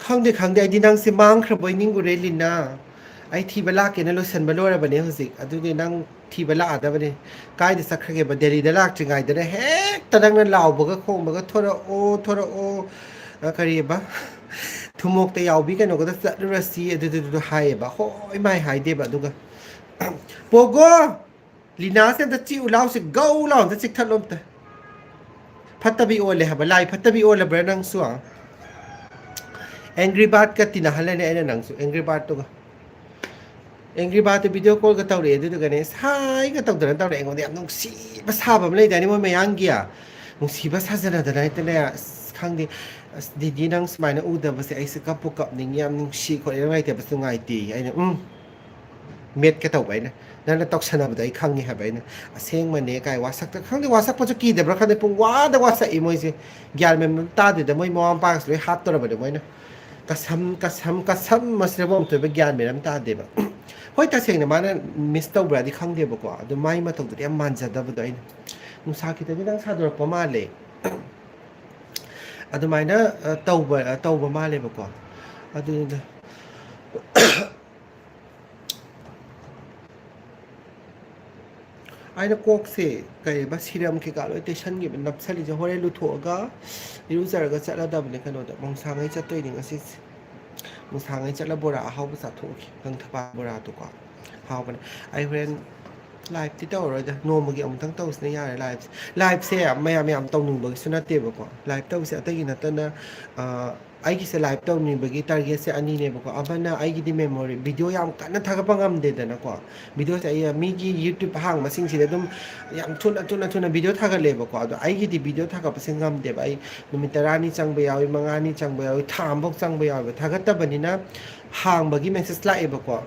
ꯈꯪꯗꯦ, ꯈꯪꯗꯦ, ꯑꯩꯗꯤ ꯅꯪꯁꯦ ꯃꯥꯡꯈ꯭ꯔꯕꯣꯏ ꯅꯤꯡꯉꯨꯔꯦ, ꯂꯤꯅꯥ꯫ ꯑꯩ ꯊꯤꯕ ꯂꯥꯛꯀꯦꯅ ꯂꯣꯏꯁꯟꯕ ꯂꯣꯏꯔꯕꯅꯦ ꯍꯧꯖꯤꯛ꯫ ꯑꯗꯨꯗꯤ ꯅꯪ ꯊꯤꯕ ꯂꯥꯛꯑꯗꯕꯅꯦ꯫ ꯀꯥꯏꯗ ꯆꯠꯈ꯭ꯔꯒꯦꯕ? ꯗꯦꯜꯂꯤꯗ ꯂꯥꯛꯇ꯭ꯔꯤꯉꯩꯗꯅꯦ ꯍꯦꯛꯇ ꯅꯪꯅ ꯂꯥꯎꯕꯒ ꯈꯣꯡꯕꯒ, "ꯊꯣꯔꯛꯑꯣ, ꯊꯣꯔꯛꯑꯣ", ꯑ, ꯀꯔꯤꯑꯕ? "ꯊꯨꯝꯃꯣꯛꯇ ꯌꯥꯎꯕꯤ ꯀꯩꯅꯣꯒꯗ ꯆꯠꯂꯨꯔꯁꯤ", ꯑꯗꯨꯗꯨꯗꯨꯗꯣ ꯍꯥꯏꯌꯦꯕ꯫ ꯍꯣꯏ ꯃꯥꯏ ꯍꯥꯏꯗꯦꯕ꯫ ꯑꯗꯨꯒ, "ꯄꯣꯒꯣ! ꯂꯤꯅꯥꯁꯦ ꯑꯝꯇ ꯆꯤꯛꯎ ꯂꯥꯎꯁꯦ, ꯒꯧ ꯂꯥꯎ ꯑꯝꯇ ꯆꯤꯛꯊꯠꯂꯣ ꯑꯝꯇ꯫ ꯐꯠꯇꯕꯤ ꯑꯣꯜꯂꯦ ꯍꯥꯏꯕ, ꯂꯥꯏ ꯐꯠꯇꯕꯤ ꯑꯣꯜꯂꯕ꯭ꯔꯥ ꯅꯪꯁꯨ?" ꯑꯦꯡꯒ꯭ꯔꯤ ꯕꯥꯔꯠꯀ ꯇꯤꯟꯅꯍꯜꯂꯦꯅꯦ ꯑꯩꯅ ꯅꯪꯁꯨ, ꯑꯦꯡꯒ꯭ꯔꯤ ꯕꯥꯔꯠꯇꯨꯒ꯫ ꯑꯦꯡꯒ꯭ꯔꯤ ꯕꯥꯔꯠꯇꯨ ꯚꯤꯗꯤꯑꯣ ꯀꯣꯜꯒ ꯇꯧꯔꯛꯑꯦ, ꯑꯗꯨꯗꯨꯒꯅꯦ ꯁꯥꯏꯒ ꯇꯧꯗꯅ ꯇꯧꯔꯛꯑꯦ ꯑꯩꯉꯣꯟꯗ꯫ ꯌꯥꯝ ꯅꯨꯡꯁꯤꯕ ꯁꯥꯕ ꯑꯃ ꯂꯩꯗꯥꯏꯅꯦ ꯃꯣꯏ ꯃꯌꯥꯡꯒꯤ꯫ ꯅꯨꯡꯁꯤꯕ ꯁꯥꯖꯅꯗꯅ ꯍꯦꯛꯇꯅꯦ, ꯑꯁ, ꯈꯪꯗꯦ, "ꯑꯁ, ꯗꯤꯗꯤ, ꯅꯪ ꯁꯨꯃꯥꯏꯅ ꯎꯗꯕꯁꯦ ꯑꯩꯁꯦ ꯀꯞꯄꯨ ꯀꯞꯅꯤꯡꯉꯤ, ꯌꯥꯝ ꯅꯨꯡꯁꯤ ꯈꯣꯠꯂꯤ, ꯅꯨꯡꯉꯥꯏꯇꯕꯁꯨ ꯅꯨꯡꯉꯥꯏꯇꯦ"꯫ ꯑꯩꯅ, ꯎꯝ, ꯃꯦꯠꯀꯦ ꯇꯧꯕ ꯑꯩꯅ꯫ ꯅꯪꯅ ꯇꯧꯁꯟꯅꯕꯗꯣ ꯑꯩ ꯈꯪꯉꯦ ꯍꯥꯏꯕ ꯑꯩꯅ꯫ "ꯑꯁꯦꯡꯕꯅꯦ" ꯀꯥꯏ ꯋꯥꯁꯛꯇ, ꯈꯪꯗꯦ, ꯋꯥꯁꯛꯄꯁꯨ ꯀꯤꯗꯕ꯭ꯔꯥ ꯈꯪꯗꯦ, ꯄꯨꯡ ꯋꯥꯗ ꯋꯥꯁꯛꯏ ꯃꯣꯏꯁꯦ꯫ ꯒ꯭ꯌꯥꯟ ꯃꯦꯟ ꯑꯃ ꯇꯥꯗꯦꯗ, ꯃꯣꯏ ꯃꯃꯥ ꯃꯄꯥꯒꯁꯨ ꯂꯣꯏ ꯍꯥꯠꯇꯧꯔꯕꯅꯦ ꯃꯣꯏꯅ꯫ ꯀꯁꯝ, ꯀꯁꯝ, ꯀꯁꯝ ꯑꯁꯤꯗꯕꯨ ꯑꯃꯨꯛꯇꯣꯏꯕ ꯒ꯭ꯌꯥꯟ ꯃꯦꯟ ꯑꯃ ꯇꯥꯗꯦꯕ꯫ ꯍꯣꯏ, ꯇꯁꯦꯡꯅ ꯃꯥꯅ ꯃꯤꯁ ꯇꯧꯕ꯭ꯔꯥꯗꯤ ꯈꯪꯗꯦꯕꯀꯣ, ꯑꯗꯣ ꯃꯥꯏ ꯃꯇꯧꯗꯨꯗꯤ ꯌꯥꯝ ꯃꯥꯟꯖꯗꯕꯗꯣ ꯑꯩꯅ꯫ ꯅꯨꯡꯁꯥ ꯈꯤꯇꯪ ꯈꯤꯇꯪ ꯁꯥꯗꯣꯔꯛꯄ ꯃꯥꯜꯂꯦ꯫ ꯑꯗꯨꯃꯥꯏꯅ, ꯑ, ꯇꯧꯕ, ꯑ, ꯇꯧꯕ ꯃꯥꯜꯂꯦꯕꯀꯣ꯫ ꯑꯗꯨꯅꯤꯗ꯫ ꯑꯩꯅ ꯀꯣꯛꯁꯦ ꯀꯩꯕ ꯁꯤꯔꯝ ꯀꯩꯀꯥ ꯂꯣꯏ ꯇꯩꯁꯟꯈꯤꯕ, ꯅꯞꯁꯜꯂꯤꯁꯦ꯫ ꯍꯣꯔꯦꯟ ꯂꯨꯊꯣꯛꯑꯒ ꯏꯔꯨꯖꯔꯒ ꯆꯠꯂꯗꯕꯅꯦ ꯀꯩꯅꯣꯗ, ꯃꯣꯡꯁꯥꯡꯉꯩ ꯆꯠꯇꯣꯏꯅꯤ ꯉꯁꯤꯁꯦ꯫ ꯃꯣꯡꯁꯥꯡꯉꯩ ꯆꯠꯂ ꯕꯣꯔꯥ ꯑꯍꯥꯎꯕ ꯆꯥꯊꯣꯛꯎꯒꯦ, ꯂꯪꯊꯕꯥꯜ ꯕꯣꯔꯥꯗꯣꯀꯣ꯫ ꯍꯥꯎꯕꯅꯦ꯫ ꯑꯩ ꯍꯣꯔꯦꯟ ꯂꯥꯏꯞꯇꯤ ꯇꯧꯔꯔꯣꯏꯗ, ꯅꯣꯡꯃꯒꯤ ꯑꯃꯨꯛꯇꯪ ꯇꯧꯁꯤꯅ ꯌꯥꯔꯦ ꯂꯥꯏꯞꯁꯦ꯫ ꯂꯥꯏꯞꯁꯦ ꯃꯌꯥꯝ ꯌꯥꯝ ꯇꯧꯅꯤꯡꯕꯒꯤꯁꯨ ꯅꯠꯇꯦꯕꯀꯣ꯫ ꯂꯥꯏꯞ ꯇꯧꯁꯦ ꯑꯇꯩꯒꯤ ꯅꯠꯇꯅ, ꯑ, ꯑꯩꯒꯤꯁꯦ ꯂꯥꯏꯞ ꯇꯧꯅꯤꯡꯕꯒꯤ ꯇꯥꯔꯒꯦꯠꯁꯦ ꯑꯅꯤꯅꯦꯕꯀꯣ꯫ ꯑꯃꯅ ꯑꯩꯒꯤꯗꯤ ꯃꯦꯃꯣꯔꯤ, ꯚꯤꯗꯤꯑꯣ ꯌꯥꯝ ꯀꯟꯅ ꯊꯥꯒꯠꯄ ꯉꯝꯗꯦꯗꯅꯀꯣ꯫ ꯚꯤꯗꯤꯑꯣꯁꯦ ꯑꯩ ꯃꯤꯒꯤ YouTube ꯑꯍꯥꯡꯕꯁꯤꯡꯁꯤꯗꯤ ꯑꯗꯨꯝ ꯌꯥꯝ ꯊꯨꯅ, ꯊꯨꯅ, ꯊꯨꯅ ꯚꯤꯗꯤꯑꯣ ꯊꯥꯒꯠꯂꯦꯕꯀꯣ꯫ ꯑꯗꯣ ꯑꯩꯒꯤꯗꯤ ꯚꯤꯗꯤꯑꯣ ꯊꯥꯒꯠꯄꯁꯦ ꯉꯝꯗꯦꯕ꯫ ꯑꯩ ꯅꯨꯃꯤꯠ ꯇꯔꯥꯅꯤ ꯆꯪꯕ ꯌꯥꯎꯏ, ꯃꯉꯥꯅꯤ ꯆꯪꯕ ꯌꯥꯎꯏ, ꯊꯥ ꯑꯃꯐꯥꯎ ꯆꯪꯕ ꯌꯥꯎꯏꯕ꯫ ꯊꯥꯒꯠꯇꯕꯅꯤꯅ ꯍꯥꯡꯕꯒꯤ ꯃꯦꯁꯦꯖ ꯂꯥꯛꯑꯦꯕꯀꯣ꯫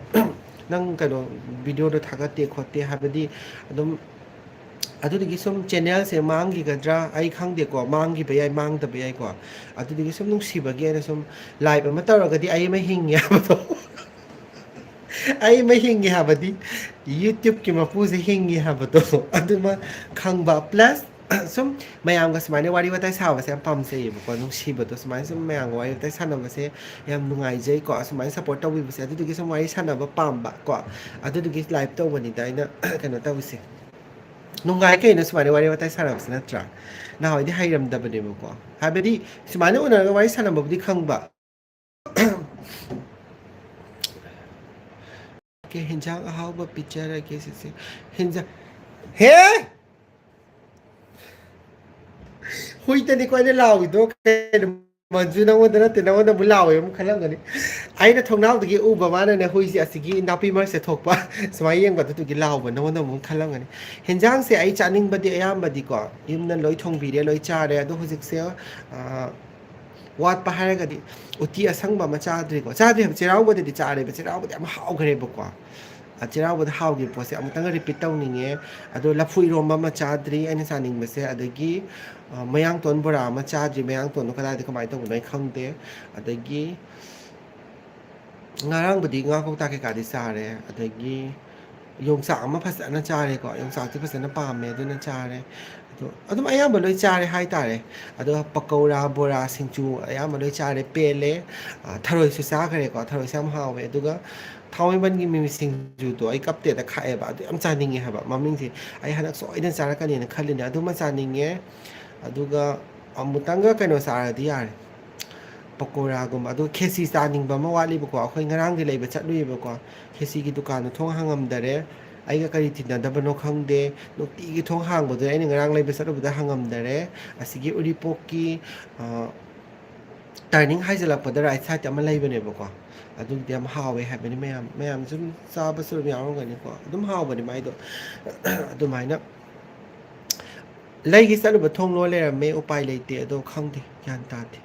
"ꯅꯪ ꯀꯩꯅꯣ ꯚꯤꯗꯤꯑꯣꯗꯣ ꯊꯥꯒꯠꯇꯦ ꯈꯣꯠꯇꯦ", ꯍꯥꯏꯕꯗꯤ ꯑꯗꯨꯝ ꯑꯗꯨꯗꯒꯤ ꯁꯨꯝ ꯆꯦꯅꯦꯜꯁꯦ ꯃꯥꯡꯈꯤꯒꯗ꯭ꯔꯥ ꯑꯩ ꯈꯪꯗꯦꯀꯣ, ꯃꯥꯡꯈꯤꯕ ꯌꯥꯏ, ꯃꯥꯡꯗꯕ ꯌꯥꯏꯀꯣ꯫ ꯑꯗꯨꯗꯒꯤ ꯁꯨꯝ ꯅꯨꯡꯁꯤꯕꯒꯤ ꯑꯩꯅ ꯁꯨꯝ ꯂꯥꯏꯞ ꯑꯃ ꯇꯧꯔꯒꯗꯤ ꯑꯩ ꯑꯃ ꯍꯤꯡꯉꯦ ꯍꯥꯏꯕꯗꯣ, ꯑꯩ ꯑꯃ ꯍꯤꯡꯉꯦ ꯍꯥꯏꯕꯗꯤ YouTubeꯀꯤ ꯃꯄꯨꯁꯦ ꯍꯤꯡꯉꯤ ꯍꯥꯏꯕꯗꯣ ꯑꯗꯨꯃ ꯈꯪꯕ꯫ ꯄ꯭ꯂꯁ ꯁꯨꯝ ꯃꯌꯥꯝꯒ ꯁꯨꯃꯥꯏꯅ ꯋꯥꯔꯤ ꯋꯥꯇꯥꯏ ꯁꯥꯕꯁꯦ ꯌꯥꯝ ꯄꯥꯝꯖꯩꯌꯦꯕꯀꯣ, ꯅꯨꯡꯁꯤꯕꯗꯣ꯫ ꯁꯨꯃꯥꯏꯅ ꯁꯨꯝ ꯃꯌꯥꯝꯒ ꯋꯥꯔꯤ ꯋꯥꯇꯥꯏ ꯁꯥꯟꯅꯕꯁꯦ ꯌꯥꯝ ꯅꯨꯡꯉꯥꯏꯖꯩꯀꯣ, ꯑꯁꯨꯃꯥꯏꯅ ꯁꯞꯄꯣꯔꯠ ꯇꯧꯕꯤꯕꯁꯦ꯫ ꯑꯗꯨꯗꯨꯒꯤ ꯁꯨꯝ ꯋꯥꯔꯤ ꯁꯥꯟꯅꯕ ꯄꯥꯝꯕ ꯀꯣ, ꯑꯗꯨꯗꯨꯒꯤ ꯂꯥꯏꯞ ꯇꯧꯕꯅꯤꯗ ꯑꯩꯅ ꯀꯩꯅꯣ ꯇꯧꯔꯤꯁꯦ꯫ ꯅꯨꯡꯉꯥꯏ ꯀꯩꯅꯣ ꯁꯨꯃꯥꯏꯅ ꯋꯥꯔꯤ ꯋꯥꯇꯥꯏ ꯁꯥꯟꯅꯕꯁꯦ, ꯅꯠꯇ꯭ꯔꯥ? ꯅꯍꯥꯟꯋꯥꯏꯗꯤ ꯍꯩꯔꯝꯗꯕꯅꯦꯕꯀꯣ, ꯍꯥꯏꯕꯗꯤ ꯁꯨꯃꯥꯏꯅ ꯎꯅꯔꯒ ꯋꯥꯔꯤ ꯁꯥꯟꯅꯕꯕꯨꯗꯤ ꯈꯪꯕ꯫ ꯀꯦ ꯍꯤꯟꯖꯥꯡ ꯑꯍꯥꯎꯕ ꯄꯤꯖꯔꯒꯦ ꯁꯤꯁꯦ꯫ ꯍꯤꯟꯖꯥꯡ, ꯍꯦ! ꯍꯨꯏꯗꯅꯤꯀꯣ ꯑꯩꯅ ꯂꯥꯎꯏꯗꯣ꯫ ꯀꯩꯅꯣ, ꯃꯟꯖꯨ, ꯅꯉꯣꯟꯗ ꯅꯠꯇꯦ, ꯅꯉꯣꯟꯗ ꯑꯃꯨꯛ ꯂꯥꯎꯋꯦ ꯑꯃꯨꯛ ꯈꯜꯂꯝꯒꯅꯤ꯫ ꯑꯩꯅ ꯊꯣꯡꯅꯥꯎꯗꯒꯤ ꯎꯕ ꯃꯥꯅꯅꯦ, ꯍꯨꯏꯁꯦ ꯑꯁꯤꯒꯤ ꯅꯥꯄꯤ ꯃꯔꯛꯁꯦ ꯊꯣꯛꯄ ꯁꯨꯃꯥꯏꯅ ꯌꯦꯡꯕ, ꯑꯗꯨꯗꯨꯒꯤ ꯂꯥꯎꯕ ꯅꯉꯣꯟꯗ ꯑꯃꯨꯛ ꯈꯜꯂꯝꯒꯅꯤ꯫ ꯍꯤꯟꯖꯥꯡꯁꯦ ꯑꯩ ꯆꯥꯅꯤꯡꯕꯗꯤ ꯑꯌꯥꯝꯕꯗꯤꯀꯣ ꯌꯨꯝꯗ ꯂꯣꯏ ꯊꯣꯡꯕꯤꯔꯦ, ꯂꯣꯏ ꯆꯥꯔꯦ꯫ ꯑꯗꯣ ꯍꯧꯖꯤꯛꯁꯦ, ꯑ, ꯋꯥꯠꯄ ꯍꯥꯏꯔꯒꯗꯤ ꯎꯇꯤ ꯑꯁꯪꯕ ꯑꯃ ꯆꯥꯗ꯭ꯔꯤꯀꯣ꯫ ꯆꯥꯗ꯭ꯔꯤ ꯍꯥꯏꯕ, ꯆꯩꯔꯥꯎꯕꯗꯗꯤ ꯆꯥꯔꯦꯕ, ꯆꯩꯔꯥꯎꯕꯗꯤ ꯌꯥꯝ ꯍꯥꯎꯈ꯭ꯔꯦꯕꯀꯣ꯫ ꯑ, ꯆꯩꯔꯥꯎꯕꯗ ꯍꯥꯎꯈꯤꯕ ꯄꯣꯠꯁꯦ ꯑꯃꯨꯛꯇꯪꯒ ꯔꯤꯄꯤꯠ ꯇꯧꯅꯤꯡꯉꯦ꯫ ꯑꯗꯣ ꯂꯐꯨ ꯏꯔꯣꯝꯕ ꯑꯃ ꯆꯥꯗ꯭ꯔꯤ ꯑꯩꯅ ꯆꯥꯅꯤꯡꯕꯁꯦ, ꯑꯗꯒꯤ, ꯑ, ꯃꯌꯥꯡꯇꯣꯟ ꯕꯣꯔꯥ ꯑꯃ ꯆꯥꯗ꯭ꯔꯤ꯫ ꯃꯌꯥꯡꯇꯣꯟꯗꯣ ꯀꯗꯥꯏꯗ ꯀꯃꯥꯏꯅ ꯇꯧꯕꯅꯣ ꯑꯩ ꯈꯪꯗꯦ꯫ ꯑꯗꯒꯤ ꯉꯔꯥꯡꯕꯨꯗꯤ ꯉꯥ ꯀꯧꯇꯥ ꯀꯩꯀꯥꯗꯤ ꯆꯥꯔꯦ꯫ ꯑꯗꯒꯤ ꯌꯣꯡꯆꯥꯛ ꯑꯃ ꯐꯖꯅ ꯆꯥꯔꯦꯀꯣ꯫ ꯌꯣꯡꯆꯥꯛꯇꯤ ꯐꯖꯅ ꯄꯥꯝꯃꯦ, ꯑꯗꯨꯅ ꯆꯥꯔꯦ꯫ ꯑꯗꯣ ꯑꯗꯨꯝ ꯑꯌꯥꯝꯕ ꯂꯣꯏ ꯆꯥꯔꯦ ꯍꯥꯏꯇꯥꯔꯦ꯫ ꯑꯗꯣ ꯄꯀꯧꯔꯥ, ꯕꯣꯔꯥ, ꯁꯤꯡꯖꯨ ꯑꯌꯥꯝꯕ ꯂꯣꯏ ꯆꯥꯔꯦ, ꯄꯦꯜꯂꯦ꯫ ꯑ, ꯊꯔꯣꯏꯁꯨ ꯆꯥꯈ꯭ꯔꯦꯀꯣ꯫ ꯊꯔꯣꯏꯁꯦ ꯌꯥꯝ ꯍꯥꯎꯋꯦ꯫ ꯑꯗꯨꯒ ꯊꯥꯡꯃꯩꯕꯟꯒꯤ ꯃꯤꯃꯤ ꯁꯤꯡꯖꯨꯗꯣ ꯑꯩ ꯀꯞꯇꯦꯗ ꯈꯥꯛꯑꯦꯕ꯫ ꯑꯗꯨ ꯌꯥꯝ ꯆꯥꯅꯤꯡꯉꯦ ꯍꯥꯏꯕ꯫ ꯃꯃꯤꯡꯁꯦ ꯑꯩ ꯍꯟꯗꯛ ꯁꯣꯏꯗꯅ ꯆꯥꯔꯛꯀꯅꯤꯅ ꯈꯜꯂꯤꯅꯦ꯫ ꯑꯗꯨꯃ ꯆꯥꯅꯤꯡꯉꯦ꯫ ꯑꯗꯨꯒ ꯑꯃꯨꯛꯇꯪꯒ ꯀꯩꯅꯣ ꯆꯥꯔꯗꯤ ꯌꯥꯔꯦ, ꯄꯀꯣꯔꯥꯒꯨꯝꯕ꯫ ꯑꯗꯨ ꯈꯦꯆꯤ ꯆꯥꯅꯤꯡꯕ ꯑꯃ ꯋꯥꯠꯂꯤꯕꯀꯣ꯫ ꯑꯩꯈꯣꯏ ꯉꯔꯥꯡꯗꯤ ꯂꯩꯕ ꯆꯠꯂꯨꯏꯕꯀꯣ꯫ ꯈꯦꯆꯤꯒꯤ ꯗꯨꯀꯥꯟꯗꯣ ꯊꯣꯡ ꯍꯥꯡꯉꯝꯗꯔꯦ꯫ ꯑꯩꯒ ꯀꯔꯤ ꯇꯤꯟꯅꯗꯕꯅꯣ ꯈꯪꯗꯦ꯫ ꯅꯨꯡꯇꯤꯒꯤ ꯊꯣꯡ ꯍꯥꯡꯕꯗꯨꯗ ꯑꯩꯅ ꯉꯔꯥꯡ ꯂꯩꯕ ꯆꯠꯂꯨꯕꯗ ꯍꯥꯡꯉꯝꯗꯔꯦ꯫ ꯑꯁꯤꯒꯤ ꯎꯔꯤꯄꯣꯛꯀꯤ, ꯑ, turning ꯍꯥꯏꯖꯤꯜꯂꯛꯄꯗ right side ꯑꯃ ꯂꯩꯕꯅꯦꯕꯀꯣ꯫ ꯑꯗꯨꯒꯤꯗꯤ ꯌꯥꯝ ꯍꯥꯎꯋꯦ ꯍꯥꯏꯕꯅꯤ ꯃꯌꯥꯝ꯫ ꯃꯌꯥꯝꯁꯨ ꯑꯗꯨꯝ ꯆꯥꯕꯁꯨ ꯑꯗꯨꯝ ꯌꯥꯎꯔꯝꯒꯅꯤꯀꯣ꯫ ꯑꯗꯨꯝ ꯍꯥꯎꯕꯅꯤ ꯃꯥꯏꯗꯣ꯫ ꯑꯗꯨꯃꯥꯏꯅ ꯂꯩꯒꯦ ꯆꯠꯂꯨꯕ ꯊꯣꯡ ꯂꯣꯟ ꯂꯩꯔꯝꯃꯦ, ꯎꯄꯥꯏ ꯂꯩꯇꯦ꯫ ꯑꯗꯣ ꯈꯪꯗꯦ, ꯒ꯭ꯌꯥꯟ ꯇꯥꯗꯦ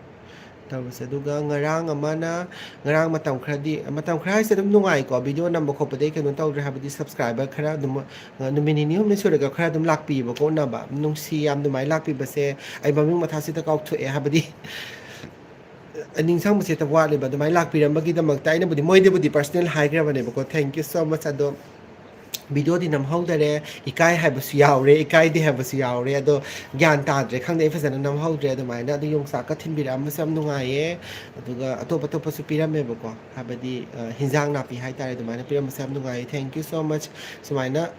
ꯇꯧꯔꯤꯁꯦ꯫ ꯑꯗꯨꯒ ꯉꯔꯥꯡ ꯑꯃꯅ, ꯉꯔꯥꯡ ꯃꯇꯝ ꯈꯔꯗꯤ, ꯃꯇꯝ ꯈꯔ ꯍꯥꯏꯁꯦ ꯑꯗꯨꯝ ꯅꯨꯡꯉꯥꯏꯀꯣ, video ꯅꯝꯕ ꯈꯣꯠꯄꯗꯤ ꯑꯩ ꯀꯩꯅꯣ ꯇꯧꯗ꯭ꯔꯦ, ꯍꯥꯏꯕꯗꯤ subscriber ꯈꯔ ꯑꯗꯨꯝ, ꯑ, ꯅꯨꯃꯤꯠ ꯅꯤꯅꯤ ꯍꯨꯝꯅꯤ ꯁꯨꯔꯒ ꯈꯔ ꯑꯗꯨꯝ ꯂꯥꯛꯄꯤꯌꯦꯕꯀꯣ ꯎꯅꯕ꯫ ꯅꯨꯡꯁꯤ ꯌꯥꯝ ꯑꯗꯨꯃꯥꯏꯅ ꯂꯥꯛꯄꯤꯕꯁꯦ꯫ ꯑꯩ ꯃꯃꯤꯡ ꯃꯊꯥꯁꯤꯗ ꯀꯥꯎꯊꯣꯛꯑꯦ, ꯍꯥꯏꯕꯗꯤ ꯅꯤꯡꯁꯤꯡꯕꯁꯦ ꯍꯦꯛꯇ ꯋꯥꯠꯂꯦꯕ꯫ ꯑꯗꯨꯃꯥꯏꯅ ꯂꯥꯛꯄꯤꯔꯝꯕꯒꯤꯗꯃꯛꯇ ꯑꯩꯅꯕꯨꯗꯤ, ꯃꯣꯏꯗꯕꯨꯗꯤ personal ꯍꯥꯏꯈ꯭ꯔꯕꯅꯦꯕꯀꯣ, thank you so much꯫ ꯑꯗꯣ videoꯗꯤ ꯅꯝꯍꯧꯗꯔꯦ, ꯏꯀꯥꯏ ꯍꯥꯏꯕꯁꯨ ꯌꯥꯎꯔꯦ, ꯏꯀꯥꯏꯗꯦ ꯍꯥꯏꯕꯁꯨ ꯌꯥꯎꯔꯦ꯫ ꯑꯗꯣ ꯒ꯭ꯌꯥꯟ ꯇꯥꯗ꯭ꯔꯦ, ꯈꯪꯗꯦ, ꯑꯩ ꯐꯖꯅ ꯅꯝꯍꯧꯗ꯭ꯔꯦ꯫ ꯑꯗꯨꯃꯥꯏꯅ ꯑꯗꯨ ꯌꯣꯡꯆꯥꯛꯀ ꯊꯤꯟꯕꯤꯔꯛꯑꯝꯕꯁꯨ ꯌꯥꯝ ꯅꯨꯡꯉꯥꯏꯌꯦ꯫ ꯑꯗꯨꯒ ꯑꯇꯣꯞ ꯑꯇꯣꯞꯄꯁꯨ ꯄꯤꯔꯝꯃꯦꯕꯀꯣ, ꯍꯥꯏꯕꯗꯤ, ꯑ, ꯍꯤꯟꯖꯥꯡ ꯅꯥꯄꯤ ꯍꯥꯏꯇꯥꯔꯦ, ꯑꯗꯨꯃꯥꯏꯅ ꯄꯤꯔꯝꯕꯁꯨ ꯌꯥꯝ ꯅꯨꯡꯉꯥꯏꯌꯦ꯫ Thank you so much꯫ ꯁꯨꯃꯥꯏꯅ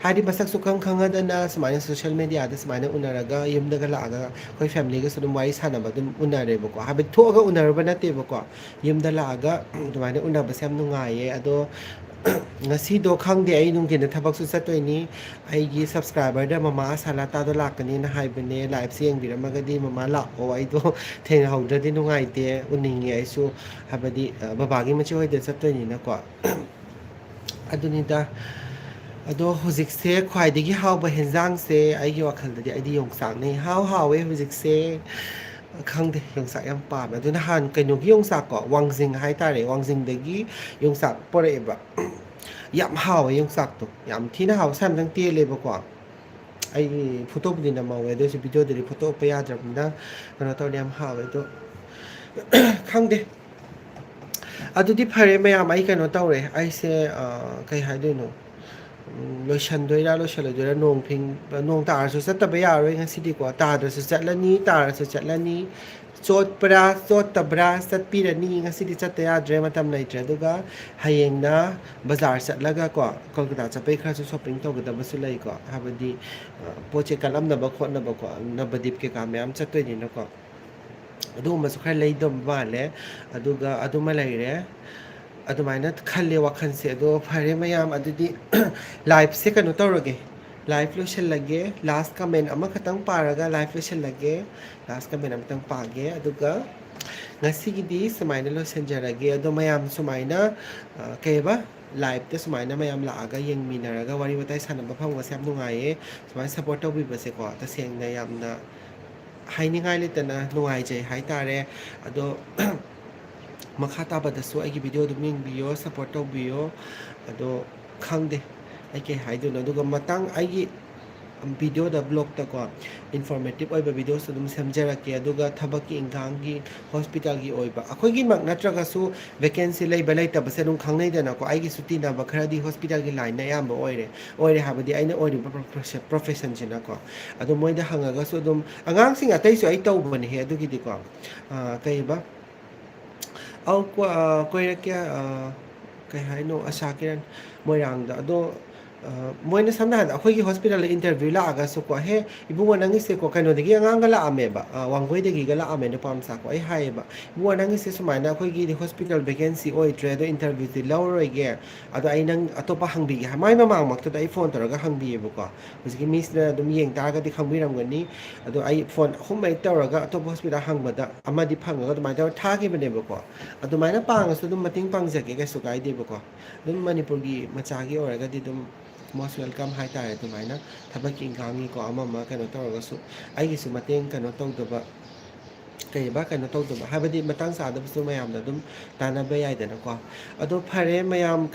ꯍꯥꯏꯗꯤ ꯃꯁꯛꯁꯨ ꯈꯪ ꯈꯪꯉꯗꯅ ꯁꯨꯃꯥꯏꯅ social mediaꯗ ꯁꯨꯃꯥꯏꯅ ꯎꯅꯔꯒ, ꯌꯨꯝꯗꯒ ꯂꯥꯛꯑꯒ ꯑꯩꯈꯣꯏ familyꯒꯁꯨ ꯑꯗꯨꯝ ꯋꯥꯔꯤ ꯁꯥꯟꯅꯕ ꯑꯗꯨꯝ ꯎꯅꯔꯦꯕꯀꯣ꯫ ꯍꯥꯏꯕꯗꯤ ꯊꯣꯛꯑꯒ ꯎꯅꯔꯨꯕ ꯅꯠꯇꯦꯕꯀꯣ, ꯌꯨꯝꯗ ꯂꯥꯛꯑꯒ ꯑꯗꯨꯃꯥꯏꯅ ꯎꯅꯕꯁꯦ ꯌꯥꯝ ꯅꯨꯡꯉꯥꯏꯌꯦ꯫ ꯑꯗꯣ ꯉꯁꯤꯗꯣ ꯈꯪꯗꯦ, ꯑꯩ ꯅꯨꯡꯊꯤꯟꯗ ꯊꯕꯛꯁꯨ ꯆꯠꯇꯣꯏꯅꯤ꯫ ꯑꯩꯒꯤ subscriberꯗ ꯃꯃꯥ ꯑꯁꯥꯂꯥꯇꯥꯗꯣ ꯂꯥꯛꯀꯅꯤꯅ ꯍꯥꯏꯕꯅꯦ꯫ Liveꯁꯦ ꯌꯦꯡꯕꯤꯔꯝꯃꯒꯗꯤ, ꯃꯃꯥ ꯂꯥꯛꯑꯣ, ꯑꯩꯗꯣ ꯊꯦꯡꯅꯍꯧꯗ꯭ꯔꯗꯤ ꯅꯨꯡꯉꯥꯏꯇꯦ, ꯎꯅꯤꯡꯉꯦ ꯑꯩꯁꯨ, ꯍꯥꯏꯕꯗꯤ, ꯑ, ꯕꯕꯥꯒꯤ ꯃꯆꯦ ꯍꯣꯏꯗ ꯆꯠꯇꯣꯏꯅꯤꯅꯀꯣ꯫ ꯑꯗꯨꯅꯤꯗ꯫ ꯑꯗꯣ ꯍꯧꯖꯤꯛꯁꯦ ꯈ꯭ꯋꯥꯏꯗꯒꯤ ꯍꯥꯎꯕ ꯍꯦꯟꯖꯥꯡꯁꯦ ꯑꯩꯒꯤ ꯋꯥꯈꯜꯗꯗꯤ ꯑꯩꯗꯤ ꯌꯣꯡꯆꯥꯛꯅ ꯏꯍꯥꯎ ꯍꯥꯎꯋꯦ ꯍꯧꯖꯤꯛꯁꯦ꯫ ꯈꯪꯗꯦ, ꯌꯣꯡꯆꯥꯛ ꯌꯥꯝ ꯄꯥꯝꯃꯦ꯫ ꯑꯗꯨ ꯅꯍꯥꯟ ꯀꯩꯅꯣꯒꯤ ꯌꯣꯡꯆꯥꯛꯀꯣ, ꯋꯥꯡꯖꯤꯡ ꯍꯥꯏꯇꯥꯔꯦ, ꯋꯥꯡꯖꯤꯡꯗꯒꯤ ꯌꯣꯡꯆꯥꯛ ꯄꯣꯔꯛꯑꯦꯕ꯫ ꯌꯥꯝ ꯍꯥꯎꯋꯦ ꯌꯣꯡꯆꯥꯛꯇꯣ, ꯌꯥꯝ ꯊꯤꯅ ꯍꯥꯎꯋꯦ꯫ ꯁ꯭ꯋꯥꯏ ꯑꯝꯇꯪ ꯇꯦꯜꯂꯦꯕꯀꯣ꯫ ꯑꯩ ꯐꯣꯇꯣꯕꯨꯗꯤ ꯅꯝꯍꯧꯋꯦ, ꯑꯗꯨ ꯑꯣꯏꯔꯁꯨ videoꯗꯗꯤ ꯐꯣꯇꯣ ꯎꯠꯄ ꯌꯥꯗ꯭ꯔꯕꯅꯤꯅ ꯀꯩꯅꯣ ꯇꯧꯔꯦ, ꯌꯥꯝ ꯍꯥꯎꯋꯦ꯫ ꯑꯗꯣ ꯈꯪꯗꯦ꯫ ꯑꯗꯨꯗꯤ ꯐꯔꯦ ꯃꯌꯥꯝ, ꯑꯩ ꯀꯩꯅꯣ ꯇꯧꯔꯦ, ꯑꯩꯁꯦ, ꯑ, ꯀꯩ ꯍꯥꯏꯗꯣꯏꯅꯣ, ꯎꯝ, ꯂꯣꯏꯁꯟꯗꯣꯏꯔꯥ ꯂꯣꯏꯁꯜꯂꯣꯏꯗꯣꯏꯔꯥ? ꯅꯣꯡ ꯐꯤꯡ-, ꯅꯣꯡ ꯇꯥꯔꯁꯨ ꯆꯠꯇꯕ ꯌꯥꯔꯣꯏ ꯉꯁꯤꯗꯤꯀꯣ꯫ ꯇꯥꯗ꯭ꯔꯁꯨ ꯆꯠꯂꯅꯤ, ꯇꯥꯔꯁꯨ ꯆꯠꯂꯅꯤ꯫ ꯆꯣꯠꯄ꯭ꯔꯥ ꯆꯣꯠꯇꯕ꯭ꯔꯥ? ꯆꯠꯄꯤꯔꯅꯤ꯫ ꯉꯁꯤꯗꯤ ꯆꯠꯇ ꯌꯥꯗ꯭ꯔꯦ, ꯃꯇꯝ ꯂꯩꯇ꯭ꯔꯦ꯫ ꯑꯗꯨꯒ ꯍꯌꯦꯡꯅ ꯕꯖꯥꯔ ꯆꯠꯂꯒꯀꯣ, ꯀꯣꯜꯀꯇꯥ ꯆꯠꯄꯩ ꯈꯔꯁꯨ shopping ꯇꯧꯒꯗꯕꯁꯨ ꯂꯩꯀꯣ꯫ ꯍꯥꯏꯕꯗꯤ, ꯑ, ꯄꯣꯠ ꯆꯩ ꯀꯠꯂꯝꯅꯕ ꯈꯣꯠꯅꯕꯀꯣ, ꯅꯕꯗꯤꯞ ꯀꯩꯀꯥ ꯃꯌꯥꯝ ꯆꯠꯇꯣꯏꯅꯤꯅꯀꯣ꯫ ꯑꯗꯨꯒꯨꯝꯕꯁꯨ ꯈꯔ ꯂꯩꯗꯧꯕ ꯃꯥꯜꯂꯦ꯫ ꯑꯗꯨꯒ ꯑꯗꯨꯃ ꯂꯩꯔꯦ꯫ ꯑꯗꯨꯃꯥꯏꯅ ꯈꯜꯂꯦ ꯋꯥꯈꯜꯁꯦ꯫ ꯑꯗꯣ ꯐꯔꯦ ꯃꯌꯥꯝ, ꯑꯗꯨꯗꯤ liveꯁꯦ ꯀꯩꯅꯣ ꯇꯧꯔꯒꯦ, live ꯂꯣꯏꯁꯤꯜꯂꯒꯦ꯫ Last comment ꯑꯃꯈꯛꯇꯪ ꯄꯥꯔꯒ live ꯂꯣꯏꯁꯤꯜꯂꯒꯦ꯫ Last comment ꯑꯃꯇꯪ ꯄꯥꯒꯦ꯫ ꯑꯗꯨꯒ ꯉꯁꯤꯒꯤꯗꯤ ꯁꯨꯃꯥꯏꯅ ꯂꯣꯏꯁꯤꯟꯖꯔꯒꯦ꯫ ꯑꯗꯣ ꯃꯌꯥꯝ ꯁꯨꯃꯥꯏꯅ, ꯑ, ꯀꯩꯕ, liveꯇ ꯁꯨꯃꯥꯏꯅ ꯃꯌꯥꯝ ꯂꯥꯛꯑꯒ ꯌꯦꯡꯃꯤꯟꯅꯔꯒ ꯋꯥꯔꯤ ꯋꯥꯇꯥꯏ ꯁꯥꯟꯅꯕ ꯐꯪꯕꯁꯦ ꯌꯥꯝ ꯅꯨꯡꯉꯥꯏꯌꯦ꯫ ꯁꯨꯃꯥꯏꯅ support ꯇꯧꯕꯤꯕꯁꯦꯀꯣ, ꯇꯁꯦꯡꯅ ꯌꯥꯝꯅ ꯍꯥꯏꯅꯤꯡꯉꯥꯏ ꯂꯩꯇꯅ ꯅꯨꯡꯉꯥꯏꯖꯩ ꯍꯥꯏꯇꯥꯔꯦ꯫ ꯑꯗꯣ ꯃꯈꯥ ꯇꯥꯕꯗꯁꯨ ꯑꯩꯒꯤ video ꯑꯗꯨꯝ ꯌꯦꯡꯕꯤꯌꯣ, support ꯇꯧꯕꯤꯌꯣ꯫ ꯑꯗꯣ ꯈꯪꯗꯦ ꯑꯩ ꯀꯩ ꯍꯥꯏꯗꯣꯏꯅꯣ꯫ ꯑꯗꯨꯒ ꯃꯇꯥꯡ ꯑꯩꯒꯤ videoꯗ, vlogꯇꯀꯣ, informative ꯑꯣꯏꯕ videoꯁꯨ ꯑꯗꯨꯝ ꯁꯦꯝꯖꯔꯛꯀꯦ꯫ ꯑꯗꯨꯒ ꯊꯕꯛꯀꯤ ꯏꯪꯈꯥꯡꯒꯤ, hospitalꯒꯤ ꯑꯣꯏꯕ, ꯑꯩꯈꯣꯏꯒꯤꯃꯛ ꯅꯠꯇ꯭ꯔꯒꯁꯨ vacancy ꯂꯩꯕ ꯂꯩꯇꯕꯁꯦ ꯑꯗꯨꯝ ꯈꯪꯅꯩꯗꯅꯀꯣ꯫ ꯑꯩꯒꯤꯁꯨ ꯇꯤꯟꯅꯕ ꯈꯔꯗꯤ hospitalꯒꯤ lineꯅ ꯑꯌꯥꯝꯕ ꯑꯣꯏꯔꯦ, ꯑꯣꯏꯔꯦ ꯍꯥꯏꯕꯗꯤ ꯑꯩꯅ ꯑꯣꯏꯔꯤꯕ profession-, professionꯁꯤꯅꯀꯣ꯫ ꯑꯗꯣ ꯃꯣꯏꯗ ꯍꯪꯉꯒꯁꯨ ꯑꯗꯨꯝ, ꯑꯉꯥꯡꯁꯤꯡ ꯑꯇꯩꯁꯨ ꯑꯩ ꯇꯧꯕꯅꯦꯍꯦ ꯑꯗꯨꯒꯤꯗꯤꯀꯣ꯫ ꯑ, ꯀꯩꯕ? ꯑꯧ, ꯀꯣ-, ꯑ, ꯀꯣꯏꯔꯛꯀꯦ, ꯑ, ꯀꯩ ꯍꯥꯏꯅꯣ, ꯑꯁꯥ ꯀꯤꯔꯟ, ꯃꯣꯏꯔꯥꯡꯗ꯫ ꯑꯗꯣ, ꯑ, ꯃꯣꯏꯅ ꯁꯝꯅ ꯍꯥꯏꯔꯕꯗ ꯑꯩꯈꯣꯏꯒꯤ hospitalꯗ interview ꯂꯥꯛꯑꯒꯁꯨꯀꯣ, "ꯍꯦ, ꯏꯕꯨꯡꯉꯣ, ꯅꯪꯒꯤꯁꯦꯀꯣ, ꯀꯩꯅꯣꯗꯒꯤ ꯑꯉꯥꯡꯒ ꯂꯥꯛꯑꯝꯃꯦꯕ, ꯑ, ꯋꯥꯡꯒꯣꯏꯗꯒꯤꯒ ꯂꯥꯛꯑꯝꯃꯦ ꯅꯨꯄꯥ ꯃꯆꯥꯀꯣ"꯫ ꯑꯩ ꯍꯥꯏꯌꯦꯕ, "ꯏꯕꯨꯡꯉꯣ, ꯅꯪꯒꯤꯁꯦ ꯁꯨꯃꯥꯏꯅ ꯑꯩꯈꯣꯏꯒꯤꯗꯤ hospital vacancy ꯑꯣꯏꯗ꯭ꯔꯦ, ꯑꯗꯣ interviewꯗꯤ ꯂꯧꯔꯔꯣꯏꯒꯦ, ꯑꯗꯣ ꯑꯩ ꯅꯪ ꯑꯇꯣꯞꯄ ꯍꯪꯕꯤꯒꯦ"꯫ ꯃꯥꯏ ꯃꯃꯥꯡꯃꯛꯇꯗ ꯑꯩ phone ꯇꯧꯔꯒ ꯍꯪꯕꯤꯌꯦꯕꯀꯣ꯫ ꯍꯧꯖꯤꯛꯀꯤ ꯃꯤꯁꯅ ꯑꯗꯨꯝ ꯌꯦꯡ ꯇꯥꯔꯒꯗꯤ ꯈꯪꯕꯤꯔꯝꯒꯅꯤ꯫ ꯑꯗꯣ ꯑꯩ phone ꯑꯍꯨꯝ ꯃꯔꯤ ꯇꯧꯔꯒ ꯑꯇꯣꯞꯄ hospital ꯍꯪꯕꯗ ꯑꯃꯗꯤ ꯐꯪꯉꯒ ꯑꯗꯨꯃꯥꯏꯅ ꯇꯧꯔ ꯊꯥꯈꯤꯕꯅꯦꯕꯀꯣ꯫ ꯑꯗꯨꯃꯥꯏꯅ ꯄꯥꯡꯉꯁꯨ ꯑꯗꯨꯝ ꯃꯇꯦꯡ ꯄꯥꯡꯖꯒꯦ, ꯀꯩꯁꯨ ꯀꯥꯏꯗꯦꯕꯀꯣ꯫ ꯑꯗꯨꯝ ꯃꯅꯤꯄꯨꯔꯒꯤ ꯃꯆꯥꯒꯤ ꯑꯣꯏꯔꯒꯗꯤ ꯑꯗꯨꯝ most welcome ꯍꯥꯏꯇꯥꯔꯦ꯫ ꯑꯗꯨꯃꯥꯏꯅ ꯊꯕꯛꯀꯤ ꯏꯪꯈꯥꯡꯒꯤꯀꯣ, ꯑꯃ ꯑꯃ ꯀꯩꯅꯣ ꯇꯧꯔꯒꯁꯨ ꯑꯩꯒꯤꯁꯨ ꯃꯇꯦꯡ ꯀꯩꯅꯣ ꯇꯧꯗꯕ, ꯀꯩꯕ, ꯀꯩꯅꯣ ꯇꯧꯗꯕ ꯍꯥꯏꯕꯗꯤ ꯃꯇꯥꯡ ꯆꯥꯗꯕꯁꯨ ꯃꯌꯥꯝꯅ ꯑꯗꯨꯝ ꯇꯥꯟꯅꯕ ꯌꯥꯏꯗꯅꯀꯣ꯫ ꯑꯗꯣ ꯐꯔꯦ ꯃꯌꯥꯝ,